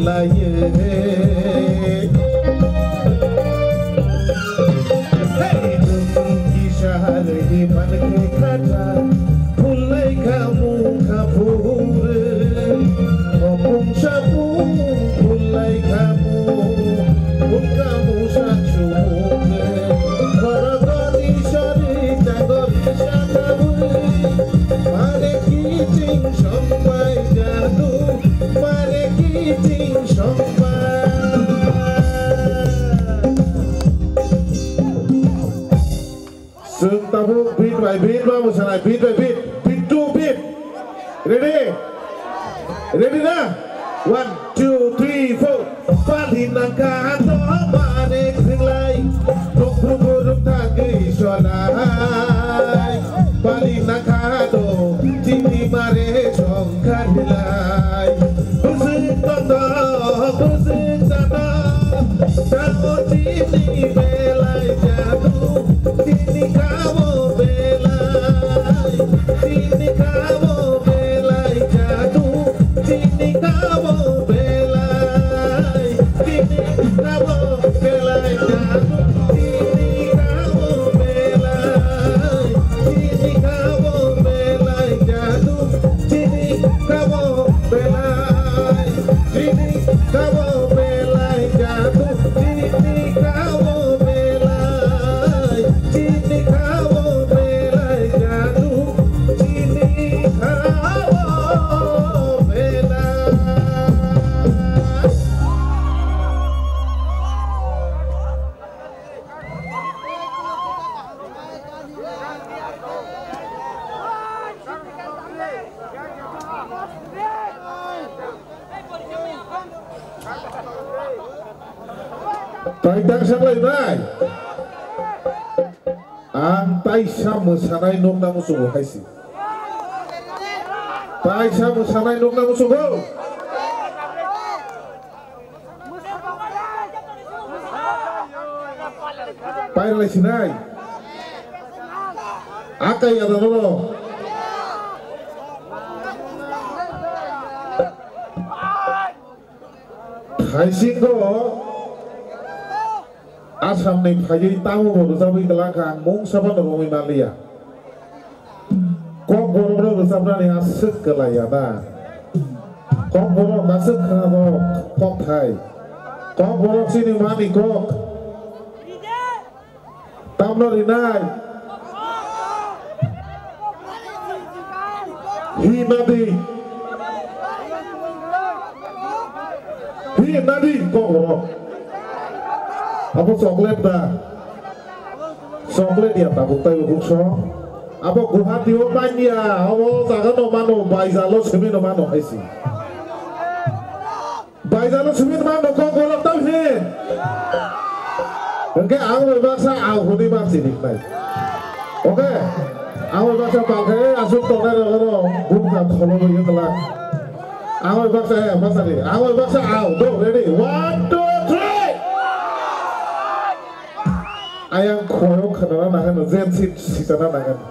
Laye. Hey, dum kisa harwi man khe khata, phulai khamu khaphur. Opung sapung phulai khamu, phul khamu saksumung. Khorokoni sori jagori sakabui, mare kiching sombai jadu. Mare kiching sombai. Chwng tabuk beat by beat ma mwsanai, beat by beat, beat to beat. Ready? Ready na? One, two, three, four. Pali nangkha to mare khlai, nokphuru gurung thagwi solai. Pali nangkha to chini mare songkha hilai. Bwswk tongthok, bwswk chathok, sao chini belai jadu, chini kabo belai, chini kabo belai jadu, chini kabo belai, chini kabo belai jadu, chini kabo belai, chini kabo belai jadu, chini kabo belai. Chini kabo belai jadu, chini kabo belai, chini kabo belai jadu, chini kabo belai. Tai tang saklai nai. Ang taisa mwsanai nokna muchungo hai si. Taisa mwsanai nokna muchungo. Pairalai sinai. Akai ada nono. Thaisingo Assam ni phaiwi tamo bo rwchapwi kwlangkha, ang mungsa phano romwi manliya. Kokborok rok rwchapnani aswk kwlaiya na? Kokborok aswk khna rok kokthai. Kokborok chini mani kok. Tamno rinai. Hi nadi. Hi nadi kokborok. Abo chocolate da. Chocolate ya tabuk tai bukso. Abo Guwahati o manya, abo jaga no mano, baijalo simi no mano haisi. Baijalo simi no mano kokborok tamo hin. Hwnkhe ang bai baksa au hwnwi baksa rinai. Okay? Ang bai baksa palkha, eh, aswk tongnai rok no bumkha kholo bai wngla. Ang bai baksa, eh, baksa ri. Ang bai baksa au. Do, ready? One, two, three. Ayang khoyo khanana nangani, jen si sitana nangani.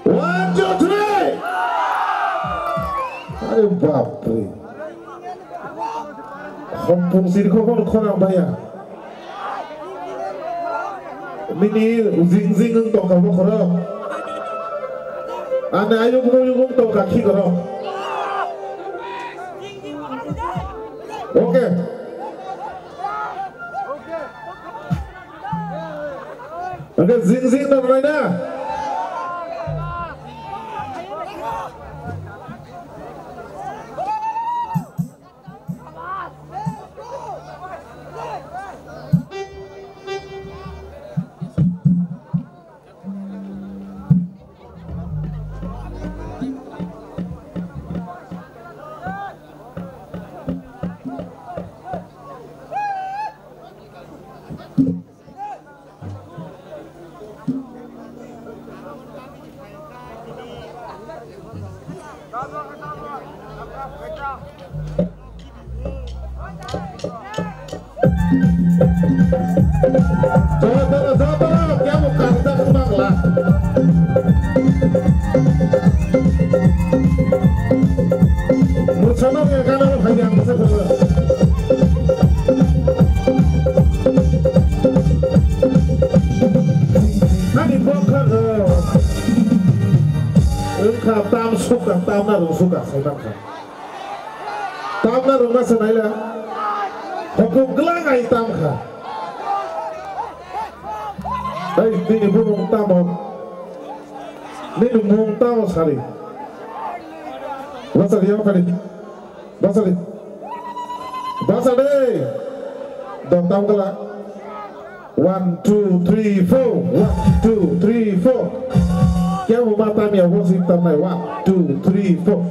One, two, three. Are bapre. Hompung sirkho kono khorang baya. Nini jing jing wng tongkha bokhorok. Ani ayung muyung wng tongkha khikorok. Okay. Hwnkhe jing jing no rwnaina. Wngkha tam sukha, tamna rwng sukha, sai mankha. Tamna rwngma se naila. Hokung glang ai tamkha. Ai, nini bumung tamo? Nini mung tamo sari? Basa di, yang tadi. Basa di. Basa di. Dong tam kala. One, two, three, four. One, two, three, four. Kya mo mata mi abo si tam nai. One, two, three, four.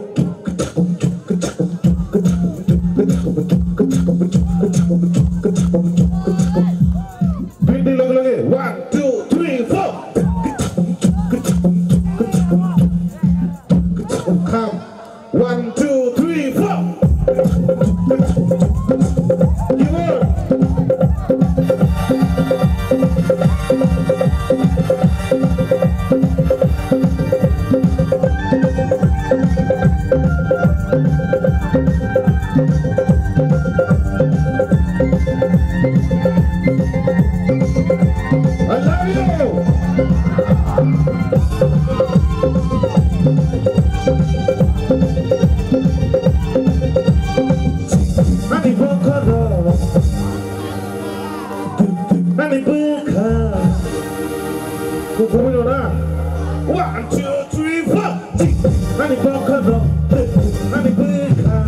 Beat ni loge loge. One, two, three, four. Come. One, two, three, four. Keyboard. I love you. Ani bokhorok, ani bwkha. Kuphurwi rw na. One, two, three, four. Ani bokhorok, ani bwkha.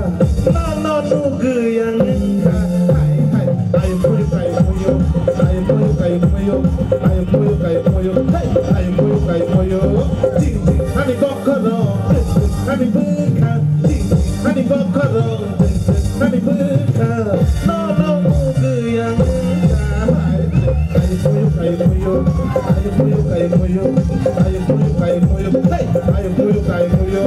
No, no, nugwi ang wngkha. Hai, hai. Ayung puyu, kayung puyu. Ayung puyu, kayung puyu. Ayung puyu, kayung puyu. Hey, ayung puyu, kayung puyu. Jing, jing. Ani bokhorok, ani bwkha. Jing, jing. Ani bokhorok. Ani bwkha, no, no, nugwi ang wngkha. Hai, hai, puyu, hai, puyu, hai, puyu, hai, puyu, hai, puyu, hai, puyu, hey, hai, puyu, hai, puyu.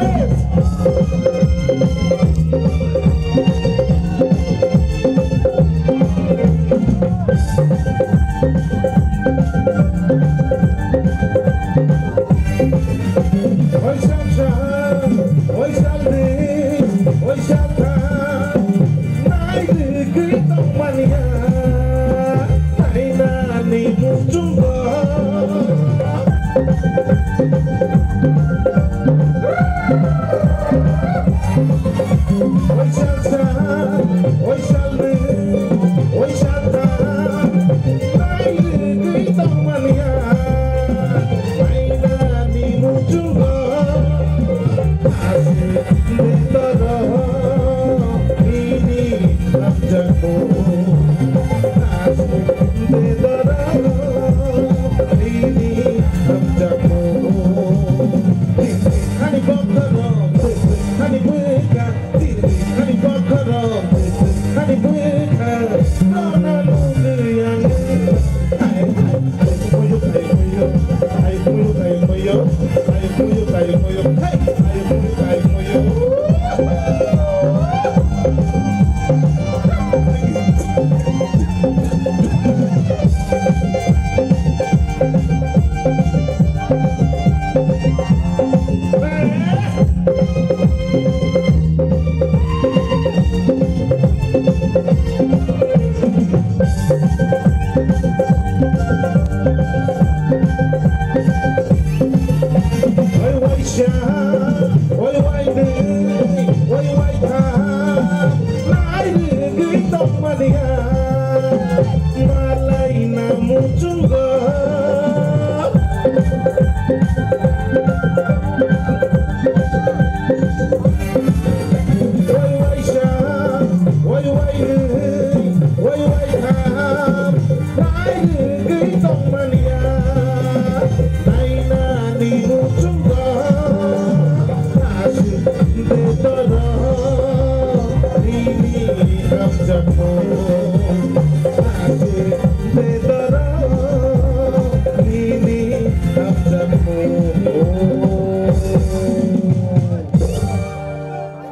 Please.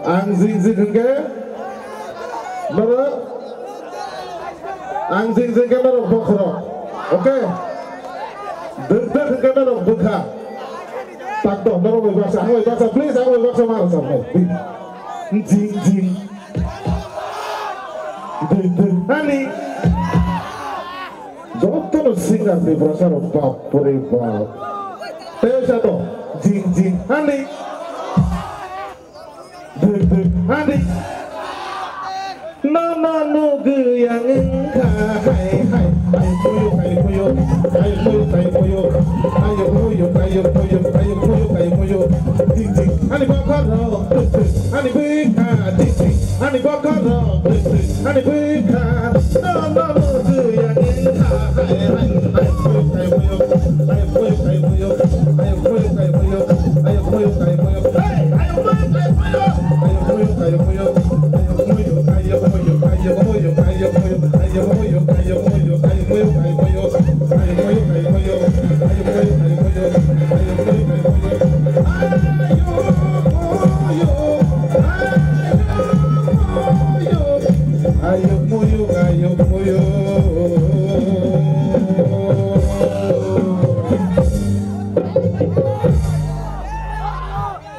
Ang jing jing hwnkhe norok, ang jing jing khe norok bokhorok, okay? Dwk dwk hwnkhe norok bwkha. Tak to, norok bai baksa, ang bai baksa, please, ang bai baksa ma rwchap nai. Jing, jing. Ding, ding. Ani. Jotono singer Tiprasa rok, bap re bap. Tei sa to, jing, jing. Ani. Ding, ding. Ani. Nono nugwi ang wngkha, hai, hai. Ayuk muyuk, ayuk muyuk, ayuk muyuk, ayuk muyuk, ayuk muyuk, ayuk muyuk, ayuk muyuk, ayuk muyuk, ayuk muyuk. Jing, jing. Ani bokhorok, jing, jing. Ani bwkha, jing, jing. Ani bokhorok, jing, jing. Ani bwkha. Nono nugwi ang wngkha, hai, hai. Ayuk muyuk, ayuk muyuk, ayuk muyuk, ayuk muyuk, ayuk muyuk, ayuk muyuk, ayuk muyuk, ayuk muyuk. Hey, ayuk muyuk, ayuk muyuk.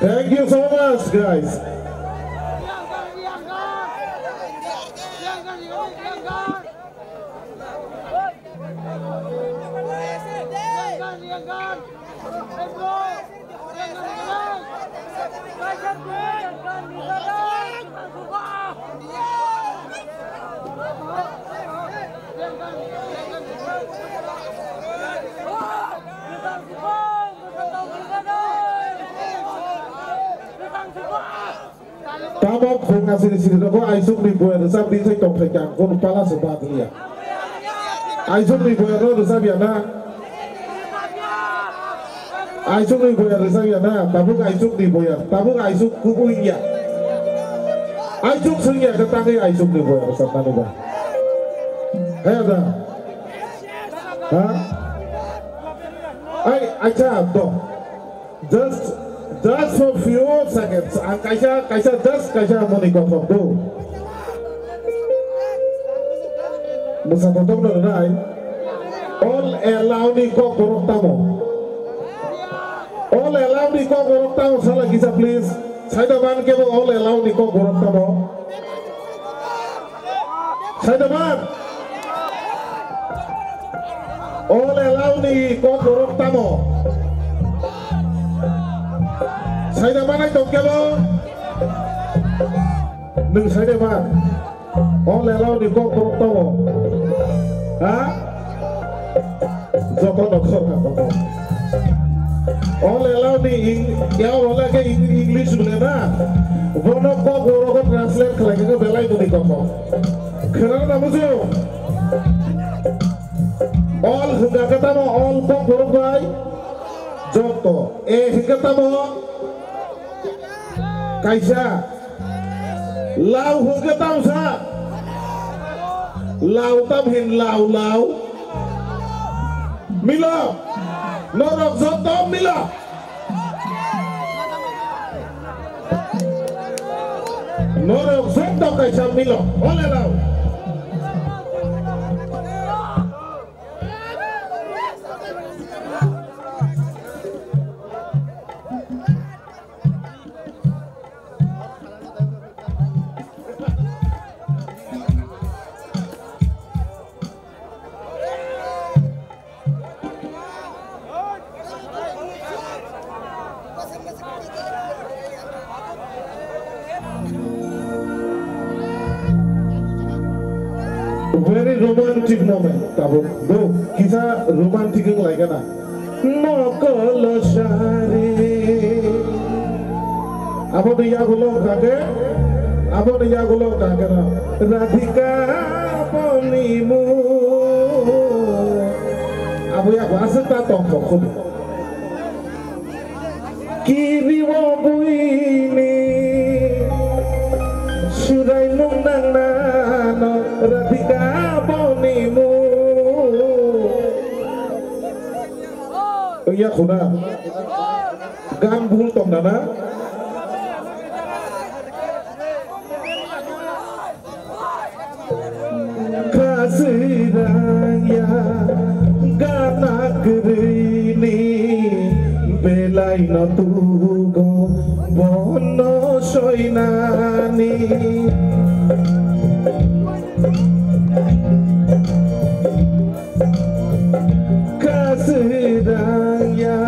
Thank you so much, guys. Tamo khung asiri siri rokbo aisuk ni boya rwchap di thai tong thai khe ang kono pala se bad liya. Aisuk ni boya no rwchap ya na? Aisuk ni boya rwchap ya na? Tabuk aisuk ni boya, tabuk aisuk kubui ya. Aisuk swng ya khe tangwi aisuk ni boya rwchap nani ba. He da. Ha? Ai, acha, to. Just, just for few seconds. Ang kaisa, kaisa, just kaisa moni kothok do. Mwsa kothok no nai. All allow ni kok borok tamo. All allow ni kok borok tamo sala kisa please. Saida man kebo all allow ni kok borok tamo. Saida man. All allow ni kok borok tamo. Saida manai tong kebo. Nwng saida man. All allow ni kok borok tamo. Ha? Joto no khorka kotor. All allow ni ing-, ya wala ke ing-, English bole na. Bono kok borok translate khlai khe belai boni kok. Khwnana na bujo? All hwnkha khe tamo all kok borok bai. Joto. E hwnkha tamo kaisa. Lau hwnkhe tamsa. Lau tam hin lau lau. Milo. Norok joto milo. Norok joto kaisa milo. Ole lau. Very romantic moment, tabuk. Do, kisa romantic wng lai gana. Mokolo sari. Abo ni yagulo kake, abo ni yagulo kake na. Radhika bonimu. Abo yago aswk ta tong tong khudi. Kiriwo buini surai nung nang nano Radhika bonimu. Iya khuna. Gan bul tong nana. Kasirang ya gana kwrwini belai no soinani. Kasirang ya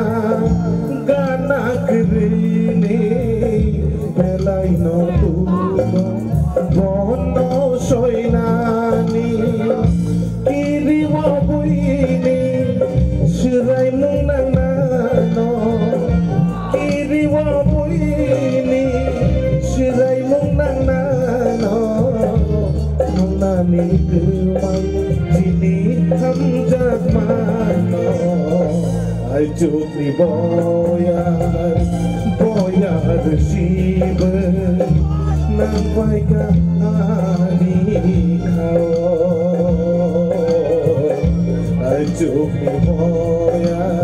gana kwrwini belai no tugo bono soinani. Kiriwo buini swraimung nangnano. Kiriwo buini swraimung nangnano. Nungnani kwmai chini hamjakmano. Aichukni boyar, boyar sibo nangpaikha ani khao. Aichukni boyar.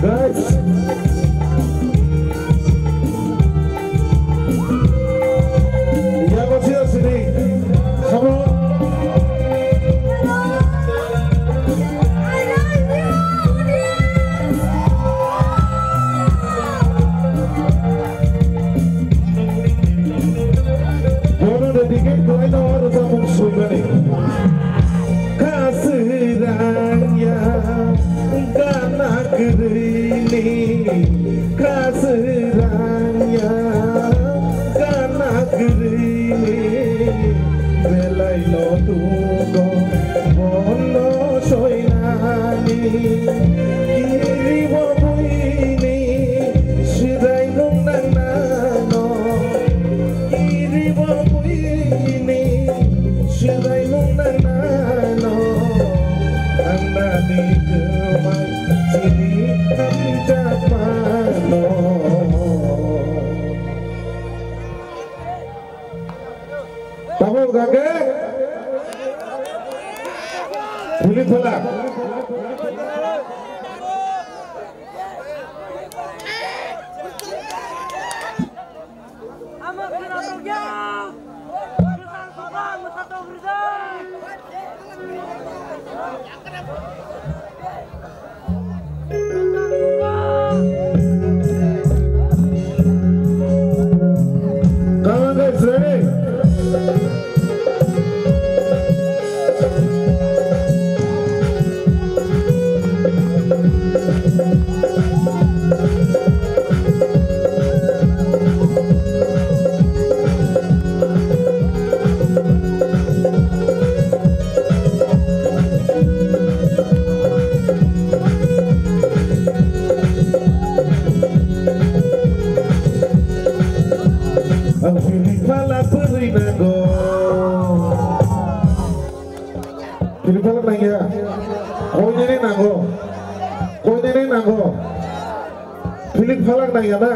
Guys. Yago sida sini. Come on. Bono dedicate khlaino o rwchapmung swimani. Kasirang ya gana kwrwini, kasirang ya gana kwrwini, belai no tugo bono soinani. Kiriwo buini swraimung nangnano. Kiriwo buini swraimung nangnano. Nangnani kwmai chini hamjakmano. Tamo gage? Philip Phalak. Come on, guys, ready? Ang Philip Phalak bwrwi nango. Philip Phalak nangya. Koinene nango. Koinene nango. Philip Phalak nangya na.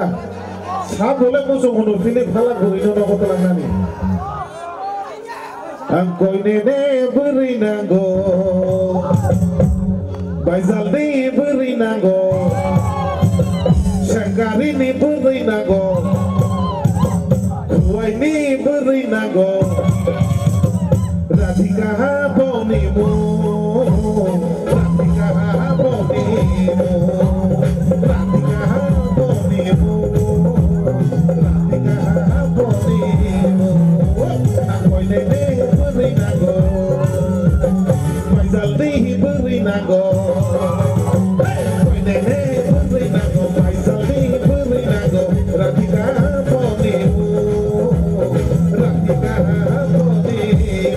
Sa bole muchung hunu Philip Phalak bwrwino nogo twlangnani. Ang koinene bwrwi nango, Baijalni bwrwi nango, Sengkarini bwrwi nango, Khuaini bwrwi nango, Radhika boni mung. Radhika boni mung, Radhika boni mung, Radhika boni mung. Ang koinene bwrwi nango, Baijalni bwrwi nango. Hey, koinene bwrwi nango, Baijalni bwrwi nango. Radhika boni mung, Radhika boni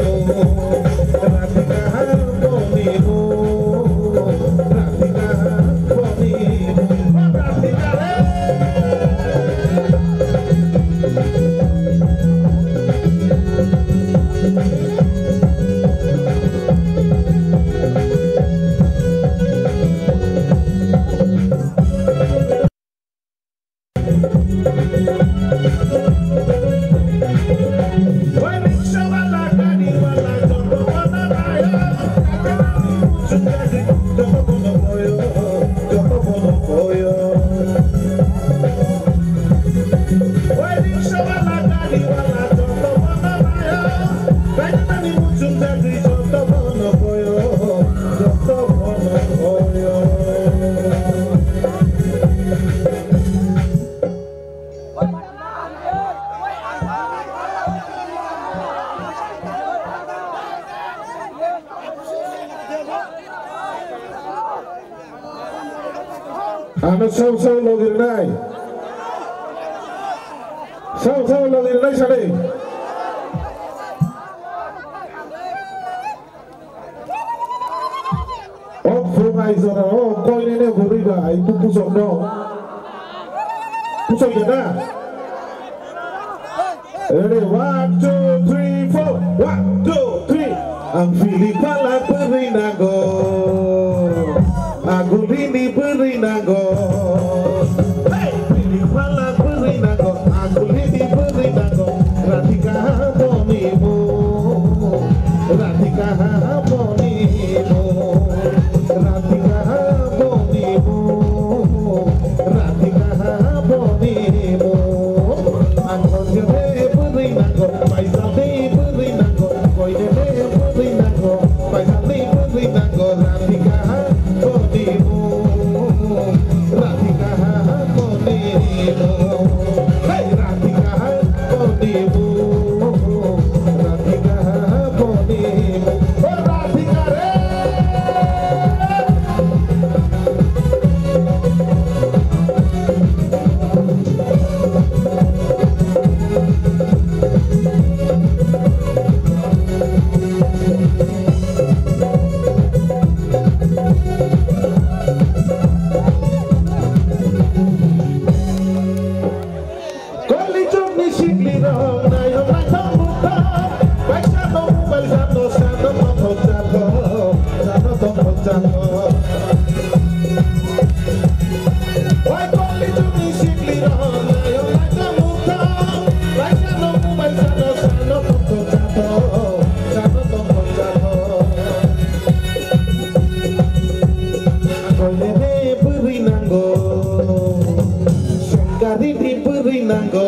mung, Radhika boni mung, Radhika boni mung. Ano sao sao logi rwnai. Sao sao logi rwnai sadi. O phung ai jora o koinene hurui ba ai tu pusok no. Pusok ya na? Ready, one, two, three, four. One, two, three. Ang pilih pala beri nago. Agulini beri nago. Hey, pilih pala beri nago. Agulini beri nago. Radhika boni mo. Radhika boni mo. Radhika boni mo. Radhika boni mo. Ang koinene beri nago, paisani beri nago, koinene beri nago, paisani beri nago, Radhika boni mo, Radhika boni mo, hey, Radhika boni mo, Radhika boni mo, oh, Radhika re. Koli chukni sikli rong nai hong nai thong muk thong. Paisa no mobile sano sano tong thong sano sano tong thong sano. Oi koli chukni sikli rong nai hong nai thong muk thong. Paisa no mobile sano sano tong thong sano sano tong thong sano. Koinene bwrwi nango, Sengkarini bwrwi nango.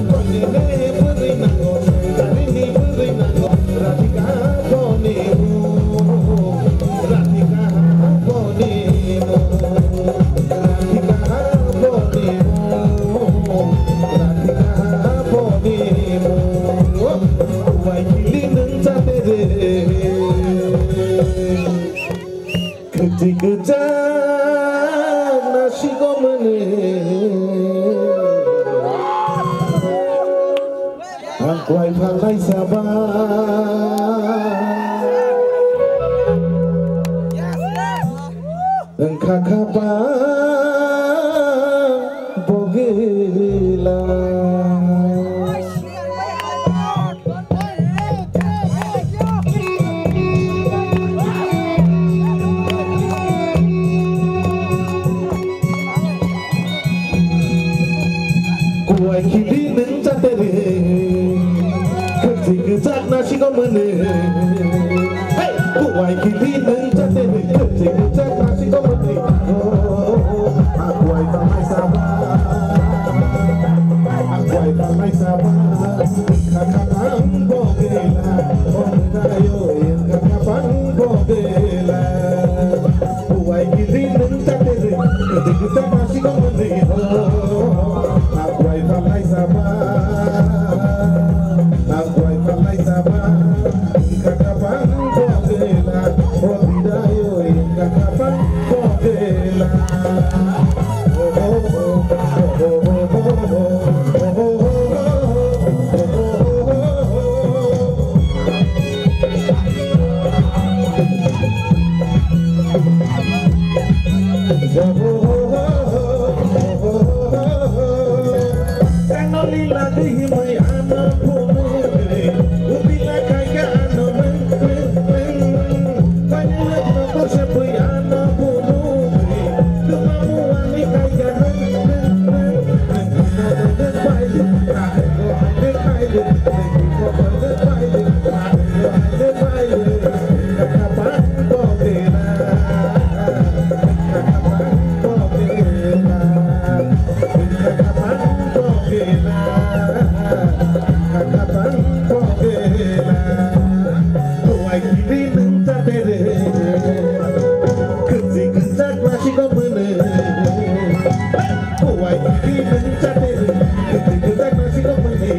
Koinene bwrwi nango, Sengkarini bwrwi nango. Radhika boni mo, Radhika boni mo, Radhika boni mo, Radhika boni mo. Uaikili nwng chate re. Kwchwi kwchak na sikomani. Ang kwlai phalnai saba. Wngkha kha bang bogila. Kuai khili nwng chatere, kwchwi kwchak na sikomani. Hey! Kuai khili nwng chatere, kwchwi kwchak na sikomani. Oh, oh, oh, oh. Akuai phalnai saba, akuai phalnai saba. Kha kha bang bogela, oh, mwnai o, kha kha bang bogela. Kuai khili nwng chatere, kwchwi kwchak na sikomani. Oh, akuai phalnai saba, akuai phalnai saba. Kha kha bang bogela, oh, mwnai o, kha kha bang bogela. Kuai khili nwng chatere, kwchwi kwchak na sikomani. Kuai khili nwng chatere, kwchwi kwchak na sikomani.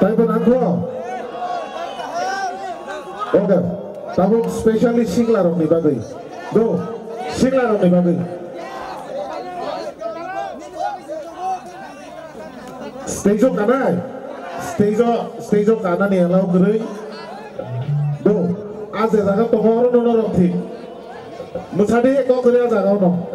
Taibo nangkho. Okay. Tabuk specially singla rokni bagwi. Go. Singla rokni bagwi. Stage o kanai. Stage o, stage o kanani allow kwrwi. Go. A je jaga tongo oro no norok thik. Mwsadi kok kwrwi a jaga o no.